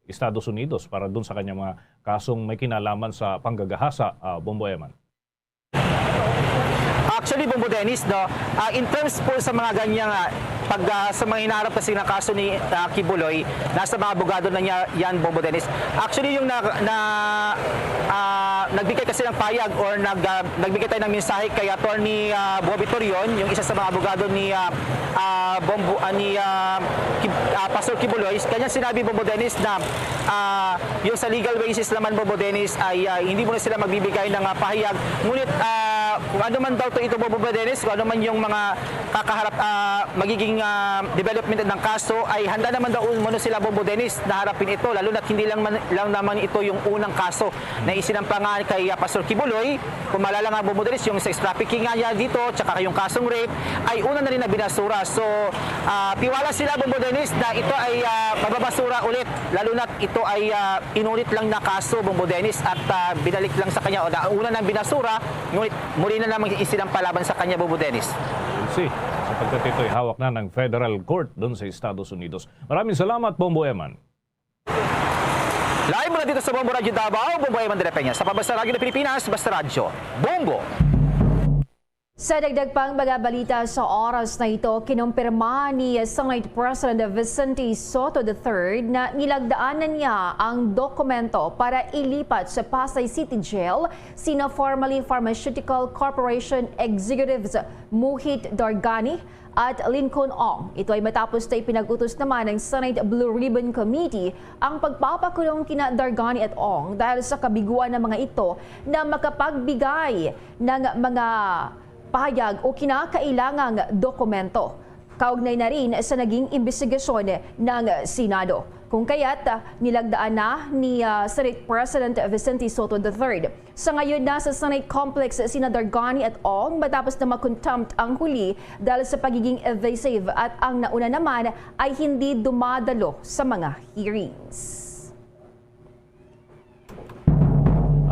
Estados Unidos para dun sa kanyang mga kasong may kinalaman sa panggagahasa, ah, Bombo Eman. Actually, Bombo Dennis, no, ah, in terms po sa mga ganyang, ah, pag, ah, sa mga hinaharap kasi ng kaso ni, ah, Quiboloy, nasa mga abogado na niya yan, Bombo Dennis. Actually, yung na, na, ah, nagbigay kasi ng payag or nag, ah, nagbigay tayo ng mensahe kay Attorney, ah, Bobby Torion, yung isa sa mga abogado ni, ah, ah, Bombo, ah, ni, ah, Quib-, ah, Pastor Quiboloy, kanya sinabi, Bombo Dennis, na, ah, yung sa legal basis naman, Bombo Dennis, ay, ah, hindi muna sila magbibigay ng, ah, pahayag. Ngunit, ah, kung ano man daw to ito, Bombo Dennis, kung ano man yung mga kakaharap, ah, magiging, ah, development ng kaso, ay handa naman daw muna sila, Bombo Dennis, na harapin ito, lalo na't hindi lang, man, lang naman ito yung unang kaso na isinampa nga kay, ah, Pastor Quiboloy. Kung maalala nga, Bombo Dennis, yung sex trafficking nga niya dito, tsaka yung kasong rape, ay una na rin na binasura. So, ah, tiwala sila, Bombo Dennis, na ito ay, ah, mababasura ulit, lalo na't ito ay, ah, inulit lang na kaso, Bombo Dennis, at, ah, binalik lang sa kanya, o nauna nang binasura, ngunit muli na namang isinampa laban sa kanya, Bombo Dennis. See, sapagkat ito'y hawak na ng federal court dun sa Estados Unidos. Maraming salamat, Bombo Eman. Live mula dito sa Bombo Radyo Davao, Bombo Eman de la Peña. Sa Pabasta Radyo ng Pilipinas, Basta Radyo, Bombo! Sa dagdag pang mga balita sa oras na ito, kinumpirma ni Senate President Vicente Sotto the third na nilagdaan na niya ang dokumento para ilipat sa Pasay City Jail sina formerly Pharmaceutical Corporation Executives Mohit Dargani at Lincoln Ong. Ito ay matapos na ipinag-utos naman ng Senate Blue Ribbon Committee ang pagpapakulong kina Dargani at Ong dahil sa kabiguan ng mga ito na makapagbigay ng mga pahayag o kinakailangang dokumento kaugnay na rin sa naging imbestigasyon ng Senado. Kung kaya't, nilagdaan na ni, ah, Senate President Vicente Sotto the third. Sa ngayon, nasa Senate Complex sina Dargani at Ong matapos na ma-contempt ang huli dahil sa pagiging evasive at ang nauna naman ay hindi dumadalo sa mga hearings.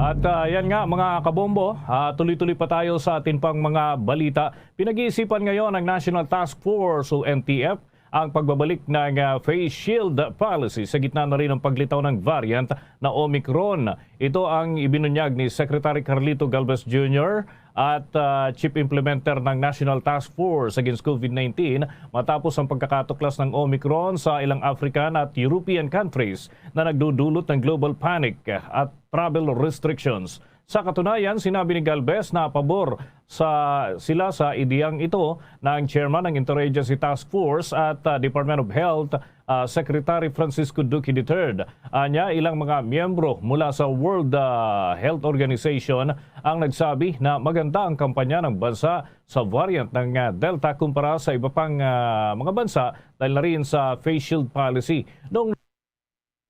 At, ah, yan nga, mga kabombo, ah, tuloy-tuloy pa tayo sa atin pang mga balita. Pinag-iisipan ngayon ng National Task Force o N T F ang pagbabalik ng, ah, face shield policy sa gitna na rin ng paglitaw ng variant na Omicron. Ito ang ibinunyag ni Secretary Carlito Galvez Junior at, ah, Chief Implementer ng National Task Force Against COVID nineteen matapos ang pagkakatuklas ng Omicron sa ilang African at European countries na nagdudulot ng global panic at travel restrictions. Sa katunayan, sinabi ni Galvez na pabor sa, sila sa ideyang ito ng chairman ng Interagency Task Force at, ah, Department of Health, ah, Secretary Francisco Duque the third. Anya, ilang mga miyembro mula sa World, ah, Health Organization ang nagsabi na maganda ang kampanya ng bansa sa variant ng, ah, Delta kumpara sa iba pang, ah, mga bansa dahil na rin sa face shield policy. Noong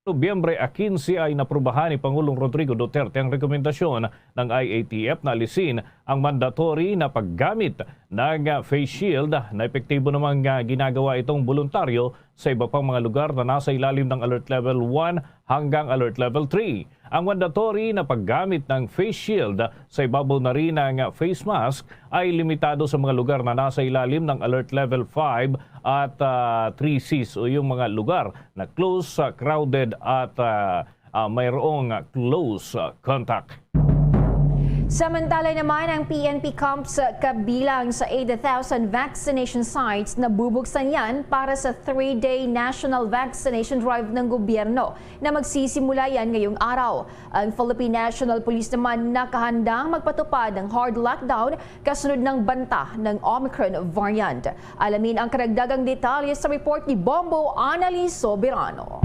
Nobyembre quince ay naprubahan ni Pangulong Rodrigo Duterte ang rekomendasyon ng I A T F na alisin ang mandatory na paggamit ng face shield na epektibo namang, ah, ginagawa itong boluntaryo sa iba pang mga lugar na nasa ilalim ng Alert Level one hanggang Alert Level three. Ang mandatory na paggamit ng face shield sa ibabaw na rin ng face mask ay limitado sa mga lugar na nasa ilalim ng Alert Level five at, ah, three Cs o yung mga lugar na close, ah, crowded at, ah, ah, mayroong close, ah, contact. Samantala naman, ang P N P camps kabilang sa eight thousand vaccination sites na bubuksan yan para sa three-day national vaccination drive ng gobyerno na magsisimula yan ngayong araw. Ang Philippine National Police naman nakahandang magpatupad ng hard lockdown kasunod ng banta ng Omicron variant. Alamin ang karagdagang detalye sa report ni Bombo Annalyn Soberano.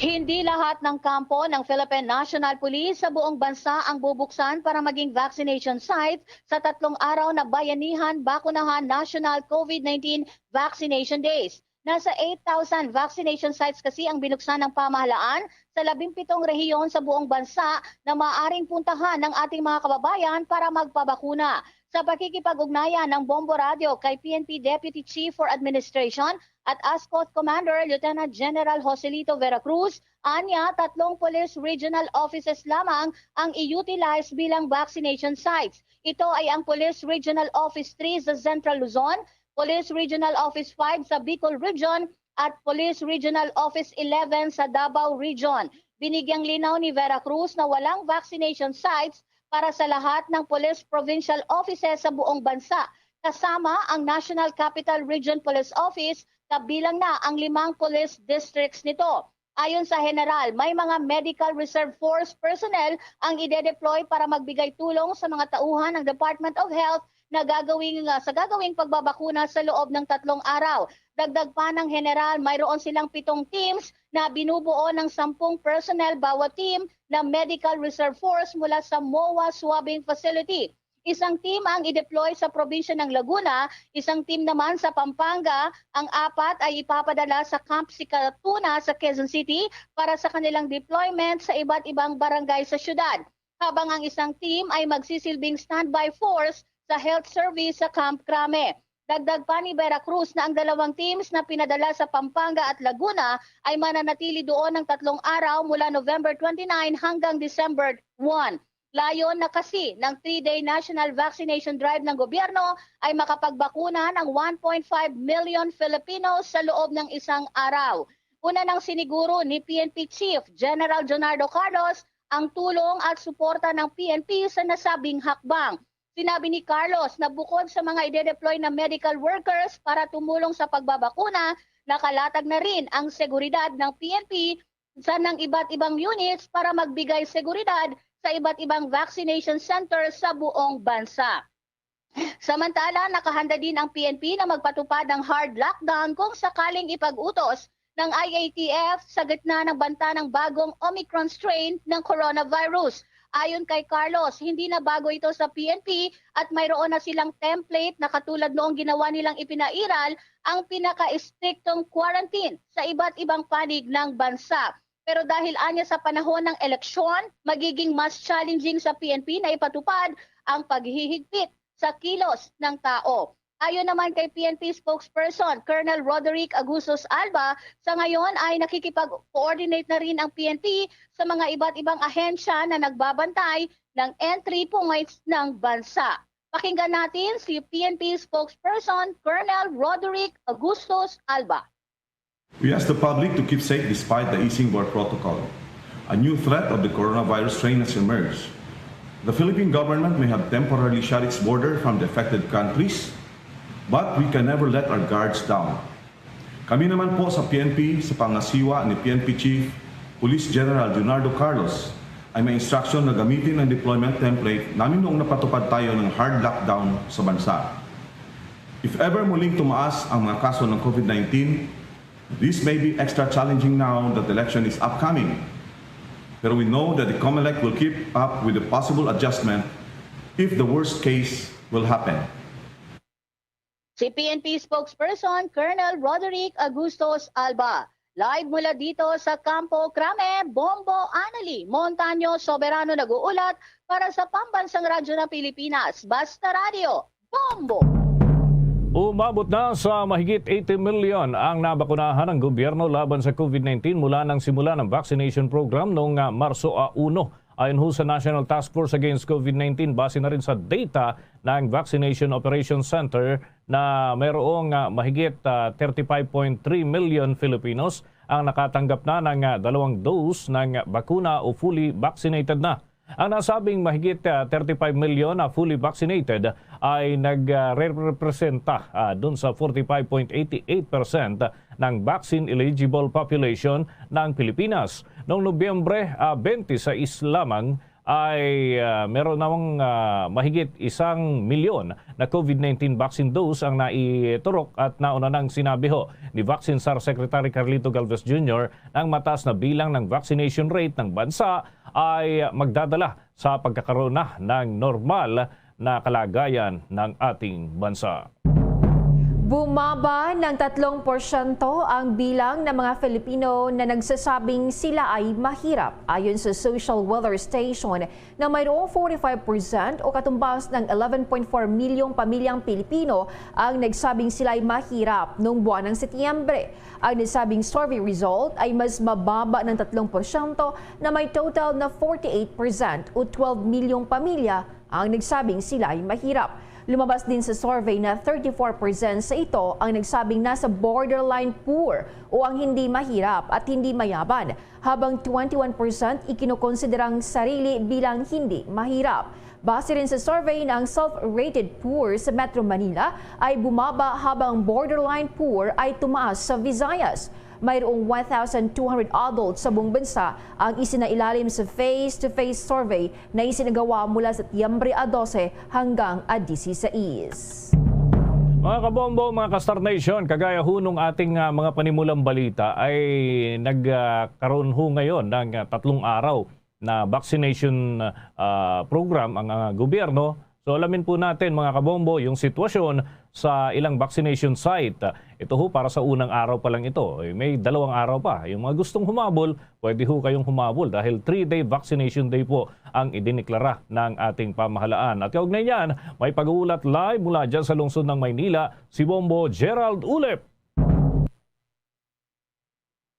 Hindi lahat ng kampo ng Philippine National Police sa buong bansa ang bubuksan para maging vaccination sites sa tatlong araw na Bayanihan Bakunahan National COVID nineteen Vaccination Days. Nasa eight thousand vaccination sites kasi ang binuksan ng pamahalaan sa labing pitong rehiyon sa buong bansa na maaaring puntahan ng ating mga kababayan para magpabakuna. Sa pakikipag-ugnayan ng Bombo Radio kay P N P Deputy Chief for Administration at ASCOTH Commander Lieutenant General Joselito Veracruz, anya, tatlong police regional offices lamang ang i-utilize bilang vaccination sites. Ito ay ang Police Regional Office three sa Central Luzon, Police Regional Office five sa Bicol Region, at Police Regional Office eleven sa Davao Region. Binigyang linaw ni Vera Cruz na walang vaccination sites para sa lahat ng police provincial offices sa buong bansa, kasama ang National Capital Region Police Office, kabilang na ang limang police districts nito. Ayon sa General, may mga Medical Reserve Force personnel ang ide-deploy para magbigay tulong sa mga tauhan ng Department of Health na gagawing, ah, sa gagawing pagbabakuna sa loob ng tatlong araw. Dagdag pa ng General, mayroon silang pitong teams na binubuo ng sampung personnel bawat team na Medical Reserve Force mula sa MOA swabbing facility. Isang team ang i-deploy sa probinsya ng Laguna, isang team naman sa Pampanga, ang apat ay ipapadala sa Camp Sikatuna sa Quezon City para sa kanilang deployment sa iba't ibang barangay sa syudad, habang ang isang team ay magsisilbing standby force sa health service sa Camp Crame. Dagdag pa ni Vera Cruz na ang dalawang teams na pinadala sa Pampanga at Laguna ay mananatili doon ng tatlong araw mula November twenty-nine hanggang December one. Layon na kasi ng three-day national vaccination drive ng gobyerno ay makapagbakuna ng one point five million Filipinos sa loob ng isang araw. Una nang siniguro ni P N P Chief General Jonardo Carlos ang tulong at suporta ng P N P sa nasabing hakbang. Sinabi ni Carlos na bukod sa mga ide-deploy na medical workers para tumulong sa pagbabakuna, nakalatag na rin ang seguridad ng P N P sa ng iba't ibang units para magbigay seguridad sa iba't ibang vaccination center sa buong bansa. Samantala, nakahanda din ang P N P na magpatupad ng hard lockdown kung sakaling ipag-utos ng I A T F sa gitna ng banta ng bagong Omicron strain ng coronavirus. Ayon kay Carlos, hindi na bago ito sa P N P at mayroon na silang template na katulad noong ginawa nilang ipinairal ang pinaka-estriktong quarantine sa iba't ibang panig ng bansa. Pero dahil anya sa panahon ng eleksyon, magiging mas challenging sa P N P na ipatupad ang paghihigpit sa kilos ng tao. Ayon naman kay P N P spokesperson Colonel Roderick Agustus Alba, sa ngayon ay nakikipag-coordinate na rin ang P N P sa mga iba't ibang ahensya na nagbabantay ng entry points ng bansa. Pakinggan natin si P N P spokesperson Colonel Roderick Agustus Alba. We ask the public to keep safe despite the easing of our protocol. A new threat of the coronavirus strain has emerged. The Philippine government may have temporarily shut its border from the affected countries, but we can never let our guards down. Kami naman po sa P N P, sa pangasiwa ni P N P Chief Police General Leonardo Carlos, ay may instruction na gamitin ang deployment template namin noong napatupad tayo ng hard lockdown sa bansa. If ever muling tumaas ang mga kaso ng COVID nineteen, this may be extra challenging now that the election is upcoming. Pero we know that the COMELEC will keep up with the possible adjustment if the worst case will happen. Si P N P spokesperson Colonel Roderick Agustos Alba. Live mula dito sa Campo Crame, Bombo Anali Montaño Soberano nag-uulat para sa Pambansang Radyo ng Pilipinas, Basta Radyo, Bombo! Umabot na sa mahigit eighty million ang nabakunahan ng gobyerno laban sa COVID nineteen mula nang simula ng vaccination program noong, ah, Marso a uno. Ayon ho sa National Task Force Against COVID nineteen, base na rin sa data ng Vaccination Operations Center na mayroong, ah, mahigit, ah, thirty-five point three million Filipinos ang nakatanggap na ng, ah, dalawang dose ng bakuna o fully vaccinated na. Ang nasabing mahigit, ah, thirty-five million na fully vaccinated ay nagrepresenta, ah, dun sa forty-five point eighty-eight percent ng vaccine-eligible population ng Pilipinas. Noong Nobyembre, ah, twenty-six lamang ay, ah, meron namang, ah, mahigit isang milyon na COVID nineteen vaccine dose ang naiturok at nauna nang sinabi ho ni Vaccine Sar Secretary Carlito Galvez Junior na ang mataas na bilang ng vaccination rate ng bansa ay magdadala sa pagkakaroon na ng normal na kalagayan ng ating bansa. Bumaba ng tatlong porsyento ang bilang ng mga Filipino na nagsasabing sila ay mahirap. Ayon sa Social Weather Station, na mayroong forty-five percent o katumbas ng eleven point four milyong pamilyang Pilipino ang nagsabing sila ay mahirap noong buwan ng Setyembre. Ang nasabing survey result ay mas mababa ng tatlong porsyento na may total na forty-eight percent o twelve milyong pamilya ang nagsabing sila ay mahirap. Lumabas din sa survey na thirty-four percent sa ito ang nagsabing nasa borderline poor o ang hindi mahirap at hindi mayaman, habang twenty-one percent ikinokonsiderang sarili bilang hindi mahirap. Base rin sa survey na ang self-rated poor sa Metro Manila ay bumaba habang borderline poor ay tumaas sa Visayas. Mayroong one thousand two hundred adults sa buong bansa ang isinailalim sa face-to-face survey na isinagawa mula Setyembre a dose hanggang a dieciséis. Mga kabombo, mga ka-Star Nation, kagaya ho nung ating ah, mga panimulang balita ay nagkaroon ho ngayon ng ah, tatlong araw na vaccination ah, program ang ah, gobyerno. So alamin po natin, mga kabombo, yung sitwasyon sa ilang vaccination site. Ito ho, para sa unang araw pa lang ito. Eh, may dalawang araw pa. Yung mga gustong humabol, pwede ho kayong humabol dahil three-day vaccination day po ang idineklara ng ating pamahalaan. At kaugnay niyan, may pag-uulat live mula dyan sa lungsod ng Maynila, si Bombo Gerald Ulep.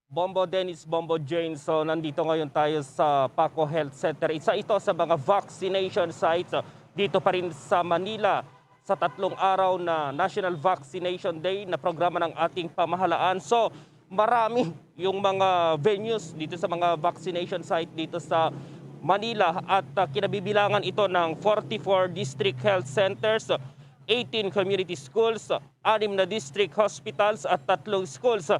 Bombo Dennis, Bombo Jane. So nandito ngayon tayo sa Paco Health Center. Isa ito sa mga vaccination sites uh, dito pa rin sa Manila sa tatlong araw na National Vaccination Day na programa ng ating pamahalaan. So marami yung mga venues dito sa mga vaccination site dito sa Manila at uh, kinabibilangan ito ng forty-four district health centers, eighteen community schools, anim na district hospitals at tatlong schools.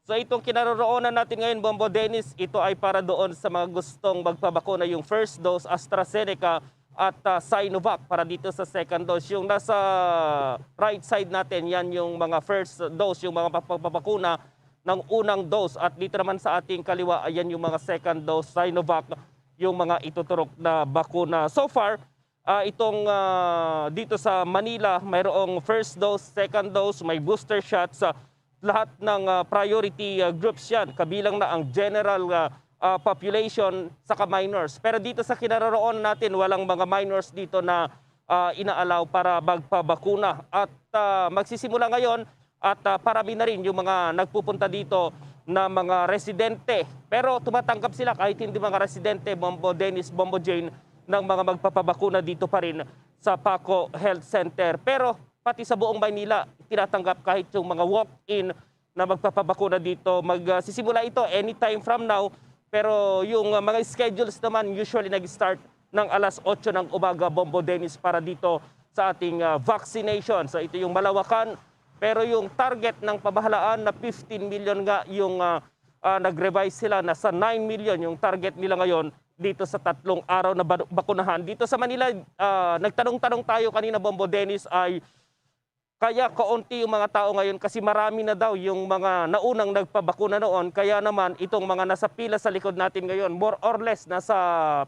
So itong kinaroroonan natin ngayon, Bombo Dennis, ito ay para doon sa mga gustong magpabakuna, yung first dose AstraZeneca at ah, Sinovac para dito sa second dose. Yung nasa right side natin, yan yung mga first dose, yung mga pagpapabakuna ng unang dose. At dito naman sa ating kaliwa, ayan yung mga second dose Sinovac, yung mga ituturok na bakuna. So far, ah, itong ah, dito sa Manila, mayroong first dose, second dose, may booster shots, ah, lahat ng ah, priority ah, groups yan, kabilang na ang general ah, ah, population saka minors. Pero dito sa kinaroroonan natin, walang mga minors dito na ah, inaalaw para magpabakuna. At ah, magsisimula ngayon at ah, parami na rin yung mga nagpupunta dito na mga residente. Pero tumatanggap sila kahit hindi mga residente, Bombo Dennis, Bombo Jane, ng mga magpapabakuna dito pa rin sa Paco Health Center. Pero pati sa buong Maynila, tinatanggap kahit yung mga walk-in na magpapabakuna dito. Magsisimula ito anytime from now, pero yung ah, mga schedules naman usually nag-start ng alas otso ng umaga, Bombo Dennis, para dito sa ating ah, vaccination. So ito yung Malawacan, pero yung target ng pamahalaan na fifteen million nga yung ah, ah, nag-revise sila, nasa nine million yung target nila ngayon dito sa tatlong araw na ba- bakunahan. Dito sa Manila, ah, nagtanong-tanong tayo kanina, Bombo Dennis, ay kaya kaunti yung mga tao ngayon kasi marami na daw yung mga naunang nagpabakuna noon. Kaya naman itong mga nasa pila sa likod natin ngayon, more or less nasa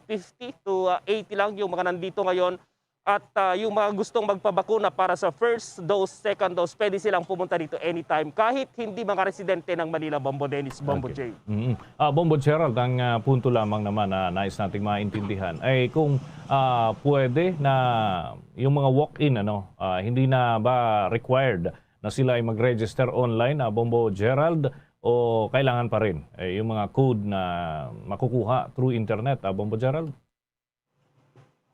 fifty to ah, eighty lang yung mga nandito ngayon. At ah, yung mga gustong magpabakuna para sa first dose, second dose, pwede silang pumunta dito anytime. Kahit hindi mga residente ng Manila, Bombo Dennis, Bombo Okay. Jay. Mm. Ah, Bombo Gerald, ang ah, punto lamang naman na nais nating maintindihan ay kung ah, pwede na yung mga walk-in, ano, ah, hindi na ba required na sila ay mag-register online, ah, Bombo Gerald, o kailangan pa rin eh, yung mga code na makukuha through internet, ah, Bombo Gerald?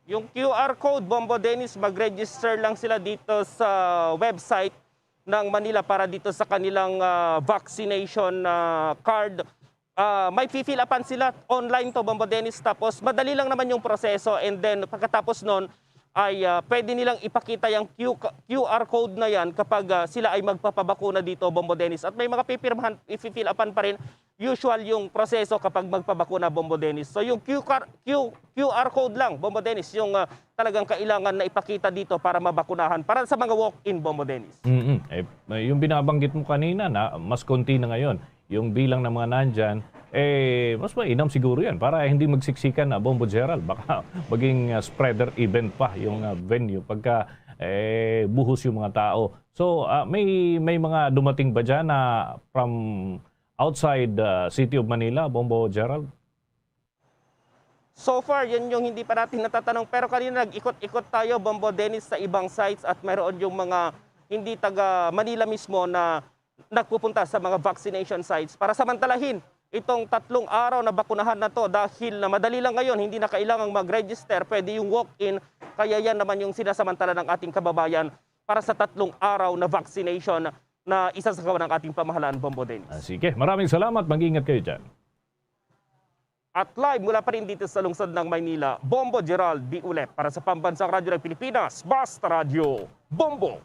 Yung Q R code, Bombo Dennis, mag-register lang sila dito sa website ng Manila para dito sa kanilang ah, vaccination ah, card. Ah, may fill upan sila, online to, Bombo Dennis, tapos madali lang naman yung proseso, and then pagkatapos nun ay ah, pwede nilang ipakita yung Q, Q R code na yan kapag ah, sila ay magpapabakuna dito, Bombo Dennis. At may mga pipirmahan, i-fill upan pa rin. Usual yung proseso kapag magpabakuna, Bombo Dennis. So yung Q R, Q, Q R code lang, Bombo Dennis, yung ah, talagang kailangan na ipakita dito para mabakunahan para sa mga walk-in, Bombo Dennis. Mm. Eh, yung binabanggit mo kanina na mas konti na ngayon yung bilang ng mga nandyan, eh, mas mainam siguro yan para hindi magsiksikan na, Bombo Gerald. Baka maging ah, spreader event pa yung ah, venue pagka eh, buhos yung mga tao. So, ah, may, may mga dumating ba dyan na from outside ah, City of Manila, Bombo Gerald? So far, yun yung hindi pa natin natatanong. Pero kanina nag-ikot-ikot tayo, Bombo Dennis, sa ibang sites at mayroon yung mga hindi taga Manila mismo na nagpupunta sa mga vaccination sites para samantalahin itong tatlong araw na bakunahan na to dahil na madali lang ngayon, hindi na kailangang mag-register, pwede yung walk-in, kaya yan naman yung sinasamantala ng ating kababayan para sa tatlong araw na vaccination na isasagawa ng ating pamahalaan, Bombo Dennis. Ah, sige, maraming salamat. Mag-ingat kayo dyan. At live mula pa rin dito sa lungsod ng Maynila, Bombo Gerald Diulep para sa Pambansang Radyo ng Pilipinas, Basta Radyo, Bombo!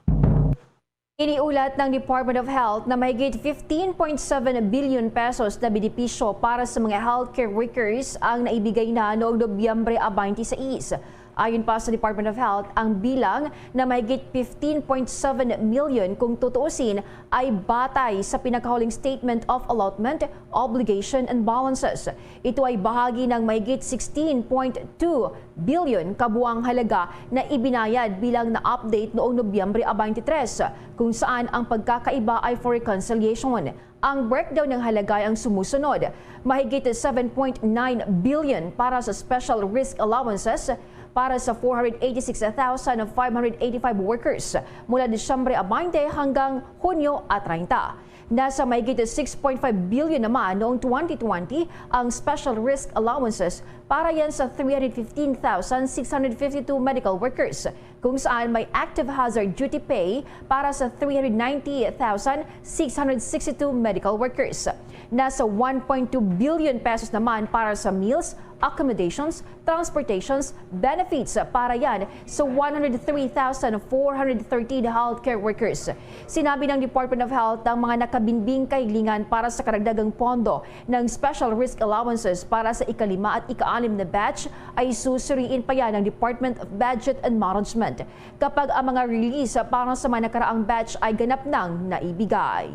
Iniulat ng Department of Health na mahigit fifteen point seven billion pesos na benepisyo para sa mga healthcare workers ang naibigay na noong Nobyembre a twenty-six. Ayon pa sa Department of Health, ang bilang na mahigit fifteen point seven million kung tutuusin ay batay sa pinakahuling Statement of Allotment, Obligation and Balances. Ito ay bahagi ng mahigit sixteen point two billion kabuang halaga na ibinayad bilang na-update noong Nobyembre a twenty-three, kung saan ang pagkakaiba ay for reconciliation. Ang breakdown ng halaga ay ang sumusunod: mahigit seven point nine billion para sa special risk allowances para sa four hundred eighty-six thousand five hundred eighty-five workers mula Disyembre a twenty hanggang Hunyo a treinta. Nasa mahigit six point five billion naman noong twenty twenty ang special risk allowances para yan sa three hundred fifteen thousand six hundred fifty-two medical workers, kung saan may active hazard duty pay para sa three hundred ninety thousand six hundred sixty-two medical workers. Nasa one point two billion pesos naman para sa meals, accommodations, transportations, benefits para yan sa one hundred three thousand four hundred thirteen healthcare workers. Sinabi ng Department of Health na ang mga nakabinbing kahilingan para sa karagdagang pondo ng special risk allowances para sa ikalima at ikaanim na batch ay susuriin pa yan ng Department of Budget and Management kapag ang mga release para sa mga nakaraang batch ay ganap nang naibigay.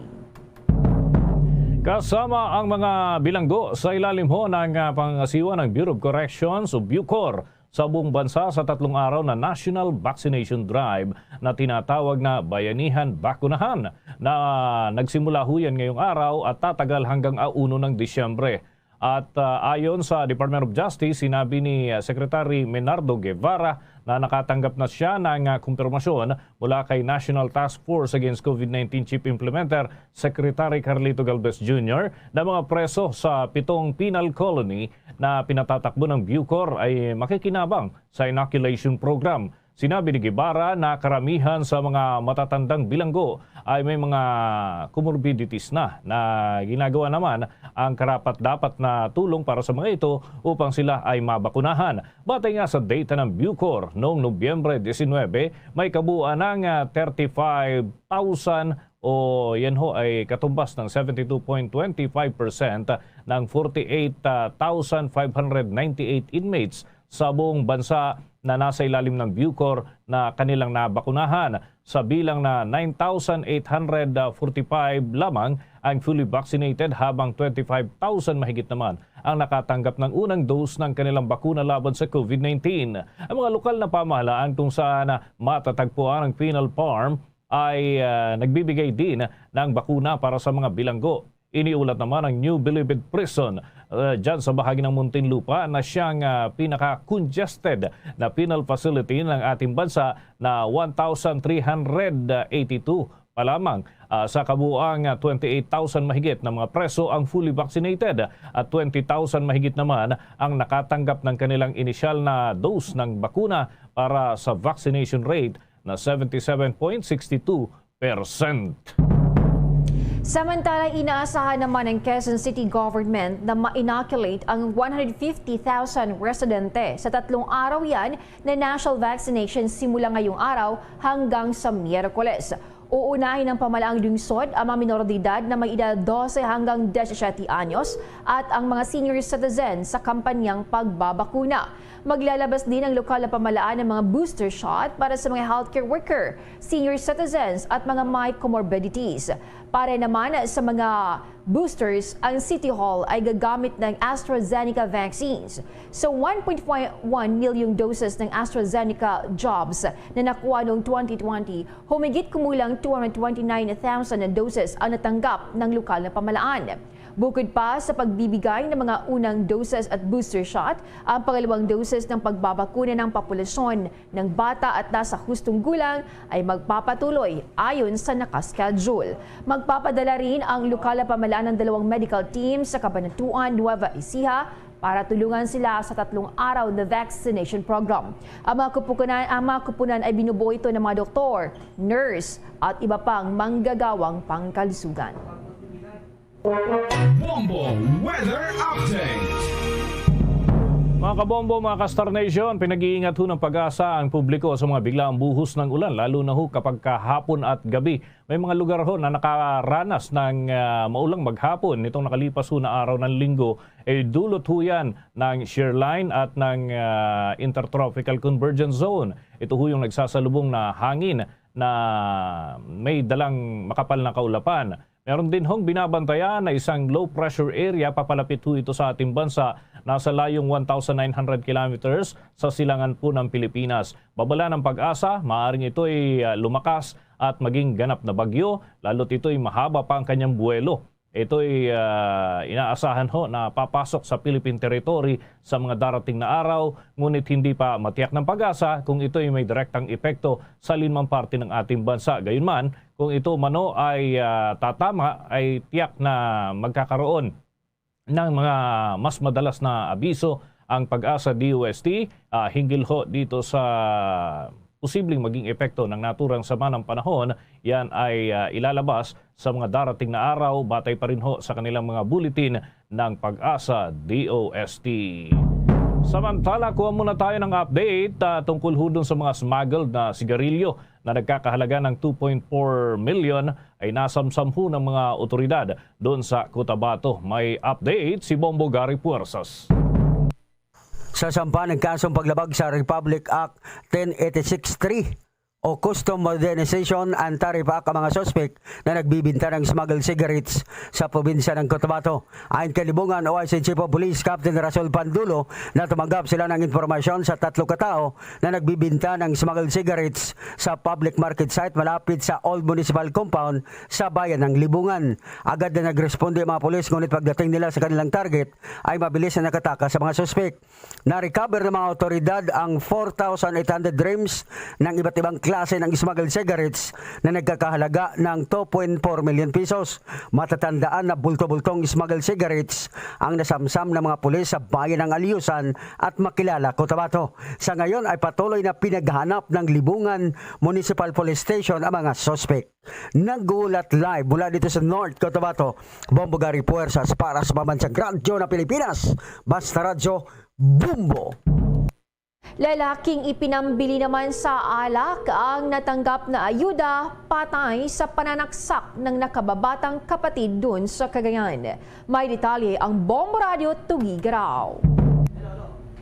Kasama ang mga bilanggo sa ilalim ho ng, ah, pangasiwa ng Bureau of Corrections o BUCOR sa buong bansa sa tatlong araw na National Vaccination Drive na tinatawag na Bayanihan Bakunahan na nagsimula ho yan ngayong araw at tatagal hanggang a uno ng Disyembre. At, ah, ayon sa Department of Justice, sinabi ni, ah, Secretary Menardo Guevara na nakatanggap na siya ng, ah, kumpirmasyon mula kay National Task Force Against COVID nineteen Chief Implementer Secretary Carlito Galvez Junior na mga preso sa pitong penal colony na pinatatakbo ng BUCOR ay makikinabang sa inoculation program. Sinabi ni Guevara na karamihan sa mga matatandang bilanggo ay may mga comorbidities na, na ginagawa naman ang karapat-dapat na tulong para sa mga ito upang sila ay mabakunahan. Batay nga sa data ng BUCOR, noong Nobyembre diecinuebe, may kabuuan ng, ah, thirty-five thousand o yan ho ay katumbas ng seventy-two point twenty-five percent ng forty-eight thousand five hundred ninety-eight inmates sa buong bansa na nasa ilalim ng BUCOR na kanilang nabakunahan, sa bilang na nine thousand eight hundred forty-five lamang ang fully vaccinated, habang twenty-five thousand mahigit naman ang nakatanggap ng unang dose ng kanilang bakuna laban sa COVID nineteen. Ang mga lokal na pamahalaan kung saan matatagpuan ang penal farm ay, ah, nagbibigay din ng bakuna para sa mga bilanggo. Iniulat naman ang New Bilibid Prison, ah, dyan sa bahagi ng Muntinlupa na siyang, ah, pinaka-congested na penal facility ng ating bansa na one thousand three hundred eighty-two pa lamang, ah, sa kabuang, ah, twenty-eight thousand mahigit na mga preso ang fully vaccinated at twenty thousand mahigit naman ang nakatanggap ng kanilang inisyal na dose ng bakuna para sa vaccination rate na seventy-seven point six two percent. Samantala, inaasahan naman ng Quezon City Government na ma-inoculate ang one hundred fifty thousand residente sa tatlong araw yan na national vaccination simula ngayong araw hanggang sa Miyerkules. Uunahin ng pamalaang lungsod ang mga minor de edad na may edad dose hanggang diyesisete anyos at ang mga senior citizen sa kampanyang pagbabakuna. Maglalabas din ang lokal na pamalaan ng mga booster shot para sa mga healthcare worker, senior citizens at mga may comorbidities. Para naman sa mga boosters, ang City Hall ay gagamit ng AstraZeneca vaccines. Sa one point one million doses ng AstraZeneca jabs na nakuha noong twenty twenty, humigit kumulang two hundred twenty-nine thousand na doses ang natanggap ng lokal na pamalaan. Bukod pa sa pagbibigay ng mga unang doses at booster shot, ang pangalawang doses ng pagbabakuna ng populasyon ng bata at nasa hustong gulang ay magpapatuloy ayon sa nakaschedule. Magpapadala rin ang lokal na pamahalaan ng dalawang medical team sa Cabanatuan, Nueva Ecija para tulungan sila sa tatlong araw na vaccination program. Ang mga kupunan, ang mga kupunan ay binubuo ito ng mga doktor, nurse at iba pang manggagawang pangkalusugan. Bombo Weather Update. Mga kabombo, mga ka-Star Nation, pinag-iingat ho ng PAGASA ang publiko sa mga biglaang buhos ng ulan, lalo na ho kapag kahapon at gabi. May mga lugar ho na nakaranas ng ah, maulang maghapon nitong nakalipas ho na araw ng linggo. Eh, dulot ho yan ng shear line at ng ah, intertropical convergence zone. Ito ho yung nagsasalubong na hangin na may dalang makapal na kaulapan. Meron din hong binabantayan na isang low pressure area, papalapit ho ito sa ating bansa. Nasa layong one thousand nine hundred kilometers sa silangan po ng Pilipinas. Babala ng PAGASA, maaaring ito'y ah, lumakas at maging ganap na bagyo, lalo't ito'y mahaba pa ang kanyang buwelo. Ito'y ah, inaasahan ho na papasok sa Philippine territory sa mga darating na araw, ngunit hindi pa matiyak ng PAGASA kung ito'y may direktang epekto sa linuang parte ng ating bansa. Gayunman, kung ito umano ay ah, tatama, ay tiyak na magkakaroon ng mga mas madalas na abiso ang PAGASA DOST ah, hinggil ho dito sa posibleng maging epekto ng naturang sama ng panahon. Yan ay ah, ilalabas sa mga darating na araw, batay pa rin ho sa kanilang mga bulletin ng PAGASA DOST. Samantala, kuha muna tayo ng update ah, tungkol ho dun sa mga smuggled na sigarilyo na nagkakahalaga ng two point four million ay nasamsam ho ng mga otoridad doon sa Cotabato. May update si Bombo Gary Puersas. Sasampa ng kasong paglabag sa Republic Act ten eighty-six three o Custom Modernization and Tariff Act ang mga suspek na nagbibinta ng smuggled cigarettes sa probinsya ng Cotabato. Ayon kay Libungan O I C Chief of Police Captain Rasol Pandulo, na tumanggap sila ng impormasyon sa tatlo ka tawo na nagbibinta ng smuggled cigarettes sa public market site malapit sa Old Municipal Compound sa bayan ng Libungan. Agad na nagresponde ang mga pulis, ngunit pagdating nila sa kanilang target ay mabilis na nakatakas sa mga suspek. Na-recover ng mga awtoridad ang four thousand eight hundred reams ng iba't ibang klase ng smuggled cigarettes na nagkakahalaga ng two point four million pesos. Matatandaan na bulto-bultong smuggled cigarettes ang nasamsam ng mga pulis sa bayan ng Aliusan at Makilala, Cotabato. Sa ngayon ay patuloy na pinaghahanap ng Libungan Municipal Police Station ang mga suspek. Naghulat live mula dito sa North Cotabato, Bombo Gary Puersas para sa Pambansang Radyo ng Pilipinas. Basta Radyo, Bombo! Lalaking ipinambili naman sa alak ang natanggap na ayuda patay sa pananaksak ng nakababatang kapatid dun sa Cagayan. May detalye ang Bombo Radyo Tugi Garaw.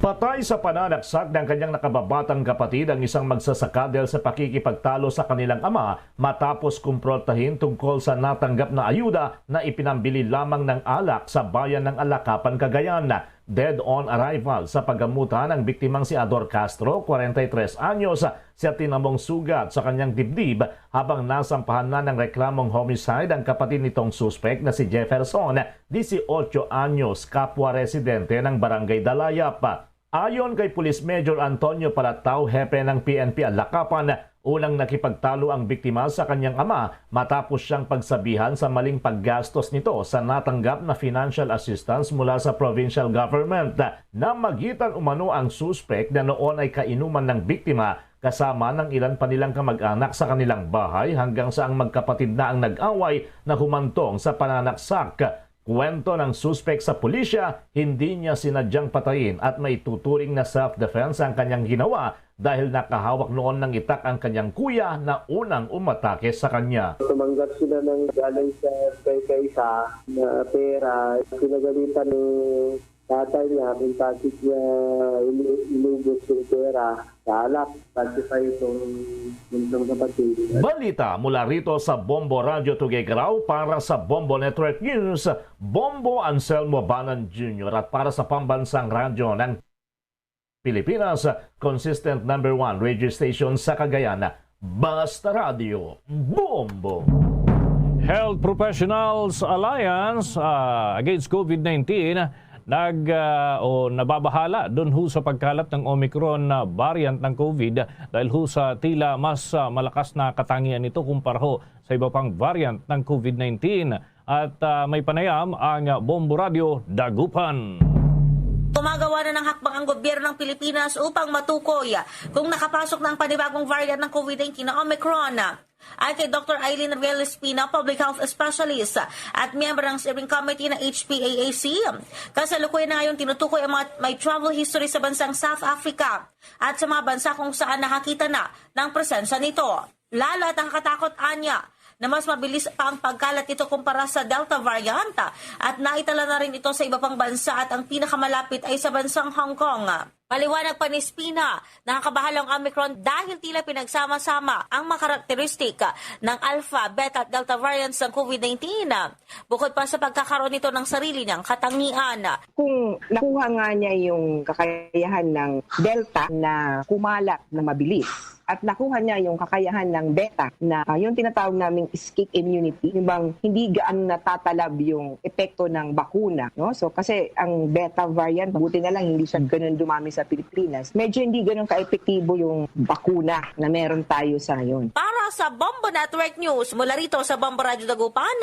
Patay sa pananaksak ng kanyang nakababatang kapatid ang isang magsasakadel sa pakikipagtalo sa kanilang ama matapos kumprontahin tungkol sa natanggap na ayuda na ipinambili lamang ng alak sa bayan ng Alacapan, Cagayan. Dead on arrival sa paggamutan ang biktimang si Ador Castro, kwarenta y tres anyos, sa tinamong sugat sa kanyang dibdib habang nasampahan na ng reklamong homicide ang kapatid nitong suspek na si Jefferson, disiotso anyos, kapwa residente ng Barangay Dalayap. Ayon kay Police Major Antonio Palatao, hepe ng P N P Alacapan, unang nakipagtalo ang biktima sa kanyang ama matapos siyang pagsabihan sa maling paggastos nito sa natanggap na financial assistance mula sa provincial government. Namagitan umano ang suspek na noon ay kainuman ng biktima kasama ng ilan pa nilang kamag-anak sa kanilang bahay hanggang sa ang magkapatid na ang nag-away na humantong sa pananaksak. Kwento ng suspek sa pulisya, hindi niya sinadyang patayin at maituturing na self-defense ang kanyang ginawa dahil nakahawak noon ng itak ang kanyang kuya na unang umatake sa kanya. Tumanggap sila ng galing sa kay kaisa na pera. Pinagalitan ng tatay niya kung bakit niya inu- inubos yung pera sa alak. Pati pa itong buntong kapatid. Balita mula rito sa Bombo Radyo Tugigraw para sa Bombo Network News, Bombo Anselmo Banan Junior at para sa Pambansang Radyo ng Pilipinas, consistent number one radio station sa Cagayan. Basta Radyo, Bombo! Health Professionals Alliance, ah, against COVID nineteen nag, ah, o nababahala dun ho sa pagkalat ng Omicron na variant ng COVID dahil ho sa tila mas, ah, malakas na katangian nito kumpara ho sa iba pang variant ng COVID nineteen. At, ah, may panayam ang Bombo Radyo Dagupan. Gumagawa na ng hakbang ang gobyerno ng Pilipinas upang matukoy kung nakapasok na ang panibagong variant ng COVID nineteen na Omicron. Ayon kay Doctor Eileen Real Espina, public health specialist at miyembro ng steering committee ng H P A A C, kasalukuyan na ngayon tinutukoy ang mga may travel history sa bansang South Africa at sa mga bansa kung saan nakakita na ng presensya nito. Lalo at nakakatakot anya na mas mabilis pa ang pagkalat nito kumpara sa Delta variant at naitala na rin ito sa iba pang bansa at ang pinakamalapit ay sa bansang Hong Kong. Maliwanag pa ni Espina, nakakabahala ang Omicron dahil tila pinagsama-sama ang mga karakteristik ng Alpha, Beta at Delta variants ng COVID nineteen. Bukod pa sa pagkakaroon nito ng sarili niyang katangian. Kung nakuha nga niya yung kakayahan ng Delta na kumalat na mabilis at nakuha niya yung kakayahan ng Beta na uh, yung tinatawag naming escape immunity, yung bang hindi gaano natatalab yung epekto ng bakuna, no? So kasi ang Beta variant, buti na lang hindi siya ganun dumami sa Pilipinas. Medyo hindi ganun kaepektibo yung bakuna na meron tayo sa ngayon. Para sa Bombo Network News, mula rito sa Bombo Radyo Dagupan,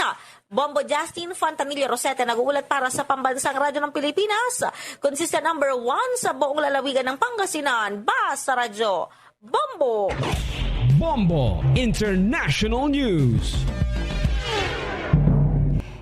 Bombo Justin Fontanilla Rosete nag-uulat para sa Pambansang Radyo ng Pilipinas, konsiste number one sa buong lalawigan ng Pangasinan. Basta Radyo, Bombo! Bombo International News.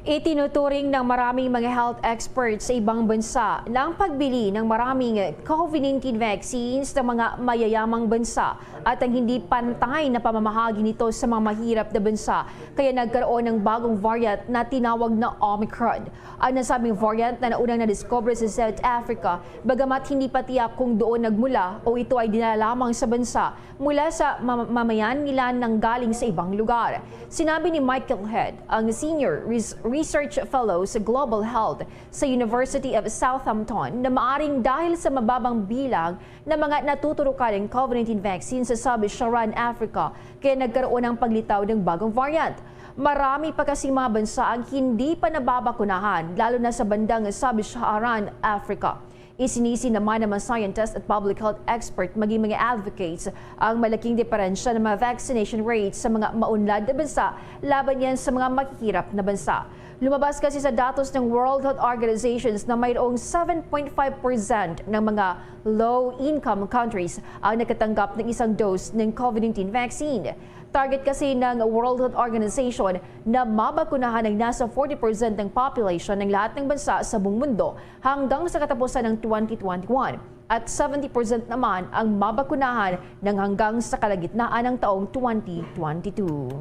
Itinuturing ng maraming mga health experts sa ibang bansa na ang pagbili ng maraming COVID nineteen vaccines ng mga mayayamang bansa at ang hindi pantay na pamamahagi nito sa mga mahirap na bansa kaya nagkaroon ng bagong variant na tinawag na Omicron. Ang nasabing variant na naunang nadiskubre sa South Africa, bagamat hindi pa tiyak kung doon nagmula o ito ay dinala lamang sa bansa mula sa mamayan nila nang galing sa ibang lugar. Sinabi ni Michael Head, ang Senior Research Fellow sa Global Health sa University of Southampton, na maaring dahil sa mababang bilang na mga natuturukan ang COVID nineteen vaccine sa Sub-Saharan Africa kaya nagkaroon ng paglitaw ng bagong variant. Marami pa kasing mga bansa ang hindi pa nababakunahan, lalo na sa bandang Sub-Saharan Africa. Isinisi naman ng mga scientist at public health expert maging mga advocates ang malaking diferensya ng mga vaccination rates sa mga maunlad na bansa laban yan sa mga mahihirap na bansa. Lumabas kasi sa datos ng World Health Organizations na mayroong seven point five percent ng mga low-income countries ang nakatanggap ng isang dose ng COVID nineteen vaccine. Target kasi ng World Health Organization na mabakunahan ang nasa forty percent ng population ng lahat ng bansa sa buong mundo hanggang sa katapusan ng twenty twenty-one at seventy percent naman ang mabakunahan ng hanggang sa kalagitnaan ng taong twenty twenty-two.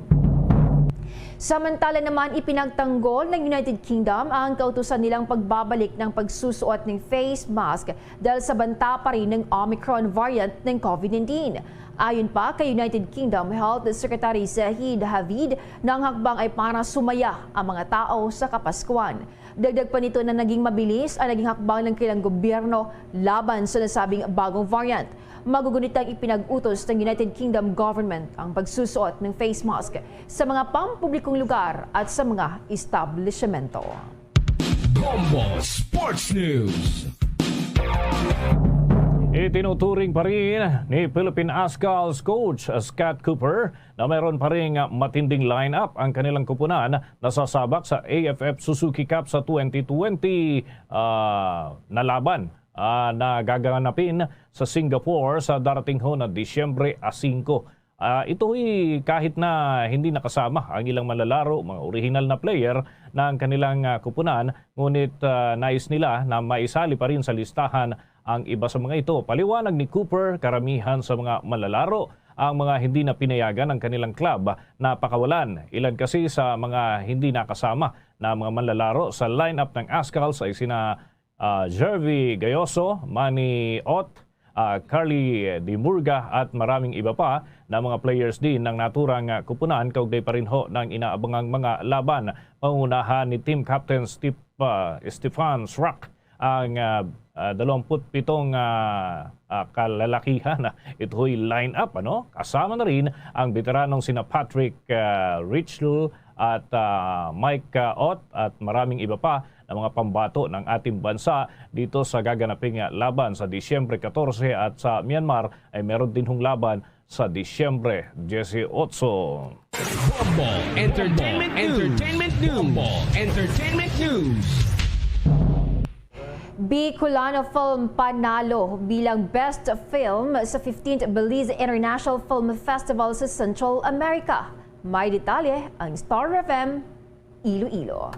Samantala naman, ipinagtanggol ng United Kingdom ang kautusan nilang pagbabalik ng pagsusuot ng face mask dahil sa banta pa rin ng Omicron variant ng COVID nineteen. Ayon pa kay United Kingdom Health Secretary Zahid Havid, na ang hakbang ay para sumaya ang mga tao sa Kapaskuhan. Dagdag pa nito na naging mabilis ang naging hakbang ng kanilang gobyerno laban sa nasabing bagong variant. Magugunit ang ipinag-utos ng United Kingdom government ang pagsusuot ng face mask sa mga pampublikong lugar at sa mga establisyemento. Bombo Sports News. Itinuturing pa rin ni Philippine Ascals coach Scott Cooper na mayroon pa ring matinding lineup ang kanilang kupunan na sasabak sa A F F Suzuki Cup sa twenty twenty, ah, na laban, ah, na gaganapin sa Singapore sa darating ho na Disyembre a singko. Ah, ito'y kahit na hindi nakasama ang ilang manlalaro, mga orihinal na player na ang kanilang, ah, kupunan, ngunit, ah, nais nila na maisali pa rin sa listahan ang iba sa mga ito. Paliwanag ni Cooper, karamihan sa mga manlalaro ang mga hindi na pinayagan ng kanilang club na pakawalan. Ilan kasi sa mga hindi nakasama na mga manlalaro sa lineup ng Ascals ay sina, ah, Jervy Gayoso, Manny Ot, ah, Carly Dimurga at maraming iba pa na mga players din ng naturang, ah, kupunan kaugnay pa rin ho ng inaabangang mga laban. Pangunahan ni team captain Steve, ah, Stefan Schrock ang, ah, ah, dalawampu't pitong, ah, ah, kalalakihan, ah, ito'y line-up, ano? Kasama na rin ang veteranong sina Patrick, ah, Richel at, ah, Mike, ah, Ott at maraming iba pa na mga pambato ng ating bansa dito sa gaganaping, ah, laban sa Disyembre katorse. At sa Myanmar ay meron din hong laban sa Disyembre dieciocho. Bombo Entertainment News. Entertainment News. Bombo Entertainment News. Bicolano Film panalo bilang Best Film sa fifteenth Belize International Film Festival sa Central America. May detalye ang Star F M Iloilo.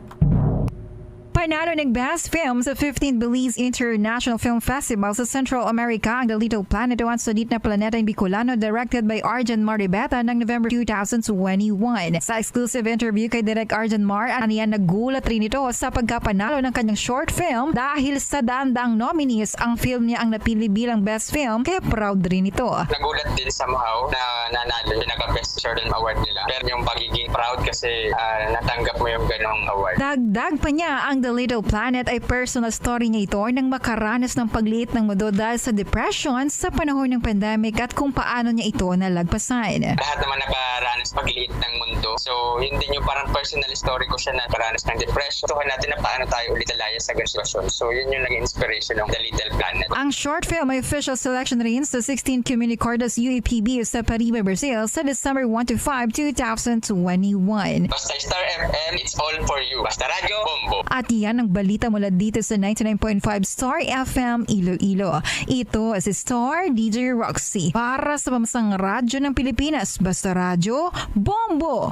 Panalo ng Best Film sa fifteenth Belize International Film Festival sa Central America ang The Little Planet o Ang Sadit na Planeta in Bicolano, directed by Arjan Maribeta, ng November two thousand twenty-one. Sa exclusive interview kay Direk Arjan Mar, aniya nagulat rin ito sa pagkapanalo ng kanyang short film. Dahil sa daan-daang nominees, ang film niya ang napili bilang Best Film, kaya proud rin ito. Nagulat din somehow na nanalo yung pinaka-best short film award nila. Pero yung pagiging proud kasi ah, natanggap mo yung ganong award. Dagdag pa niya, ang The Little Planet ay personal story niya ito nang makaranas ng pagliit ng mundo dahil sa depression sa panahon ng pandemic at kung paano niya ito nalagpasan. Lahat naman nakaranas pagliit ng mundo. So, yun din yung parang personal story ko siya na nakaranas ng depression. Tuhan natin na paano tayo ulit lalaya sa ganung sitwasyon. So, yun yung naging inspiration ng The Little Planet. Ang short film ay official selection rin sa sixteenth Communicordas U A P B sa Pariba, Brazil sa December one to five, two thousand twenty-one. Basta Star F M, it's all for you. Basta Radyo, Bombo. At yan ang balita mula dito sa ninety-nine point five Star F M Iloilo. Ito si Star D J Roxy para sa Pambansang Radyo ng Pilipinas. Basta Radyo, Bombo!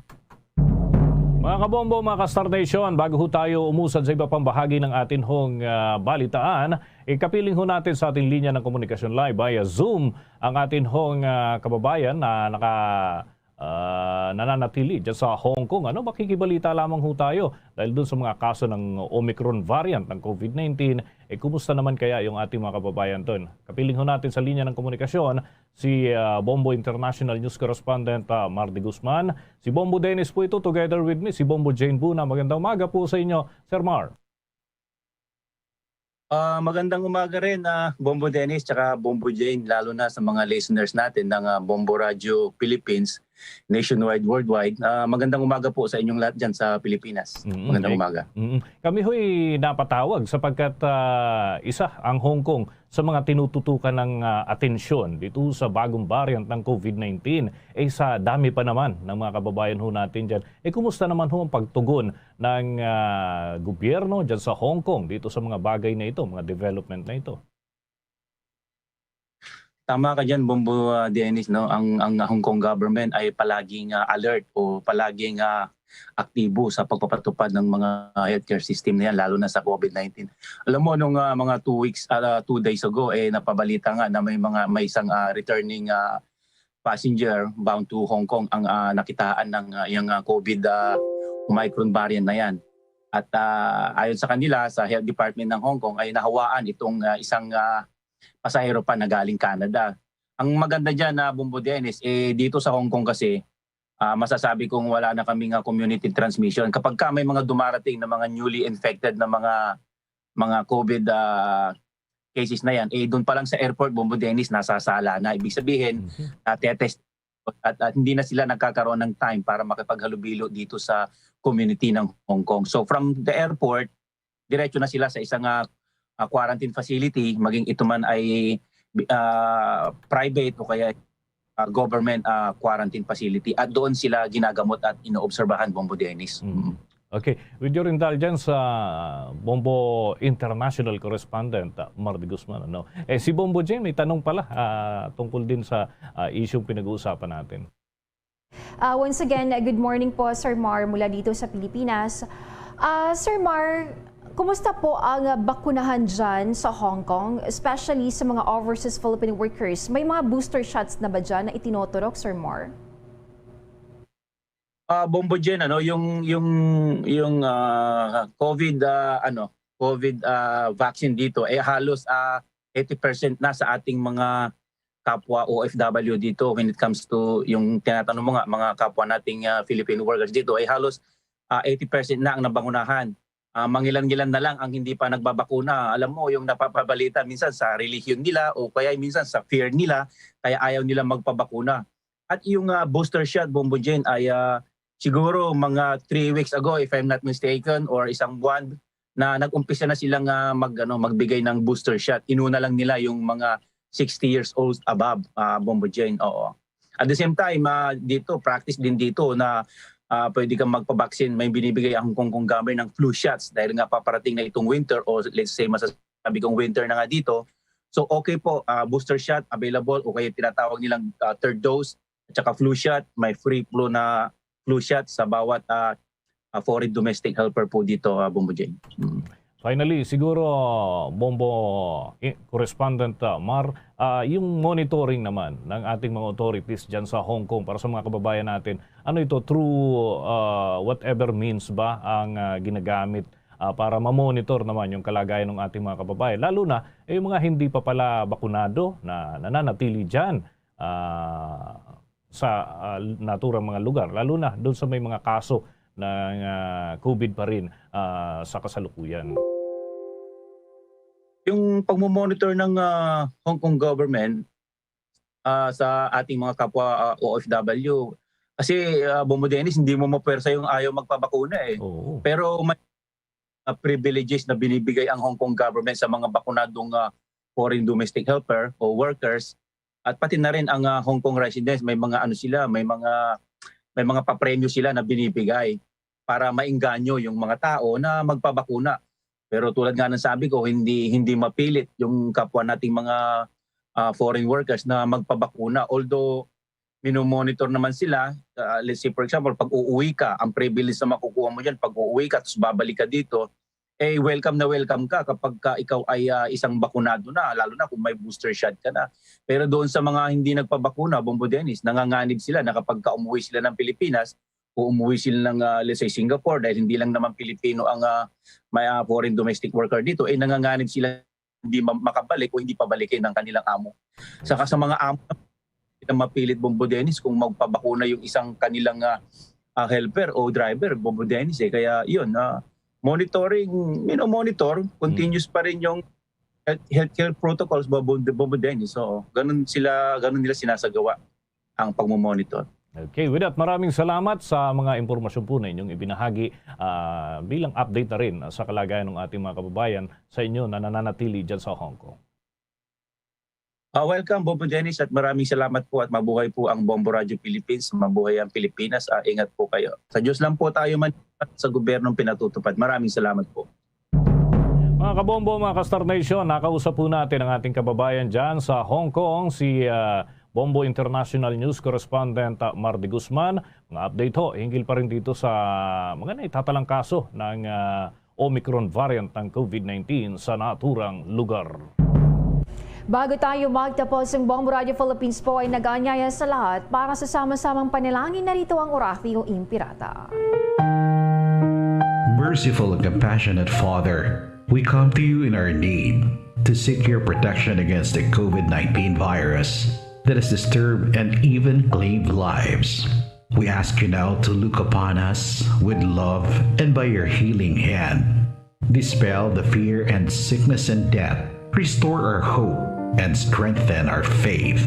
Mga kabombo, mga ka-Star Nation, bago ho tayo umusad sa iba pang bahagi ng atin hong ah, balitaan, ikapiling ho natin sa ating linya ng komunikasyon live via Zoom ang atin hong ah, kababayan na naka ah, nananatili dyan sa Hong Kong. Ano, makikibalita lamang ho tayo dahil dun sa mga kaso ng Omicron variant ng COVID nineteen. Eh, kumusta naman kaya yung ating mga kababayan dun? Kapiling ho natin sa linya ng komunikasyon si ah, Bombo International News Correspondent ah, Mardy Guzman. Si Bombo Dennis po ito, together with me, si Bombo Jane Buna. Magandang umaga po sa inyo, Sir Mar. Ah, magandang umaga rin, ah, Bombo Dennis tsaka Bombo Jane, lalo na sa mga listeners natin ng ah, Bombo Radio Philippines, nationwide, worldwide. Ah, magandang umaga po sa inyong lahat dyan sa Pilipinas. Mm, Magandang eh, umaga. mm. Kami ho'y napatawag sapagkat ah, isa ang Hong Kong sa mga tinututukan ng ah, atensyon dito sa bagong variant ng COVID nineteen. Eh, sa dami pa naman ng mga kababayan ho natin dyan. Eh, kumusta naman ho ang pagtugon ng ah, gobyerno dyan sa Hong Kong dito sa mga bagay na ito, mga development na ito? Tama ka diyan, Bombo ah, Dennis, no? Ang ang Hong Kong government ay palaging ah, alert o palaging ah, aktibo sa pagpapatupad ng mga healthcare system na yan, lalo na sa COVID nineteen. Alam mo, nung ah, mga two weeks, ah, two days ago, eh, napabalita nga na may mga may isang ah, returning ah, passenger bound to Hong Kong ang ah, nakitaan ng ah, yung ah, COVID ah, Omicron variant na yan. At ah, ayon sa kanila, sa health department ng Hong Kong ay nahawaan itong ah, isang ah, pasahero pa na galing Canada. Ang maganda dyan na Bombo Dennis, eh, dito sa Hong Kong kasi, ah, masasabi kong wala na kami nga community transmission. Kapag ka may mga dumarating na mga newly infected na mga mga COVID ah, cases na yan, eh, doon pa lang sa airport, Bombo Dennis, nasasala na. Ibig sabihin, Mhm. natetest at, at hindi na sila nagkakaroon ng time para makipaghalubilo dito sa community ng Hong Kong. So from the airport, diretso na sila sa isang ah, ah, quarantine facility, maging ito man ay ah, private o kaya ah, government ah, quarantine facility, at doon sila ginagamot at inoobserbahan, Bombo Dennis. Mm. Okay, with your indulgence, ah, Bombo International Correspondent ah, Mardy Guzman, ano? Eh, si Bombo Jane, may tanong pala ah, tungkol din sa ah, isyung pinag-uusapan natin. Ah, once again, good morning po, Sir Mar, mula dito sa Pilipinas. Ah, Sir Mar, kumusta po ang ah, bakunahan dyan sa Hong Kong, especially sa mga overseas Philippine workers? May mga booster shots na ba dyan na itinoturok, Sir Mar? Ah, Bombo Jen, ano, yung yung yung ah, COVID ah, ano, COVID ah, vaccine dito eh halos ah, eighty percent na sa ating mga kapwa O F W dito when it comes to yung tinatanong mo nga mga kapwa nating ah, Filipino workers dito ay halos ah, eighty percent na ang nabangunahan. ah, mangilan-ngilan na lang ang hindi pa nagbabakuna. Alam mo, yung napapabalita minsan sa relihiyon nila o kaya minsan sa fear nila, kaya ayaw nila magpabakuna. At yung, ah, booster shot, Bombo Jen, ay, ah, siguro mga three weeks ago, if I'm not mistaken, or isang buwan, na nag-umpisa na silang, ah, mag-, ano, magbigay ng booster shot. Inuna lang nila yung mga sixty years old above, ah, Bombo Jen. Oo. At the same time, ah, dito, practice din dito na, ah, pwede kang magpa-vaccine. May binibigay ang Hong Kong government ng flu shots dahil nga paparating na itong winter, o let's say, masasabi kong winter na nga dito. So, okay po, ah, booster shot available, o kaya tinatawag nilang, ah, third dose, at saka flu shot. May free flu na flu shot sa bawat, ah, ah, foreign domestic helper po dito, ah, Bombo Jen. Mm. Finally, siguro, Bombo, i-, Correspondent, ah, Mar, ah, yung monitoring naman ng ating mga authorities dyan sa Hong Kong para sa mga kababayan natin, ano ito, through, ah, whatever means ba ang, ah, ginagamit, ah, para ma-monitor naman yung kalagayan ng ating mga kababayan? Lalo na, eh, yung mga hindi pa pala bakunado na nananatili dyan, ah, sa, ah, naturang mga lugar, lalo na doon sa may mga kaso ng, ah, COVID pa rin, ah, sa kasalukuyan. Yung pagmo-monitor ng, ah, Hong Kong government, ah, sa ating mga kapwa, ah, O F W, kasi, ah, Bombo Dennis, hindi mo mapwersa yung ayaw magpabakuna, eh. Oo. Pero may ah, privileges na binibigay ang Hong Kong government sa mga bakunadong, ah, foreign domestic helper o workers, at pati na rin ang, ah, Hong Kong residents, may mga ano sila, may mga, may mga papremyo sila na binibigay para maengganyo yung mga tao na magpabakuna. Pero tulad nga ng sabi ko, hindi, hindi mapilit yung kapwa nating mga, ah, foreign workers na magpabakuna. Although, mino-monitor naman sila. Ah, let's say, for example, pag uuwi ka, ang privilege na makukuha mo dyan, pag uuwi ka, tapos babalik ka dito, eh, welcome na welcome ka kapag ka ikaw ay, ah, isang bakunado na, lalo na kung may booster shot ka na. Pero doon sa mga hindi nagpabakuna, Bombo Dennis, nanganganib sila na kapag ka umuwi sila ng Pilipinas o umuwi sila ng, ah, let's say, Singapore, dahil hindi lang naman Pilipino ang, ah, may, ah, foreign domestic worker dito, eh, nanganganib sila hindi ma-, makabalik o hindi pabalikin ng kanilang amo. Saka sa mga amo, hindi na mapilit, Bombo Dennis, kung magpabakuna yung isang kanilang, ah, ah, helper o driver, Bombo Dennis, eh. Kaya yun, ah, monitoring, you know, monitor, continuous pa rin yung health, healthcare protocols, Bombo, Bombo Dennis. So, ganun sila, ganun nila sinasagawa ang pagmo-monitor. Okay, with that, maraming salamat sa mga impormasyon po na inyong ibinahagi, ah, bilang update na rin sa kalagayan ng ating mga kababayan sa inyo na nananatili dyan sa Hong Kong. Ah, welcome, Bombo Dennis, at maraming salamat po at mabuhay po ang Bombo Radio Philippines, mabuhay ang Pilipinas, ah, ingat po kayo. Sa Diyos lang po tayo man, sa gobyernong pinatutupad. Maraming salamat po. Mga kabombo, mga ka-Star Nation, nakausap po natin ang ating kababayan dyan sa Hong Kong, si, ah, Bombo International News Correspondent, ah, Mar de Guzman. Mga update ho, hinggil pa rin dito sa mga naitatalangkaso ng, ah, Omicron variant ng COVID nineteen sa naturang lugar. Bago tayo magtapos, ang Bombo Radio Philippines po ay nag-aanyaya sa lahat para sa sama-samang panalangin. Narito ang Oratio Impirata. Merciful and compassionate Father, we come to you in our need to seek your protection against the COVID nineteen virus that has disturbed and even claimed lives. We ask you now to look upon us with love and by your healing hand, dispel the fear and sickness and death, restore our hope, and strengthen our faith.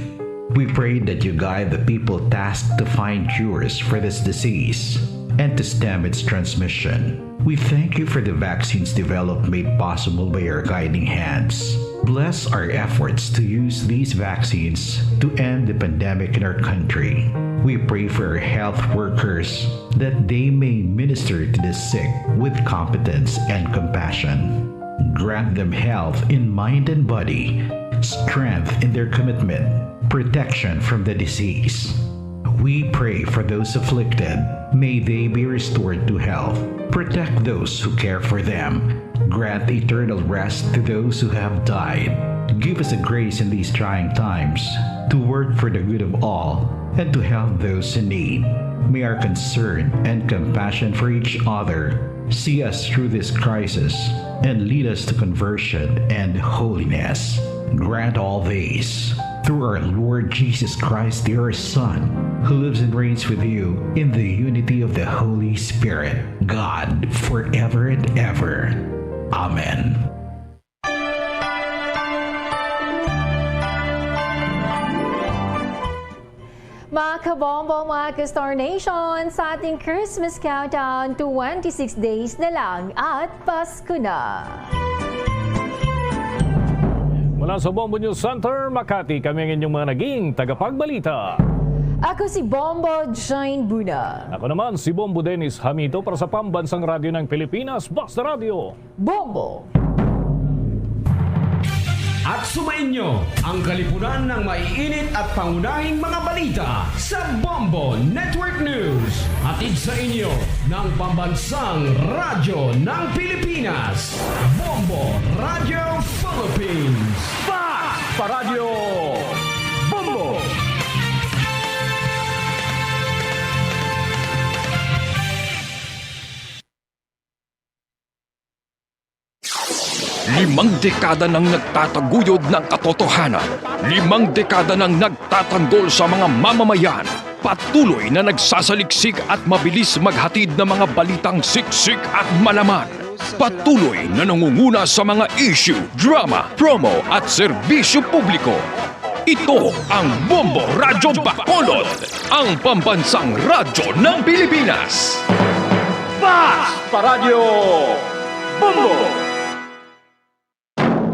We pray that you guide the people tasked to find cures for this disease and to stem its transmission. We thank you for the vaccines developed made possible by your guiding hands. Bless our efforts to use these vaccines to end the pandemic in our country. We pray for our health workers that they may minister to the sick with competence and compassion. Grant them health in mind and body, strength in their commitment, protection from the disease. We pray for those afflicted. May they be restored to health. Protect those who care for them. Grant eternal rest to those who have died. Give us the grace in these trying times to work for the good of all and to help those in need. May our concern and compassion for each other see us through this crisis and lead us to conversion and holiness. Grant all these through our Lord Jesus Christ, your Son, who lives and reigns with you in the unity of the Holy Spirit, God, forever and ever. Amen. Mga kabombo, mga ka-Star Nation, sa ating Christmas countdown, twenty-six days na lang at Pasko na. Mula sa Bombo News Center, Makati, kami ang inyong mga naging tagapagbalita. Ako si Bombo Jane Buna. Ako naman si Bombo Dennis Hamito para sa Pambansang Radyo ng Pilipinas, Basta Radyo. Bombo. At sumainyo ang kalipunan ng maiinit at pangunahing mga balita sa Bombo Network News. Hatid sa inyo ng Pambansang Radyo ng Pilipinas, Bombo Radyo Philippines. Fast Paradyo Bombo! Limang dekada nang nagtataguyod ng katotohanan. Limang dekada nang nagtatanggol sa mga mamamayan. Patuloy na nagsasaliksik at mabilis maghatid ng mga balitang siksik at malaman. Patuloy na nangunguna sa mga issue, drama, promo at serbisyo publiko. Ito ang Bombo Radyo Bacolod, ang pambansang radyo ng Pilipinas. Fast Paradyo Bombo!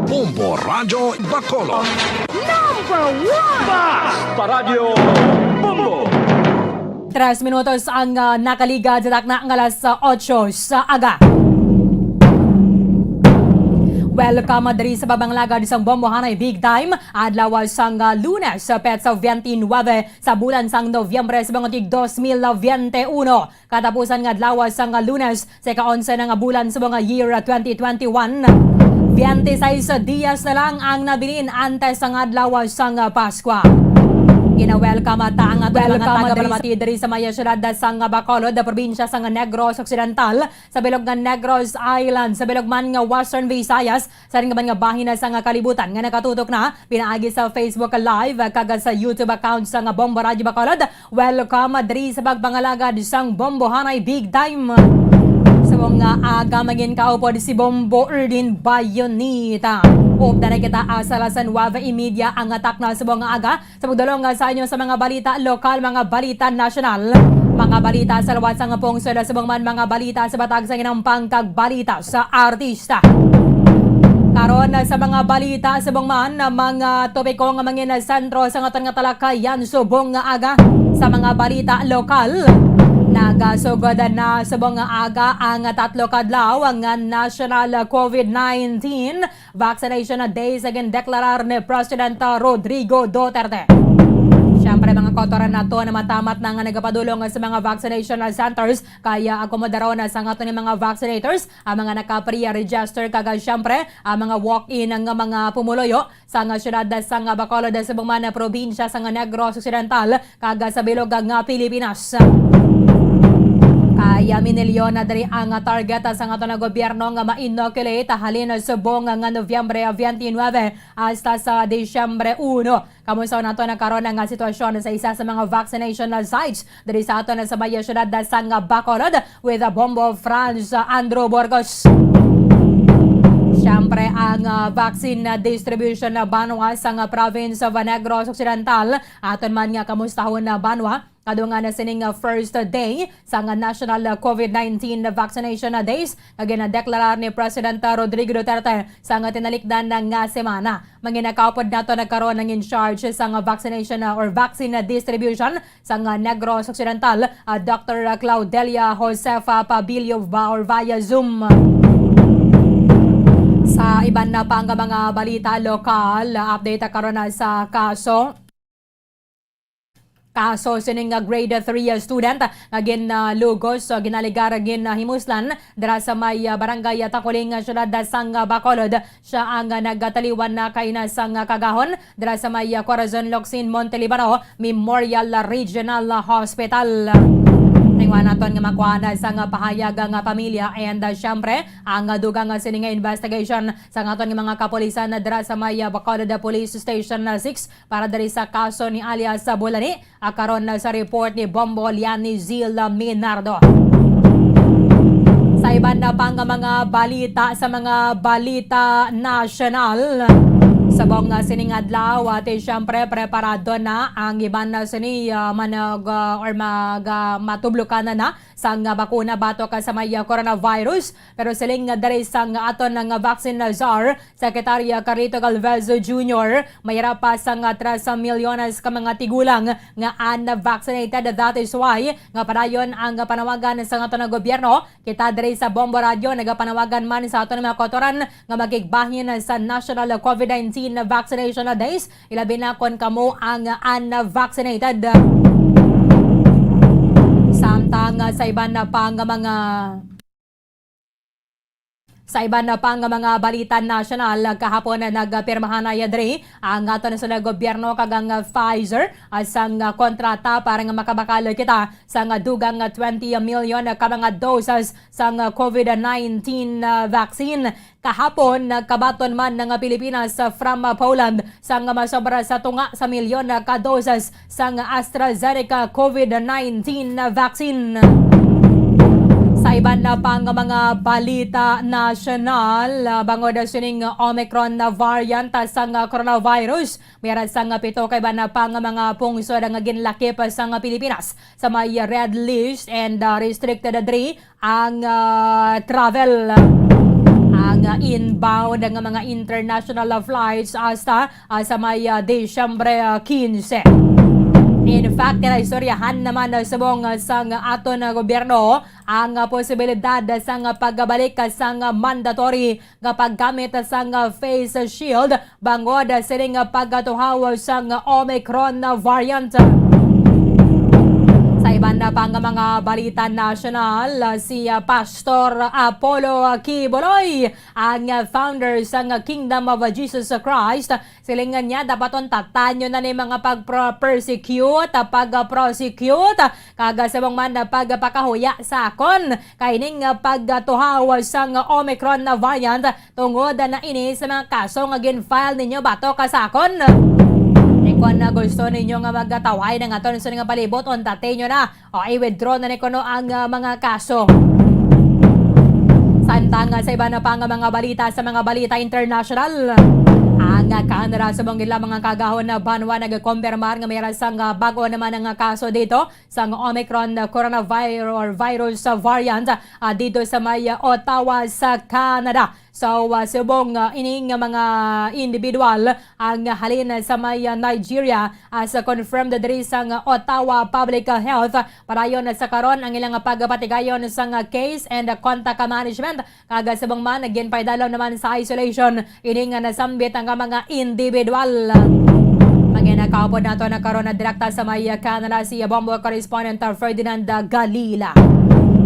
Bombo Radyo Bacolod. Number one! Fast Paradyo Bombo! Tres minutos ang, ah, nakaligad sa takna nga alas, ah, otso sa aga. Welcome diri sa pagpangalagad sang Bombo Hanay Big Time, adlaw sang, ah, Lunes, petsa twenty-nine sa bulan sang Nobyembre sa mga tig dos mil bente uno. Katapusan nga adlaw sang, ah, Lunes sa ika-onse na nga bulan sa mga year, ah, twenty twenty-one. Twenty-sais dias na lang ang nabilin antes sang adlaw sang, ah, Paskwa. Gina-welcome ta ang aton mga Welcome, taga-Balamati diri sa may siyudad sang Bacolod, probinsya sang Negros Occidental, sa bilog nga Negros Island, sa bilog man nga Western Visayas, sa rin nga man nga bahin na sang kalibutan nga nakatutok na pinaagi sa Facebook Live kag sa YouTube account sang Bombo Radyo Bacolod. Welcome diri sa pagpangalagad sang Bombo Hanay Big Time. Sa mga aga, mangin kaupod si Bombo Erdin Bayonita. Updan na kita, ah, sa alas nuwebe y media ang atak na sa mga aga. Sa pagdulong, ah, sa inyo sa mga balita lokal, mga balita nasyonal, mga balita sa liwat sang pungsod, sa mga man, mga balita sa Bataan sang Inampang kag balita sa artista. Karon, ah, sa mga balita sa mga man, ah, mga topiko nga mangin sentro sa aton nga talakayan subong nga aga. Sa mga balita lokal, nagasugod na subong nga aga ang tatlo ka adlaw nga National COVID nineteen Vaccination Day sa gindeklarar ni President Rodrigo Duterte. Siyempre, mga kautoran naton, matamat na nga nagapadulong sa mga vaccination centers, kaya akomodaron sa aton mga vaccinators ang mga naka-pre-register kag, siyempre, ang mga walk-in nga mga pumuluyo sa nga siyudad sang Bacolod, sa bangman probinsya sang Negros Occidental, kag sa bilog nga Pilipinas. Kaya minilyon na diri ang target sang aton nga gobyerno nga ma-inoculate halin subong nga Nobyembre twenty-nine hasta sa Disyembre uno. Kamusta nato na karon ang sitwasyon sa isa sa mga vaccination sites diri sa aton sa may siyudad sang Bacolod with a Bombo Franz Andrew Burgos. Siyempre, ang, ah, vaccine distribution banwa sang province of Negros Occidental. Aton man nga kamustahon na banwa, kadungan na sining, ah, first day sang, ah, National, ah, COVID nineteen Vaccination, ah, Days nga ginadeklarar ni President, ah, Rodrigo Duterte sang, ah, tinalikdan na nga semana. Manginakaupod nato na karon ang in charge sang, ah, vaccination, ah, or vaccine, ah, distribution sang, ah, Negros Occidental, ah, Doctor Claudelia Josefa Pabilio ba or via Zoom. Sa iban na pa nga mga balita lokal, ah, update karon na sa kaso. Kaso sining nga grade three student nga ginalugos, ah, ginaligar, ginahimuslan dira sa may, ah, barangay, ah, Takuling, ah, siyudad sang, ah, Bacolod. Siya ang, ah, nagataliwan na kaina sang, ah, kagahon dira sa may, ah, Corazon Locsin, Monte Libano Memorial Regional Hospital. Wa naton nga makuha na sa nga pahayag nga pamilya and, uh, syempre, ang, uh, dugang nga sini nga investigation sa nga aton nga mga kapulisan na dira sa may, uh, Bacolod Police Station, uh, six para diri sa kaso ni alias, uh, Bulani, uh, karon na sa report ni Bombo Liani Zil Minardo. Sa iban na pang mga balita sa mga balita nasyonal, subong nga sining adlaw, ati, siyempre, preparado na ang iban na sini, ah, manag, ah, or mag, ah, matublukan na na sang bakuna batok sa may, ah, coronavirus. Pero siling nga diri sang aton nga vaccine na czar, Secretary Carlito Galvez Junior, may ra pa sang tres milyones ka mga tigulang nga unvaccinated. That is why nga padayon ang panawagan sa aton nga gobyerno. Kita diri sa Bombo Radio nagapanawagan man sa aton mga kautoran nga makigbahin sa National COVID nineteen Vaccination Days, ilabi na kon kamo ang unvaccinated. Samtang sa iban na pa nga mga Sa iban na pa nga mga balita nasyonal, kahapon nagpirmahan na diri ang aton sa gobyerno kag ang Pfizer, ah, sang kontrata para nga makabakal kita sang dugang twenty million ka mga doses sang COVID nineteen, ah, vaccine. Kahapon, nagkabaton man ang Pilipinas, ah, from, ah, Poland sang masobra sa tunga sa milyon ka doses sang AstraZeneca COVID nineteen vaccine. Sa iban na pa nga mga balita nasyonal, ah, bangod sining Omicron na variant sang coronavirus, may ra sang pito ka iban na pa nga mga pungsod nga ginlakip sang Pilipinas sa may red list and, ah, restricted diri ang, ah, travel, ang, ah, inbound nga mga international flights hasta, ah, sa may, ah, Disyembre, ah, quince. In fact, kinaistoryahan naman, ah, subong, ah, sang aton, ah, gobyerno ang, ah, posibilidad sang pagbalik, ah, sang mandatory nga paggamit sang face shield bangod sining pagkatuhaw sang Omicron variant. Sa iban na pa nga mga balita nasyonal, si Pastor Apollo Quiboloy, ang founder sang Kingdom of Jesus Christ, silingan niya, dapat untatanyo na ni mga pag-persecute, pag-prosecute, kag subong man pagpakahuya sa akon kay ning pagtuhaw sang Omicron variant tungod na ini sa mga kaso nga gin-file ninyo batok sa akon. Kay kon na gusto ninyo nga magatawhay na nga aton sa nga palibot, untatin nyo na. O, i-withdraw na ni kuno ang, ah, mga kaso. Samtang, ah, sa iba na pa nga mga balita, sa mga balita international, ang, ah, Canada subong ila mga kaagahon na banwa nagkumpirmar nga may ra sang, ah, bag-o naman nga kaso dito sang Omicron coronavirus or virus variant, ah, dito sa may, ah, Ottawa sa Canada. So, ah, subong, ah, ini nga mga individual ang halin sa may, ah, Nigeria, as confirmed diri sang Ottawa Public Health. Padayon sa karon ang ilang pagpatigayon sang case and contact management. Kag subong man, ginpaidalom naman sa isolation ini nga nasambit nga mga individual. Manginakaupod nato na karon na direkta sa may Canada si Bombo correspondent Ferdinand Galila.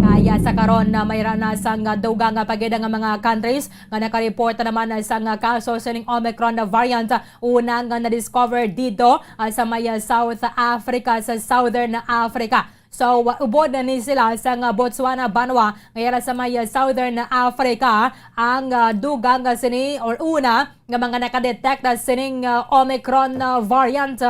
Kaya sa karon na may ra na sang dugang pa gid nga mga countries nga nakareport naman sang kaso sining Omicron variant. Una nga na-discover dito, ah, sa may, ah, South Africa, sa Southern Africa. So, ah, ubod na ni sila sang Botswana banwa, nga yara sa may, ah, Southern Africa, ang, ah, dugang nga sini or una nga mga nakadetect na sining, ah, Omicron, ah, variant.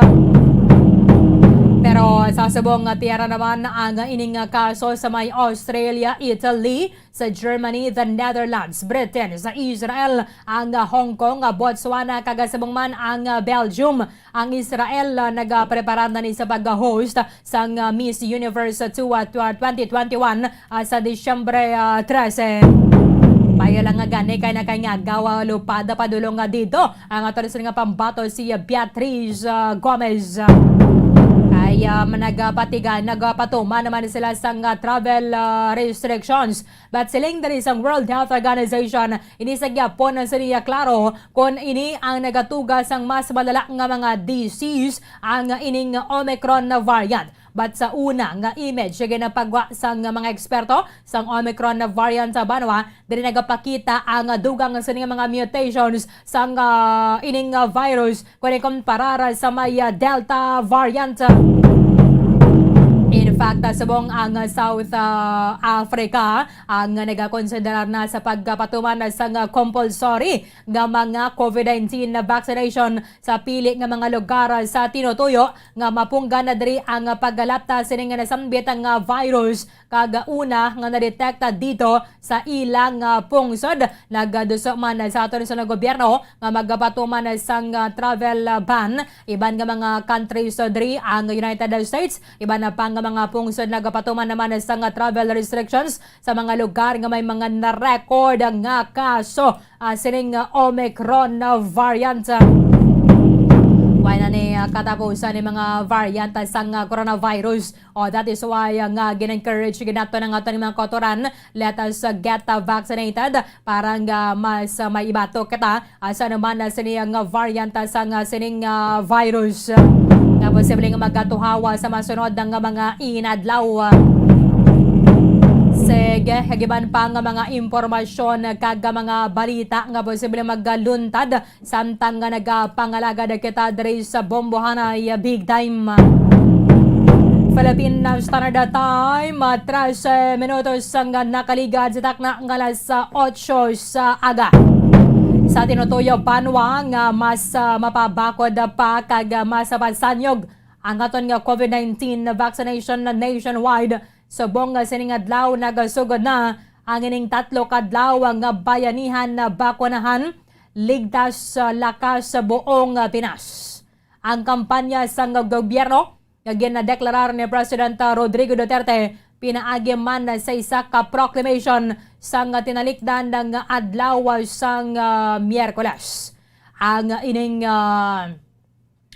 Pero sa subong nga tiyera naman ang ining, ah, kaso sa may Australia, Italy, sa Germany, the Netherlands, Britain, sa Israel, ang, ah, Hong Kong, ah, Botswana, kag subong man ang, ah, Belgium. Ang Israel, ah, nagaprepara na ni sa pag-host sang, ah, Miss Universe two, ah, tw-, twenty twenty-one, ah, sa Disyembre, ah, trese. Payo lang nga gani kay nakangagaw, ah, lupad padulong nga dito ang ato nga pambato si, ah, Beatriz, ah, Gomez. Kay, ah, nagapatiga-, nagapatuman naman sila sang, ah, travel, ah, restrictions. But siling diri sang World Health Organization, ini sa gyapon ang siniya klaro kon ini ang nagatuga sang mas malala nga mga disease ang ining Omicron na variant. But sa una nga image, sige na pagwa sang mga eksperto sang Omicron na variant sa banwa, diri nagapakita ang dugang sini nga mga mutations sang, ah, ining, ah, virus kung ikumparar sa may, ah, Delta variant. In Pakta subong ang South, ah, Africa ang nagakonsiderar na sa pagpatuman sang compulsory nga mga COVID nineteen na vaccination sa pili nga mga lugar sa tinutuyo nga mapunggan na diri ang pagkalapta sining nasambit nga virus, kag una nga nadetekta dito sa ilang, ah, pungsod. Nagduso man sa aton sa gobyerno nga magapatuman sang, ah, travel, ah, ban. Iban nga mga countries, ah, diri ang United States, iban na pa nga mga pungsod nagapatuman naman sang, ah, travel restrictions sa mga lugar nga may mga na-record nga kaso, ah, sining, ah, Omicron, ah, variant. Wala na ni, ah, katapusan ni mga variant sang, ah, coronavirus. O, that is why, ah, nga gin-encourage gid nato ang aton mga kautoran, let us, ah, get, ah, vaccinated para nga mas, ah, may ibatok kita, ah, sa anuman na sini nga variant, ah, sang, ah, sining, ah, virus, ah, nga posible nga magatuhawa sa masunod nga mga inadlaw. Sige, kag iban pa nga mga impormasyon kag mga balita nga posible magluntad samtang nga nagapangalagad kita diri sa Bombohanay Big Time. Philippine Standard Time, ah, trese minutos ang nakaligad sa takna nga alas otso sa aga. Sa tinutuyo banwa nga mas, ah, mapabakod pa kag mas mapasanyog ang aton nga COVID nineteen vaccination nationwide, subong nga sining adlaw nagasugod na ang ining tatlo ka adlaw nga bayanihan na bakunahan, ligtas sa lakas sa buong, ah, Pinas. Ang kampanya sang gobyerno nga ginadeklarar ni President Rodrigo Duterte pinaagi man sa isa ka proclamation sang tinalikdan nga adlaw sang, ah, Miyerkules. Ang ining, ah,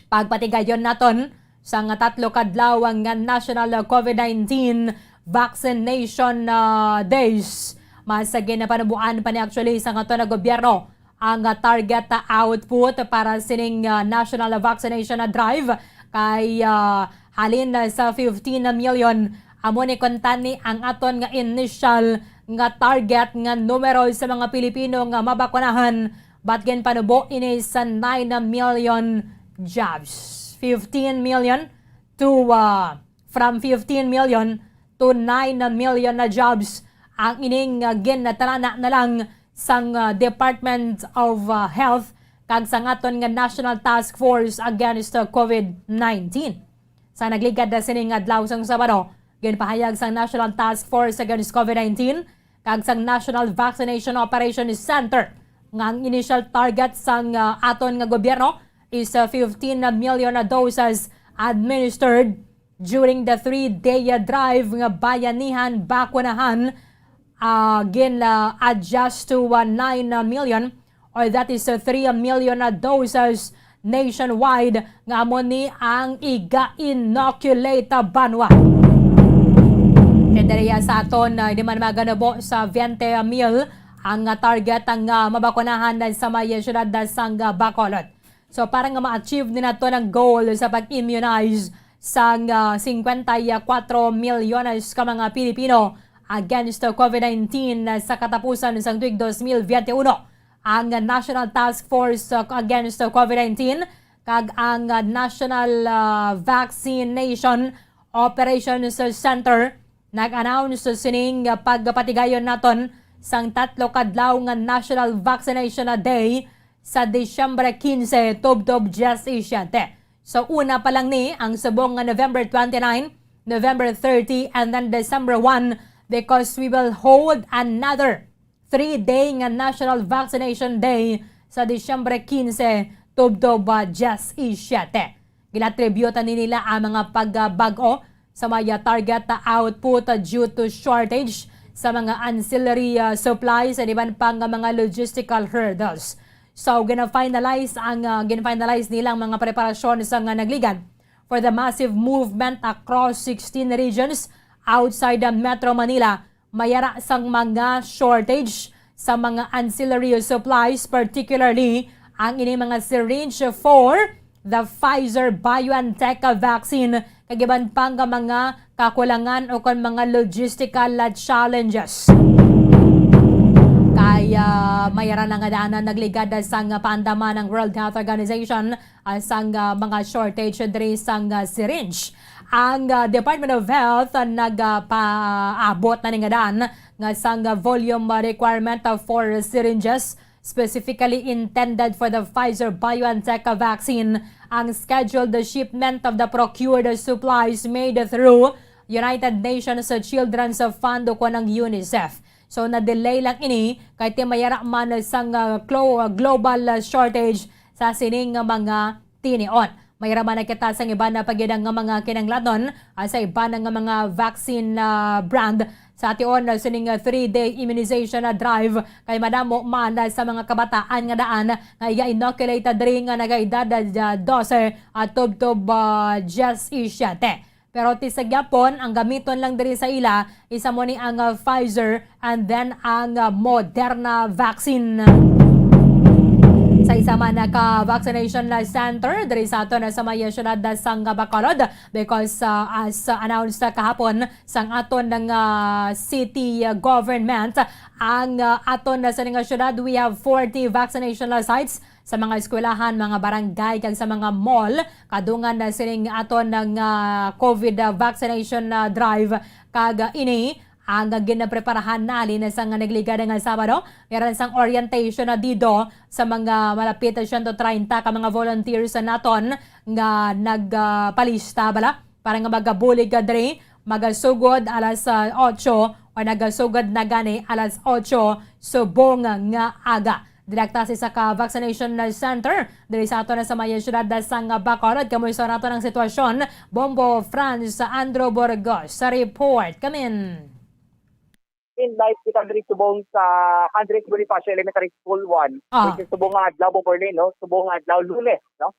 pagpatigayon naton sang tatlo ka adlaw nga National COVID nineteen Vaccination, ah, Days. Mas ginapanuboan pa ni actually sang aton nga gobyerno ang, ah, target, ah, output para sining, ah, national vaccination, ah, drive kay, ah, halin na sa fifteen million. Amo ni kuntani ang aton nga initial nga target nga numero sa mga Pilipino nga mabakunahan, but ginpanubo ini sa nine million jobs. Fifteen million to, ah, from fifteen million to nine million na jobs ang ining, ah, ginatalana na lang sang, ah, Department of, ah, Health kag sang aton nga National Task Force Against, ah, COVID nineteen. Sa nagligad na sining adlaw sang Sabado, ginpahayag sang National Task Force Against COVID nineteen kag sang National Vaccination Operations Center nga ang initial target sang, ah, aton nga gobyerno is, ah, fifteen million na doses administered during the three-day, ah, drive nga Bayanihan Bakunahan, ah, gin, ah, adjust to, ah, nine million, or that is, ah, three million na doses nationwide nga amo ni ang iga-inoculate banwa. Kay diri sa aton, ah, di man maganubo sa twenty mil ang, ah, target ang, ah, mabakunahan sa may siyudad sang, ah, Bacolod. So, para nga ma-achieve ni nato ang goal sa pag-immunize sang, ah, cincuenta y cuatro milyones ka mga Pilipino against COVID nineteen sa katapusan sang tuig dos mil veintiuno, ang National Task Force, ah, Against COVID nineteen kag ang, ah, National, ah, Vaccination Operations Center nag-announce sining, ah, pagpatigayon naton sang tatlo ka adlaw nga National Vaccination Day sa Disyembre quince tubtob diyes y siyete. So, una pa lang ni ang subong nga November twenty-nine, November thirty, and then December one, because we will hold another three-day nga National Vaccination Day sa Disyembre quince tubtob, ah, diyes y siyete. Ginatribute ni nila ang mga pagbag-o sa may target output due to shortage sa mga ancillary, ah, supplies and iban pa nga mga logistical hurdles. So, gina-finalize ang, ah, gina-finalize nilang mga preparasyon sa nga nagligad for the massive movement across sixteen regions outside the Metro Manila, may ara sang mga shortage sa mga ancillary supplies, particularly ang ini mga syringe for the Pfizer-BioNTech vaccine, kag iban pa nga mga kakulangan o kon mga logistical challenges. Kaya may ara na nga daanan nagligad sang paandam ang World Health Organization, ah, sang, ah, mga shortage diri sang, ah, syringe. Ang, ah, Department of Health, ah, nagapaabot na ni nga daan nga sang, ah, volume, ah, requirement, ah, for syringes specifically intended for the Pfizer-BioNTech vaccine. Ang scheduled shipment of the procured supplies made through United Nations Children's Fund o kon ang UNICEF. So, na-delay lang ini kay ti may ara man sang, ah, glo-, ah, global, ah, shortage sa sining nga mga tinion. May ara man nakita sang iban na pa gid nga mga kinahanglanon, ah, sa iban nga mga vaccine, ah, brand sa tion, ah, sining, ah, three-day immunization, ah, drive kay madamo man, ah, sa mga kabataan nga daan nga iya-inoculate diri nga nagaedad, ah, dose, ah, tubtob, ah, diyes y siyete. Pero ti sa gyapon, ang gamiton lang diri sa ila, isa mo ni ang, ah, Pfizer and then ang, ah, Moderna vaccine. Sa isa man na ka vaccination na center diri sa aton na sa may siyudad na sang Bacolod, because, ah, as, ah, announced, ah, kahapon sang aton nga, ah, city, ah, government, ang, ah, aton na sa nga siyudad, we have forty vaccination, ah, sites sa mga eskwelahan, mga barangay, kag sa mga mall. Kadungan na sining aton nga COVID vaccination, ah, drive, kag, ah, ini ang ginpreparahan na halin sa nga nagligad nga Sabado. Meron sang orientation na dito sa mga malapit na siyento treinta ka mga volunteers naton nga nagpalista bala para nga magabulig ka diri, magasugod alas, ah, otso o nagasugod na gani alas otso subong nga aga. Direkta sa isa ka vaccination center diri sa aton na sa may siyudad sang Bacolod. Kamusta nato ang sitwasyon? Bombo Franz, Andrew Burgos sa report. Kamin. In live kita diri subong sa Andres Bonifacio Elementary School one, Ah. which is subong nga adlaw, Bombo Arlene, no? Subong nga adlaw, Lunes, no?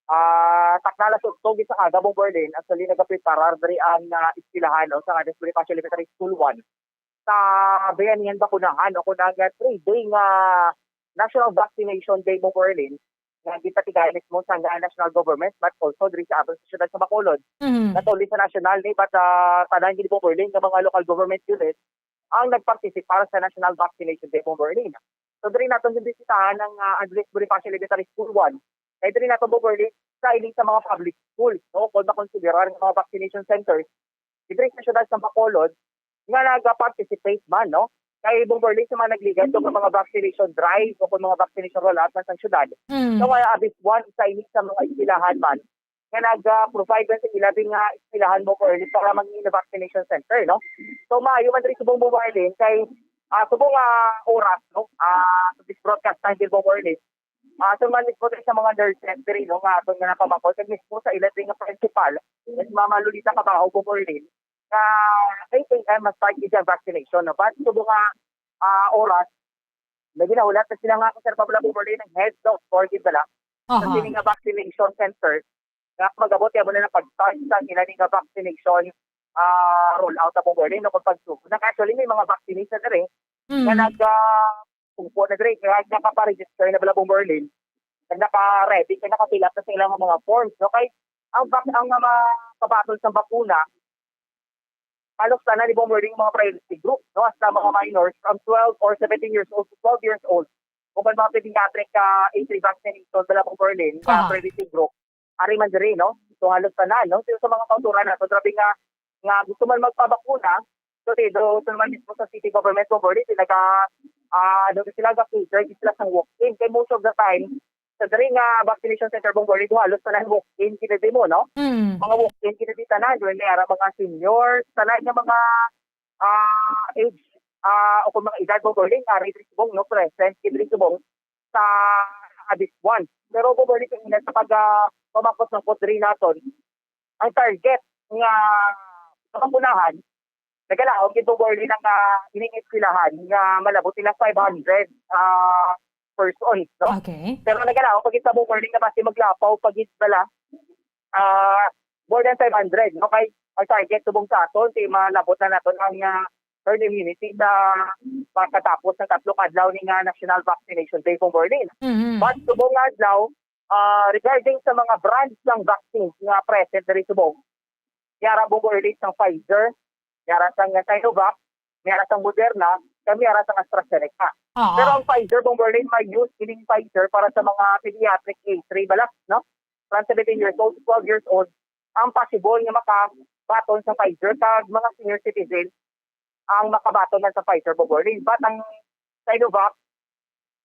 Ah, takna alas otso gid sa aga, Bombo Arlene, actually nagapreparar diri ang, ah, eskwelahan, no, sa Andres Bonifacio Elementary School one. Sa bayanihan bakunahan, o kung ang, ah, three-day nga National Vaccination Day, Bombo Arlene, nga gipatigayon mismo sa nga national government, but also diri sa aton sa siyudad sa Bacolod. Mhm. Not only sa national ni, but, ah, tanan gid, Bombo Arlene, nga mga local government unit ang nagpartisipar sa National Vaccination Day, Bombo Arlene. So, diri naton ginbisitahan ang, ah, Andres Bonifacio Elementary School one. Kay diri naton, Bombo Arlene, sa ining sa mga public schools, no? Kung makonsiderar nga mga vaccination centers, diri sa siyudad sa Bacolod, nga nag-participate man, no? Kay, Bombo Arlene, sa mga nagligad sa mga vaccination drive o kung mga vaccination rollout man sa siyudad. Mm. So, uh, this one, sa ining sa mga eskwelahan man, nga nag-provide man sa ila din nga eskwelahan, Bombo Arlene, para maging vaccination center, no? So, maayo man diri subong, Bombo Arlene, kay, ah, subong nga oras, no? Ah, sa this broadcast time, Bombo Arlene, ah, so man mismo diri sa mga nurses diri, no, nga aton nga napamangkot, kag mismo sa ila diri nga principal, si Mama Lolita Cabajo, Bombo Arlene, nga eight A M mas start gid ang vaccination, no? But subong nga, ah, oras, may ginahulat na sila nga, Sir Pablo, Bombo Arlene, ang heads of four gid bala sa Aha. sini nga vaccination center, nga mag-abot kay amo na ang pag-start sa ila ni nga vaccination, ah, rollout, Bombo Arlene, no, kung pagsugod na. Actually, may mga vaccination na rin nga Mm. nag, ah, upo na diri, nga nakaparegister na bala, Bombo Arlene, nga naka-ready, nga naka-fill up na sa ilang mga forms, no? Kay ang vac-, ang mga kabaton sa bakuna, halos tanan ni, Bombo Arlene, mga priority group, no? Hasta mga minors from twelve or seventeen years old to twelve years old. Kung may mga pediatric, ah, A three vaccination bala, Bombo Arlene, nga Aha. priority group, ari man diri, no? So, halos tanan, no? So, sa mga kauturan nato, grabe nga, nga gusto man magpabakuna, so, si, do, so naman mismo sa city government, Bombo Arlene, sila ka, ah, ano, sila ka-cater, sila sang walk-in. Kay most of the time, sa diri nga vaccination center, Bombo Arlene, halos tanan walk-in, kinadi mo, no? Mm. Mga walk-in, kinadi tanan, doon may ara mga seniors, tanan nga mga, ah, age, ah, o kung mga edad, Bombo Arlene, nga ari diri subong, no, present, diri subong, sa, ah, this one. Pero, Bombo Arlene, sa ina sa pag, ah, pamakot ng diri naton, ang target nga sa kapunahan, nagalaom gid, Bombo Arlene, ang, ah, ining eskwelahan nga malabot nila five hundred, ah, persons, no? Okay. Pero nagalaom pa gid sa, Bombo Arlene, nga basi maglapaw pa gid bala, ah, more than five hundred, no? Kay ang target subong sa aton, si malabot na naton ang, ah, herd immunity sa pagkatapos ng tatlo ka adlaw ni nga National Vaccination Day, Bombo Arlene. Mhm. But subong nga adlaw, ah, regarding sa mga brands ng vaccines nga present diri subong, may ara, Bombo Arlene, sang Pfizer, may ara sang Sinovac, may ara sang Moderna, kag may ara sang AstraZeneca. Oo. Pero ang Pfizer, Bombo Arlene, may use ining Pfizer para sa mga pediatric age range bala, no? From seventeen years old to twelve years old, ang possible nga makabaton sa Pfizer kag mga senior citizen ang makabaton man sa Pfizer, Bong Merlin. But ang Sinovac,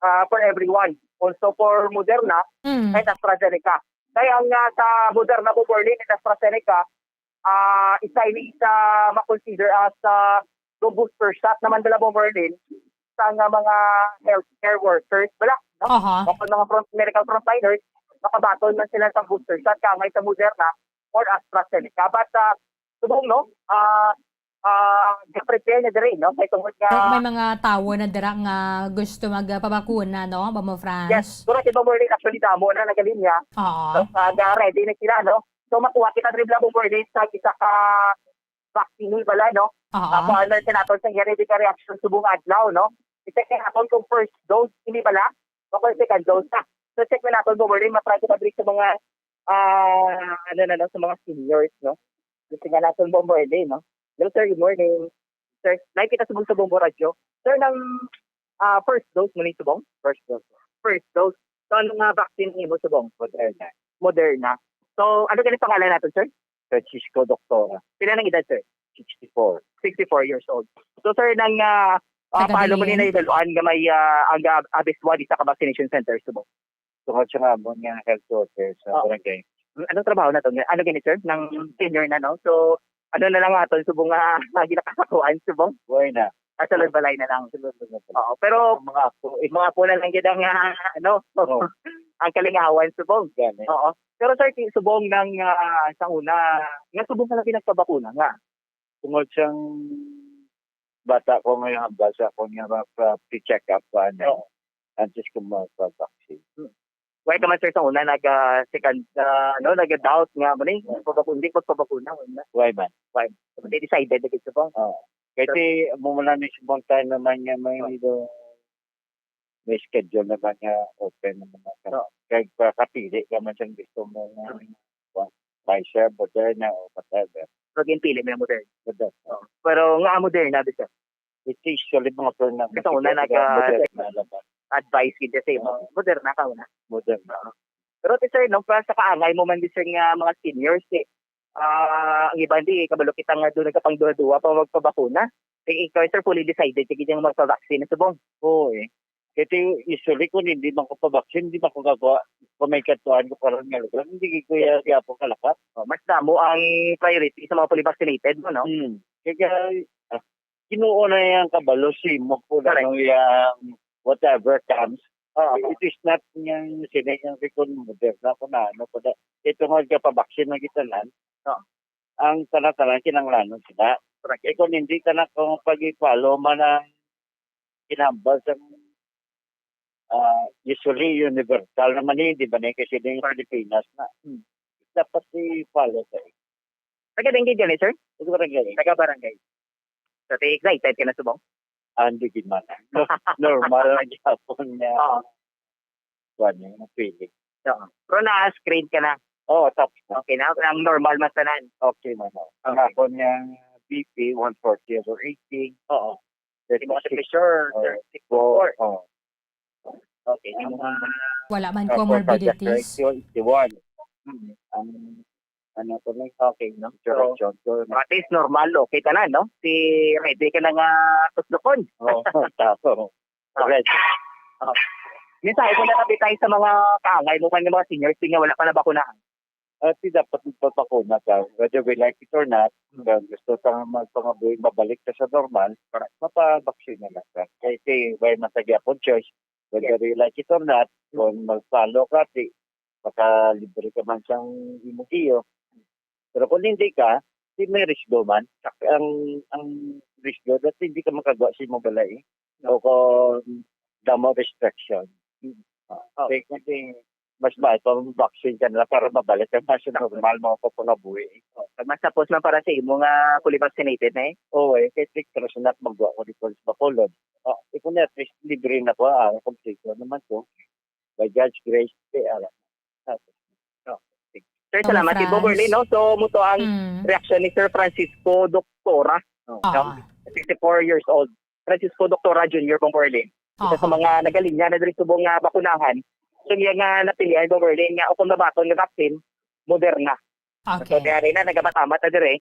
ah, for everyone, also for Moderna Mm. and AstraZeneca. Kaya ang, ah, sa Moderna, Bong Merlin, and AstraZeneca, ah, isa ini sa ma-consider as, ah, the booster shot naman bala, Bong Merlin, sa nga mga healthcare workers bala, no? Aha. O kung mga front, medical frontliners, makabaton man sila sa booster shot, kangay sa Moderna or AstraZeneca. But, ah, subong, no? Ah, ah, ga-prepare na diri, no? Kay tungod nga May, may mga tawo na dira nga gusto magpabakuna, no? Bamo Franz? Yes, correct. Bong Merlin, actually, damo na nagalinya. Oo. So, ah, ga-ready na sila, no? So, makuha kita diri, Bong Merlin, sa isa ka vaccine ni bala, no? Oo. Ah, kung ano sa naton sa ready ka reaction subong adlaw, no? I-check na naton kung first dose ini bala o kung second dose na. So, check na naton, Bong Merlin, matry ko pa diri sa mga, ah, ano na, no, sa mga seniors, no? Gusto nga naton, Bong Merlin, no? Hello, sir. Good morning. Sir, live kita subong sa Bombo Radyo. Sir, nang, ah, first dose mo ni subong? First dose. First dose. So, ano nga vaccine ang imo subong? Moderna. Moderna. So, ano gani pangalan naton, sir? Francisco Doctora. Pila nang edad, sir? Sixty-four. Sixty-four years old. So, sir, nang, ah, ah, Taga paano mo ni Dilian? Nahibaluan nga may, ah, ang, ah, abiswa di sa ka vaccination center subong? Tungod sa nga amon nga health worker sa Oo. barangay. Anong trabaho na to? Ano gani, sir? Nang senior na, no? So, ano na lang aton subong nga, nga ginakasakuan subong? Buhay na. Ah, sulod balay na lang. Sulod na lang. Oo, pero Ang mga apo, eh, mga apo na lang gid ang, ah, ano, Oo. ang kalingawan subong. Gani. Oo. Pero, sir, ti-, subong nang, ah, sa una, nga subong ka lang pinagpabakuna nga. Tungod sang bata ko nga hambal sa akon nga magpa-check up pa, ano, Oo. antes ko magpa-vaccine. Hmm. Why ka man, sir, sa una nag, ah, second, ah, ano, nag-doubt nga mo ni, pabakun-, di ko pabakuna, wala. Why man? Why? Di decided na gid subong. Oo. Kasi mo man ni subong time naman nga may May schedule naman nga open naman nga. Oo. Kay pakapili ka man sang gusto mo nga, Mm. kuwan, Pfizer, Moderna, o whatever. So, ginpili mo yung Moderna? Moderna. Oo. Pero nga Moderna, di siya? It is usually mga Moderna. Kasi una, nag, ah, Moderna lang ba? Advice gid siya sa imo. Oo. Moderna ka una. Moderna. Oo. Pero, ti, sir, no, para sa kaangay mo man, di, sir, nga mga seniors, eh, ah, ang iban di, kabalo kita nga doon nagkapangduha-duha pa magpabakuna. Kay ikaw, sir, fully decided ka gid nga magpa-vaccine subong. Oo, eh. Kasi usually kung hindi man ko pa-vaccine, hindi man ko gagawa. Kung may katuan ko karon nga lugar, hindi ko ya-, ya po kalakat. Oh, mas damo ang priority sa mga fully vaccinated mo, no? Hmm. Kaya, ah, Ginoo na yang kabalo, simok ko na Correct. Nung yang whatever comes. Oo. It is not yang sini yang record Moderna ko na ano ko na. Ito nga kapabaksin na kita nan. Oo. Ang tanan-tanan kinahanglanon sila. Correct. Eh, kung hindi ka na kung pag-follow man ang kinahambal sa, ah, usually universal naman eh, di ba na kasi din Pilipinas na. Hmm. Dapat i-follow ka eh. Taga Dengge gani, sir? Taga barangay. Taga barangay. So, ti excited ka na subong? Ah, hindi gid man. No-, normal lang gyapon nga Oo. Kuwan, yung feeling. Oo. Pero na-screen ka na? Oo, tapos na. Okay na? Ang normal man tanan? Okay man, oo. Ang Okay. Akon nga B P, one forty over eighty. Oo. Hindi mo kasi pressure, Oo. Sir, six four. Oo. Okay, yung mga Wala man Tapos, comorbidities. Cardiac ratio, eighty-one. Mm. Ang, ano ko na, Okay, no? So, Direction ko. At least normal, okay ka na, no? Si ready ka na nga tuslukon. Oo, tapos. Correct. Oh. Mensahe mo na lang, Bitay, sa mga kaangay mo man nga mga seniors nga wala pa nabakunahan. At di dapat magpabakuna ka, whether we like it or not, Mm. kung gusto ka magpangabuhi, mabalik ka sa normal, Correct. mapabaksin na lang ka. Kasi why man sa gyapon choice, whether Yes. you like it or not, Mm. kung mag-follow ka, di, makalibre ka man sang imo giyo. Pero kung hindi ka, di may risgo man. Ang, ang risgo, that hindi ka makagawa sa imong balay. O kung damo restriction. Ah, okay, kasi mas maayo pa ang vaccine ka na para mabalik ka na sa normal mo pa pangabuhi. Oh, pag mas tapos man para sa imo nga fully vaccinated na eh. Oo, eh, kay tik, pero sa nat, magwa ko di ko sa Bacolod. Oh, ikaw na, at least libre na ko, ah, kompleto naman ko. By God's grace, kay, ah, tapos. Oh, sige. Sir, Tama, salamat. Si Franz. Boberly, no? So, muto ang Hmm. reaksyon ni Sir Francisco Doctora, no? Oo. Sixty-four years old. Francisco Doctora Junior Boberly. Isa sa Oo. mga nagalinya na diri subong nga bakunahan. So, iya nga napilian, Boberly, nga o kung nabaton nga vaccine, Moderna. So, Okay. kaya rin na, nagamat-amat na dire.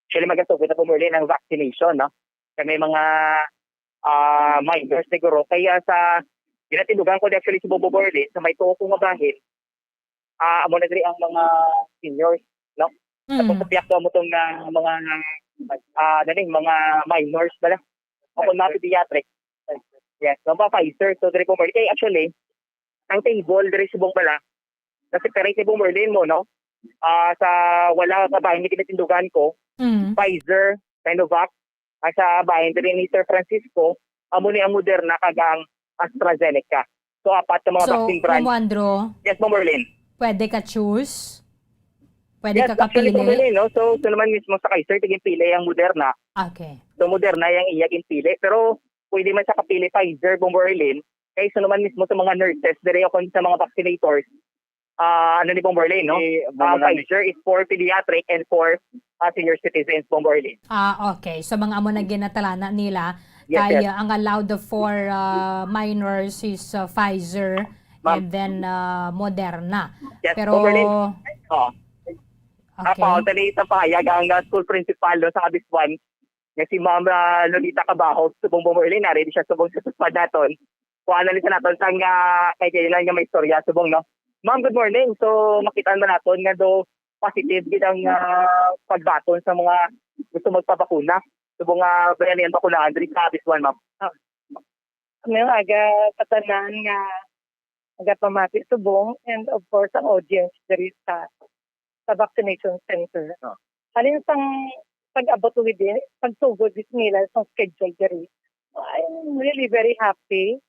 Actually, magasugod na po muli ng vaccination, no? Kami mga, ah, minors siguro. Kaya sa ginatindugan ko di actually si Bobo Borlin, sa may tuo ko nga bahin, ah, amo na diri ang mga seniors, no? Mm. Tapos sa piyak ko mo tong, ah, mga, ah, ano ni, mga minors bala. O kung mga pediatric. Yes, no, mga Pfizer. So, diri po, Merlin. Kaya actually, ang table diri subong bala, na-separate ni po Merlin mo, no? Ah, sa wala sa bahin ni kinatindugan ko, Mm. Pfizer, Sinovac, at sa bahin diri ni Sir Francisco, amo ni ang Moderna kag ang AstraZeneca. So, apat ka mga So, vaccine brand. Ma'am Wandro, Yes, Ma'am Merlin. Pwede ka choose? Pwede Yes, ka actually, kapili? Ma'am Merlin, no? So, so naman mismo sa Kaiser, tiging pili ang Moderna. Okay. So, Moderna yung iya ginpili. Pero, pwede man sa kapili Pfizer, Ma'am Merlin. Kay so naman mismo sa mga nurses, diri ako sa mga vaccinators. Ah, ano ni Ma'am Merlin, no? Si Ma'am Ang Merlin. Pfizer is for pediatric and for, ah, senior citizens, Ma'am Merlin. Ah, okay. So, mga amo na ginatalana nila. Yes, Kay, yes. uh, ang allowed for, uh, minors is, uh, Pfizer Ma'am. and then, uh, Moderna. Yes, Pero, Ma'am Merlin. Oh. Okay. Apo, tali sa pahayag ang, uh, school principal, no, sa Abiswan, nga si Ma'am, uh, Lolita Cabajo, subong Ma'am Merlin, nari di siya subong sa suspan naton. Kuha na ni sa naton sang, uh, kay kailan nga may istorya, subong, no? Ma'am, good morning. So, makitaan ba naton nga do positive gid ang, uh, pagbaton sa mga gusto magpabakuna? Subong nga bayanihan bakunahan diri sa Abiswan, ma'am. Ah. May aga sa tanan nga nagapamati subong and of course ang audience diri sa, sa vaccination center. Ah. Halin sang pag-abot ko gid, pagsugod gid nila sa schedule diri. I'm really very happy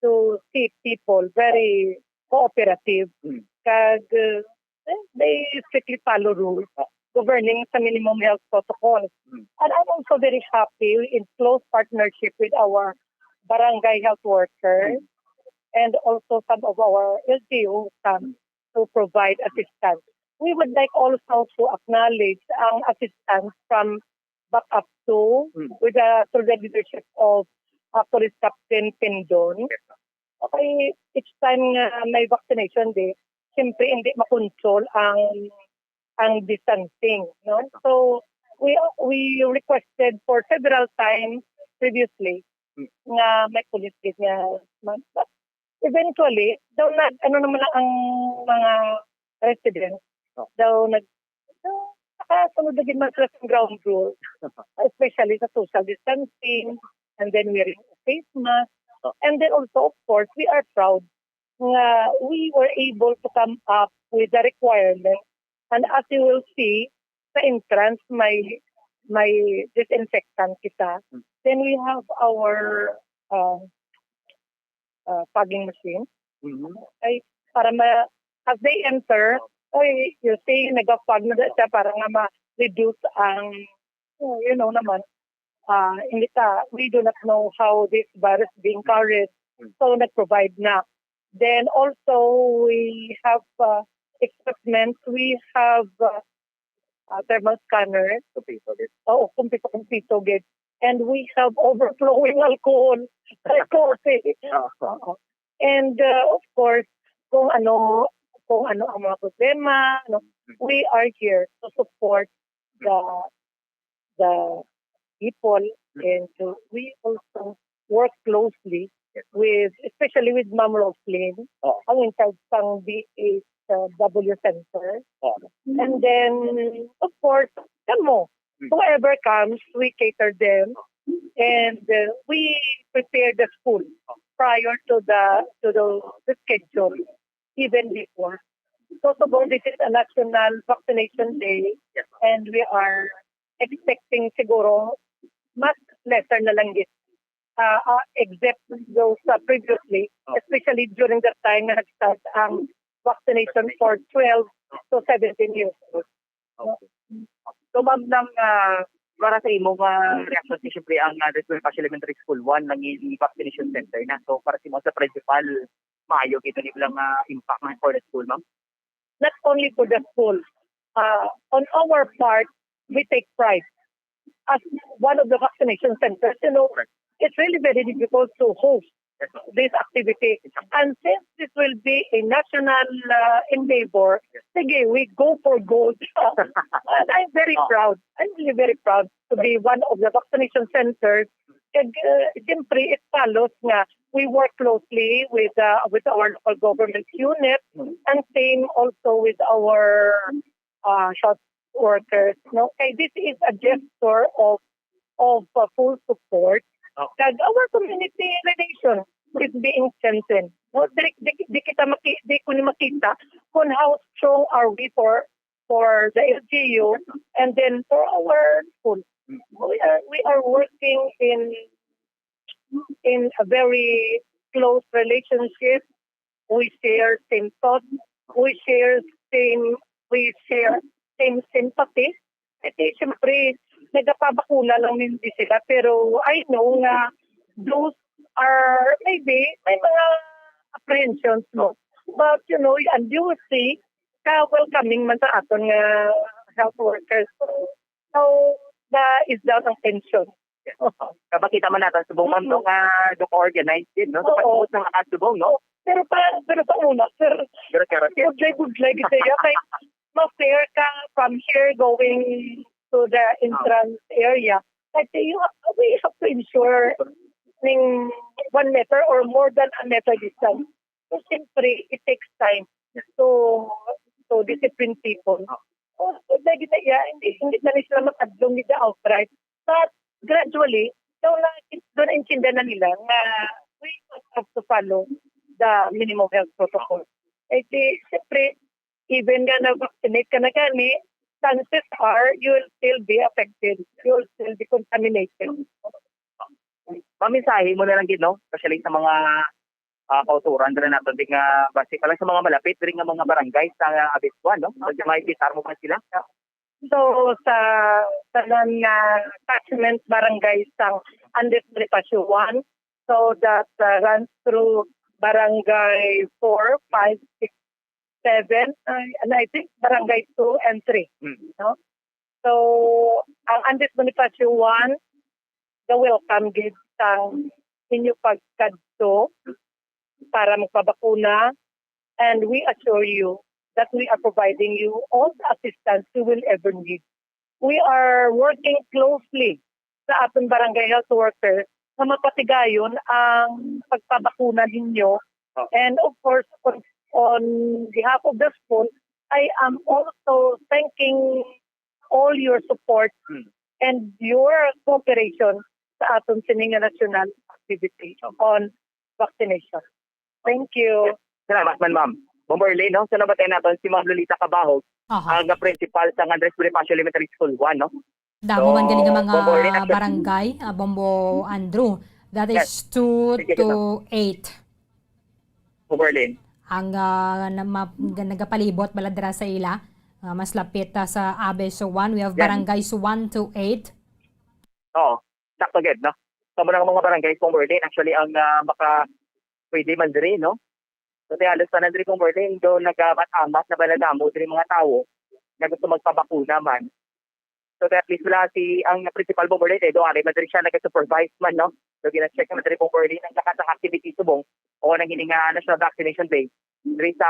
to see people very cooperative. Mm. Kag, uh, eh, they strictly follow rules governing sa minimum health protocol. Mm. And I'm also very happy in close partnership with our barangay health workers Mm. and also some of our L G U staff Mm. to provide assistance. We would like also to acknowledge ang assistance from Back Up to Mm. with the, through the leadership of, uh, Police Captain Pindon. Yes, ma'am. Okay, each time nga may vaccination day, siyempre hindi makontrol ang, ang distancing, no? Yes, ma'am. So, we, we requested for several times previously Mm. nga may police gate nga mag-, but eventually, daw nag, ano naman na ang mga residents, Oh. daw nag, daw nakasunod na gid man sila sa ground rule, especially sa social distancing, and then wearing face mask. Oh. And then also, of course, we are proud nga we were able to come up with the requirement. And as you will see, sa entrance, may, may disinfectant kita. Hmm. Then we have our, uh, uh, fogging machine. Mhm. Ay, para ma-, as they enter, Oh. ay, you see, nag-fog na siya para nga ma-reduce ang, oh, you know naman, ah, hindi ta, we do not know how this virus being carried. Mm. So, nag-provide na. Then also, we have, uh, equipment. We have, uh, uh, thermal scanner. Kumpleto gid. Oo, kumpleto, kumpleto gid. And we have overflowing alcohol. Ay, coffee. Oo. Oo. And, uh, of course, kung ano, kung ano ang mga problema, no, Mm. we are here to support the, the people, Mm. and, uh, we also work closely Yes. with, especially with Ma'am Roslyn, Oo. ang in charge sang D H W Center. Oo. And then, of course, kamo, Mm. whoever comes, we cater them. And, uh, we prepare the school prior to the, to the, the schedule, even before. So, subong this is a national vaccination day, Yes. and we are expecting siguro mas lesser na lang gid, ah, ah, except those, ah, previously, Oh. especially during the time na nag-start ang vaccination for twelve to seventeen years old. Okay. So, ma'am, nang, ah, para sa imo nga reaction, si, siyempre, ang, ah, Rizal Pacio Elementary School, one lang yung vaccination center na. So, para sa imo sa principal, maayo gid ni lang, ah, impact man for the school, ma'am? Not only for the school, ah, on our part, we take pride as one of the vaccination centers. You know, Correct. it's really very difficult to host this activity. And since this will be a national uh, endeavor, sige, we go for gold. And I'm very proud. I'm really very proud to be one of the vaccination centers. Kag, uh, siyempre, it follows nga we work closely with uh, with our local government unit and same also with our uh, health workers. No, kay this is a gesture of of uh, full support. Kag our community relation is being strengthened. No, di, di, di kita maki, di ko ni makita kung how strong are we for for the L G U and then for our school. We are we are working in in a very close relationship. We share same thoughts. We share same we share same sympathy. Kasi siyempre, nagapabakuna lang din sila. Pero I know nga those are maybe may mga apprehensions mo. But you know, and you will see ka welcoming man sa aton nga health workers. So, so na is down ang tension. Kabakita man natin subong, ma'am, no, nga do ka organized din, no? So, pag-ubos ng mga subong, no? Pero pa, pero sa una, sir, Pero, pero, budlay-budlay kita ya kay ma-fair ka from here going to the entrance area. Kasi you have, we have to ensure ning one meter or more than a meter distance. So, siyempre, it takes time to to discipline people. Oh, lagi na iya, hindi, hindi na ni sila makadlong ni the outright. But gradually, daw na, daw na intindihan na nila nga we have to follow the minimum health protocol. Eh, di, siyempre, even nga na-vaccinate ka na gani, chances are you will still be affected. You will still be contaminated. Ma'am, mensahe mo na lang gid, no? Especially sa mga ah, kauturan dira nato di nga basi pa lang sa mga malapit diri nga mga barangay sa Abensuan, no? Medyo may bitar mo ba sila? So, sa tanan nga catchment barangay sang Andes Bonifacio one, so that uh, runs through barangay four, five, six, seven, ay, and I think barangay two and three, Mm. no? So, ang Andes Bonifacio one, the welcome gid sang inyo pagkadto para magpabakuna, and we assure you that we are providing you all the assistance you will ever need. We are working closely sa aton barangay health worker nga mapatigayon ang pagpabakuna ninyo. Oh. And of course, on, on behalf of the school, I am also thanking all your support Hmm. and your cooperation sa aton sini nga national activity Okay. on vaccination. Thank you. Salamat man, ma'am. Bombo Erlin, no? So, nabatay naton si Ma'am Lolita Cabahog, Aha. ang principal sa Andres Bonifacio Elementary School one, no? Damo man gali nga So, mga Bombo Erlin, actually barangay, ah, Bombo Andrew. That is Yes. two Sige, to eight. Bombo Erlin. Ang, ah, na, ma, nagapalibot bala dira sa ila, ah, mas lapit, ah, sa Abensuan. We have Yes. barangays one to eight. Oo, sakto gid, no? Sa mga, mga barangays, Bombo Erlin, actually, ang, ah, maka, pwede man diri, no? So, ti halos tanan diri, Bombo Erlin, do nagamat-amat na bala damo diri mga tawo nga gusto magpabakuna man. So, ti at least wala si, ang principal, Bombo Erlin, eh, do ari man diri siya nag-supervise man, no? So, gina-check naman diri, Bombo Erlin, ang lakas ng activity subong o nang hini nga National Vaccination Day diri sa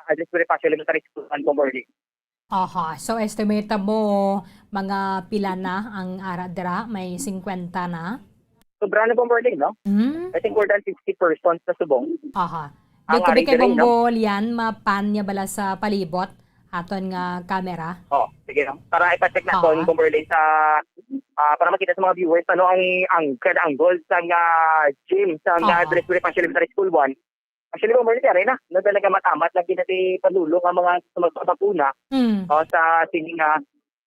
Andres Bonifacio Elementary School, Bombo Erlin. Aha. So, estimate mo, mga pila na ang ara dira? May singkwenta na? Sobra na, Bombo Erlin, no? Hmm? I think more than fifty persons na subong. Aha. Ang Di ko ari bi kay diri, no? Bombo Lian, mapan niya bala sa palibot aton nga camera? Oh, sige, no? Para ipacheck na Aha. to, Bombo Erlin, sa, ah, para makita sa mga viewers, ano ang, ang, ang angle sa nga gym, sa nga Aha. Andres Bonifacio Elementary School one. Actually, Bombo Erlin, ti ari na. No, talaga matamat lagi na ti Pangulo nga mga gusto magpabakuna, Mm. o, sa sini nga,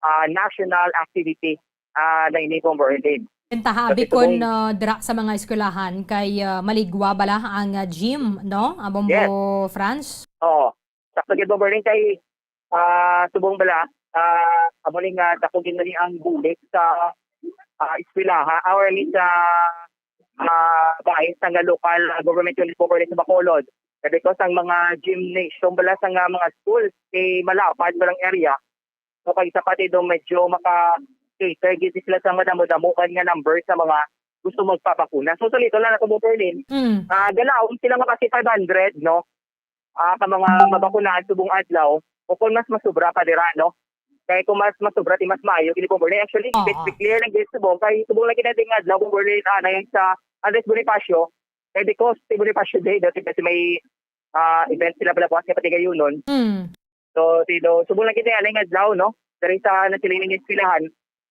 ah, national activity, ah, na ini, Bombo Erlin. Bentaha So, abi ito kon, pong ah, dira sa mga eskwelahan kay, ah, maligwa bala ang, ah, gym, no? Ah, Bombo Yes. France? Oo. Sakto gid, Bombo Erlin, kay ah, subong bala, ah, amo ni nga dako gid man ni ang bulig sa, ah, eskwelaha, or I mean sa, ah, bahin sa nga local, ah, government unit, Bombo Erlin, sa Bacolod. Kay because ang mga gymnasium bala sa nga mga schools, eh, malapad balang area. So, kay sa pati do medyo maka-cater gid sila sa madamo-damo man nga number sa mga gusto magpabakuna. So, sa lito lang na, Bombo Berlin, Mm. ah, ganaon sila nga kasi five hundred, no? Ah, ka mga mabakunaan subong adlaw, o kung mas masubra pa dira, no? Kay kung mas masubra, ti mas maayo, kini Bombo Berlin. Actually, Oo. Let's be clear lang, guys, subong. Kay subong lagi na ding adlaw, Bombo Berlin, ah, na yan sa Andres Bonifacio. Kay because ti Bonifacio Day, dati kasi may, ah, event sila pala bukas nga patigayunon. Mm. So, ti do, subong lagi na yan, adlaw, no? Dari sa nasiling nga eskwelahan,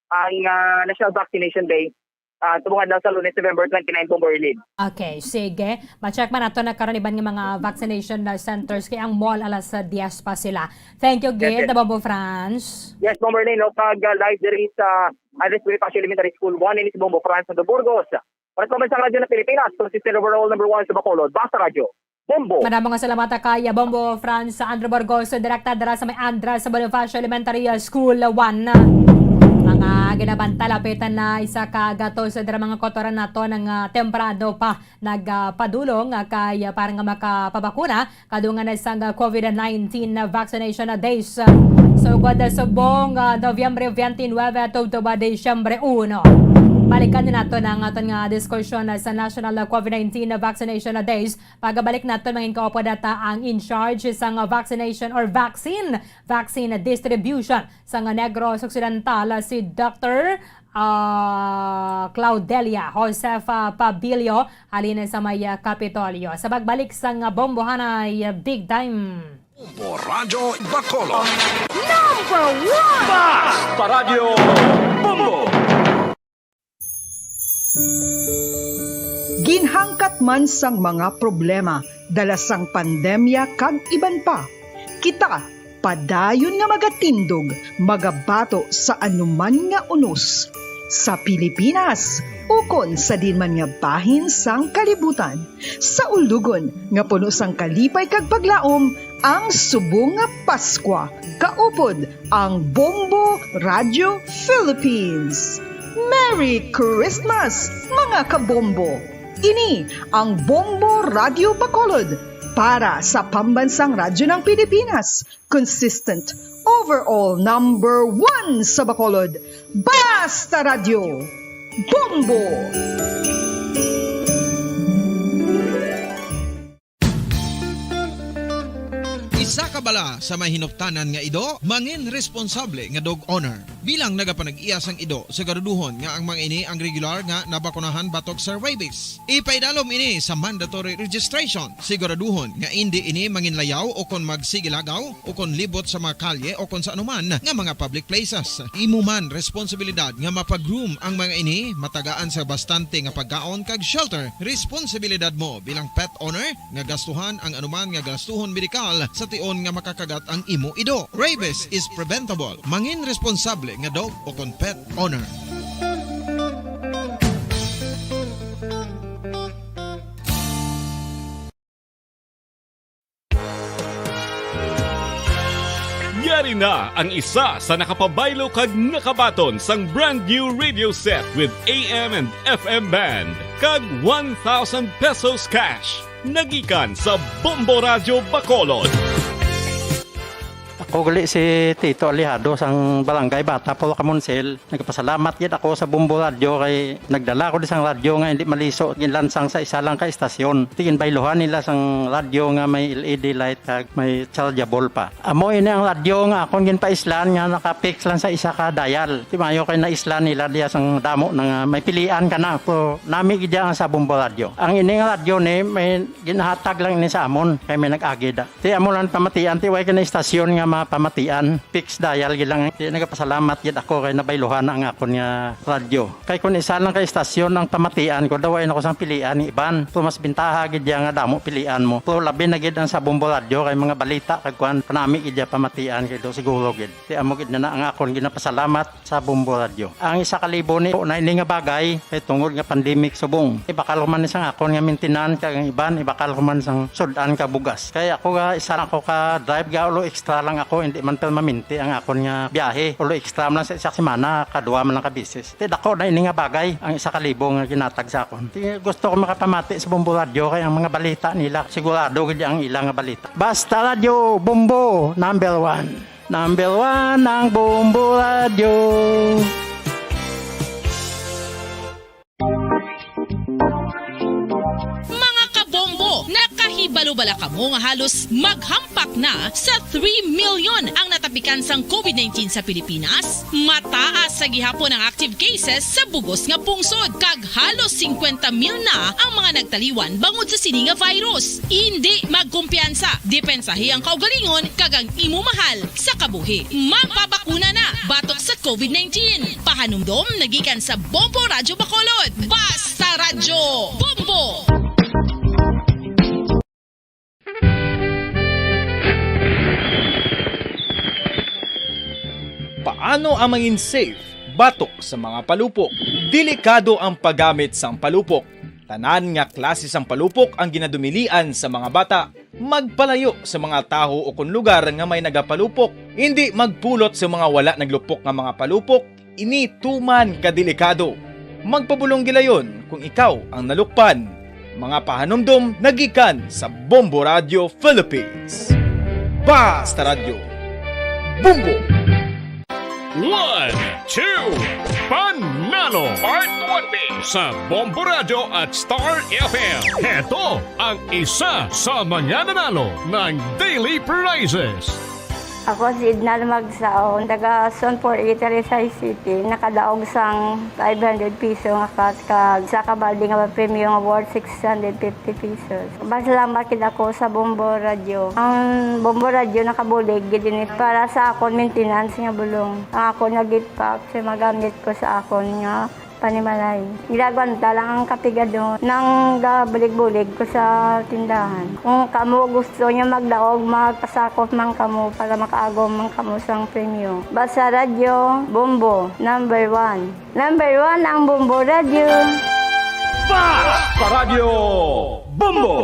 ang, ah, National Vaccination Day, ah, subong adlaw sa Lunes, November twenty-nine, Bombo Berlin. Okay, sige. Ma-check man nato na karon iban nga mga vaccination na centers kay ang mall alas diyes pa sila. Thank you, Yes, Gid, yes. Bombo Franz. Yes, Bombo Berlin, no? Pag, ah, live diri sa Andres Bonifacio Elementary School one, ini si Bombo Franz Santo Burgos. Para sa Pambansang Radyo ng Pilipinas, consistent overall number one sa Bacolod, Basta Radyo, Bombo. Madamo nga salamat kay Bombo Franz Andrew Burgos, direkta dira sa may Andres Bonifacio Elementary School one. Mga ginabanta, lapitan na isa ka gatos dira mga kotoran nato nga, ah, temprano pa nagpadulong, ah, kay, ah, para nga makapabakuna kadungan na sang, ah, covid nineteen vaccination days. So, ugod, ah, subong, ah, Nobyembre twenty-nine, tubtob, ah, Disyembre uno. Balikan din nato na ang aton nga diskusyon, ah, sa National, ah, covid nineteen Vaccination Days. Pagabalik nato, mangin kaupod ata ang in charge sang vaccination or vaccine, vaccine distribution sang Negros Occidental, si Doctor, ah, Claudelia Josefa Pabilio, halin sa may, ah, Kapitolyo. Sa pagbalik sang Bombohanay Big Time. Bombo Radyo Bacolod. Number one! Basta Radyo Bombo! Ginhangkat man sang mga problema dala sang pandemya kag iban pa, kita padayon nga magatindog, magabato sa anuman nga unos sa Pilipinas ukon sa diin man nga bahin sang kalibutan. Sa ulugon nga puno sang kalipay kag paglaom ang subong nga Paskwa, kaupod ang Bombo Radio Philippines. Merry Christmas, mga kabombo! Ini ang Bombo Radio Bacolod para sa Pambansang Radyo ng Pilipinas. Consistent, overall number one sa Bacolod. Basta Radyo, Bombo! Isa ka bala sa may hinuptanan nga ido, mangin responsable nga dog owner. Bilang nagapanag-iya sang ido, siguraduhon nga ang mga ini ang regular nga nabakunahan batok sa rabies. Ipaidalom ini sa mandatory registration. Siguraduhon nga indi ini manginlayaw o kon magsigilagaw o kon libot sa mga kalye o kon sa anuman nga mga public places. Imo man responsibilidad nga mapag-groom ang mga ini, matagaan sa bastante nga pagkaon kag shelter. Responsibilidad mo bilang pet owner nga gastuhan ang anuman nga gastuhon medikal sa tion nga makakagat ang imo ido. Rabies is preventable. Mangin responsable nga dog o kon pet owner. Yari na ang isa sa nakapabaylo kag nakabaton sang brand new radio set with A M and F M band kag one thousand pesos cash. Nagikan sa Bombo Radyo Bacolod. Ako gali si Tito Alejado sang Barangay Bata, Polo, Kamunsel. Nagpasalamat gid ako sa Bombo Radyo kay nagdala ko di sang radyo nga indi maliso, ginlansang sa isa lang ka istasyon. Ti ginbayluhan nila sang radyo nga may L E D light kag may chargeable pa. Amo ini ang radyo nga akon ginpaislan nga naka-fix lang sa isa ka dial. Ti maayo kay naislan nila diya sang damo na nga may pilian ka na. Pero nami gid ang sa Bombo Radyo. Ang ini nga radyo ni may ginahatag lang ini sa amon kay may nag-agi da. Ti amo lang pamatian, ti way ka na istasyon nga mapamatian. Fixed dial gid lang. Ti nagapasalamat gid ako kay nabayluhan na ang akon nga radyo. Kay kun isa lang ka istasyon ang pamatian ko, daw ay nako sang pilian ni iban. Pero mas bintaha gid diya nga damo pilian mo. Pero labi na gid ang sa Bombo Radyo kay mga balita kag kuan, panami gid diya pamatian kay do siguro gid. Ti amo gid na, na ang akon ginapasalamat sa Bombo Radyo. Ang isa ka libo ni na ini nga bagay kay tungod nga pandemic subong. Ibakal ko man sang akon nga maintenance kag ang iban ibakal ko man sang sud-an ka bugas. Kay ako ga isa lang ako ka drive ga ulo extra lang ako, hindi man permanente ang akon nga biyahe. Ulo extra man lang sa isa ka semana, kadua man lang ka beses. Ti dako na ini nga bagay ang isa ka libo nga ginatag sa akon. Ti gusto ko makapamati sa Bombo Radyo kay ang mga balita nila sigurado gid ang ila nga balita. Basta Radyo Bombo, number one. Number one ang Bombo Radyo. Balubala kamo nga halos maghampak na sa three million ang natapikan sang covid nineteen sa Pilipinas? Mataas sa gihapon ang active cases sa bugos nga pungsod, kag halos singkwenta mil na ang mga nagtaliwan bangod sa sini nga virus. Indi magkumpiyansa, depensahi ang kaugalingon kag ang imo mahal sa kabuhi. Magpabakuna na batok sa covid nineteen. Pahanumdom nagikan sa Bombo Radyo Bacolod. Basta Radyo Bombo! Paano ang mangin safe batok sa mga palupok? Delikado ang paggamit sang palupok. Tanan nga klase sang palupok ang ginadumilian sa mga bata. Magpalayo sa mga tawo o kon lugar nga may nagapalupok. Indi magpulot sa mga wala naglupok nga mga palupok. Ini tuman ka delikado. Magpabulong gilayon kung ikaw ang nalukpan. Mga pahanumdom nagikan sa Bombo Radio Philippines. Basta Radyo. Bombo! One, two, Panalo! Part one B sa Bombo Radio at Star F M. Heto ang isa sa mga nanalo ng daily prizes. Ako si Edna Magsaon, taga Zone four A, Talisay City. Nakadaog sang five hundred piso nga cash kag sa kabaldi nga premyo nga worth six hundred fifty pesos. Masalamat gid ako sa Bombo Radyo. Ang Bombo Radyo nakabulig gid ini para sa akon maintenance nga bulong. Ang akon nga gift pack sa magamit ko sa akon nga panimalay. Ginagwanta lang ang kapigadon nang gabulig-bulig ko sa tindahan. Kung kamo gusto niyo magdaog, magpasakop man kamo para makaagom man kamo sang premyo. Basta Radyo Bombo, number one. Number one ang Bombo Radyo. Basta Radyo Bombo!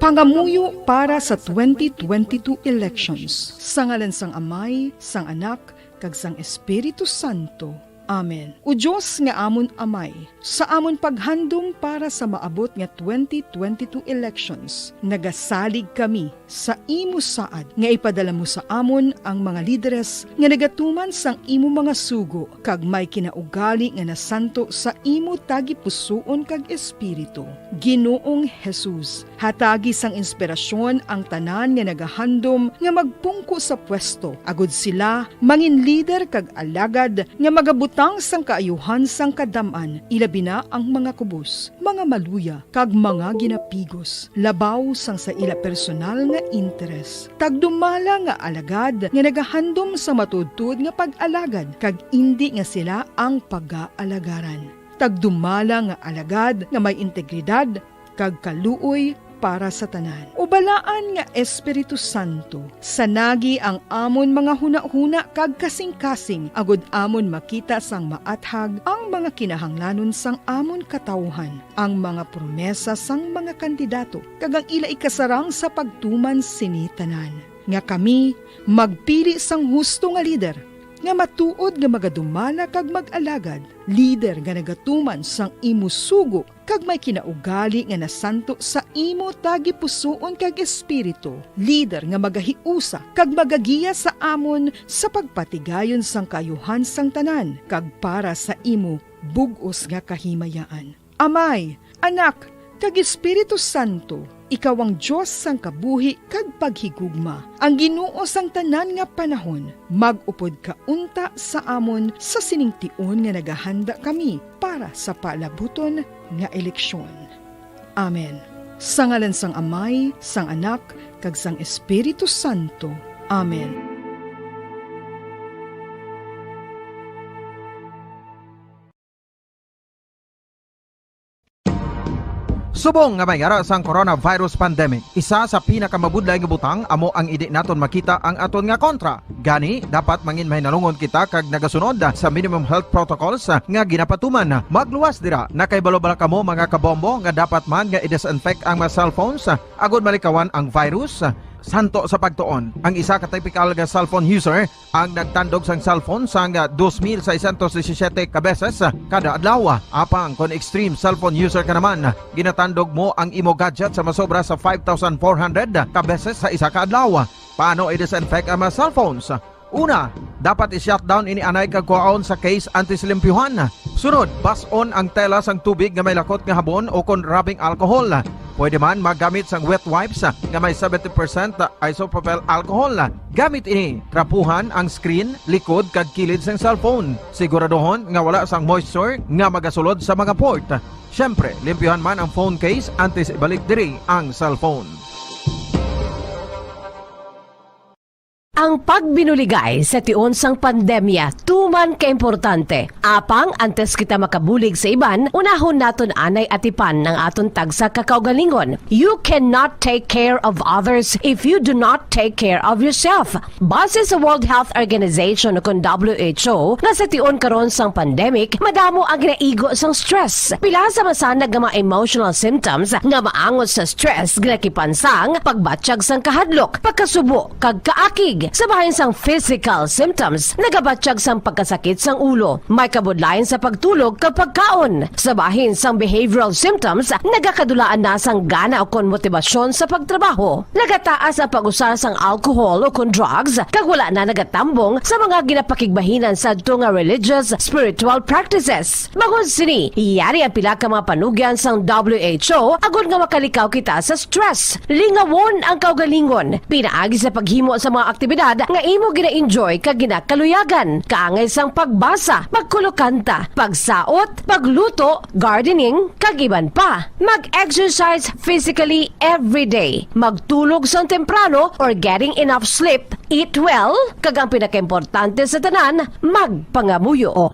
Pangamuyo para sa twenty twenty-two elections. Sa ngalan sang Amay, sang Anak, kag sang Espiritu Santo. Amen. O Dios nga amon Amay, sa amon paghandom para sa maabot nga twenty twenty-two elections, nagasalig kami sa imo saad nga ipadala mo sa amon ang mga lideres nga nagatuman sang imo mga sugo kag may kinaugali nga nasanto sa imo tagipusoon kag espiritu. Ginoong Jesus, hatagi sang inspirasyon ang tanan nga nagahandom nga magpungko sa pwesto, agod sila mangin lider kag alagad nga magabutang sang kaayuhan sang kadam-an, ilabi na ang mga kubos, mga maluya, kag mga ginapigos, labaw sang sa ila personal nga interes. Tagdumala nga alagad nga nagahandom sa matuodtuod nga pag-alagad, kag indi nga sila ang pagaalagarang. Tagdumala nga alagad nga may integridad kag kaluoy para sa tanan. O Balaan nga Espiritu Santo, sanagi ang amon mga hunahuna kag kasingkasing, agod amon makita sang maathag ang mga kinahanglanon sang amon katawuhan, ang mga promesa sang mga kandidato, kag ang ila ikasarang sa pagtuman sini tanan, nga kami magpili sang husto nga lider nga matuod nga magadumala kag mag-alagad, lider nga nagatuman sang imo sugo kag may kinaugali nga nasanto sa imo tagipusoon kag espiritu, lider nga magahiusa kag magagiya sa amon sa pagpatigayon sang kaayuhan sang tanan kag para sa imo bug-os nga kahimayaan. Amay, Anak, kag Espiritu Santo, ikaw ang Dios sang kabuhi kag paghigugma, ang Ginoo sang tanan nga panahon. Mag-upod ka unta sa amon sa sining tion nga nagahanda kami para sa palabuton nga eleksyon. Amen. Sa ngalan sang Amay, sang Anak, kag sang Espiritu Santo. Amen. Subong nga may ara sang coronavirus pandemic, isa sa pinakamabudlay nga butang amo ang indi naton makita ang aton nga kontra. Gani, dapat mangin mahinalungon kita kag nagasunod sa minimum health protocols nga ginapatuman. Magluwas dira, nakaibalo bala kamo, mga kabombo, nga dapat man nga i-disinfect ang mga cellphones agod malikawan ang virus? Santo sa pagtuon, ang isa ka typical nga cellphone user ang nagtandog sang cellphone sang dos mil seiscientos disisiete ka beses kada adlaw. Apang kon extreme cellphone user ka naman, ginatandog mo ang imo gadget sa masobra sa five thousand four hundred ka beses sa isa ka adlaw. Paano i-disinfect ang mga cellphones? Una, dapat i-shutdown ini anay kag kuhaon sa case antes limpyuhan. Sunod, bas-on ang tela sang tubig nga may lakot nga habon o kon rubbing alcohol. Pwede man maggamit sang wet wipes nga may seventy percent isopropyl alcohol. Gamit ini, trapuhan ang screen, likod kag kilid sang cellphone. Siguraduhon nga wala sang moisture nga magasulod sa mga port. Siyempre, limpyuhan man ang phone case antes ibalik diri ang cellphone. Ang pagbinuligay sa tion sang pandemya tuman kaimportante. Apang antes kita makabulig sa iban, unahon naton anay atipan ang aton tagsa ka kaugalingon. You cannot take care of others if you do not take care of yourself. Base sa World Health Organization ukon W H O, nga sa tion karon sang pandemic, madamo ang ginaigo sang stress. Pila sa masanag nga mga emotional symptoms nga maangot sa stress ginakipan sang pagbatyag sang kahadlok, pagkasubo, kag kaakig. Sa bahin sang physical symptoms, nagabatyag sang pagkasakit sang ulo, may kabudlayan sa pagtulog kag pagkaon. Sa bahin sang behavioral symptoms, nagakadulaan na sang gana ukon motibasyon sa pagtrabaho. Nagataas ang pag-usar sang alcohol ukon drugs, kag wala na nagatambong sa mga ginapakigbahinan sadto nga religious, spiritual practices. Bangod sini, yari ang pila ka mga panugyan sang W H O agod nga makalikaw kita sa stress. Lingawon ang kaugalingon pinaagi sa paghimo sa mga aktibidad nga imo gina-enjoy kag ginakaluyagan, kaangay sang pagbasa, pagkulokanta, pagsaot, pagluto, gardening, kag iban pa. Mag-exercise physically every day. Magtulog sang temprano or getting enough sleep. Eat well, kag ang pinakaimportante sa tanan, magpangamuyo.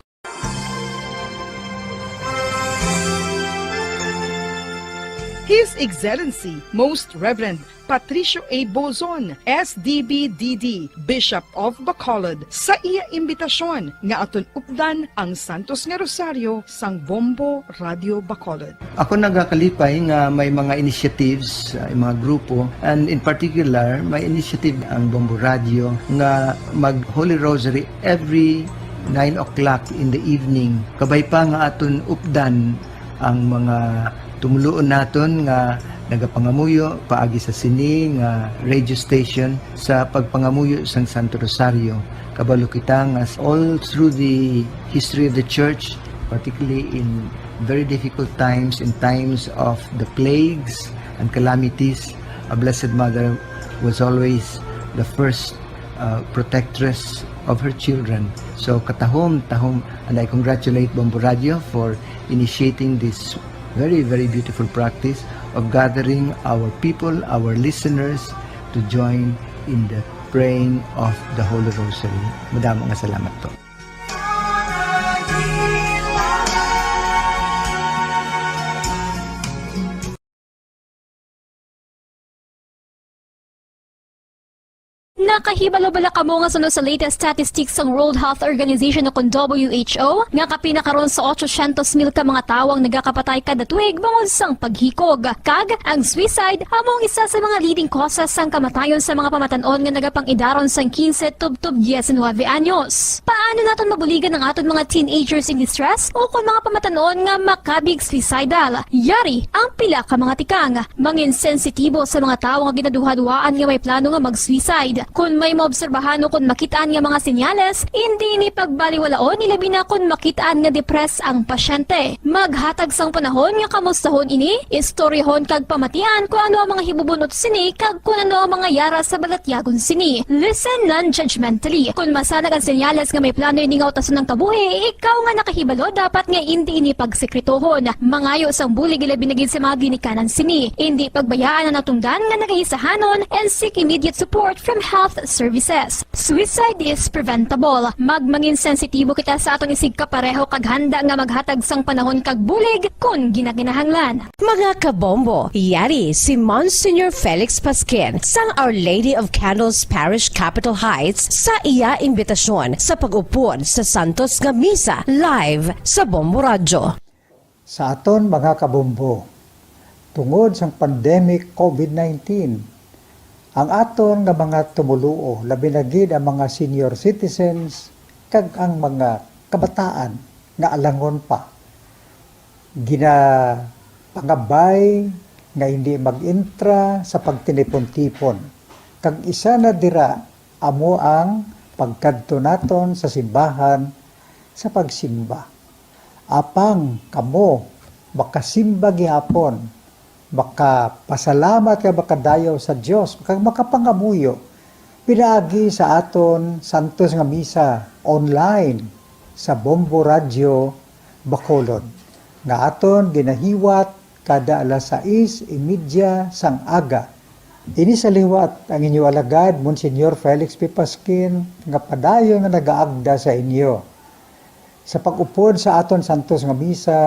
His Excellency Most Reverend Patricio A. Bozon, S D B D D, Bishop of Bacolod, sa iya imbitasyon nga aton updan ang Santos nga Rosario sang Bombo Radio Bacolod. Ako nagakalipay nga may mga initiatives, uh, mga grupo, and in particular, may initiative ang Bombo Radio nga mag Holy Rosary every nine o'clock in the evening. Kabay pa nga aton updan ang mga tumuluon naton nga nagapangamuyo paagi sa sini nga radio station sa pagpangamuyo sang Santo Rosario. Kabalo kita nga all through the history of the church, particularly in very difficult times, in times of the plagues and calamities, a Blessed Mother was always the first uh, protectress of her children. So katahom, tahom, and I congratulate Bombo Radio for initiating this very, very beautiful practice of gathering our people, our listeners, to join in the praying of the Holy Rosary. Madamo nga salamat po. Nakahibalo bala kamo nga suno sa latest statistics sang World Health Organization o kon W H O nga kapin na karon sa otsosyentos mil ka mga tawo ang nagakapatay kada tuig bangod sang paghikog, kag ang suicide amo ang isa sa mga leading causes sang kamatayon sa mga pamatan-on nga nagapang-idaron sang kinse tubtob diecinuebe anyos. Paano naton mabuligan ang aton mga teenagers in distress o kon mga pamatan-on nga makabig suicidal? Yari ang pila ka mga tikang. Mangin sensitibo sa mga tawo nga ginaduhaduhaan nga may plano nga mag-suicide. Kon may maobserbahan o kon makit-an nga mga senyales, indi ini pagbaliwalaon, ilabi na kon makit-an nga depressed ang pasyente. Maghatag sang panahon nga kamustahon ini, istoryahon kag pamatian kon ano ang mga hibubun-ot sini kag kon ano ang mga yara sa balatyagon sini. Listen non-judgmentally. Kon masanag ang senyales nga may plano ini nga utason ang kabuhi, ikaw nga nakahibalo dapat nga indi ini pagsekretohon. Mangayo sang bulig ilabi na gid sa mga ginikanan sini. Indi pagbayaan ang natungdan nga nagaisahanon and seek immediate support from health services. Suicide is preventable. Magmangin sensitibo kita sa aton isigkapareho kag handa nga maghatag sang panahon kag bulig kon ginakinahanglan. Mga kabombo, yari si Monsignor Felix Pasquin sang Our Lady of Candles Parish, Capitol Heights, sa iya imbitasyon sa pag-upod sa Santos nga Misa live sa Bombo Radyo. Sa aton mga kabombo, tungod sang pandemic COVID nineteen, ang aton nga mga tumoluo, labi na gid ang mga senior citizens kag ang mga kabataan nga alangon pa, ginapangabay nga hindi mag-intra sa pagtinipon-tipon, kag isa na dira amo ang pagkadto naton sa simbahan sa pagsimba. Apang kamo makasimba gihapon, makapasalamat kag makadayaw sa Dios, kag makapangamuyo pinaagi sa aton santos nga misa online sa Bombo Radyo Bacolod, nga aton ginahiwat kada alas sais y media sang aga. Ini sa liwat ang inyo alagad, Monsignor Felix P. Pasquin, nga padayon nga nagaagda sa inyo sa pag-upod sa aton santos nga misa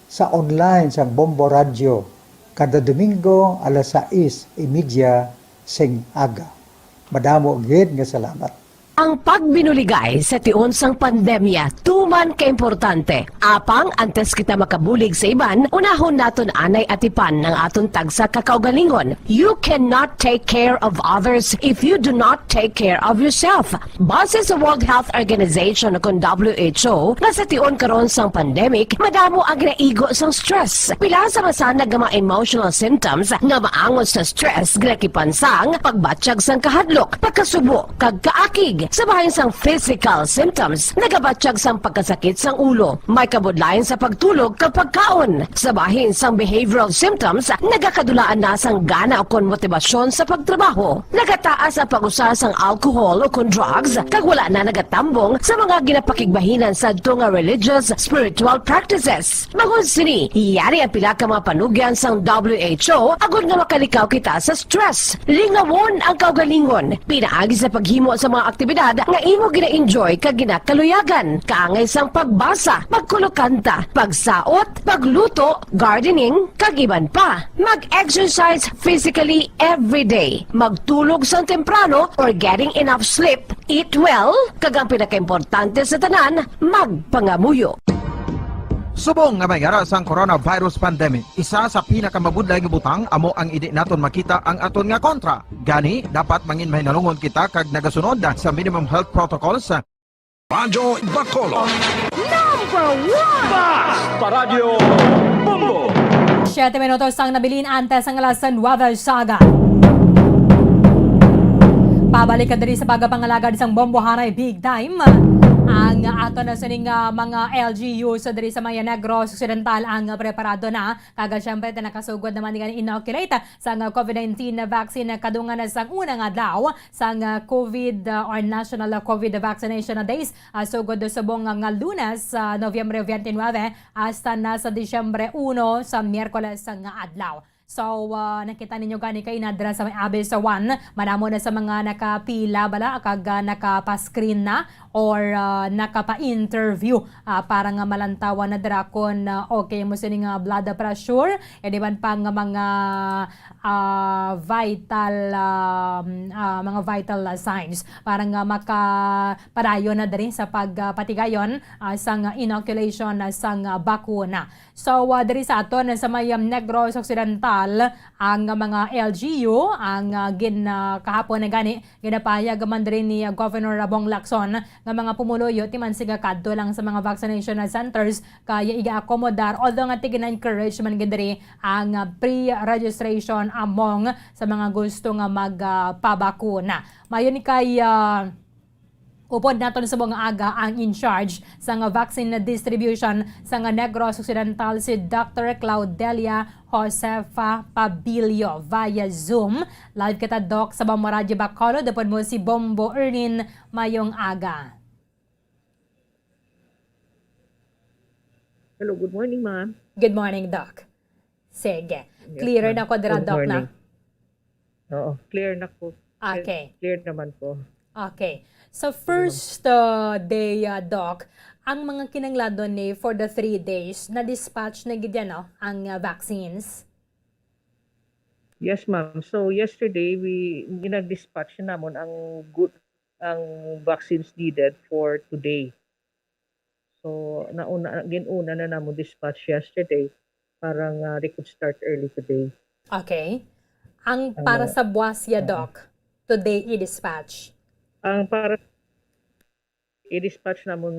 sa online sang Bombo Radyo kada Domingo alas sais y media sing aga. Madamo gid nga salamat. Ang pagbinuligay sa tion sang pandemya tuman ka importante. Apang antes kita makabulig sa iban, unahon naton anay atipan ang aton tagsa ka kaugalingon. You cannot take care of others if you do not take care of yourself. Base sa World Health Organization o kon W H O, nga sa tion karon sang pandemic, madamo ang ginaigo sang stress. Pila sa masanag nga mga emotional symptoms nga maangot sa stress ginakipan sang pagbatyag sang kahadlok, pagkasubo, kag kaakig. Sa bahin sang physical symptoms, nagabatyag sang pagkasakit sang ulo, may kabudlayan sa pagtulog kag pagkaon. Sa bahin sang behavioral symptoms, nagakadulaan na sang gana ukon motibasyon sa pagtrabaho. Nagataas ang pag-usa sang alcohol ukon drugs, kag wala na nagatambong sa mga ginapakigbahinan sadto nga religious, spiritual practices. Bangod sini, yari ang pila ka mga panugyan sang W H O agod nga makalikaw kita sa stress. Lingawon ang kaugalingon pinaagi sa paghimo sa mga aktibidad nga imo gina-enjoy kag ginakaluyagan, kaangay sang pagbasa, pagkulokanta, pagsaot, pagluto, gardening, kag iban pa. Mag-exercise physically every day. Magtulog sang temprano or getting enough sleep. Eat well, kag ang pinakaimportante sa tanan, magpangamuyo. Subong nga may ara sang coronavirus pandemic, isa sa pinakamabudlay nga butang amo ang indi naton makita ang aton nga kontra. Gani, dapat mangin mahinalungon kita kag nagasunod sa minimum health protocols. Radyo Bacolod. Number one! Basta Radyo Bombo! Siyete minutos ang nabilin antes ang alas nuwebe sa aga. Pabalik ka diri sa pagpangalagad sang Bombo Hanay Big Time. Ang ato na sining, ah, mga L G Us diri sa may Negros Occidental ang preparado na. Kag, ah, siyempre, ta nakasugod naman nga inoculate sang COVID nineteen vaccine kadungan na sang unang adlaw sang, ah, COVID, ah, or National COVID Vaccination Days, ah, sugod subong nga, nga Lunes, ah, Nobyembre twenty-nine, hasta na sa Disyembre uno, sa Miyerkules nga adlaw. So, ah, nakita ninyo gani kay nadra sa may Abyss One, madamo na sa mga nakapila bala kag, ah, nakapa-screen na or, ah, nakapa-interview, ah, para nga malantawan na dira kon, ah, okay mo sini nga blood pressure, and iban pa nga mga, ah, vital, ah, ah, mga vital, ah, signs para nga makapadayon na diri sa pagpatigayon, ah, sang inoculation, ah, sang, ah, bakuna. So, ah, diri sa aton sa may, um, Negros Occidental, ang mga L G U, ang, ah, gin-, ah, kahapon na gani, ginapahayag man diri ni, ah, Governor Bong Lacson nga mga pumuluyo ti man siga kadto lang sa mga vaccination centers kay iga-accommodar, although nga ti gina-encourage man gid diri ang, ah, pre-registration among sa mga gusto nga mag, ah, pabakuna. Mayon ni kay, ah, upod naton sa mga aga ang in charge sa nga vaccine distribution sa nga Negros Occidental, si Doctor Claudelia Josefa Pabilio via Zoom. Live kita, Doc, sa Bombo Radyo Bacolod. Upod mo si Bombo Ernin. Mayong aga. Hello, good morning, ma'am. Good morning, Doc. Sige. Yes, clearer ma'am. Na ko dira, Good Doc, na? Morning. Oo, clear na ko. Clear, okay. Clear naman po. Okay. So, sige, ma'am. First, uh, day, uh, Doc, ang mga kinahanglanon ni for the three days, na-dispatch na gid yan, no? Ang, uh, vaccines? Yes, ma'am. So, yesterday, we, ginag-dispatch namon ang good, ang vaccines needed for today. So, nauna, gin-una na namon dispatch yesterday para nga they could start early today. Okay. Ang, ang para, uh, sa buwas ya, uh, Doc, today i-dispatch? Ang para i-dispatch namon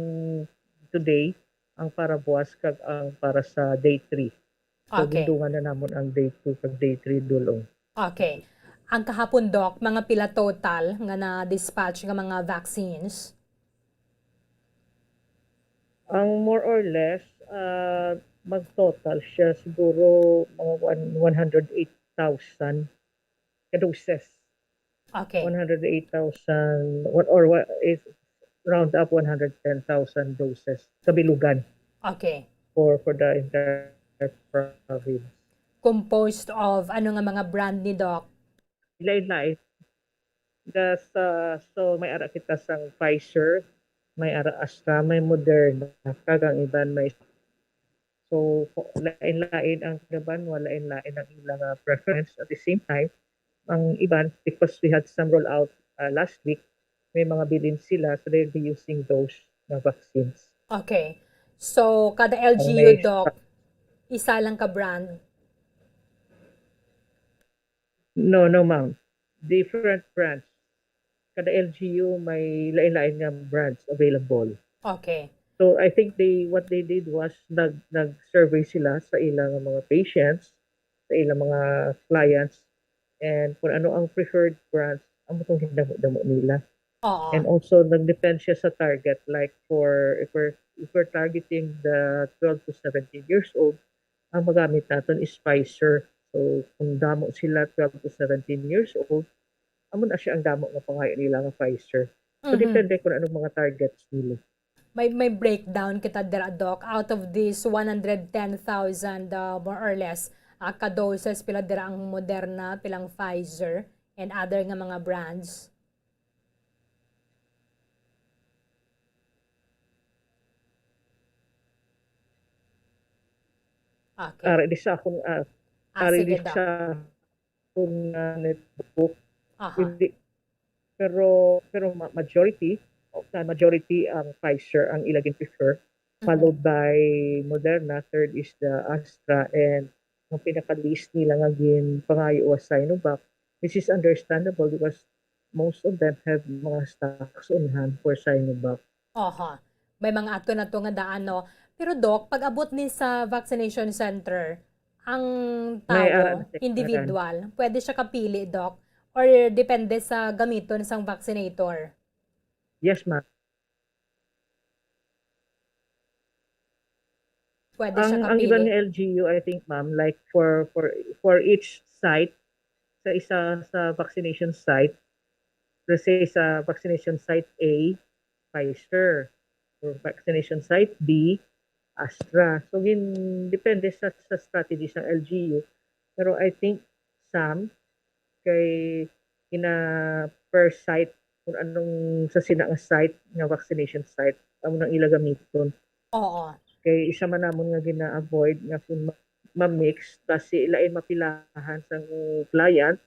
today, ang para buwas kag ang para sa day three. So, okay. Gindungan na namon ang day two kag day three dulong. Okay. Ang kahapon, Doc, mga pila total nga na-dispatch nga mga vaccines? Ang more or less, ah, mag-total siya siguro mga one, one hundred eight thousand ka doses. Okay. One hundred eight thousand, what, or what is round up one hundred ten thousand doses sa bilugan Okay. for for the entire province. Composed of ano nga mga brand ni Doc? Lain-lain. Gas, ah, so may ara kita sang Pfizer, may ara Astra, may Moderna, kag ang iban may, so, lain-lain ang kabanwa, lain-lain ang ilang, ah, preference. At the same time, ang iban, because we had some rollout, ah, last week, may mga bilin sila, so they'll be using those na vaccines. Okay. So, kada L G U, May Doc, isa lang ka brand? No, no, ma'am. Different brands. Kada L G U may lain-lain nga brands available. Okay. So I think they, what they did was nag nag-survey sila sa ilang mga patients, sa ilang mga clients, and kung ano ang preferred brands, amo tong gindamo-damo nila. Oo. And also nag-depend siya sa target, like for, if we're if we're targeting the twelve to seventeen years old, ang magamit naton is Pfizer. So kung damo sila twelve to seventeen years old, amo na siya ang damo nga pangayo nila nga Pfizer. So Mhm. Depende kung anong mga targets nila. May may breakdown kita dira, Doc. Out of this one hundred ten thousand, uh, more or less, ah, ka doses, pila dira ang Moderna, pilang Pfizer, and other nga mga brands? Okay. Ari di sa akong, ah, Ah, ari sige, di Doc. sa akong, ah, netbook. Aha. Hindi. Pero pero ma- majority, of the majority ang Pfizer ang ila gin-prefer, Mhm. followed by Moderna, third is the Astra, and ang pinaka-least nila nga ginpangayo was Sinovac, which is understandable because most of them have mga stocks on hand for Sinovac. Aha. May mga ato na to nga daan, no? Pero, Doc, pag abot ni sa vaccination center, ang May ara tawo, na sa individual, pwede siya kapili, Doc? Or depende sa gamiton sang vaccinator? Yes, ma'am. Pwede siya Ang ang iban kapili? nga L G U, I think, ma'am, like for for for each site, sa isa sa vaccination site, let's say sa vaccination site A, Pfizer, or vaccination site B, Astra. So gin depende sa sa strategy sang L G U. Pero I think some kay ina per site, kung anong sa sina nga site nga vaccination site amo nang ila gamiton. Oo. Kay isa man namon nga gina-avoid nga kung ma- ma-mix, basi lain mapilahan sang client,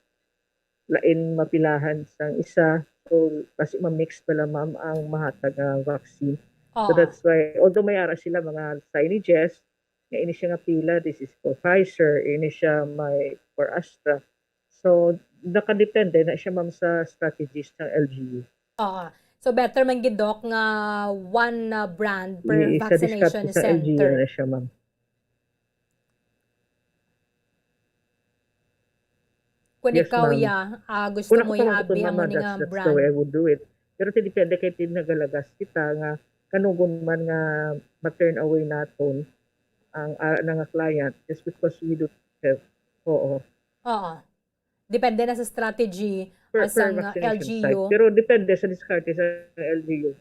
lain mapilahan sang isa. So basi ma-mix bala, ma'am, ang mahatag nga vaccine. So Oo. That's why, although may ara sila mga signages, nga ini siya nga pila, this is for Pfizer, ini siya may for Astra. So nakadepende na siya, ma'am, sa strategies ng L G U. Oo. So better man gid, Doc, nga one, uh, brand per Isa diskarte vaccination sa L G U center. Na siya, ma'am. Kung Yes, ikaw, ma'am. ya, ah, gusto Kung mo ako pa i-abi ma'am, amo ni that's, nga that's the brand. Way I would do it. Pero ti depende kay ti nagalagas kita nga kanugon man nga ma-turn away naton ang ara na nga client just because we don't have. Oo. Oo. Depende na sa strategy Per, ah, per sang ah, vaccination site. L G U. Pero depende sa diskarte sa L G U.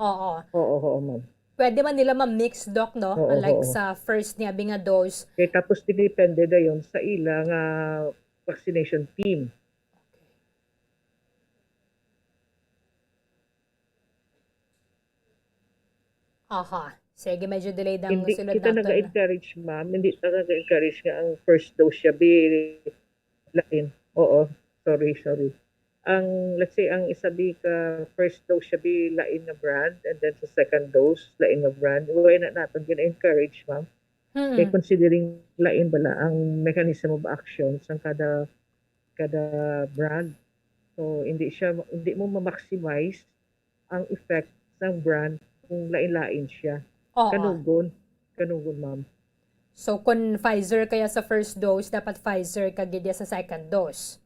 Oo. Oo, oo, ma'am. Pwede man nila ma-mix, Doc, no? Oo, Unlike oo. Sa first niya nga dose. Okay, tapos depende dayon sa ila nga vaccination team. Aha. Sige, medyo delayed ang Hindi sulod kita naton. Nag-encourage, ma'am. Hindi ta nag-encourage nga ang first dose siya be lain. Oo, sorry, sorry. Ang, let's say, ang isa be ka first dose siya be lain nga brand, and then sa second dose, lain nga brand. Wala na naton gina-encourage, ma'am. Kay Mm. Considering lain bala ang mechanism of action sa kada kada brand. So hindi siya hindi mo ma-maximize ang effect sang brand kung lain-lain siya. Oo. Kanugon, kanugon, ma'am. So kung Pfizer kaya sa first dose, dapat Pfizer ka gid sa second dose.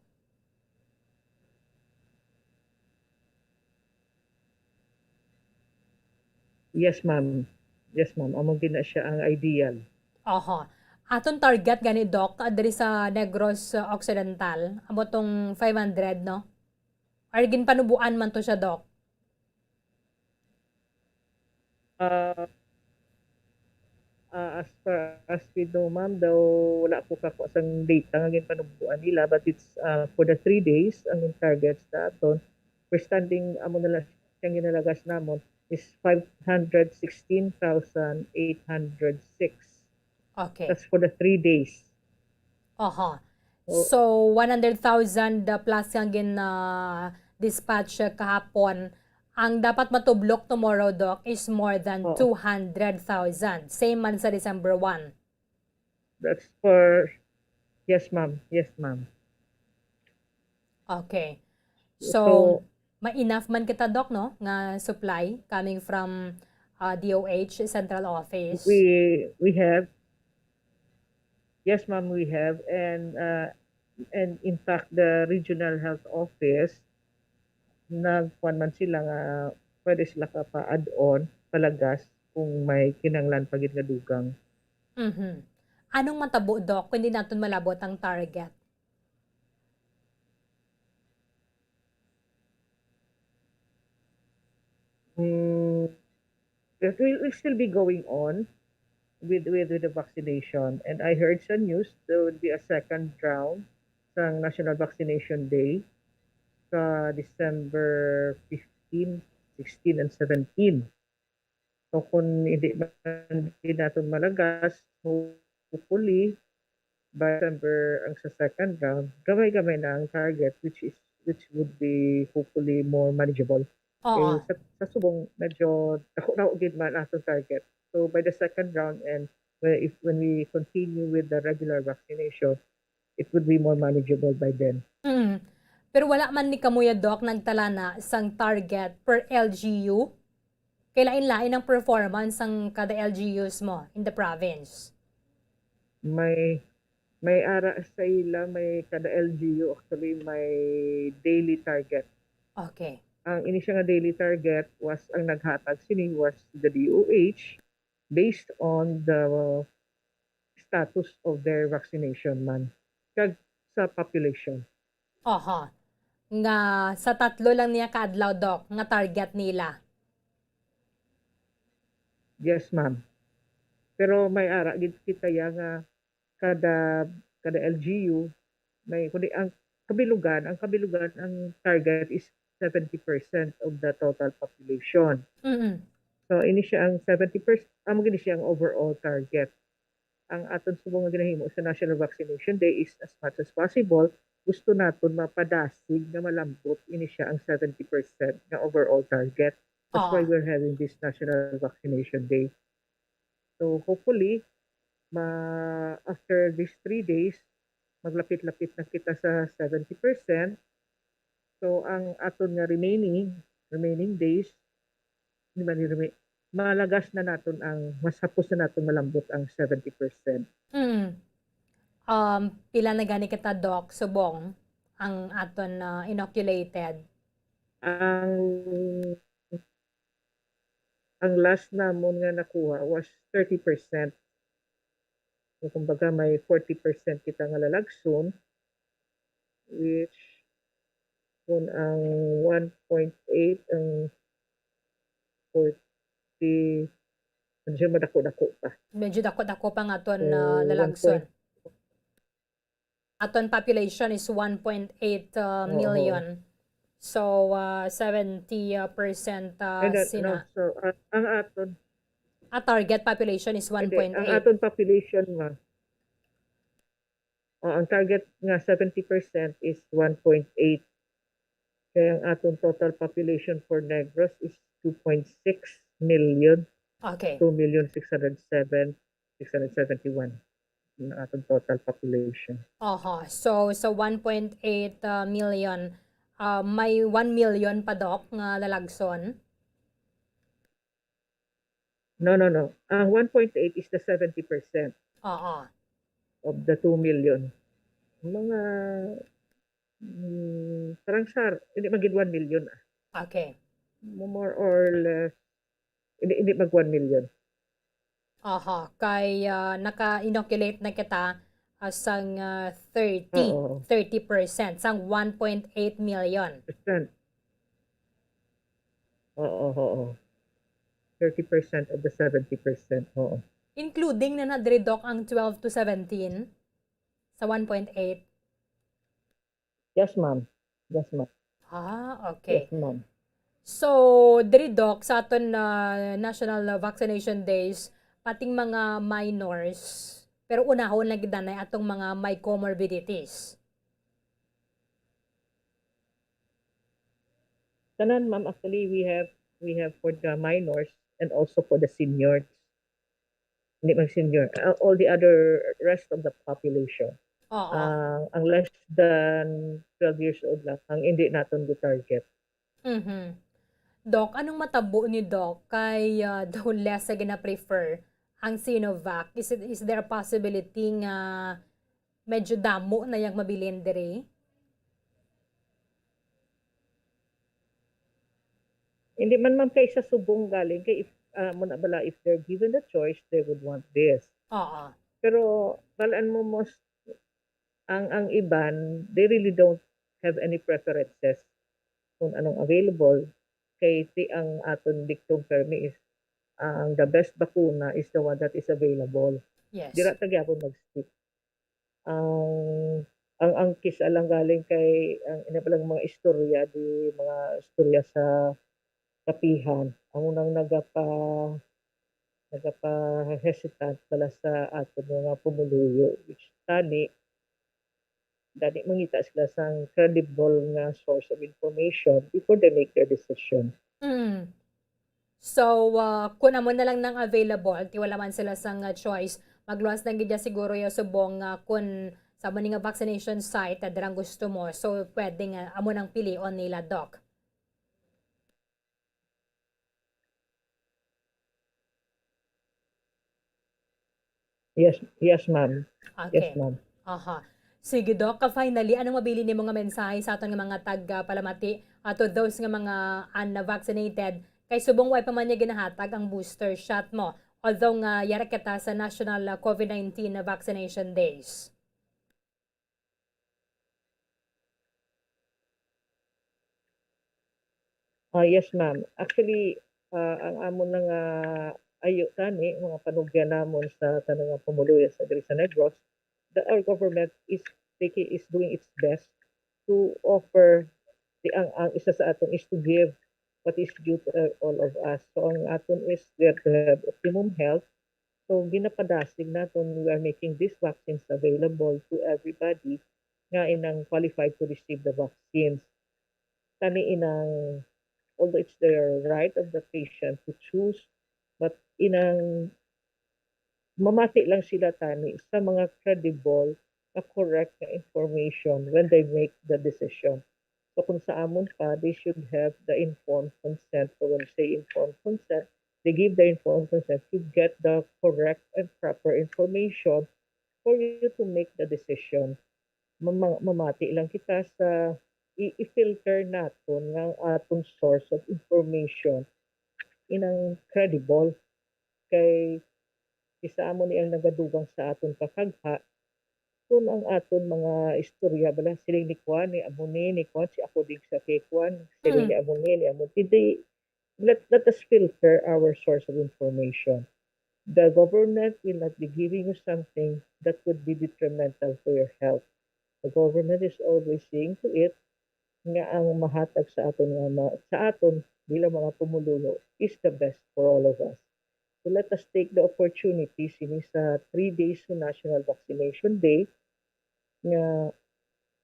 Yes, ma'am. Yes, ma'am. Amo gina siya ang ideal. Oho. Aton target gani, Doc, ah, diri sa Negros, ah, Occidental, amo tong five hundred, no? Or ginpanubuan man to siya, Doc? Ah, ah, as far as we know, ma'am, daw wala ko kakuha sang data nga ginpanubuan nila, but it's, ah, for the three days, ang targets naton, per standing, amo na lang siyang ginalagas namon, is five hundred sixteen thousand eight hundred six. Okay. That's for the three days. Aha. So, So, one hundred thousand plus ang gin, ah, dispatch, ah, kahapon. Ang dapat matublok tomorrow, Doc, is more than Oo. two hundred thousand. Same man sa December one. That's for, yes, ma'am. Yes, ma'am. Okay. So, So, may enough man kita, Doc, no, nga supply coming from, uh, D O H Central Office? We, we have. Yes, ma'am, we have. And, uh, and in fact, the Regional Health Office, nagkuwan man sila nga pwede sila ka pa-add on, palagas, kung may kinahanglan pa gid nga dugang. Mhm. Anong matabo, Doc, kung di naton malabot ang target? Mm, it will, will still be going on with, with, with the vaccination. And I heard sa news there would be a second round sa National Vaccination Day sa December fifteen, sixteen, and seventeen. So, kung hindi man din naton malagas, hopefully, by December ang sa second round, gamay-gamay na ang target, which is, which would be hopefully more manageable. Oo. Eh, sa, sa subong, medyo dako-dako gid man atong target. So, by the second round, and when, if, when we continue with the regular vaccination, it would be more manageable by then. Mm. Pero wala man ni kamuya, Doc, nagtala na sang target per L G U? Kay lain-lain ang performance sang kada L G Us mo in the province. May, may ara sa ila, may kada L G U, actually, may daily target. Okay. Ang ini siya nga daily target was, ang naghatag sini was the D O H, based on the status of their vaccination man, kag sa population. Aha. Nga sa tatlo lang niya ka adlaw, Doc, nga target nila. Yes, ma'am. Pero may ara gid kita ya nga kada, kada L G U, may, kundi ang kabilugan, ang kabilugan, ang target is seventy percent of the total population. Mm-mm. So, ini siya ang seventy percent, amo gini siya ang overall target. Ang aton subong nga ginahimo sa National Vaccination Day is, as much as possible, gusto naton mapadasig nga malambot ini siya ang seventy percent nga overall target. That's why Ah. we're having this National Vaccination Day. So, hopefully, ma-, after these three days, maglapit-lapit na kita sa seventy percent. So, ang aton nga remaining, remaining days, di ba, ni remi-, malagas na naton ang, mas hapos na naton malambot ang seventy percent. Mm. Um, pila na gani kita, Doc, subong ang aton, ah, inoculated? Ang, ang last namon nga nakuha was thirty percent. So, kumbaga, may forty percent kita nga lalagson, which, kung ang one point eight, ang forty, ano siya, madako-dako pa. Medyo dako-dako pa nga aton, So, ah, one lalagson. point Aton population is one point eight, uh, Oo. million. So, uh, seventy, uh, percent, uh, And then, sina. No, so, uh, ang aton, Ah, target population is hindi, ang one point eight. Aton population nga, oh, ang target nga seventy percent is one point eight. Kaya ang aton total population for Negros is two point six million. Okay. Two million six hundred seven, six hundred seventy-one ang aton total population. Oho. So, sa one point eight, uh, million, uh, may one million pa, Doc, nga lalagson? No, no, no. Ang one point eight is the seventy percent Oo. of the two million. Mga, mm, parang sa, hindi man gid one million, ah. Okay. Mo-, more or less, Hindi, hindi mag one million. Aha, kay ah, naka-inoculate na kita ah, sang ah, thirty, Oo. thirty percent, sang one point eight million. Percent. Oo, oo. Thirty percent of the seventy percent. Oo. Including na na diri, Doc, ang twelve to seventeen sa one point eight? Yes, ma'am. Yes, ma'am. Ah, okay. Yes, ma'am. So, diri, Doc, sa aton na National Vaccination Days, pating mga minors, pero unahon lang gid anay atong mga may comorbidities. Tanan, ma'am, actually, we have we have for the minors and also for the seniors. Hindi man senior, uh, all the other rest of the population. Oo. Ah, ang less than twelve years old lang ang hindi naton gi-target. Mhm. Doc, anong matabo ni Doc kay ah, daw less sa gina-prefer ang Sinovac? Is it, is there a possibility nga medyo damo na yang mabilin diri? Hindi man, ma'am, kay sa subong galing kay if ah, mo na bala, if they're given the choice, they would want this. Oo. Pero balaan mo, most ang ang iban, they really don't have any preferences kung anong available. Kay ti ang aton dictum permi is ang the best bakuna is the one that is available. Yes. Dira ta gyapon mag-stick. Ang ang ang kisa lang galing kay ang ina palang mga istorya di mga istorya sa kapihan ang unang nagapa nagapa-hesitant pala sa aton mga pumuluyo, which tani gani mangita sila sang credible nga source of information before they make their decision. Mm. So, ah, kung amo na lang nang available, kay wala man sila sang ah, choice, magluwas lang gid ya siguro ya subong nga kung sa amo ni nga vaccination site na dirang gusto mo. So, pwede nga amo nang pilion nila, Doc. Yes, yes, ma'am. Yes, Okay. Ma'am. Aha. Sige, Doc. Ka finally, anong mabili nimo nga mensahe sa aton nga mga tag-, ah, palamati, ah, to those nga mga unvaccinated? Kay subong way pa man niya ginahatag ang booster shot mo. Although nga yara kita sa National ah, COVID nineteen Vaccination Days. Ah, yes, ma'am. Actually, ah, ang amon na nga ayo tani, mga panugyan namon sa tanang nga pumuluyo sa diri sa Negros, that our government is taking, is doing its best to offer the, ang, ang isa sa aton is to give what is due to, uh, all of us. So ang aton is we have to have optimum health. So ginapadasig naton, we are making these vaccines available to everybody nga inang qualified to receive the vaccines. Tani inang, although it's their right of the patient to choose, but inang mamati lang sila tani sa mga credible nga correct nga information when they make the decision. So kung sa amon pa, they should have the informed consent. So when we say informed consent, they give the informed consent to get the correct and proper information for you to make the decision. Mama- mamati lang kita sa i- i-filter naton nga ang aton source of information inang credible, kay isa amo ni ang nagadugang sa aton kakagha kung ang aton mga istorya bala siling ni kuan ni amo ni ni kuan si according sa kay kuan siling ni amo ni ni amo ni. Hindi, let, let us filter our source of information. The government will not be giving you something that could be detrimental to your health. The government is always seeing to it nga ang mahatag sa aton nga ma- sa aton bilang mga pumuluyo is the best for all of us. So let us take the opportunity sini sa three days sa National Vaccination Day nga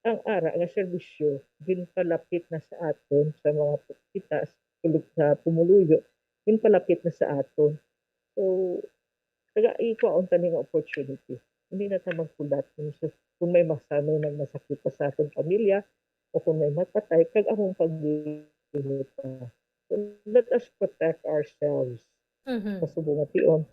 ang ara nga serbisyo ginpalapit na sa aton sa mga pu- kita sa pulu- sa pumuluyo, ginpalapit na sa aton. So taga ikwaon tani nga opportunity. Hindi na ta maghulat kung, sa- kung may masanay nagmasakit pa sa aton pamilya o kung may mapatay kag among paglihok na. So, let us protect ourselves. Mhm. Sa subong nga tion,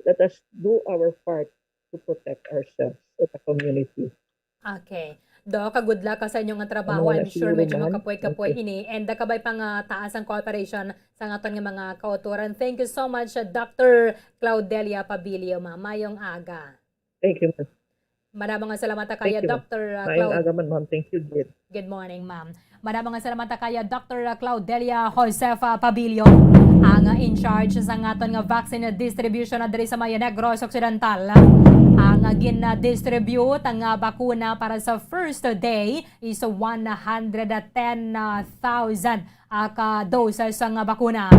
let us do our part to protect ourselves as a community. Okay. Doc, good luck sa inyo nga trabaho. Amo na. I'm sure siguro, medyo ma'am. Makapoy-kapoy. Okay. Ini. And, uh, kabay pa nga taas ang cooperation sa aton nga mga kautoran. Thank you so much, uh, Doctor Claudelia Pabilio, ma'am. Mayong aga. Thank you, ma'am. Madamo nga salamat ta kaya, Thank you, ma'am. Doctor, uh, Mayong Clau-, aga man, ma'am. Thank you, Jed. Good morning, ma'am. Madamo nga salamat ta kaya, Doctor Claudelia Josefa Pabilio, ang, uh, in charge sa aton nga vaccine distribution na diri sa may Negros Occidental. Ang, uh, gin-distribute ang, uh, bakuna para sa first day is one hundred ten thousand, ah, ka doses sang bakuna.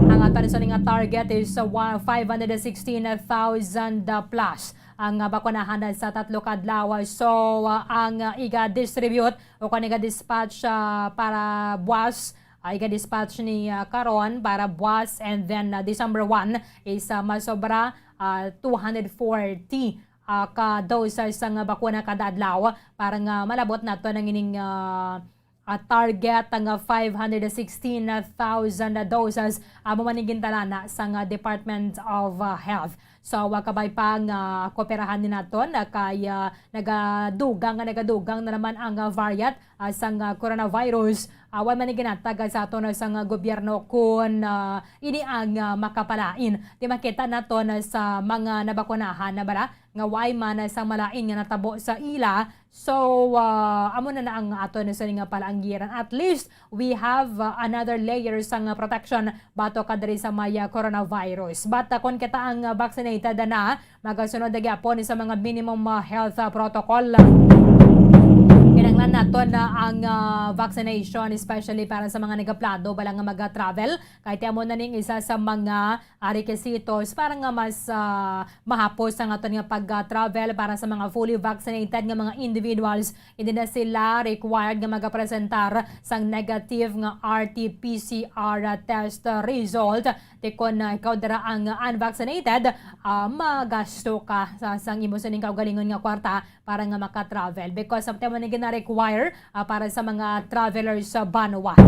Ang aton sa nga target is, ah, wa-, five hundred sixteen thousand plus ang, ah, bakunahan sa tatlo ka adlaw. So, ah, ang, ah, iga-distribute o kung iga-dispatch, ah, para buwas, ah, iga-dispatch ni, ah, karon para buwas, and then, ah, December one is, ah, masobra, ah, two hundred forty, ah, ka doses sang bakuna kada adlaw para nga malabot nato ang ining, ah, ah, target nga five hundred sixteen thousand doses, amo man ang gintalana sang, ah, Department of, ah, Health. So, wa kabay pa nga kooperahan ni naton, ah, kay, ah, nagadugang nga nagadugang na naman ang, ah, variant, ah, sang, ah, coronavirus. Ah, wa man ni ginatag sa aton, ah, sang, ah, gobyerno kun, ah, ini ang, ah, makapalain. Di makita naton, ah, sa mga nabakunahan na bala nga way man, ah, sang malain nga natabo sa ila. So, ah, amo na na ang aton sa nga palaanggiran. At least, we have, ah, another layer sang, ah, protection batok ka diri sa may, ah, coronavirus. But, ah, kung kita ang, ah, vaccinated na, magasunod na gyapon sa mga minimum, ah, health, ah, protocol. Kinahanglan naton na ang, ah, vaccination, especially para sa mga nagaplano bala nga mag-travel. Kay ti amo na ning isa sa mga, ah, requisitos para nga mas, ah, mahapos ang aton nga pag-travel para sa mga fully vaccinated nga mga individuals. Hindi na sila required nga magapresentar sang negative nga R T P C R test result. Ti kon, ah, ikaw dira ang unvaccinated, ah, magasto ka sa, sang imo sining kaugalingon nga kwarta para nga maka-travel, because sometimes man gina-require, ah, para sa mga travelers sa banwa.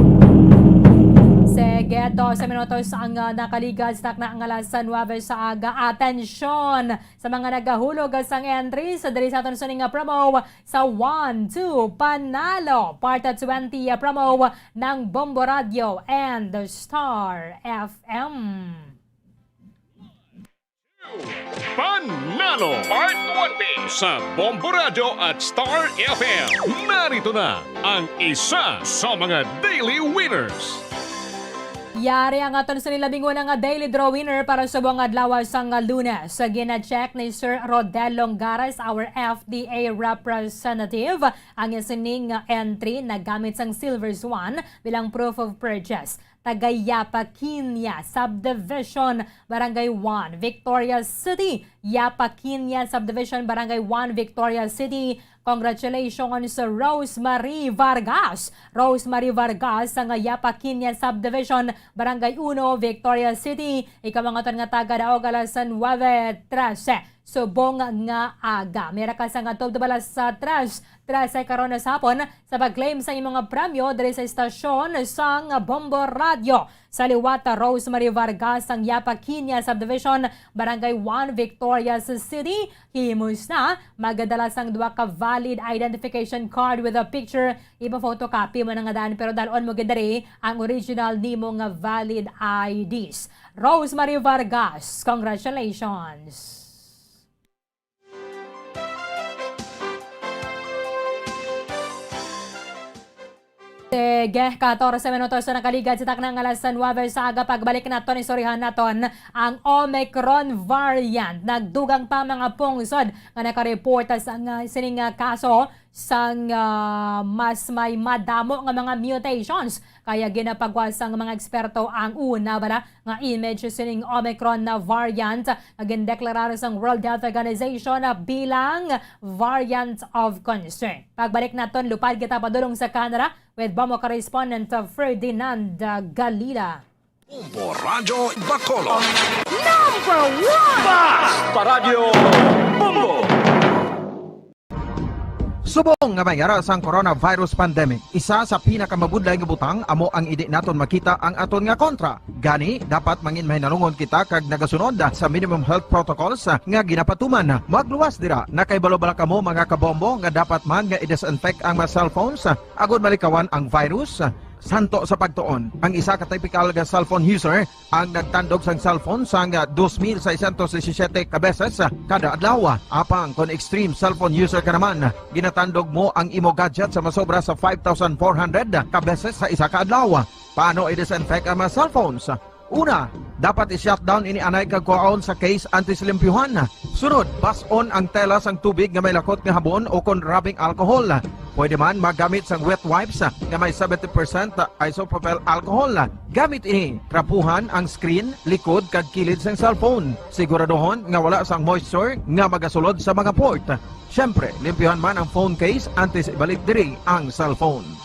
Sige, dose minutos ang, ah, nakaligad sa takna nga alas nuebe sa aga. Atensyon sa mga nagahulog sang entries diri sa aton sining nga promo sa One Two Panalo, Part twenty promo ng Bombo Radio and Star F M. Panalo Part twenty sa Bombo Radyo at Star F M. Narito na ang isa sa mga daily winners. Yari ang aton sa nilabing una nga daily draw winner para sa buong adlaw sang Lunes. Gina-check ni Sir Rodel Longares, our F D A representative, ang sining entry nagamit sang Silver Swan bilang proof of purchase. Taga Yapaquiña Subdivision, Barangay one, Victoria City. Yapaquiña Subdivision, Barangay one, Victoria City. Congratulations, Rosemary Vargas. Rosemary Vargas, sang Yapaquiña Subdivision, Barangay uno, Victoria City. Ikaw ang aton nga taga daog alas nuebe trese. Subong nga aga. Mira ka sa nga tubdo balas sa tres, trese karon sa hapon sa pag-claim sa imong premyo diri sa istasyon sang Bombo Radyo. Sa liwat, Rosemary Vargas sang Yapaquiña Subdivision, Barangay one, Victorias City. Himos na, magdala sang duha ka valid identification card with a picture. Ipa-photocopy mo na nga daan, pero dalon mo gid diri ang original nimo nga valid I Ds. Rosemary Vargas, congratulations! Sige, katorse minutos na nakaligad sa takna nga alas nuebe sa aga. Pagbalik naton, istoryahan naton ang Omicron variant. Nagdugang pa mga pungsod nga nakareporta sa nga sining nga kaso sang, ah, mas may madamo nga mga mutations. Kaya ginapagwa sang mga eksperto ang una bala nga image sining Omicron na variant nga gindeklarar sang World Health Organization bilang variant of concern. Pagbalik naton, lupad kita padulong sa Canada with Bombo correspondent Ferdinand Galila. Bombo Radyo Bacolod. Number one! Basta Radyo Bombo! Subong nga may ara sang coronavirus pandemic, isa sa pinakamabudlay nga butang amo ang indi naton makita ang aton nga kontra. Gani, dapat mangin mahinalungon kita kag nagasunod sa minimum health protocols nga ginapatuman. Magluwas dira, nakahibalo bala kamo, mga kabombo, nga dapat man nga i-disinfect ang mga cellphones agod malikawan ang virus? Santo sa pagtuon, ang isa ka typical nga cellphone user ang nagtandog sang cellphone sang dos mil seiscientos disisiete ka beses kada adlaw. Apang kon extreme cellphone user ka naman, ginatandog mo ang imo gadget sa masobra sa five thousand four hundred ka beses sa isa ka adlaw. Paano i-disinfect ang mga cellphones? Una, dapat i-shutdown ini anay kag kuhaon sa case antes limpyuhan. Sunod, bas-on ang tela sang tubig nga may lakot nga habon o kon rubbing alcohol. Pwede man magamit sang wet wipes nga may seventy percent isopropyl alcohol. Gamit ini, trapuhan ang screen, likod, kag kilid sang cellphone. Siguraduhon nga wala sang moisture nga magasulod sa mga port. Siyempre, limpyuhan man ang phone case antes ibalik diri ang cellphone.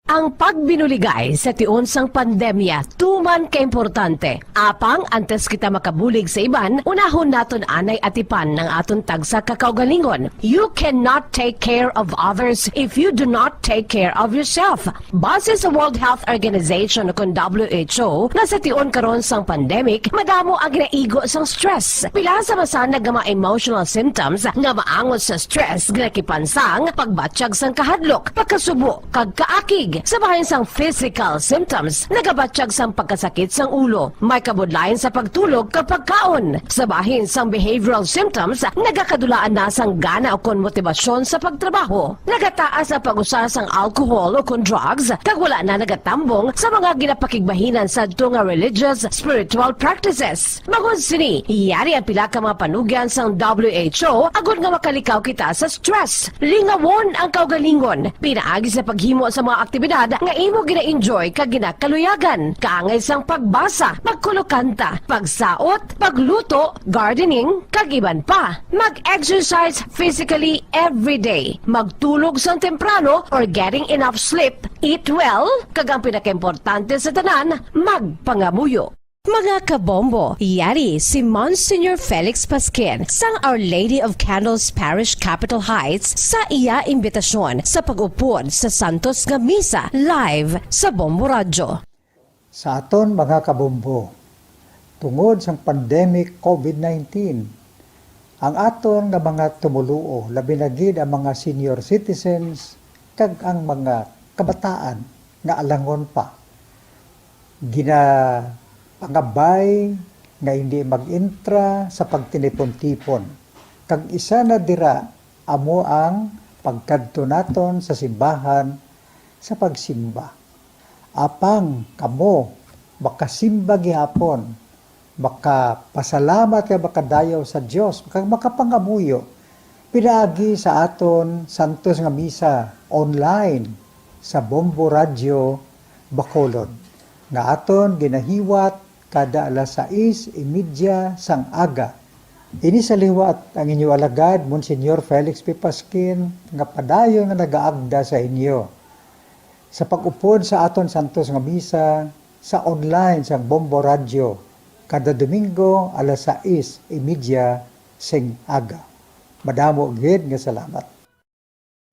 Ang pagbinuligay sa tion sang pandemya tuman ka importante. Apang antes kita makabulig sa iban, unahon naton anay atipan ang aton tagsa ka kaugalingon. You cannot take care of others if you do not take care of yourself. Base sa World Health Organization, kon W H O, nga sa tion karon sang pandemic, madamo ang ginaigo sang stress. Pila sa masanag nga mga emotional symptoms nga maangot sa stress nga nakipansang pagbatyag sang kahadlok, pagkasubo, kag kaakig. Sa bahin sang physical symptoms, nagabatyag sang pagkasakit sang ulo, may kabudlayan sa pagtulog kag pagkaon. Sa bahin sang behavioral symptoms, nagakadulaan na sang gana ukon motibasyon sa pagtrabaho. Nagataas ang pag-usa sang alcohol ukon drugs, kag wala na nagatambong sa mga ginapakigbahinan sadto nga religious, spiritual practices. Bangod sini, yari ang pila ka mga panugyan sang W H O agod nga makalikaw kita sa stress. Lingawon ang kaugalingon pinaagi sa paghimo sa mga aktibidad nga imo gina-enjoy kag ginakaluyagan, kaangay sang pagbasa, pagkulokanta, pagsaot, pagluto, gardening, kag iban pa. Mag-exercise physically every day. Magtulog sang temprano or getting enough sleep. Eat well, kag ang pinakaimportante sa tanan, magpangamuyo. Mga kabombo, yari si Monsignor Felix Pasquin sang Our Lady of Candles Parish, Capitol Heights, sa iya imbitasyon sa pag-upod sa santos nga misa live sa Bombo Radyo. Sa aton mga kabombo, tungod sang pandemic COVID nineteen, ang aton nga mga tumoluo, labi na gid ang mga senior citizens kag ang mga kabataan nga alangon pa, ginapangabay nga hindi mag-entra sa pagtinipon-tipon, kag isa na dira amo ang pagkadto naton sa simbahan sa pagsimba. Apang kamo makasimba gihapon, makapasalamat kag makadayaw sa Dios, kag makapangamuyo pinaagi sa aton santos nga misa online sa Bombo Radyo Bacolod, nga aton ginahiwat kada alas sais y media sang aga. Ini sa liwat ang inyo alagad, Monsignor Felix P. Pasquin, nga padayon nga nagaagda sa inyo sa pag-upod sa aton santos nga misa sa online sang Bombo Radyo kada Domingo alas sais y media sing aga. Madamo gid nga salamat.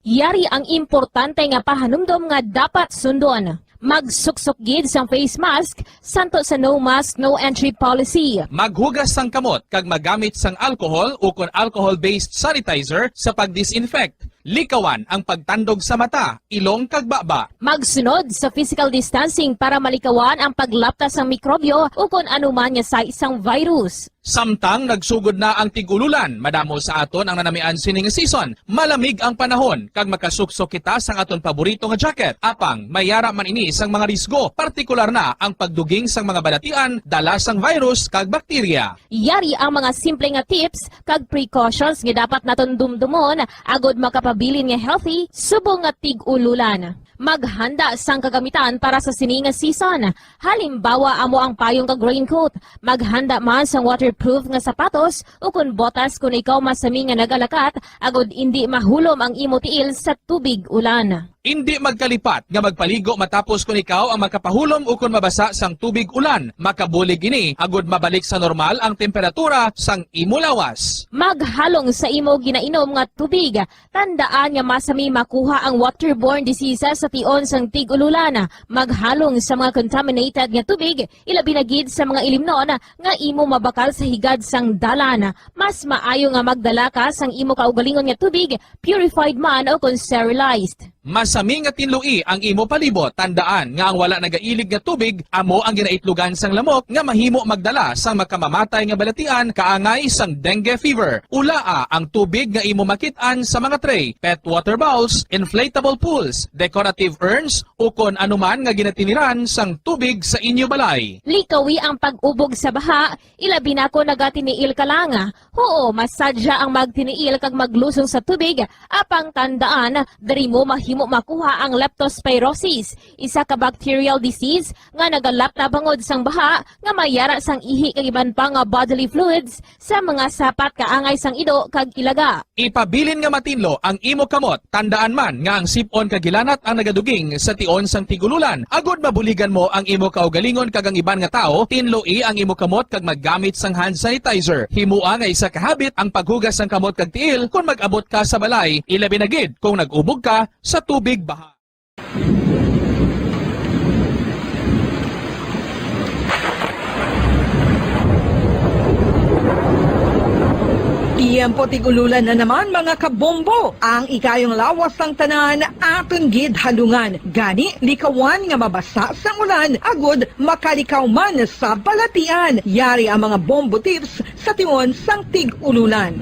Yari ang importante nga pahanumdom nga dapat sundon. Magsuksok gid sang face mask, santo sa no mask, no entry policy. Maghugas sang kamot kag magamit sang alcohol ukon alcohol-based sanitizer sa pag-disinfect. Likawan ang pagtandog sa mata, ilong kag baba. Magsunod sa physical distancing para malikawan ang paglapta sang mikrobyo ukon anuman nga sais sang virus. Samtang nagsugod na ang tig-ululan, madamo sa aton ang nanamian sining season. Malamig ang panahon, kag makasuksok kita sang aton paborito nga jacket. Apang, may ara man ini sang mga risgo, partikular na ang pagduging sang mga balatian dala sang virus kag bakterya. Yari ang mga simple nga tips kag precautions nga dapat naton dumdumon agod makapabilin nga healthy subong nga tig-ululan. Maghanda sang kagamitan para sa sini nga season. Halimbawa, amo ang payong kag raincoat. Maghanda man sang waterproof nga sapatos ukon botas kon ikaw masami nga nagalakat, agod indi mahulom ang imo tiil sa tubig ulan. Indi magkalipat nga magpaligo matapos kon ikaw ang makapahulom ukon mabasa sang tubig ulan. Makabulig ini agud mabalik sa normal ang temperatura sang imo lawas. Maghalong sa imo ginainom nga tubig. Tandaan nga masami makuha ang waterborne diseases sa tion sang tig-ululan. Maghalong sa mga contaminated nga tubig, ilabi na gid sa mga ilimnon nga imo mabakal sa higad sang dalan. Mas maayo nga magdala ka sang imo kaugalingon nga tubig, purified man o kon sterilized. Masami nga tinloi ang imo palibot. Tandaan nga ang wala nagailig nga tubig amo ang ginaitlogan sang lamok nga mahimo magdala sang makamamatay nga balatian kaangay sang dengue fever. Ulaa ang tubig nga imo makit-an sa mga tray, pet water bowls, inflatable pools, decorative urns, ukon anuman nga ginatiniran sang tubig sa inyo balay. Likawi ang pag-ubog sa baha, ilabi na kon nagatiniil ka lang. Huo, masadya ang magtiniil kag maglusong sa tubig, apang tandaan, diri mo mahimo makuha ang leptospirosis, isa ka bacterial disease nga nagalapta bangod sang baha nga may yara sang ihi kag iban pa nga bodily fluids sa mga sapat kaangay sang ido kag ilaga. Ipabilin nga matinlo ang imo kamot. Tandaan man nga ang sip-on kag hilanat ang nagaduging sa tion sang tig-ululan. Agod mabuligan mo ang imo kaugalingon kag ang iban nga tawo, tinloi ang imo kamot kag maggamit sang hand sanitizer. Himoa nga isa ka habit ang paghugas sang kamot kag tiil kon mag-abot ka sa balay, ilabi na gid kung nag-ubog ka sa tubig baha. Tiyempo tig-ululan na naman, mga kabombo. Ang ikayong lawas sang tanan aton gid halungan. Gani, likawan nga mabasa sang ulan agud makalikaw man sa balatian. Yari ang mga bombo tips sa tion sang tig-ululan.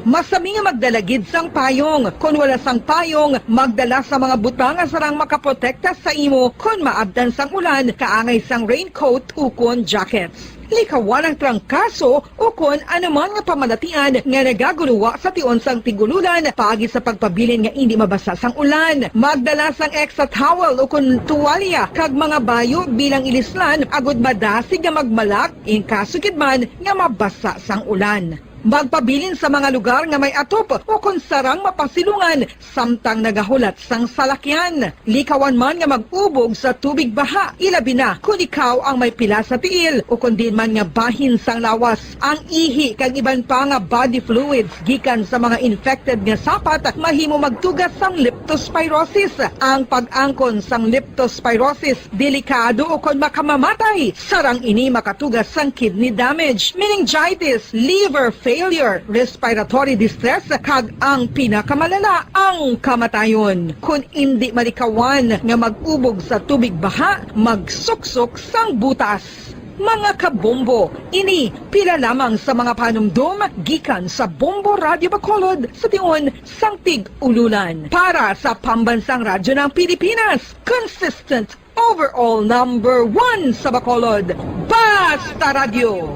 Masami nga magdala gid sang payong. Kon wala sang payong, magdala sa mga butang nga sarang makaprotekta sa imo kon maabtan sang ulan, kaangay sang raincoat ukon jackets. Likawan ang trangkaso ukon anuman nga pamalatian nga nagaguluwa sa tion sang tig-ululan paagi sa pagpabilin nga indi mabasa sang ulan. Magdala sang extra towel ukon tuwalya kag mga bayo bilang ilislan agud madasig nga magmalak in kaso gid man nga mabasa sang ulan. Magpabilin sa mga lugar nga may atop ukon sarang mapasilungan samtang nagahulat sang salakyan. Likawan man nga mag-ubog sa tubig baha, ilabi na kon ikaw ang may pila sa tiil ukon diin man nga bahin sang lawas. Ang ihi kag iban pa nga body fluids gikan sa mga infected nga sapat mahimo magtuga sang leptospirosis. Ang pag-angkon sang leptospirosis delikado ukon makamamatay. Sarang ini makatuga sang kidney damage, meningitis, liver failure, respiratory distress, kag ang pinakamalala, ang kamatayon. Kon indi malikawan nga mag-ubog sa tubig baha, magsuksok sang butas. Mga kabombo, ini pila lamang sa mga panumdom gikan sa Bombo Radyo Bacolod sa tion sang tig-ululan. Para sa Pambansang Radyo ng Pilipinas, consistent overall number one sa Bacolod, Basta Radyo,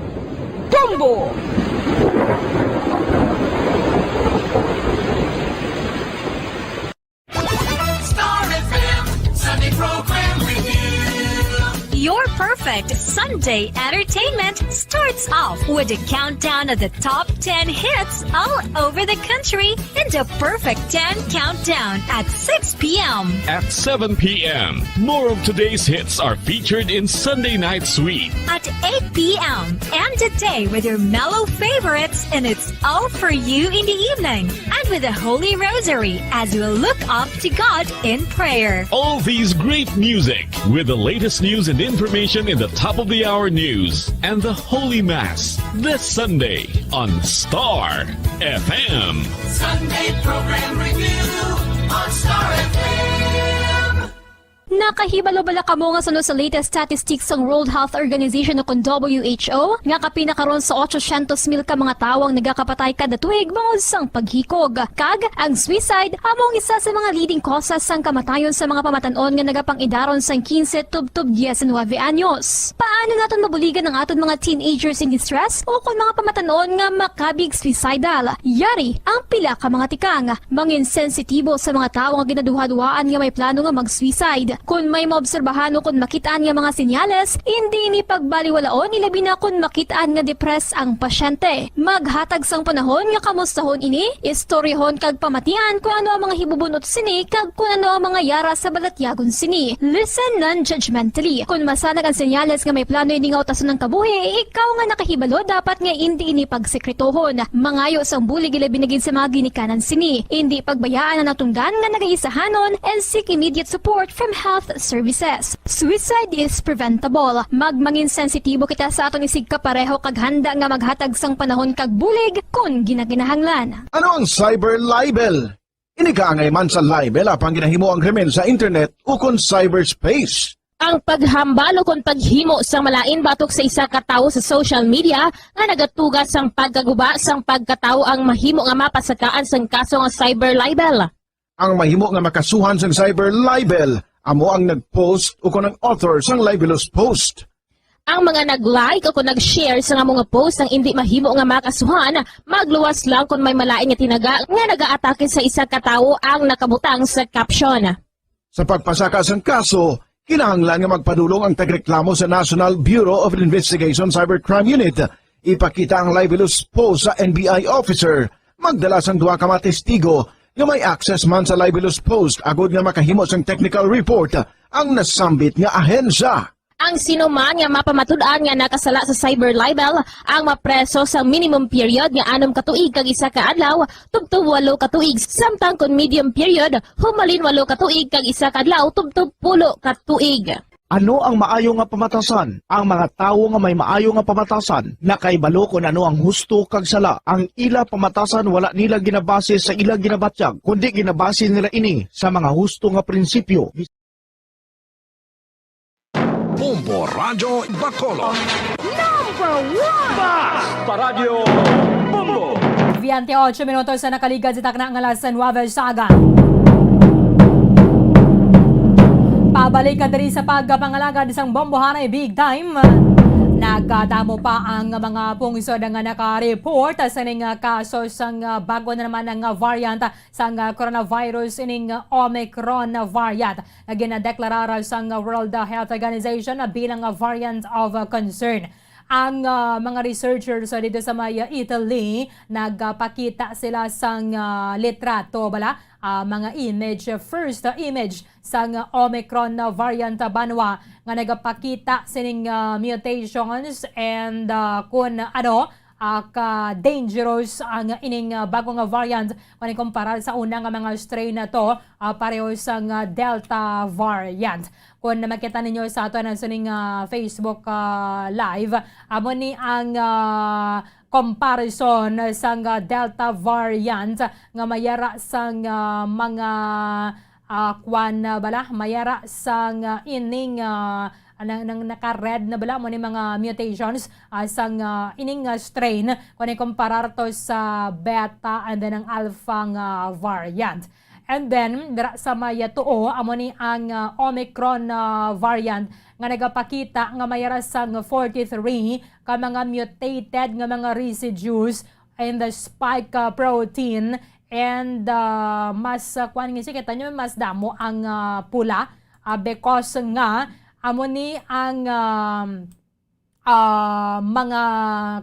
Bombo! Star F M Sunday Program Review. Your perfect Sunday entertainment starts off with a countdown of the top ten hits all over the country in the Perfect ten Countdown at six p m. At seven p m, more of today's hits are featured in Sunday Night Sweet. At eight p m, end the day with your mellow favorites, and it's all for you in the evening. And with the Holy Rosary as we look up to God in prayer. All these great music with the latest news and information in the top of the hour news and the Holy Mass this Sunday on Star F M. Sunday Program Review on Star F M. Nakahibalo bala kamo nga suno sa latest statistics sang World Health Organization o kon W H O, nga kapin na karon sa otsosyentos mil ka mga tawo ang nagakapatay kada tuig bangod sang paghikog? Kag ang suicide amo ang isa sa mga leading causes sang kamatayon sa mga pamatan-on nga nagapang-idaron sang quince tubtob diecinuebe anyos. Paano naton mabuligan ang aton mga teenagers in distress o kon mga pamatan-on nga makabig suicidal? Yari ang pila ka mga tikang. Mangin sensitibo sa mga tawo nga ginaduhaduhaan nga may plano nga mag-suicide. Kon Kon may maobserbahan o kon makit-an nga mga senyales, indi ini pagbaliwalaon, ilabi na kon makit-an nga depressed ang pasyente. Maghatag sang panahon nga kamustahon ini, istoryahon kag pamatian kon ano ang mga hibubun-ot sini kag kon ano ang mga yara sa balatyagon sini. Listen non-judgmentally. Kon masanag ang senyales nga may plano ini nga utason ang kabuhi, ikaw nga nakahibalo dapat nga indi ini pagsekretohon. Mangayo sang bulig, ilabi na gid sa mga ginikanan sini. Indi pagbayaan ang natungdan nga nagaisahanon and seek immediate support from health services. Suicide is preventable. Magmangin sensitibo kita sa aton isigkapareho kag handa nga maghatag sang panahon kag bulig kon ginakinahanglan. Ano ang cyber libel? Ini kaangay man sa libel apang ginahimo ang krimen sa internet ukon cyberspace. Ang paghambal ukon paghimo sang malain batok sa isa ka tawo sa social media nga nagatuga sang pagkaguba sang pagkatawo ang mahimo nga mapasakaan sang kaso nga cyber libel. Ang mahimo nga makasuhan sang cyber libel amo ang nag-post ukon ang author sang libelous post. Ang mga nag-like o kung nag-share sa nga mga post ang indi mahimo nga makasuhan, magluwas lang kung may malain nga tinaga nga nagaatake sa isa ka tawo ang nakabutang sa caption. Sa pagpasaka sang kaso, kinahanglan nga magpadulong ang tagreklamo sa National Bureau of Investigation Cybercrime Unit. Ipakita ang libelous post sa N B I officer. Magdala sang duha ka mga testigo nga may access man sa libelous post agod nga makahimo sang technical report ang nasambit nga ahensya. Ang sinuman nga mapamatud-an nga nakasala sa cyber libel ang mapreso sa minimum period nga anom ka tuig kag isa ka adlaw tubtob walo ka tuig, samtang kon medium period, humalin walo ka tuig kag isa ka adlaw tubtob pulo ka tuig. Ano ang maayo nga pamatasan? Ang mga tawo nga may maayo nga pamatasan nakahibalo kon ano ang husto kag sala. Ang ila pamatasan wala nila ginabase sa ila ginabatyag, kundi ginabase nila ini sa mga husto nga prinsipyo. Bombo Radyo Bacolod. Number one! Basta Radyo Bombo! Veinte ocho minutos na nakaligad sa takna nga alas nuebe sa aga. Pabalik ka diri sa pagpangalagad sang Bombohanay Big Time. Nagkadamo pa ang mga pungsod nga naka-report sa ning kaso sang bago na naman nga variant sang coronavirus, ining Omicron variant nga ginadeklarar sang World Health Organization bilang variant of concern. Ang ah, mga researchers ah, dito sa may ah, Italy, nagpakita sila sang ah, litrato, bala, ah, mga image, first ah, image sang ah, Omicron ah, variant ah, banwa nga nagapakita sining ah, mutations and ah, kun ano ah, ka dangerous ang ining ah, bago nga variant kung ikumpara sa una nga mga strain na to, ah, pareho sang ah, Delta variant. Kung makita ninyo sa ato na sining ah, Facebook ah, Live, amo ni ang ah, comparison sang ah, Delta variant nga mayara sang ah, mga ah, kwan na bala, mayara sang ah, ining ah, nang, nang naka-red na bala mo ni mga mutations ah, sang ah, ining ah, strain kung ikumparar to sa Beta and then ang Alpha nga variant. And then, dira sa may tuo, amo ni ang ah, Omicron ah, variant nga nagapakita nga mayara sang forty-three ka mga mutated nga mga residues in the spike ah, protein. And ah, mas ah, kuan nga siya, kita nyo, mas damo ang ah, pula ah, because nga amo ni ang um, ah, mga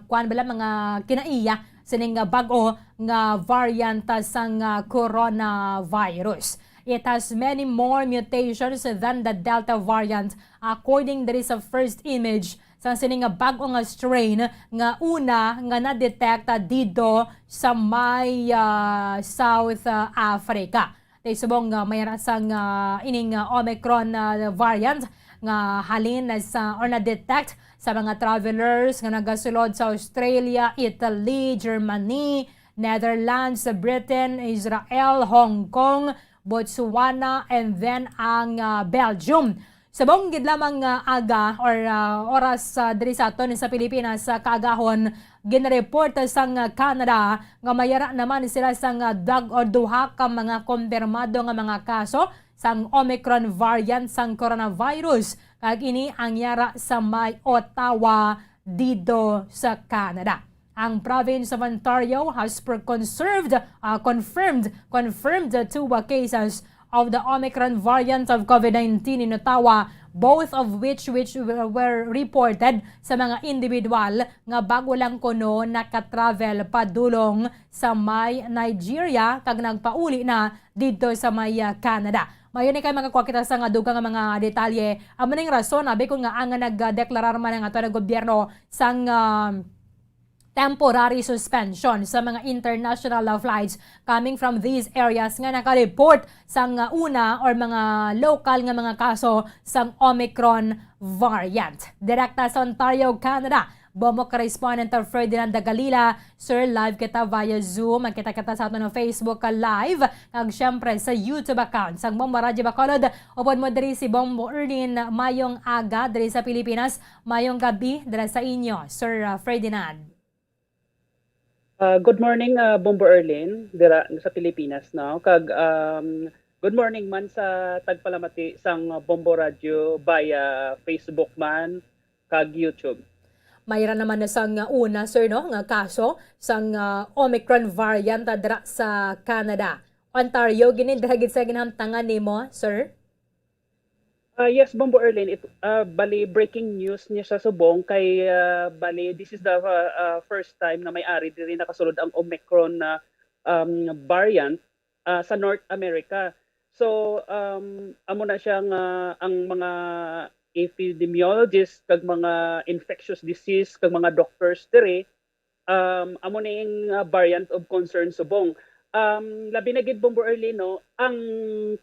kuan bala, mga kinaiya sining bag-o nga variant sang ah, coronavirus. It has many more mutations than the Delta variant, according diri sa first image sang sining bag-o nga strain nga una nga na-detect dito sa may ah, South ah, Africa. Tay subong nga may ra sang ah, ining ah, Omicron ah, variant nga halin na sa or na-detect sa mga travelers nga nagasulod sa Australia, Italy, Germany, Netherlands, Britain, Israel, Hong Kong, Botswana, and then ang ah, Belgium. Subong gid lamang nga aga or ah, oras ah, diri sa aton sa Pilipinas sa kaagahon, ginreport sang Canada nga mayara naman sila sang ah, dag o duha ka mga kumpirmado nga mga kaso sang Omicron variant sang coronavirus, kag ini ang yara sa may Ottawa didto sa Canada. Ang province of Ontario has per- conserved, ah, confirmed, confirmed two ah, cases of the Omicron variant of COVID nineteen in Ottawa, both of which, which were reported sa mga individual nga bago lang kuno nakatravel padulong sa may Nigeria kag nagpauli na didto sa may, ah, Canada. Mayo ni kay makakuha kita sa nga dugang nga mga detalye. Amo ning rason, abi, kung nga ang nagdeklarar man ang ato nga gobyerno sang, ah, temporary suspension sa mga international, ah, flights coming from these areas nga naka-report sang, ah, una or mga lokal nga mga kaso sang Omicron variant. Direkta sa Ontario, Canada, Bombo correspondent Ferdinand Dagalila. Sir, live kita via Zoom. Magkita kita sa aton Facebook Live, kag syempre sa YouTube account sang Bombo Radyo Bacolod. Upod mo diri si Bombo Erlin. Mayong aga diri sa Pilipinas. Mayong gabi dira sa inyo, Sir, ah, Ferdinand. Ah, good morning, ah, Bombo Erlin, dira sa Pilipinas, no? Kag, um, good morning man sa tagpalamati sang Bombo Radyo via Facebook man kag YouTube. Mayra naman na sang una, sir, no, nga kaso sang, ah, Omicron variant, ah, dira sa Canada. Ontario, gini dira gid sa ginhamtangan nimo, sir? Ah, yes, Bombo Erlin, it, ah, bali, breaking news niya sa subong kay, ah, bali, this is the, ah, ah, first time na may ari diri nakasulod ang Omicron na, um, variant, ah, sa North America. So, um, amo na siya nga ang mga epidemiologist kag mga infectious disease kag mga doctors diri, um, amo ni ing, ah, variant of concern subong. Um, labi na gid, Bombo Erlin, no, ang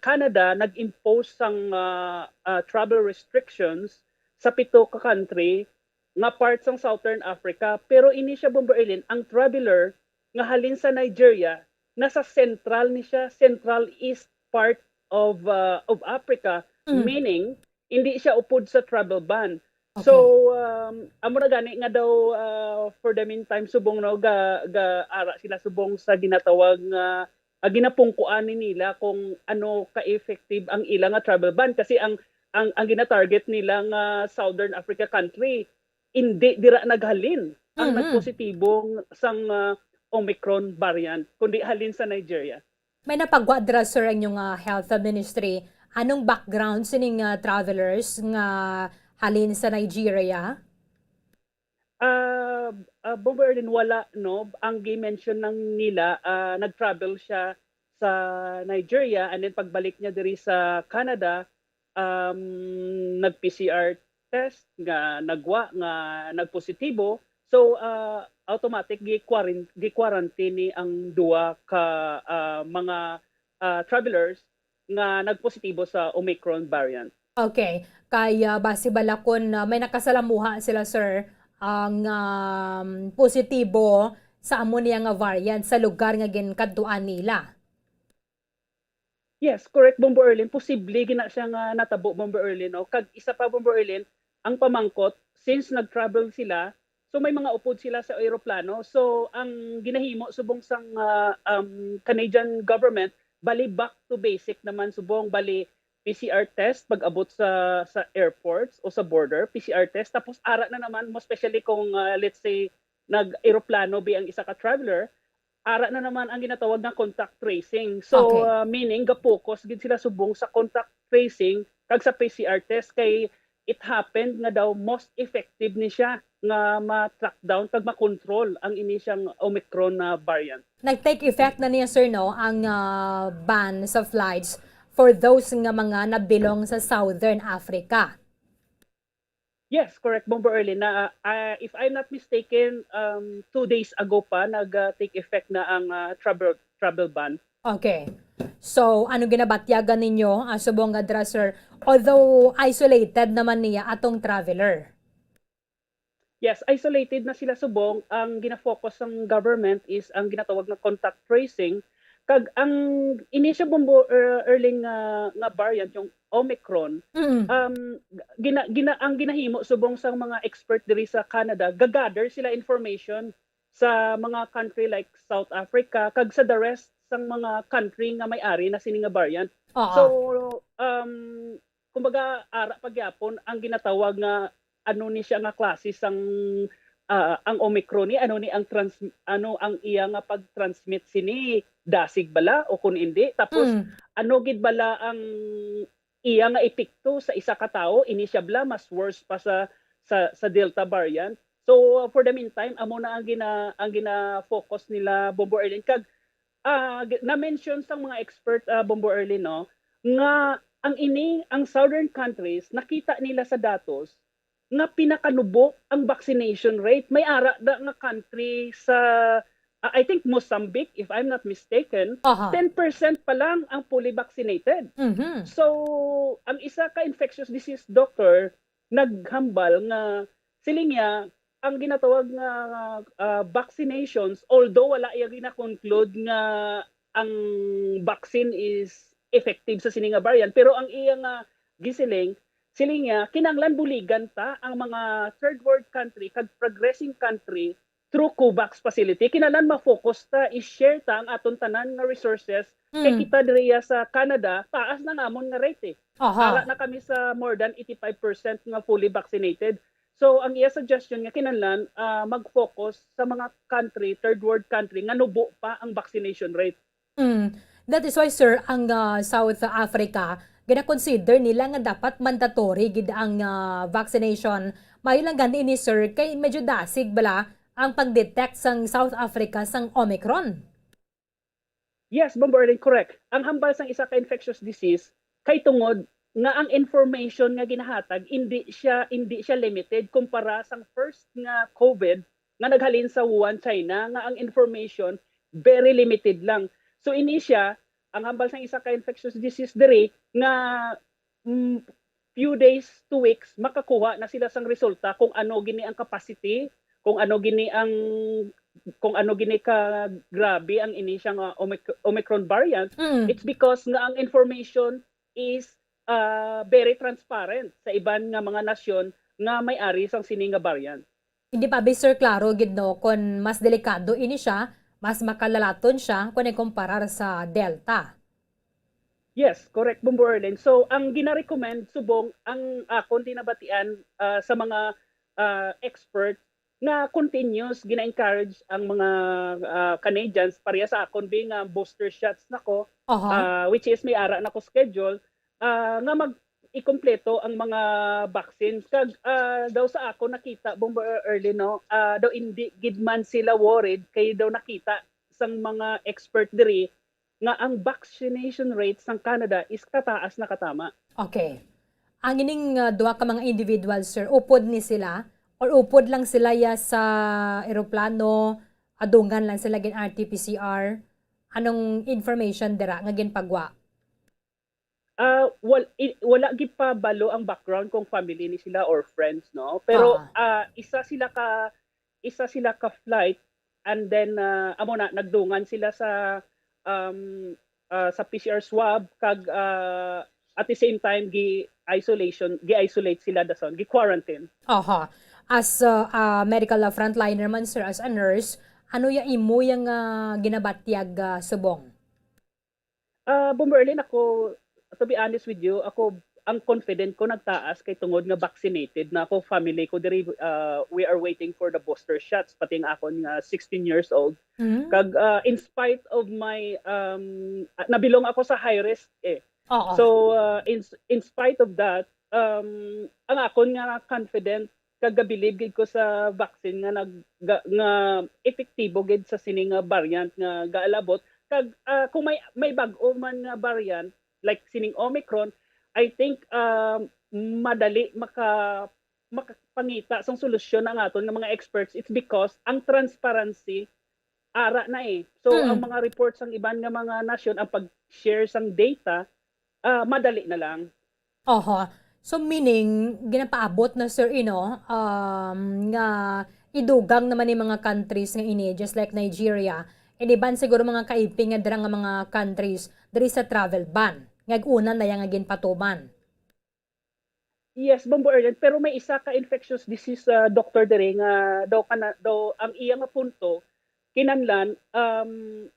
Canada nag-impose sang, ah, ah, travel restrictions sa pito ka country nga part sang Southern Africa. Pero ini siya, Bombo Erlin, ang traveler nga halin sa Nigeria, nasa central ni siya, central east part of, ah, of Africa, Mm. meaning hindi siya upod sa travel ban. Okay. So, um, amo na gani nga daw, ah, for the meantime, subong, no, ga, ga, ara sila subong sa ginatawag nga, ah, ginapungkuan ni nila kung ano ka-effective ang ila nga travel ban. Kasi ang, ang, ang ginatarget nila nga Southern Africa country, hindi dira naghalin ang Mhm. nagpositibo sang, ah, Omicron variant, kundi halin sa Nigeria. May napagwa dira, sir, ang inyong, ah, health ministry. Anong background sining, ah, travelers nga halin sa Nigeria? Ah, ah, Bombo Erlin, wala, no? Ang gi-mention lang nila, ah, nag-travel siya sa Nigeria, and then pagbalik niya diri sa Canada, um, nag-P C R test nga nagwa nga nagpositibo. So, ah, automatic gi-quaran-, gi-quarantine ni ang duha ka, ah, mga, ah, travelers nga nagpositibo sa Omicron variant. Okay. Kay, ah, basi bala kun, ah, may nakasalamuha sila, sir, ang, um, positibo sa amo niya nga variant sa lugar nga ginkadtuan nila. Yes, correct, Bombo Erlin. Posible gina siya nga natabo, Bombo Erlin, no? Kag isa pa, Bombo Erlin, ang pamangkot, since nag-travel sila, so may mga upod sila sa eroplano. So, ang ginahimo subong sang, ah, um, Canadian government, bali back to basic naman subong, bali P C R test pag-abot sa, sa airports o sa border, P C R test. Tapos ara na naman, most especially kung, ah, let's say, nag-eroplano bi ang isa ka traveler, ara na naman ang ginatawag nga contact tracing. So, Okay. ah, meaning, ga-focus gid sila subong sa contact tracing kag sa P C R test kay it happened nga daw most effective ni siya nga ma-track down kag ma-control ang ini siyang Omicron na variant. Nag-take effect na niya, sir, no, ang, ah, ban sa flights for those nga mga nabilong sa Southern Africa. Yes, correct, Bombo Erlin. Na, ah, if I'm not mistaken, um, two days ago pa nag, ah, take effect na ang, ah, travel, travel ban. Okay. So, anong ginabatyagan ninyo, ah, subong nga dra, sir? Although isolated naman niya atong traveler. Yes, isolated na sila subong. Ang gina-focus sang government is ang ginatawag na contact tracing. Kag ang ini siya, Bombo, er, Erling, nga, nga variant, yung Omicron, Mm. um, gina-, gina-, ang ginahimo subong sang mga expert diri sa Canada, gagather sila information sa mga country like South Africa, kag sa the rest sang mga country nga may ari na sini nga variant. Oo. So, um, kumbaga, ara pa gyapon ang ginatawag nga ano ni siya nga klase sang ah, ang Omicron ni, ano ni ang trans-, ano ang iya nga pag-transmit sini, dasig bala o kun indi? Tapos, Mm. ano gid bala ang iya nga epekto sa isa ka tawo? Ini siya bala mas worse pa sa, sa, sa Delta variant? So, for the meantime, amo na ang gina-, ang gina-focus nila, Bombo Erlin. Kag, ah, gi-, na-mention sang mga expert, ah, Bombo Erlin, no, nga ang ini, ang southern countries, nakita nila sa datos nga pinakanubo ang vaccination rate. May ara da nga country sa, ah, I think Mozambique, if I'm not mistaken, Aha. ten percent pa lang ang fully vaccinated. Mhm. So, ang isa ka infectious disease doctor naghambal nga, siling niya, ang ginatawag nga, ah, vaccinations, although wala iya gina-conclude nga ang vaccine is effective sa sini nga variant, pero ang iya nga gisiling, siling niya, kinahanglan buligan ta ang mga third world country kag progressing country through COVAX facility. Kinahanglan ma-focus ta, i-share ta ang aton tanan nga resources. Kay Mm. kita diriya sa Canada, taas na nga amon nga rate, eh. Aha. Ara na kami sa more than eighty-five percent nga fully vaccinated. So, ang iya suggestion nga kinahanglan, ah, mag-focus sa mga country, third world country, nga nubo pa ang vaccination rate. Mm. That is why, sir, ang, ah, South Africa, gina-consider nila nga dapat mandatory gid ang, ah, vaccination. Maayo lang gani ini, sir, kay medyo dasig bala ang pag-detect sang South Africa sang Omicron. Yes, Bombo Erlin, correct. Ang hambal sang isa ka infectious disease kay tungod nga ang information nga ginahatag, indi siya, indi siya limited kumpara sang first nga COVID nga naghalin sa Wuhan, China, nga ang information very limited lang. So, ini siya, ang hambal sang isa ka infectious disease diri nga, mm, few days to weeks, makakuha na sila sang resulta kung ano gini ang capacity, kung ano gini ang, kung ano gini ka grabe ang ini siya nga Omic-, Omicron variant. Mm. It's because nga ang information is, ah, very transparent sa iban nga mga nasyon nga may ari sang sini nga variant. Hindi pa bi, sir, klaro gid, no, kon mas delikado ini siya, mas makalalaton siya kon ikumparar sa Delta. Yes, correct, Bombo Erlin. So, ang gina-recommend subong ang akon dinabatian, ah, sa mga, ah, expert nga continuous gina-encourage ang mga, ah, Canadians, pareha sa akon bi nga booster shots na ko, Aha. ah, which is may ara na ko schedule, ah, nga mag-, ikumpleto ang mga vaccines. Kag, ah, daw sa ako nakita, Bombo Erlin, no, ah, daw indi gid man sila worried kay daw nakita sang mga expert diri nga ang vaccination rate sang Canada is kataas na katama. Okay. Ang ining, ah, duha ka mga individual, sir, upod ni sila or upod lang sila ya sa eroplano, adungan lang sila gin R T P C R? Anong information dira nga ginpagwa? Ah, wal-, i-, wala gid pa balo ang background kung family ni sila or friends, no? Pero, Ah. ah, isa sila ka, isa sila ka flight, and then, ah, amo na, nagdungan sila sa, um, ah, sa P C R swab, kag, ah, at the same time, gi-isolation, gi-isolate sila dason, gi-quarantine. Aha. As, ah, ah, medical, ah, frontliner man, sir, as a nurse, ano ya imo yang, ah, ginabatyag, ah, subong? Ah, Bombo Erlin, ako, to be honest with you, ako, ang confident ko nagtaas kay tungod nga vaccinated na ako, family ko diri, ah, we are waiting for the booster shots, pati ang akon nga sixteen years old. Mm. Kag, ah, in spite of my, um, ah, nabilong ako sa high risk, eh. Oo. So, ah, in, in spite of that, um, ang akon nga confident kag gabilib gid ko sa vaccine nga nag-, ga-, nga epektibo gid sa sini nga variant nga gaalabot. Kag, ah, kung may, may bag-o man nga variant, like sining Omicron, I think, ah, madali maka-, makapangita sang solusyon ang aton nga mga experts. It's because ang transparency ara na, eh. So, Mm. ang mga reports sang iban nga mga nasyon, ang pag-share sang data, ah, madali na lang. Oho. So, meaning, ginapaabot na, sir, you know, um, nga idugang naman ni mga countries nga ini, just like Nigeria, and iban siguro mga kaiping nga dira nga mga countries, diri sa travel ban, nga una na yang nga ginpatuman. Yes, Bombo Erlin, pero may isa ka infectious disease, ah, doctor diri nga daw kana, daw ang iya nga punto, kinahanglan, um,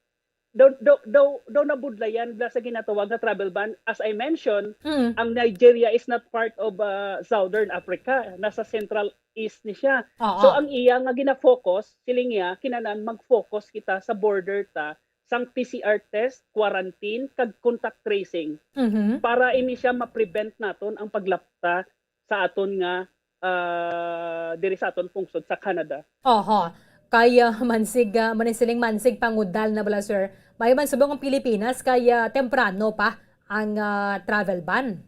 daw, daw, daw, daw nabudlayan bala sa ginatawag nga travel ban. As I mentioned, Mm. ang Nigeria is not part of, ah, Southern Africa. Nasa Central East ni siya. Oo. So, ang iya nga gina-focus, siling niya, kinahanglan mag-focus kita sa border ta sang P C R test, quarantine, kag contact tracing Mhm. para ini siya ma-prevent naton ang paglapta sa aton nga, ah, diri sa aton pungsod sa Canada. Oho. Kay, ah, mansig, ah, manisiling mansig pangudal na bala, sir. Maayo man subong ang Pilipinas kay, ah, temprano pa ang, ah, travel ban.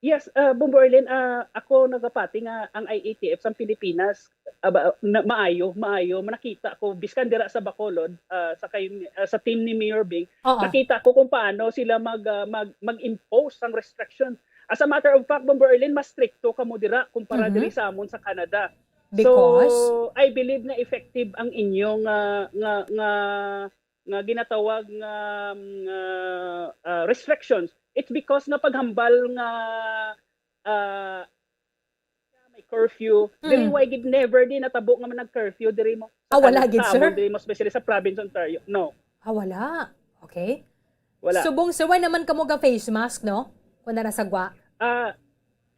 Yes, ah, Bombo Erlin, ah, ako nagapati nga ang I A T F sa Pilipinas, ah, ba, na, maayo, maayo. Nakita ko, biskan dira sa Bacolod, ah, sa kay, ah, sa team ni Mayor Bing, Oo. nakita ko kung paano sila mag, ah, mag, mag-impose ang restriction. As a matter of fact, Bombo Erlin, mas stricto kamo dira kumpara Mhm. diri sa amon sa Canada. Because? So, I believe na effective ang inyong, ah, nga, nga, nga ginatawag nga, nga, ah, restrictions. It's because nga paghambal nga, ah, may curfew. Mm. Diri, why gid never di natabo nga man nag-curfew diri mo? Ah, wala gid, sir? Sa Canada, diri mo, especially sa province Ontario. No. Ah, wala. Okay. Wala. Subong, sir, why naman kamo ga face mask, no? Kung nara sa gwa. Ah,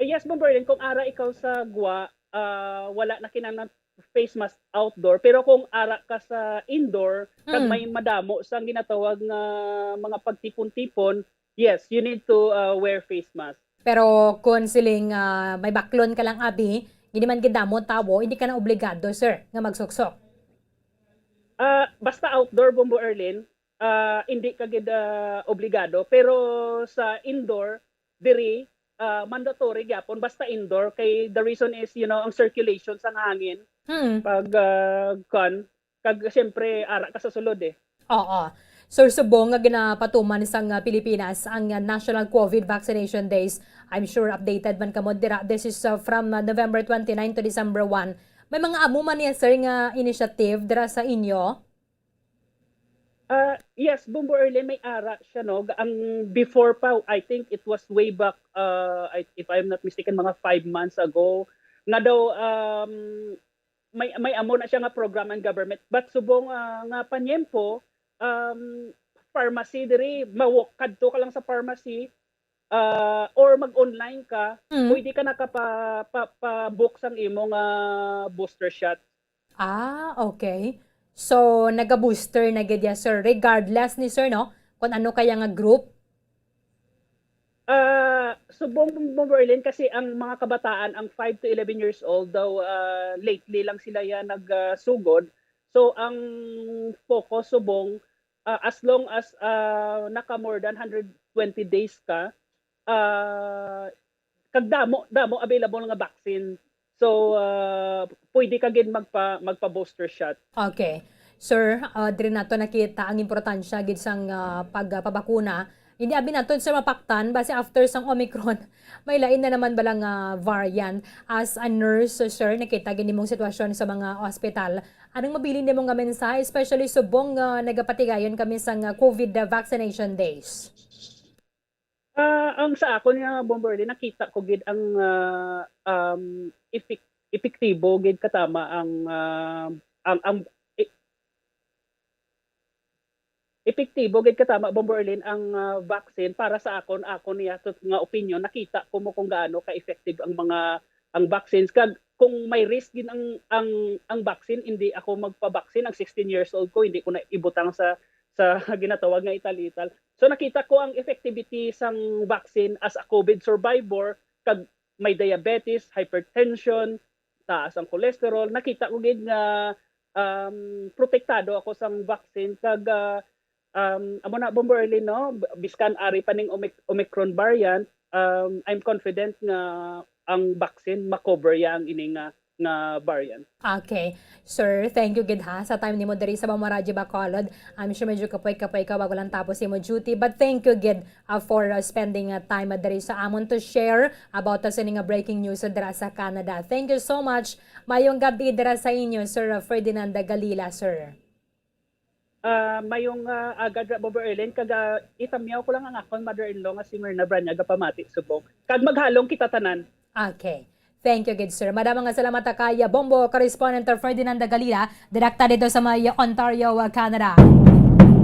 eh, yes, Bombo Erlin, kung ara ikaw sa gwa, ah, wala na kinahanglan face mask outdoor. Pero kung ara ka sa indoor, kag Mm. may madamo sang ginatawag nga mga pagtipon-tipon, yes, you need to, ah, wear face mask. Pero kung siling, ah, may baklon ka lang, abi, hindi man gid damo tawo, hindi ka na obligado, sir, nga magsuksok. Ah, basta outdoor, Bombo Erlin, ah, hindi ka gid, ah, obligado. Pero sa indoor, diri, ah, mandatory gyapon, basta indoor. Kay the reason is, you know, ang circulation sang hangin, Mm. pag, ah, kwan, kag siyempre, ara ka sa sulod eh. Oo. Sir, subong nga ginapatuman sang, ah, Pilipinas ang, ah, National COVID Vaccination Days. I'm sure updated man kamo dira. This is, ah, from, ah, November twenty-nine to December one. May mga amo man niya, sir, nga initiative dira sa inyo? Ah, yes, Bombo Erlin, may ara siya, no? Ang before pa, I think it was way back, ah, I, if I'm not mistaken, mga five months ago, nga daw, um, may, may amo na siya nga program ang government. But subong, ah, nga panyempo, um, pharmacy diri, mawalk kadto ka lang sa pharmacy, ah, or mag-online ka, Mm. pwede ka nakapa-, pa-, pa-book sang imo nga booster shot. Ah, okay. So, naga-booster na gid ya, sir, regardless ni sir, no? Kung ano kaya nga group? Ah, subong, Bombo Erlin, kasi ang mga kabataan, ang five to eleven years old daw, ah, lately lang sila yan nag, ah, sugod. So, ang focus subong, ah, as long as, ah, naka more than hundred twenty days ka, ah, kag damo, damo available nga vaccine. So, ah, pwede ka gid magpa-, magpa-booster shot. Okay. Sir, ah, diri nato nakita ang importansya gid sang, ah, pagpabakuna. Hindi abi naton, sir, mapaktan, basi after sang Omicron, may lain na naman bala nga variant. As a nurse, sir, nakita gid nimong sitwasyon sa mga ospital. Anong mabilin nimo nga mensahe, especially subong nga nagapatigayon kami sang, ah, COVID vaccination days? Ah, ang sa akon nga, Bombo Erlin, nakita ko gid ang, ah, um, epek-, epektibo gid katama ang, ah, ang, ang, e-, epektibo gid katama, Bombo Erlin, ang, ah, vaccine para sa akon, akon niya to nga opinion, nakita ko mo kung gaano ka-effective ang mga, ang vaccines. Kag kung may risk gid ang, ang, ang vaccine, hindi ako magpa-vaccine. Ang sixteen years old ko, hindi ko na ibutang sa, sa ginatawag nga ital-ital. So, nakita ko ang effectivity sang vaccine as a COVID survivor, kag may diabetes, hypertension, taas ang cholesterol. Nakita ko gid nga, um, protektado ako sang vaccine, kag, ah, um, amo na, Bombo Erlin, no? B-, biskan ari pa ning Omic-, Omicron variant, um, I'm confident nga ang vaccine ma-cover ya ang ini nga, nga variant. Okay. Sir, thank you gid ha sa time nimo diri sa Bamaraji Bacolod. I'm sure medyo kapoy-kapoy ka bago lang tapos imo duty, but thank you gid, uh, for, uh, spending, uh, time, uh, diri sa amon to share about, uh, sini nga breaking news, uh, dira sa Canada. Thank you so much. Mayong gabi dira sa inyo, Sir, uh, Ferdinand Galila, sir. Ah, mayong, ah, aga dira, Bombo Erlin, kag, ah, itamyaw ko lang ang akon mother-in-law nga si Myrna Brañaga pamati subong. Kag maghalong kita tanan. Okay. Thank you gid, sir. Madamo nga salamat, ah, kay, ah, Bombo correspondent Ferdinand Galila, direkta dito sa may Ontario, ah, Canada.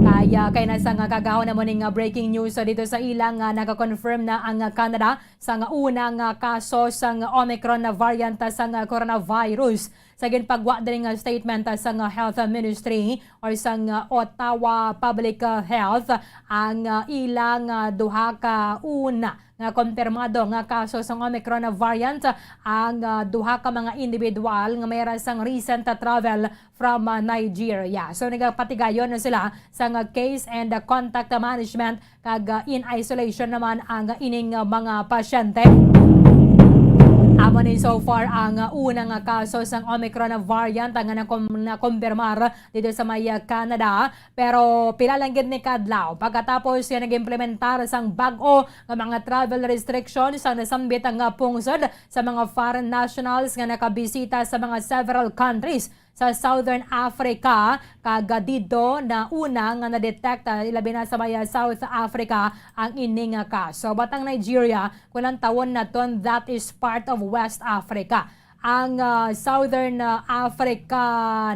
Kaya kay nasa nga kagahon na mo ning, ah, breaking news, ah, dito sa ilang, ah, naka-confirm na ang, ah, Canada sa nga una nga kaso sang Omicron na variant, ah, sang, ah, coronavirus. Sa ginpagwa diri nga statement, ah, sang, ah, Health Ministry or sang, ah, Ottawa Public, ah, Health, ang, ah, ilang, ah, duha ka una nga kompirmado nga kaso sang Omicron variant, ang, ah, duha ka mga individual nga may ra sang recent, ah, travel from, ah, Nigeria. So, nagapatigayon na sila sang, ah, case and, ah, contact management kag, ah, in isolation naman ang ining, ah, mga pasyente. Amo ni so far ang, ah, una nga kaso sang Omicron variant ang nakom-, nakompirmar dito sa may, ah, Canada. Pero pila lang gid ni kadlaw pagkatapos nga nag-implementar sang bag-o nga mga travel restrictions ang nasambit nga pungsod sa mga foreign nationals nga nakabisita sa mga several countries sa Southern Africa, kag didto na una nga na-detect, ah, ilabi na sa may, ah, South Africa ang ini nga kaso. But ang Nigeria, kung ang tawon naton, that is part of West Africa. Ang, ah, Southern, ah, Africa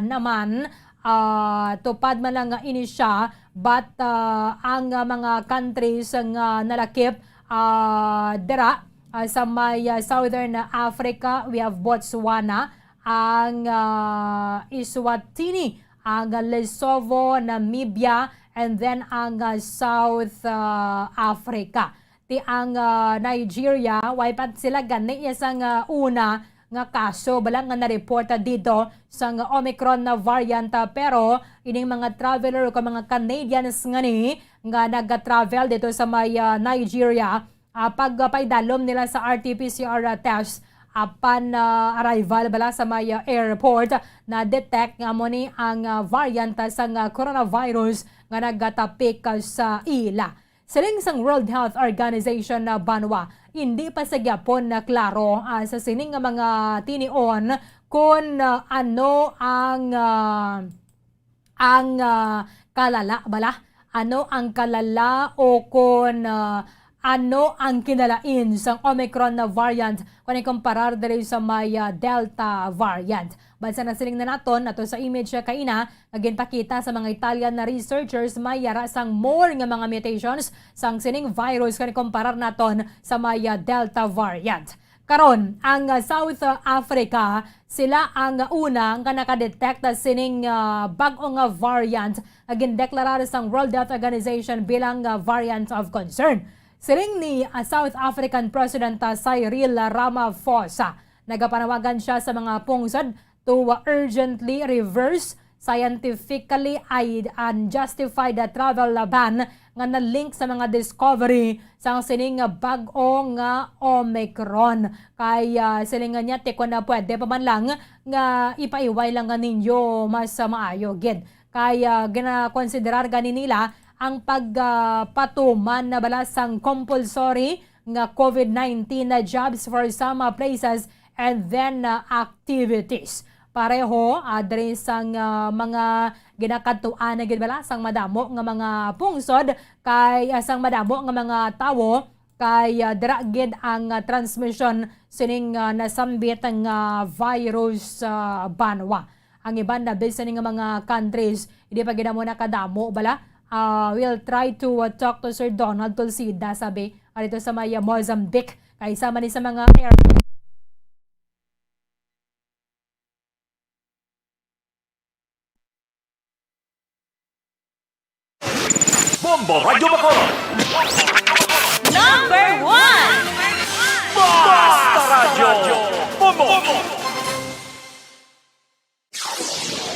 naman, ah, tupad man lang nga ini siya, but, ah, ang, ah, mga countries nga nalakip, ah, dira, ah, sa may, ah, Southern Africa, we have Botswana, ang, ah, Eswatini, ang Lesotho, Namibia, and then ang, ah, South, ah, Africa. Ti ang, ah, Nigeria, way pa sila gani iya sang, ah, una nga kaso bala nga na-report dito sang Omicron na variant, ah, pero ining mga traveler o mga Canadians ngani nga naga-travel dito sa may, ah, Nigeria, ah, pag, ah, paidalom nila sa R T P C R, ah, test, apan, ah, arrival bala sa may, ah, airport, na-detect nga amo ni ang, ah, variant, ah, sang, ah, coronavirus nga nagatapik, ah, sa ila. Siling sang World Health Organization na banwa, hindi pa sa gyapon na klaro, ah, sa sini nga mga tinion kon, ah, ano ang, ah, ang, ah, kalala bala? Ano ang kalala o kon, ah, ano ang kinalain sang Omicron na variant kung ikumparar diri sa may, ah, Delta variant? Basta nasiling na naton ato sa image, ah, kaina, nga ginpakita sa mga Italian na researchers, may yara sang more nga mga mutations sang sining virus kung ikumparar naton sa may, ah, Delta variant. Karon, ang, ah, South, ah, Africa, sila ang, ah, una nga nakadetect sining, ah, bag-o nga variant nga gindeklarar sang World Health Organization bilang, ah, variant of concern. Siling ni, ah, South African President, ah, Cyril Ramaphosa, nagapanawagan siya sa mga pungsod to urgently reverse scientifically i-, unjustified travel ban nga na-link sa mga discovery sang sining bag-o nga Omicron. Kay, ah, silingan niya, ti kon na pwede pa man lang nga ipaiway lang nga ninyo, mas, ah, maayo gid. Kay, ah, ginakonsiderar gani nila ang pag, ah, patuman na bala sang compulsory nga COVID nineteen na jobs for some, ah, places and then, ah, activities. Pareho, ah, diri sang, ah, mga ginakadtuan na gid bala sang madamo nga mga pungsod kay, ah, sang madamo nga mga tawo kay, ah, dira gid ang, ah, transmisyon sining, ah, nasambit nga virus, ah, banwa. Ang iban na bisan nga mga countries, hindi pa gid amo nakadamo bala. Ah, we'll try to, ah, talk to Sir Donald Tulsida, sabi, ah, dito sa may, ah, Mozambique. Kay sama ni sa mga air- Bombo Radyo Bacolod. Number one. Basta Radyo Bombo.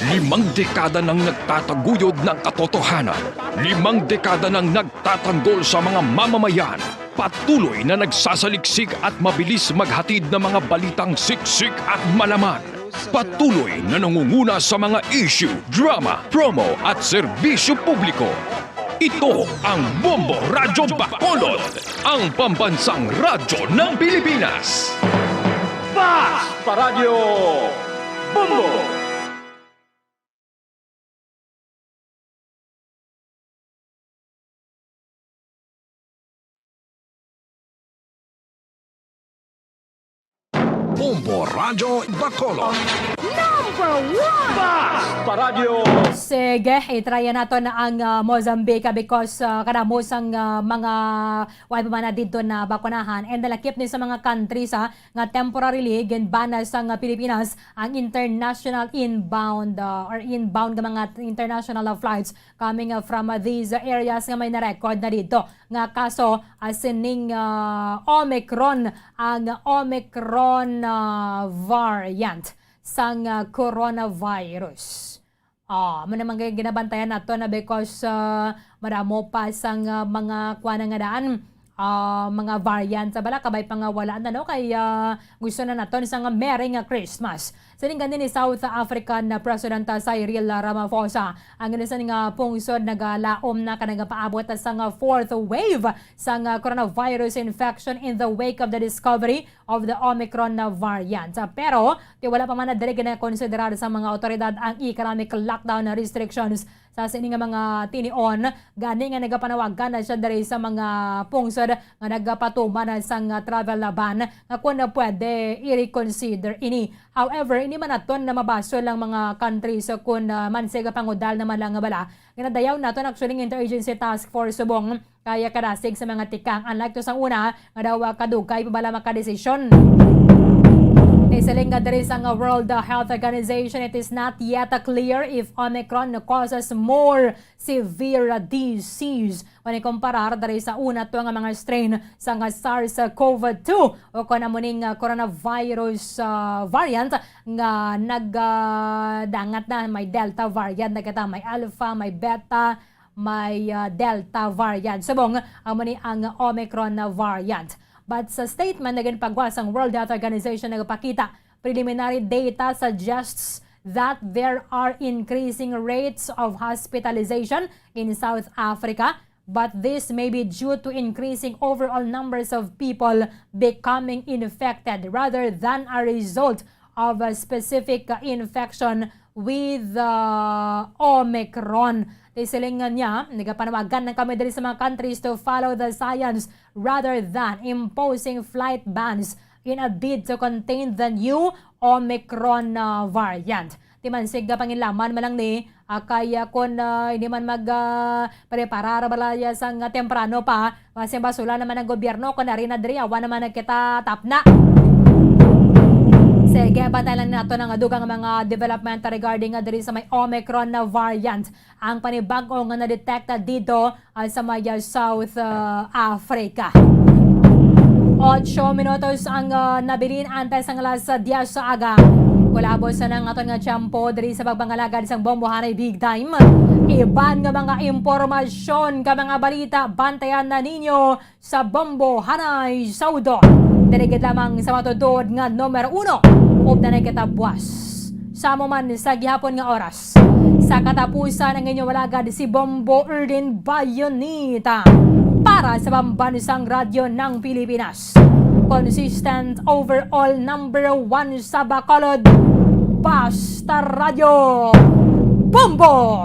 Limang dekada nang nagtataguyod ng katotohanan. Limang dekada nang nagtatanggol sa mga mamamayan. Patuloy na nagsasaliksik at mabilis maghatid ng mga balitang siksik at malaman. Patuloy na nangunguna sa mga issue, drama, promo at serbisyo publiko. Ito ang Bombo Radyo Bacolod, ang pambansang radyo ng Pilipinas. Basta Radyo Bombo! Bombo Radyo Bacolod. Number one! Basta Radyo! Sige, itraya nato na ang, ah, Mozambique, ah, because, ah, kadamo sang, ah, mga way pa man na didto na bakunahan and nalakip ni sa mga countries, ah, nga temporarily ginbana sang, ah, Pilipinas ang international inbound, ah, or inbound nga mga international, ah, flights coming, ah, from, ah, these areas nga may na-record na dito nga kaso, ah, sining, ah, Omicron, ang Omicron, ah, variant sang, ah, coronavirus. Ah, amo naman kay ginabantayan nato na because, ah, madamo pa sang, ah, mga kuwan nga daan, ah, mga variant sa bala, kabay pa nga wala na, no? Kay, ah, gusto na naton sang merry nga Christmas. Siling gani ni South African na President, ah, Cyril Ramaphosa, ang inisan nga pungsod nagalaom na ka nagapaabot sang fourth wave sang, ah, coronavirus infection in the wake of the discovery of the Omicron na variant. Ah, pero, ti wala pa man na diri ginakonsiderar sa mga awtoridad ang economic lockdown na restrictions sa sini nga mga tinion, gani nga nagapanawagan na siya diri sa mga pungsod nga nagapatuman sang travel ban nga kun pwede i-reconsider ini. However, hindi man naton na mabasol ang mga countries kun, ah, mansig pangudal naman lang nga bala. Ginadayaw naton actually ang Interagency Task Force subong kaya kadasig sa mga tikang, unlike to sang una, nga daw, ah, kadugay pa bala makadesisyon. Kay siling nga diri sa nga World Health Organization, it is not yet clear if Omicron causes more severe disease. When ikumparar diri sa una to nga mga strain sa nga SARS-CoV two o kon amo ning, ah, coronavirus, ah, variant nga nag, ah, dangat na, may Delta variant na kita, may Alpha, may Beta, may, ah, Delta variant. Subong, amo ni ang Omicron na variant. But sa statement na ginpagawa sang World Health Organization, nagapakita, preliminary data suggests that there are increasing rates of hospitalization in South Africa, but this may be due to increasing overall numbers of people becoming infected rather than a result of a specific, uh, infection with, uh, Omicron. Ti siling niya, nagapanawagan lang kami diri sa mga countries to follow the science rather than imposing flight bans in a bid to contain the new Omicron, uh, variant. Ti mansig nga panginlaman man lang ni, ah, kay, ah, kun, ah, hindi man mag, ah, preparar balaya sang, ah, temprano pa, basi basulan naman ang gobyerno kun ari na diri, awa naman na kita tapna. Sige, bantay lang nato ang dugang mga development regarding nga diri sa may Omicron na variant. Ang panibag-o nga na-detect dito, ah, sa may, ah, South, ah, Africa. Ocho minutos ang, ah, nabilin antes ang alas diyes sa aga. Kulabos na ang aton nga tiyempo diri sa pagpangalagad sang Bombo Hanay Big Time. Iban nga mga impormasyon ka mga balita, bantayan na ninyo sa Bombo Hanay Saudo. Diri gid lamang sa matutuod nga numero uno. Ug na kita buwas sa amo man sa gihapon nga oras. Sa katapusan, ang inyong alagad si Bombo Erdin Bayonita para sa Pambansang Radyo ng Pilipinas. Consistent overall number one sa Bacolod. Basta Radyo Bombo!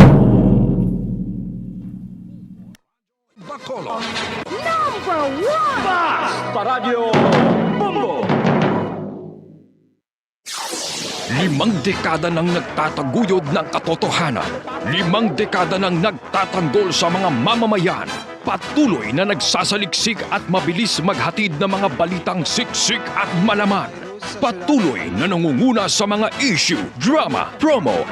Bacolod. Number one! Basta Radyo Bombo! Limang dekada nang nagtataguyod ng katotohanan. Limang dekada nang nagtatanggol sa mga mamamayan. Patuloy na nagsasaliksik at mabilis maghatid ng mga balitang siksik at malaman. Patuloy na nangunguna sa mga issue, drama, promo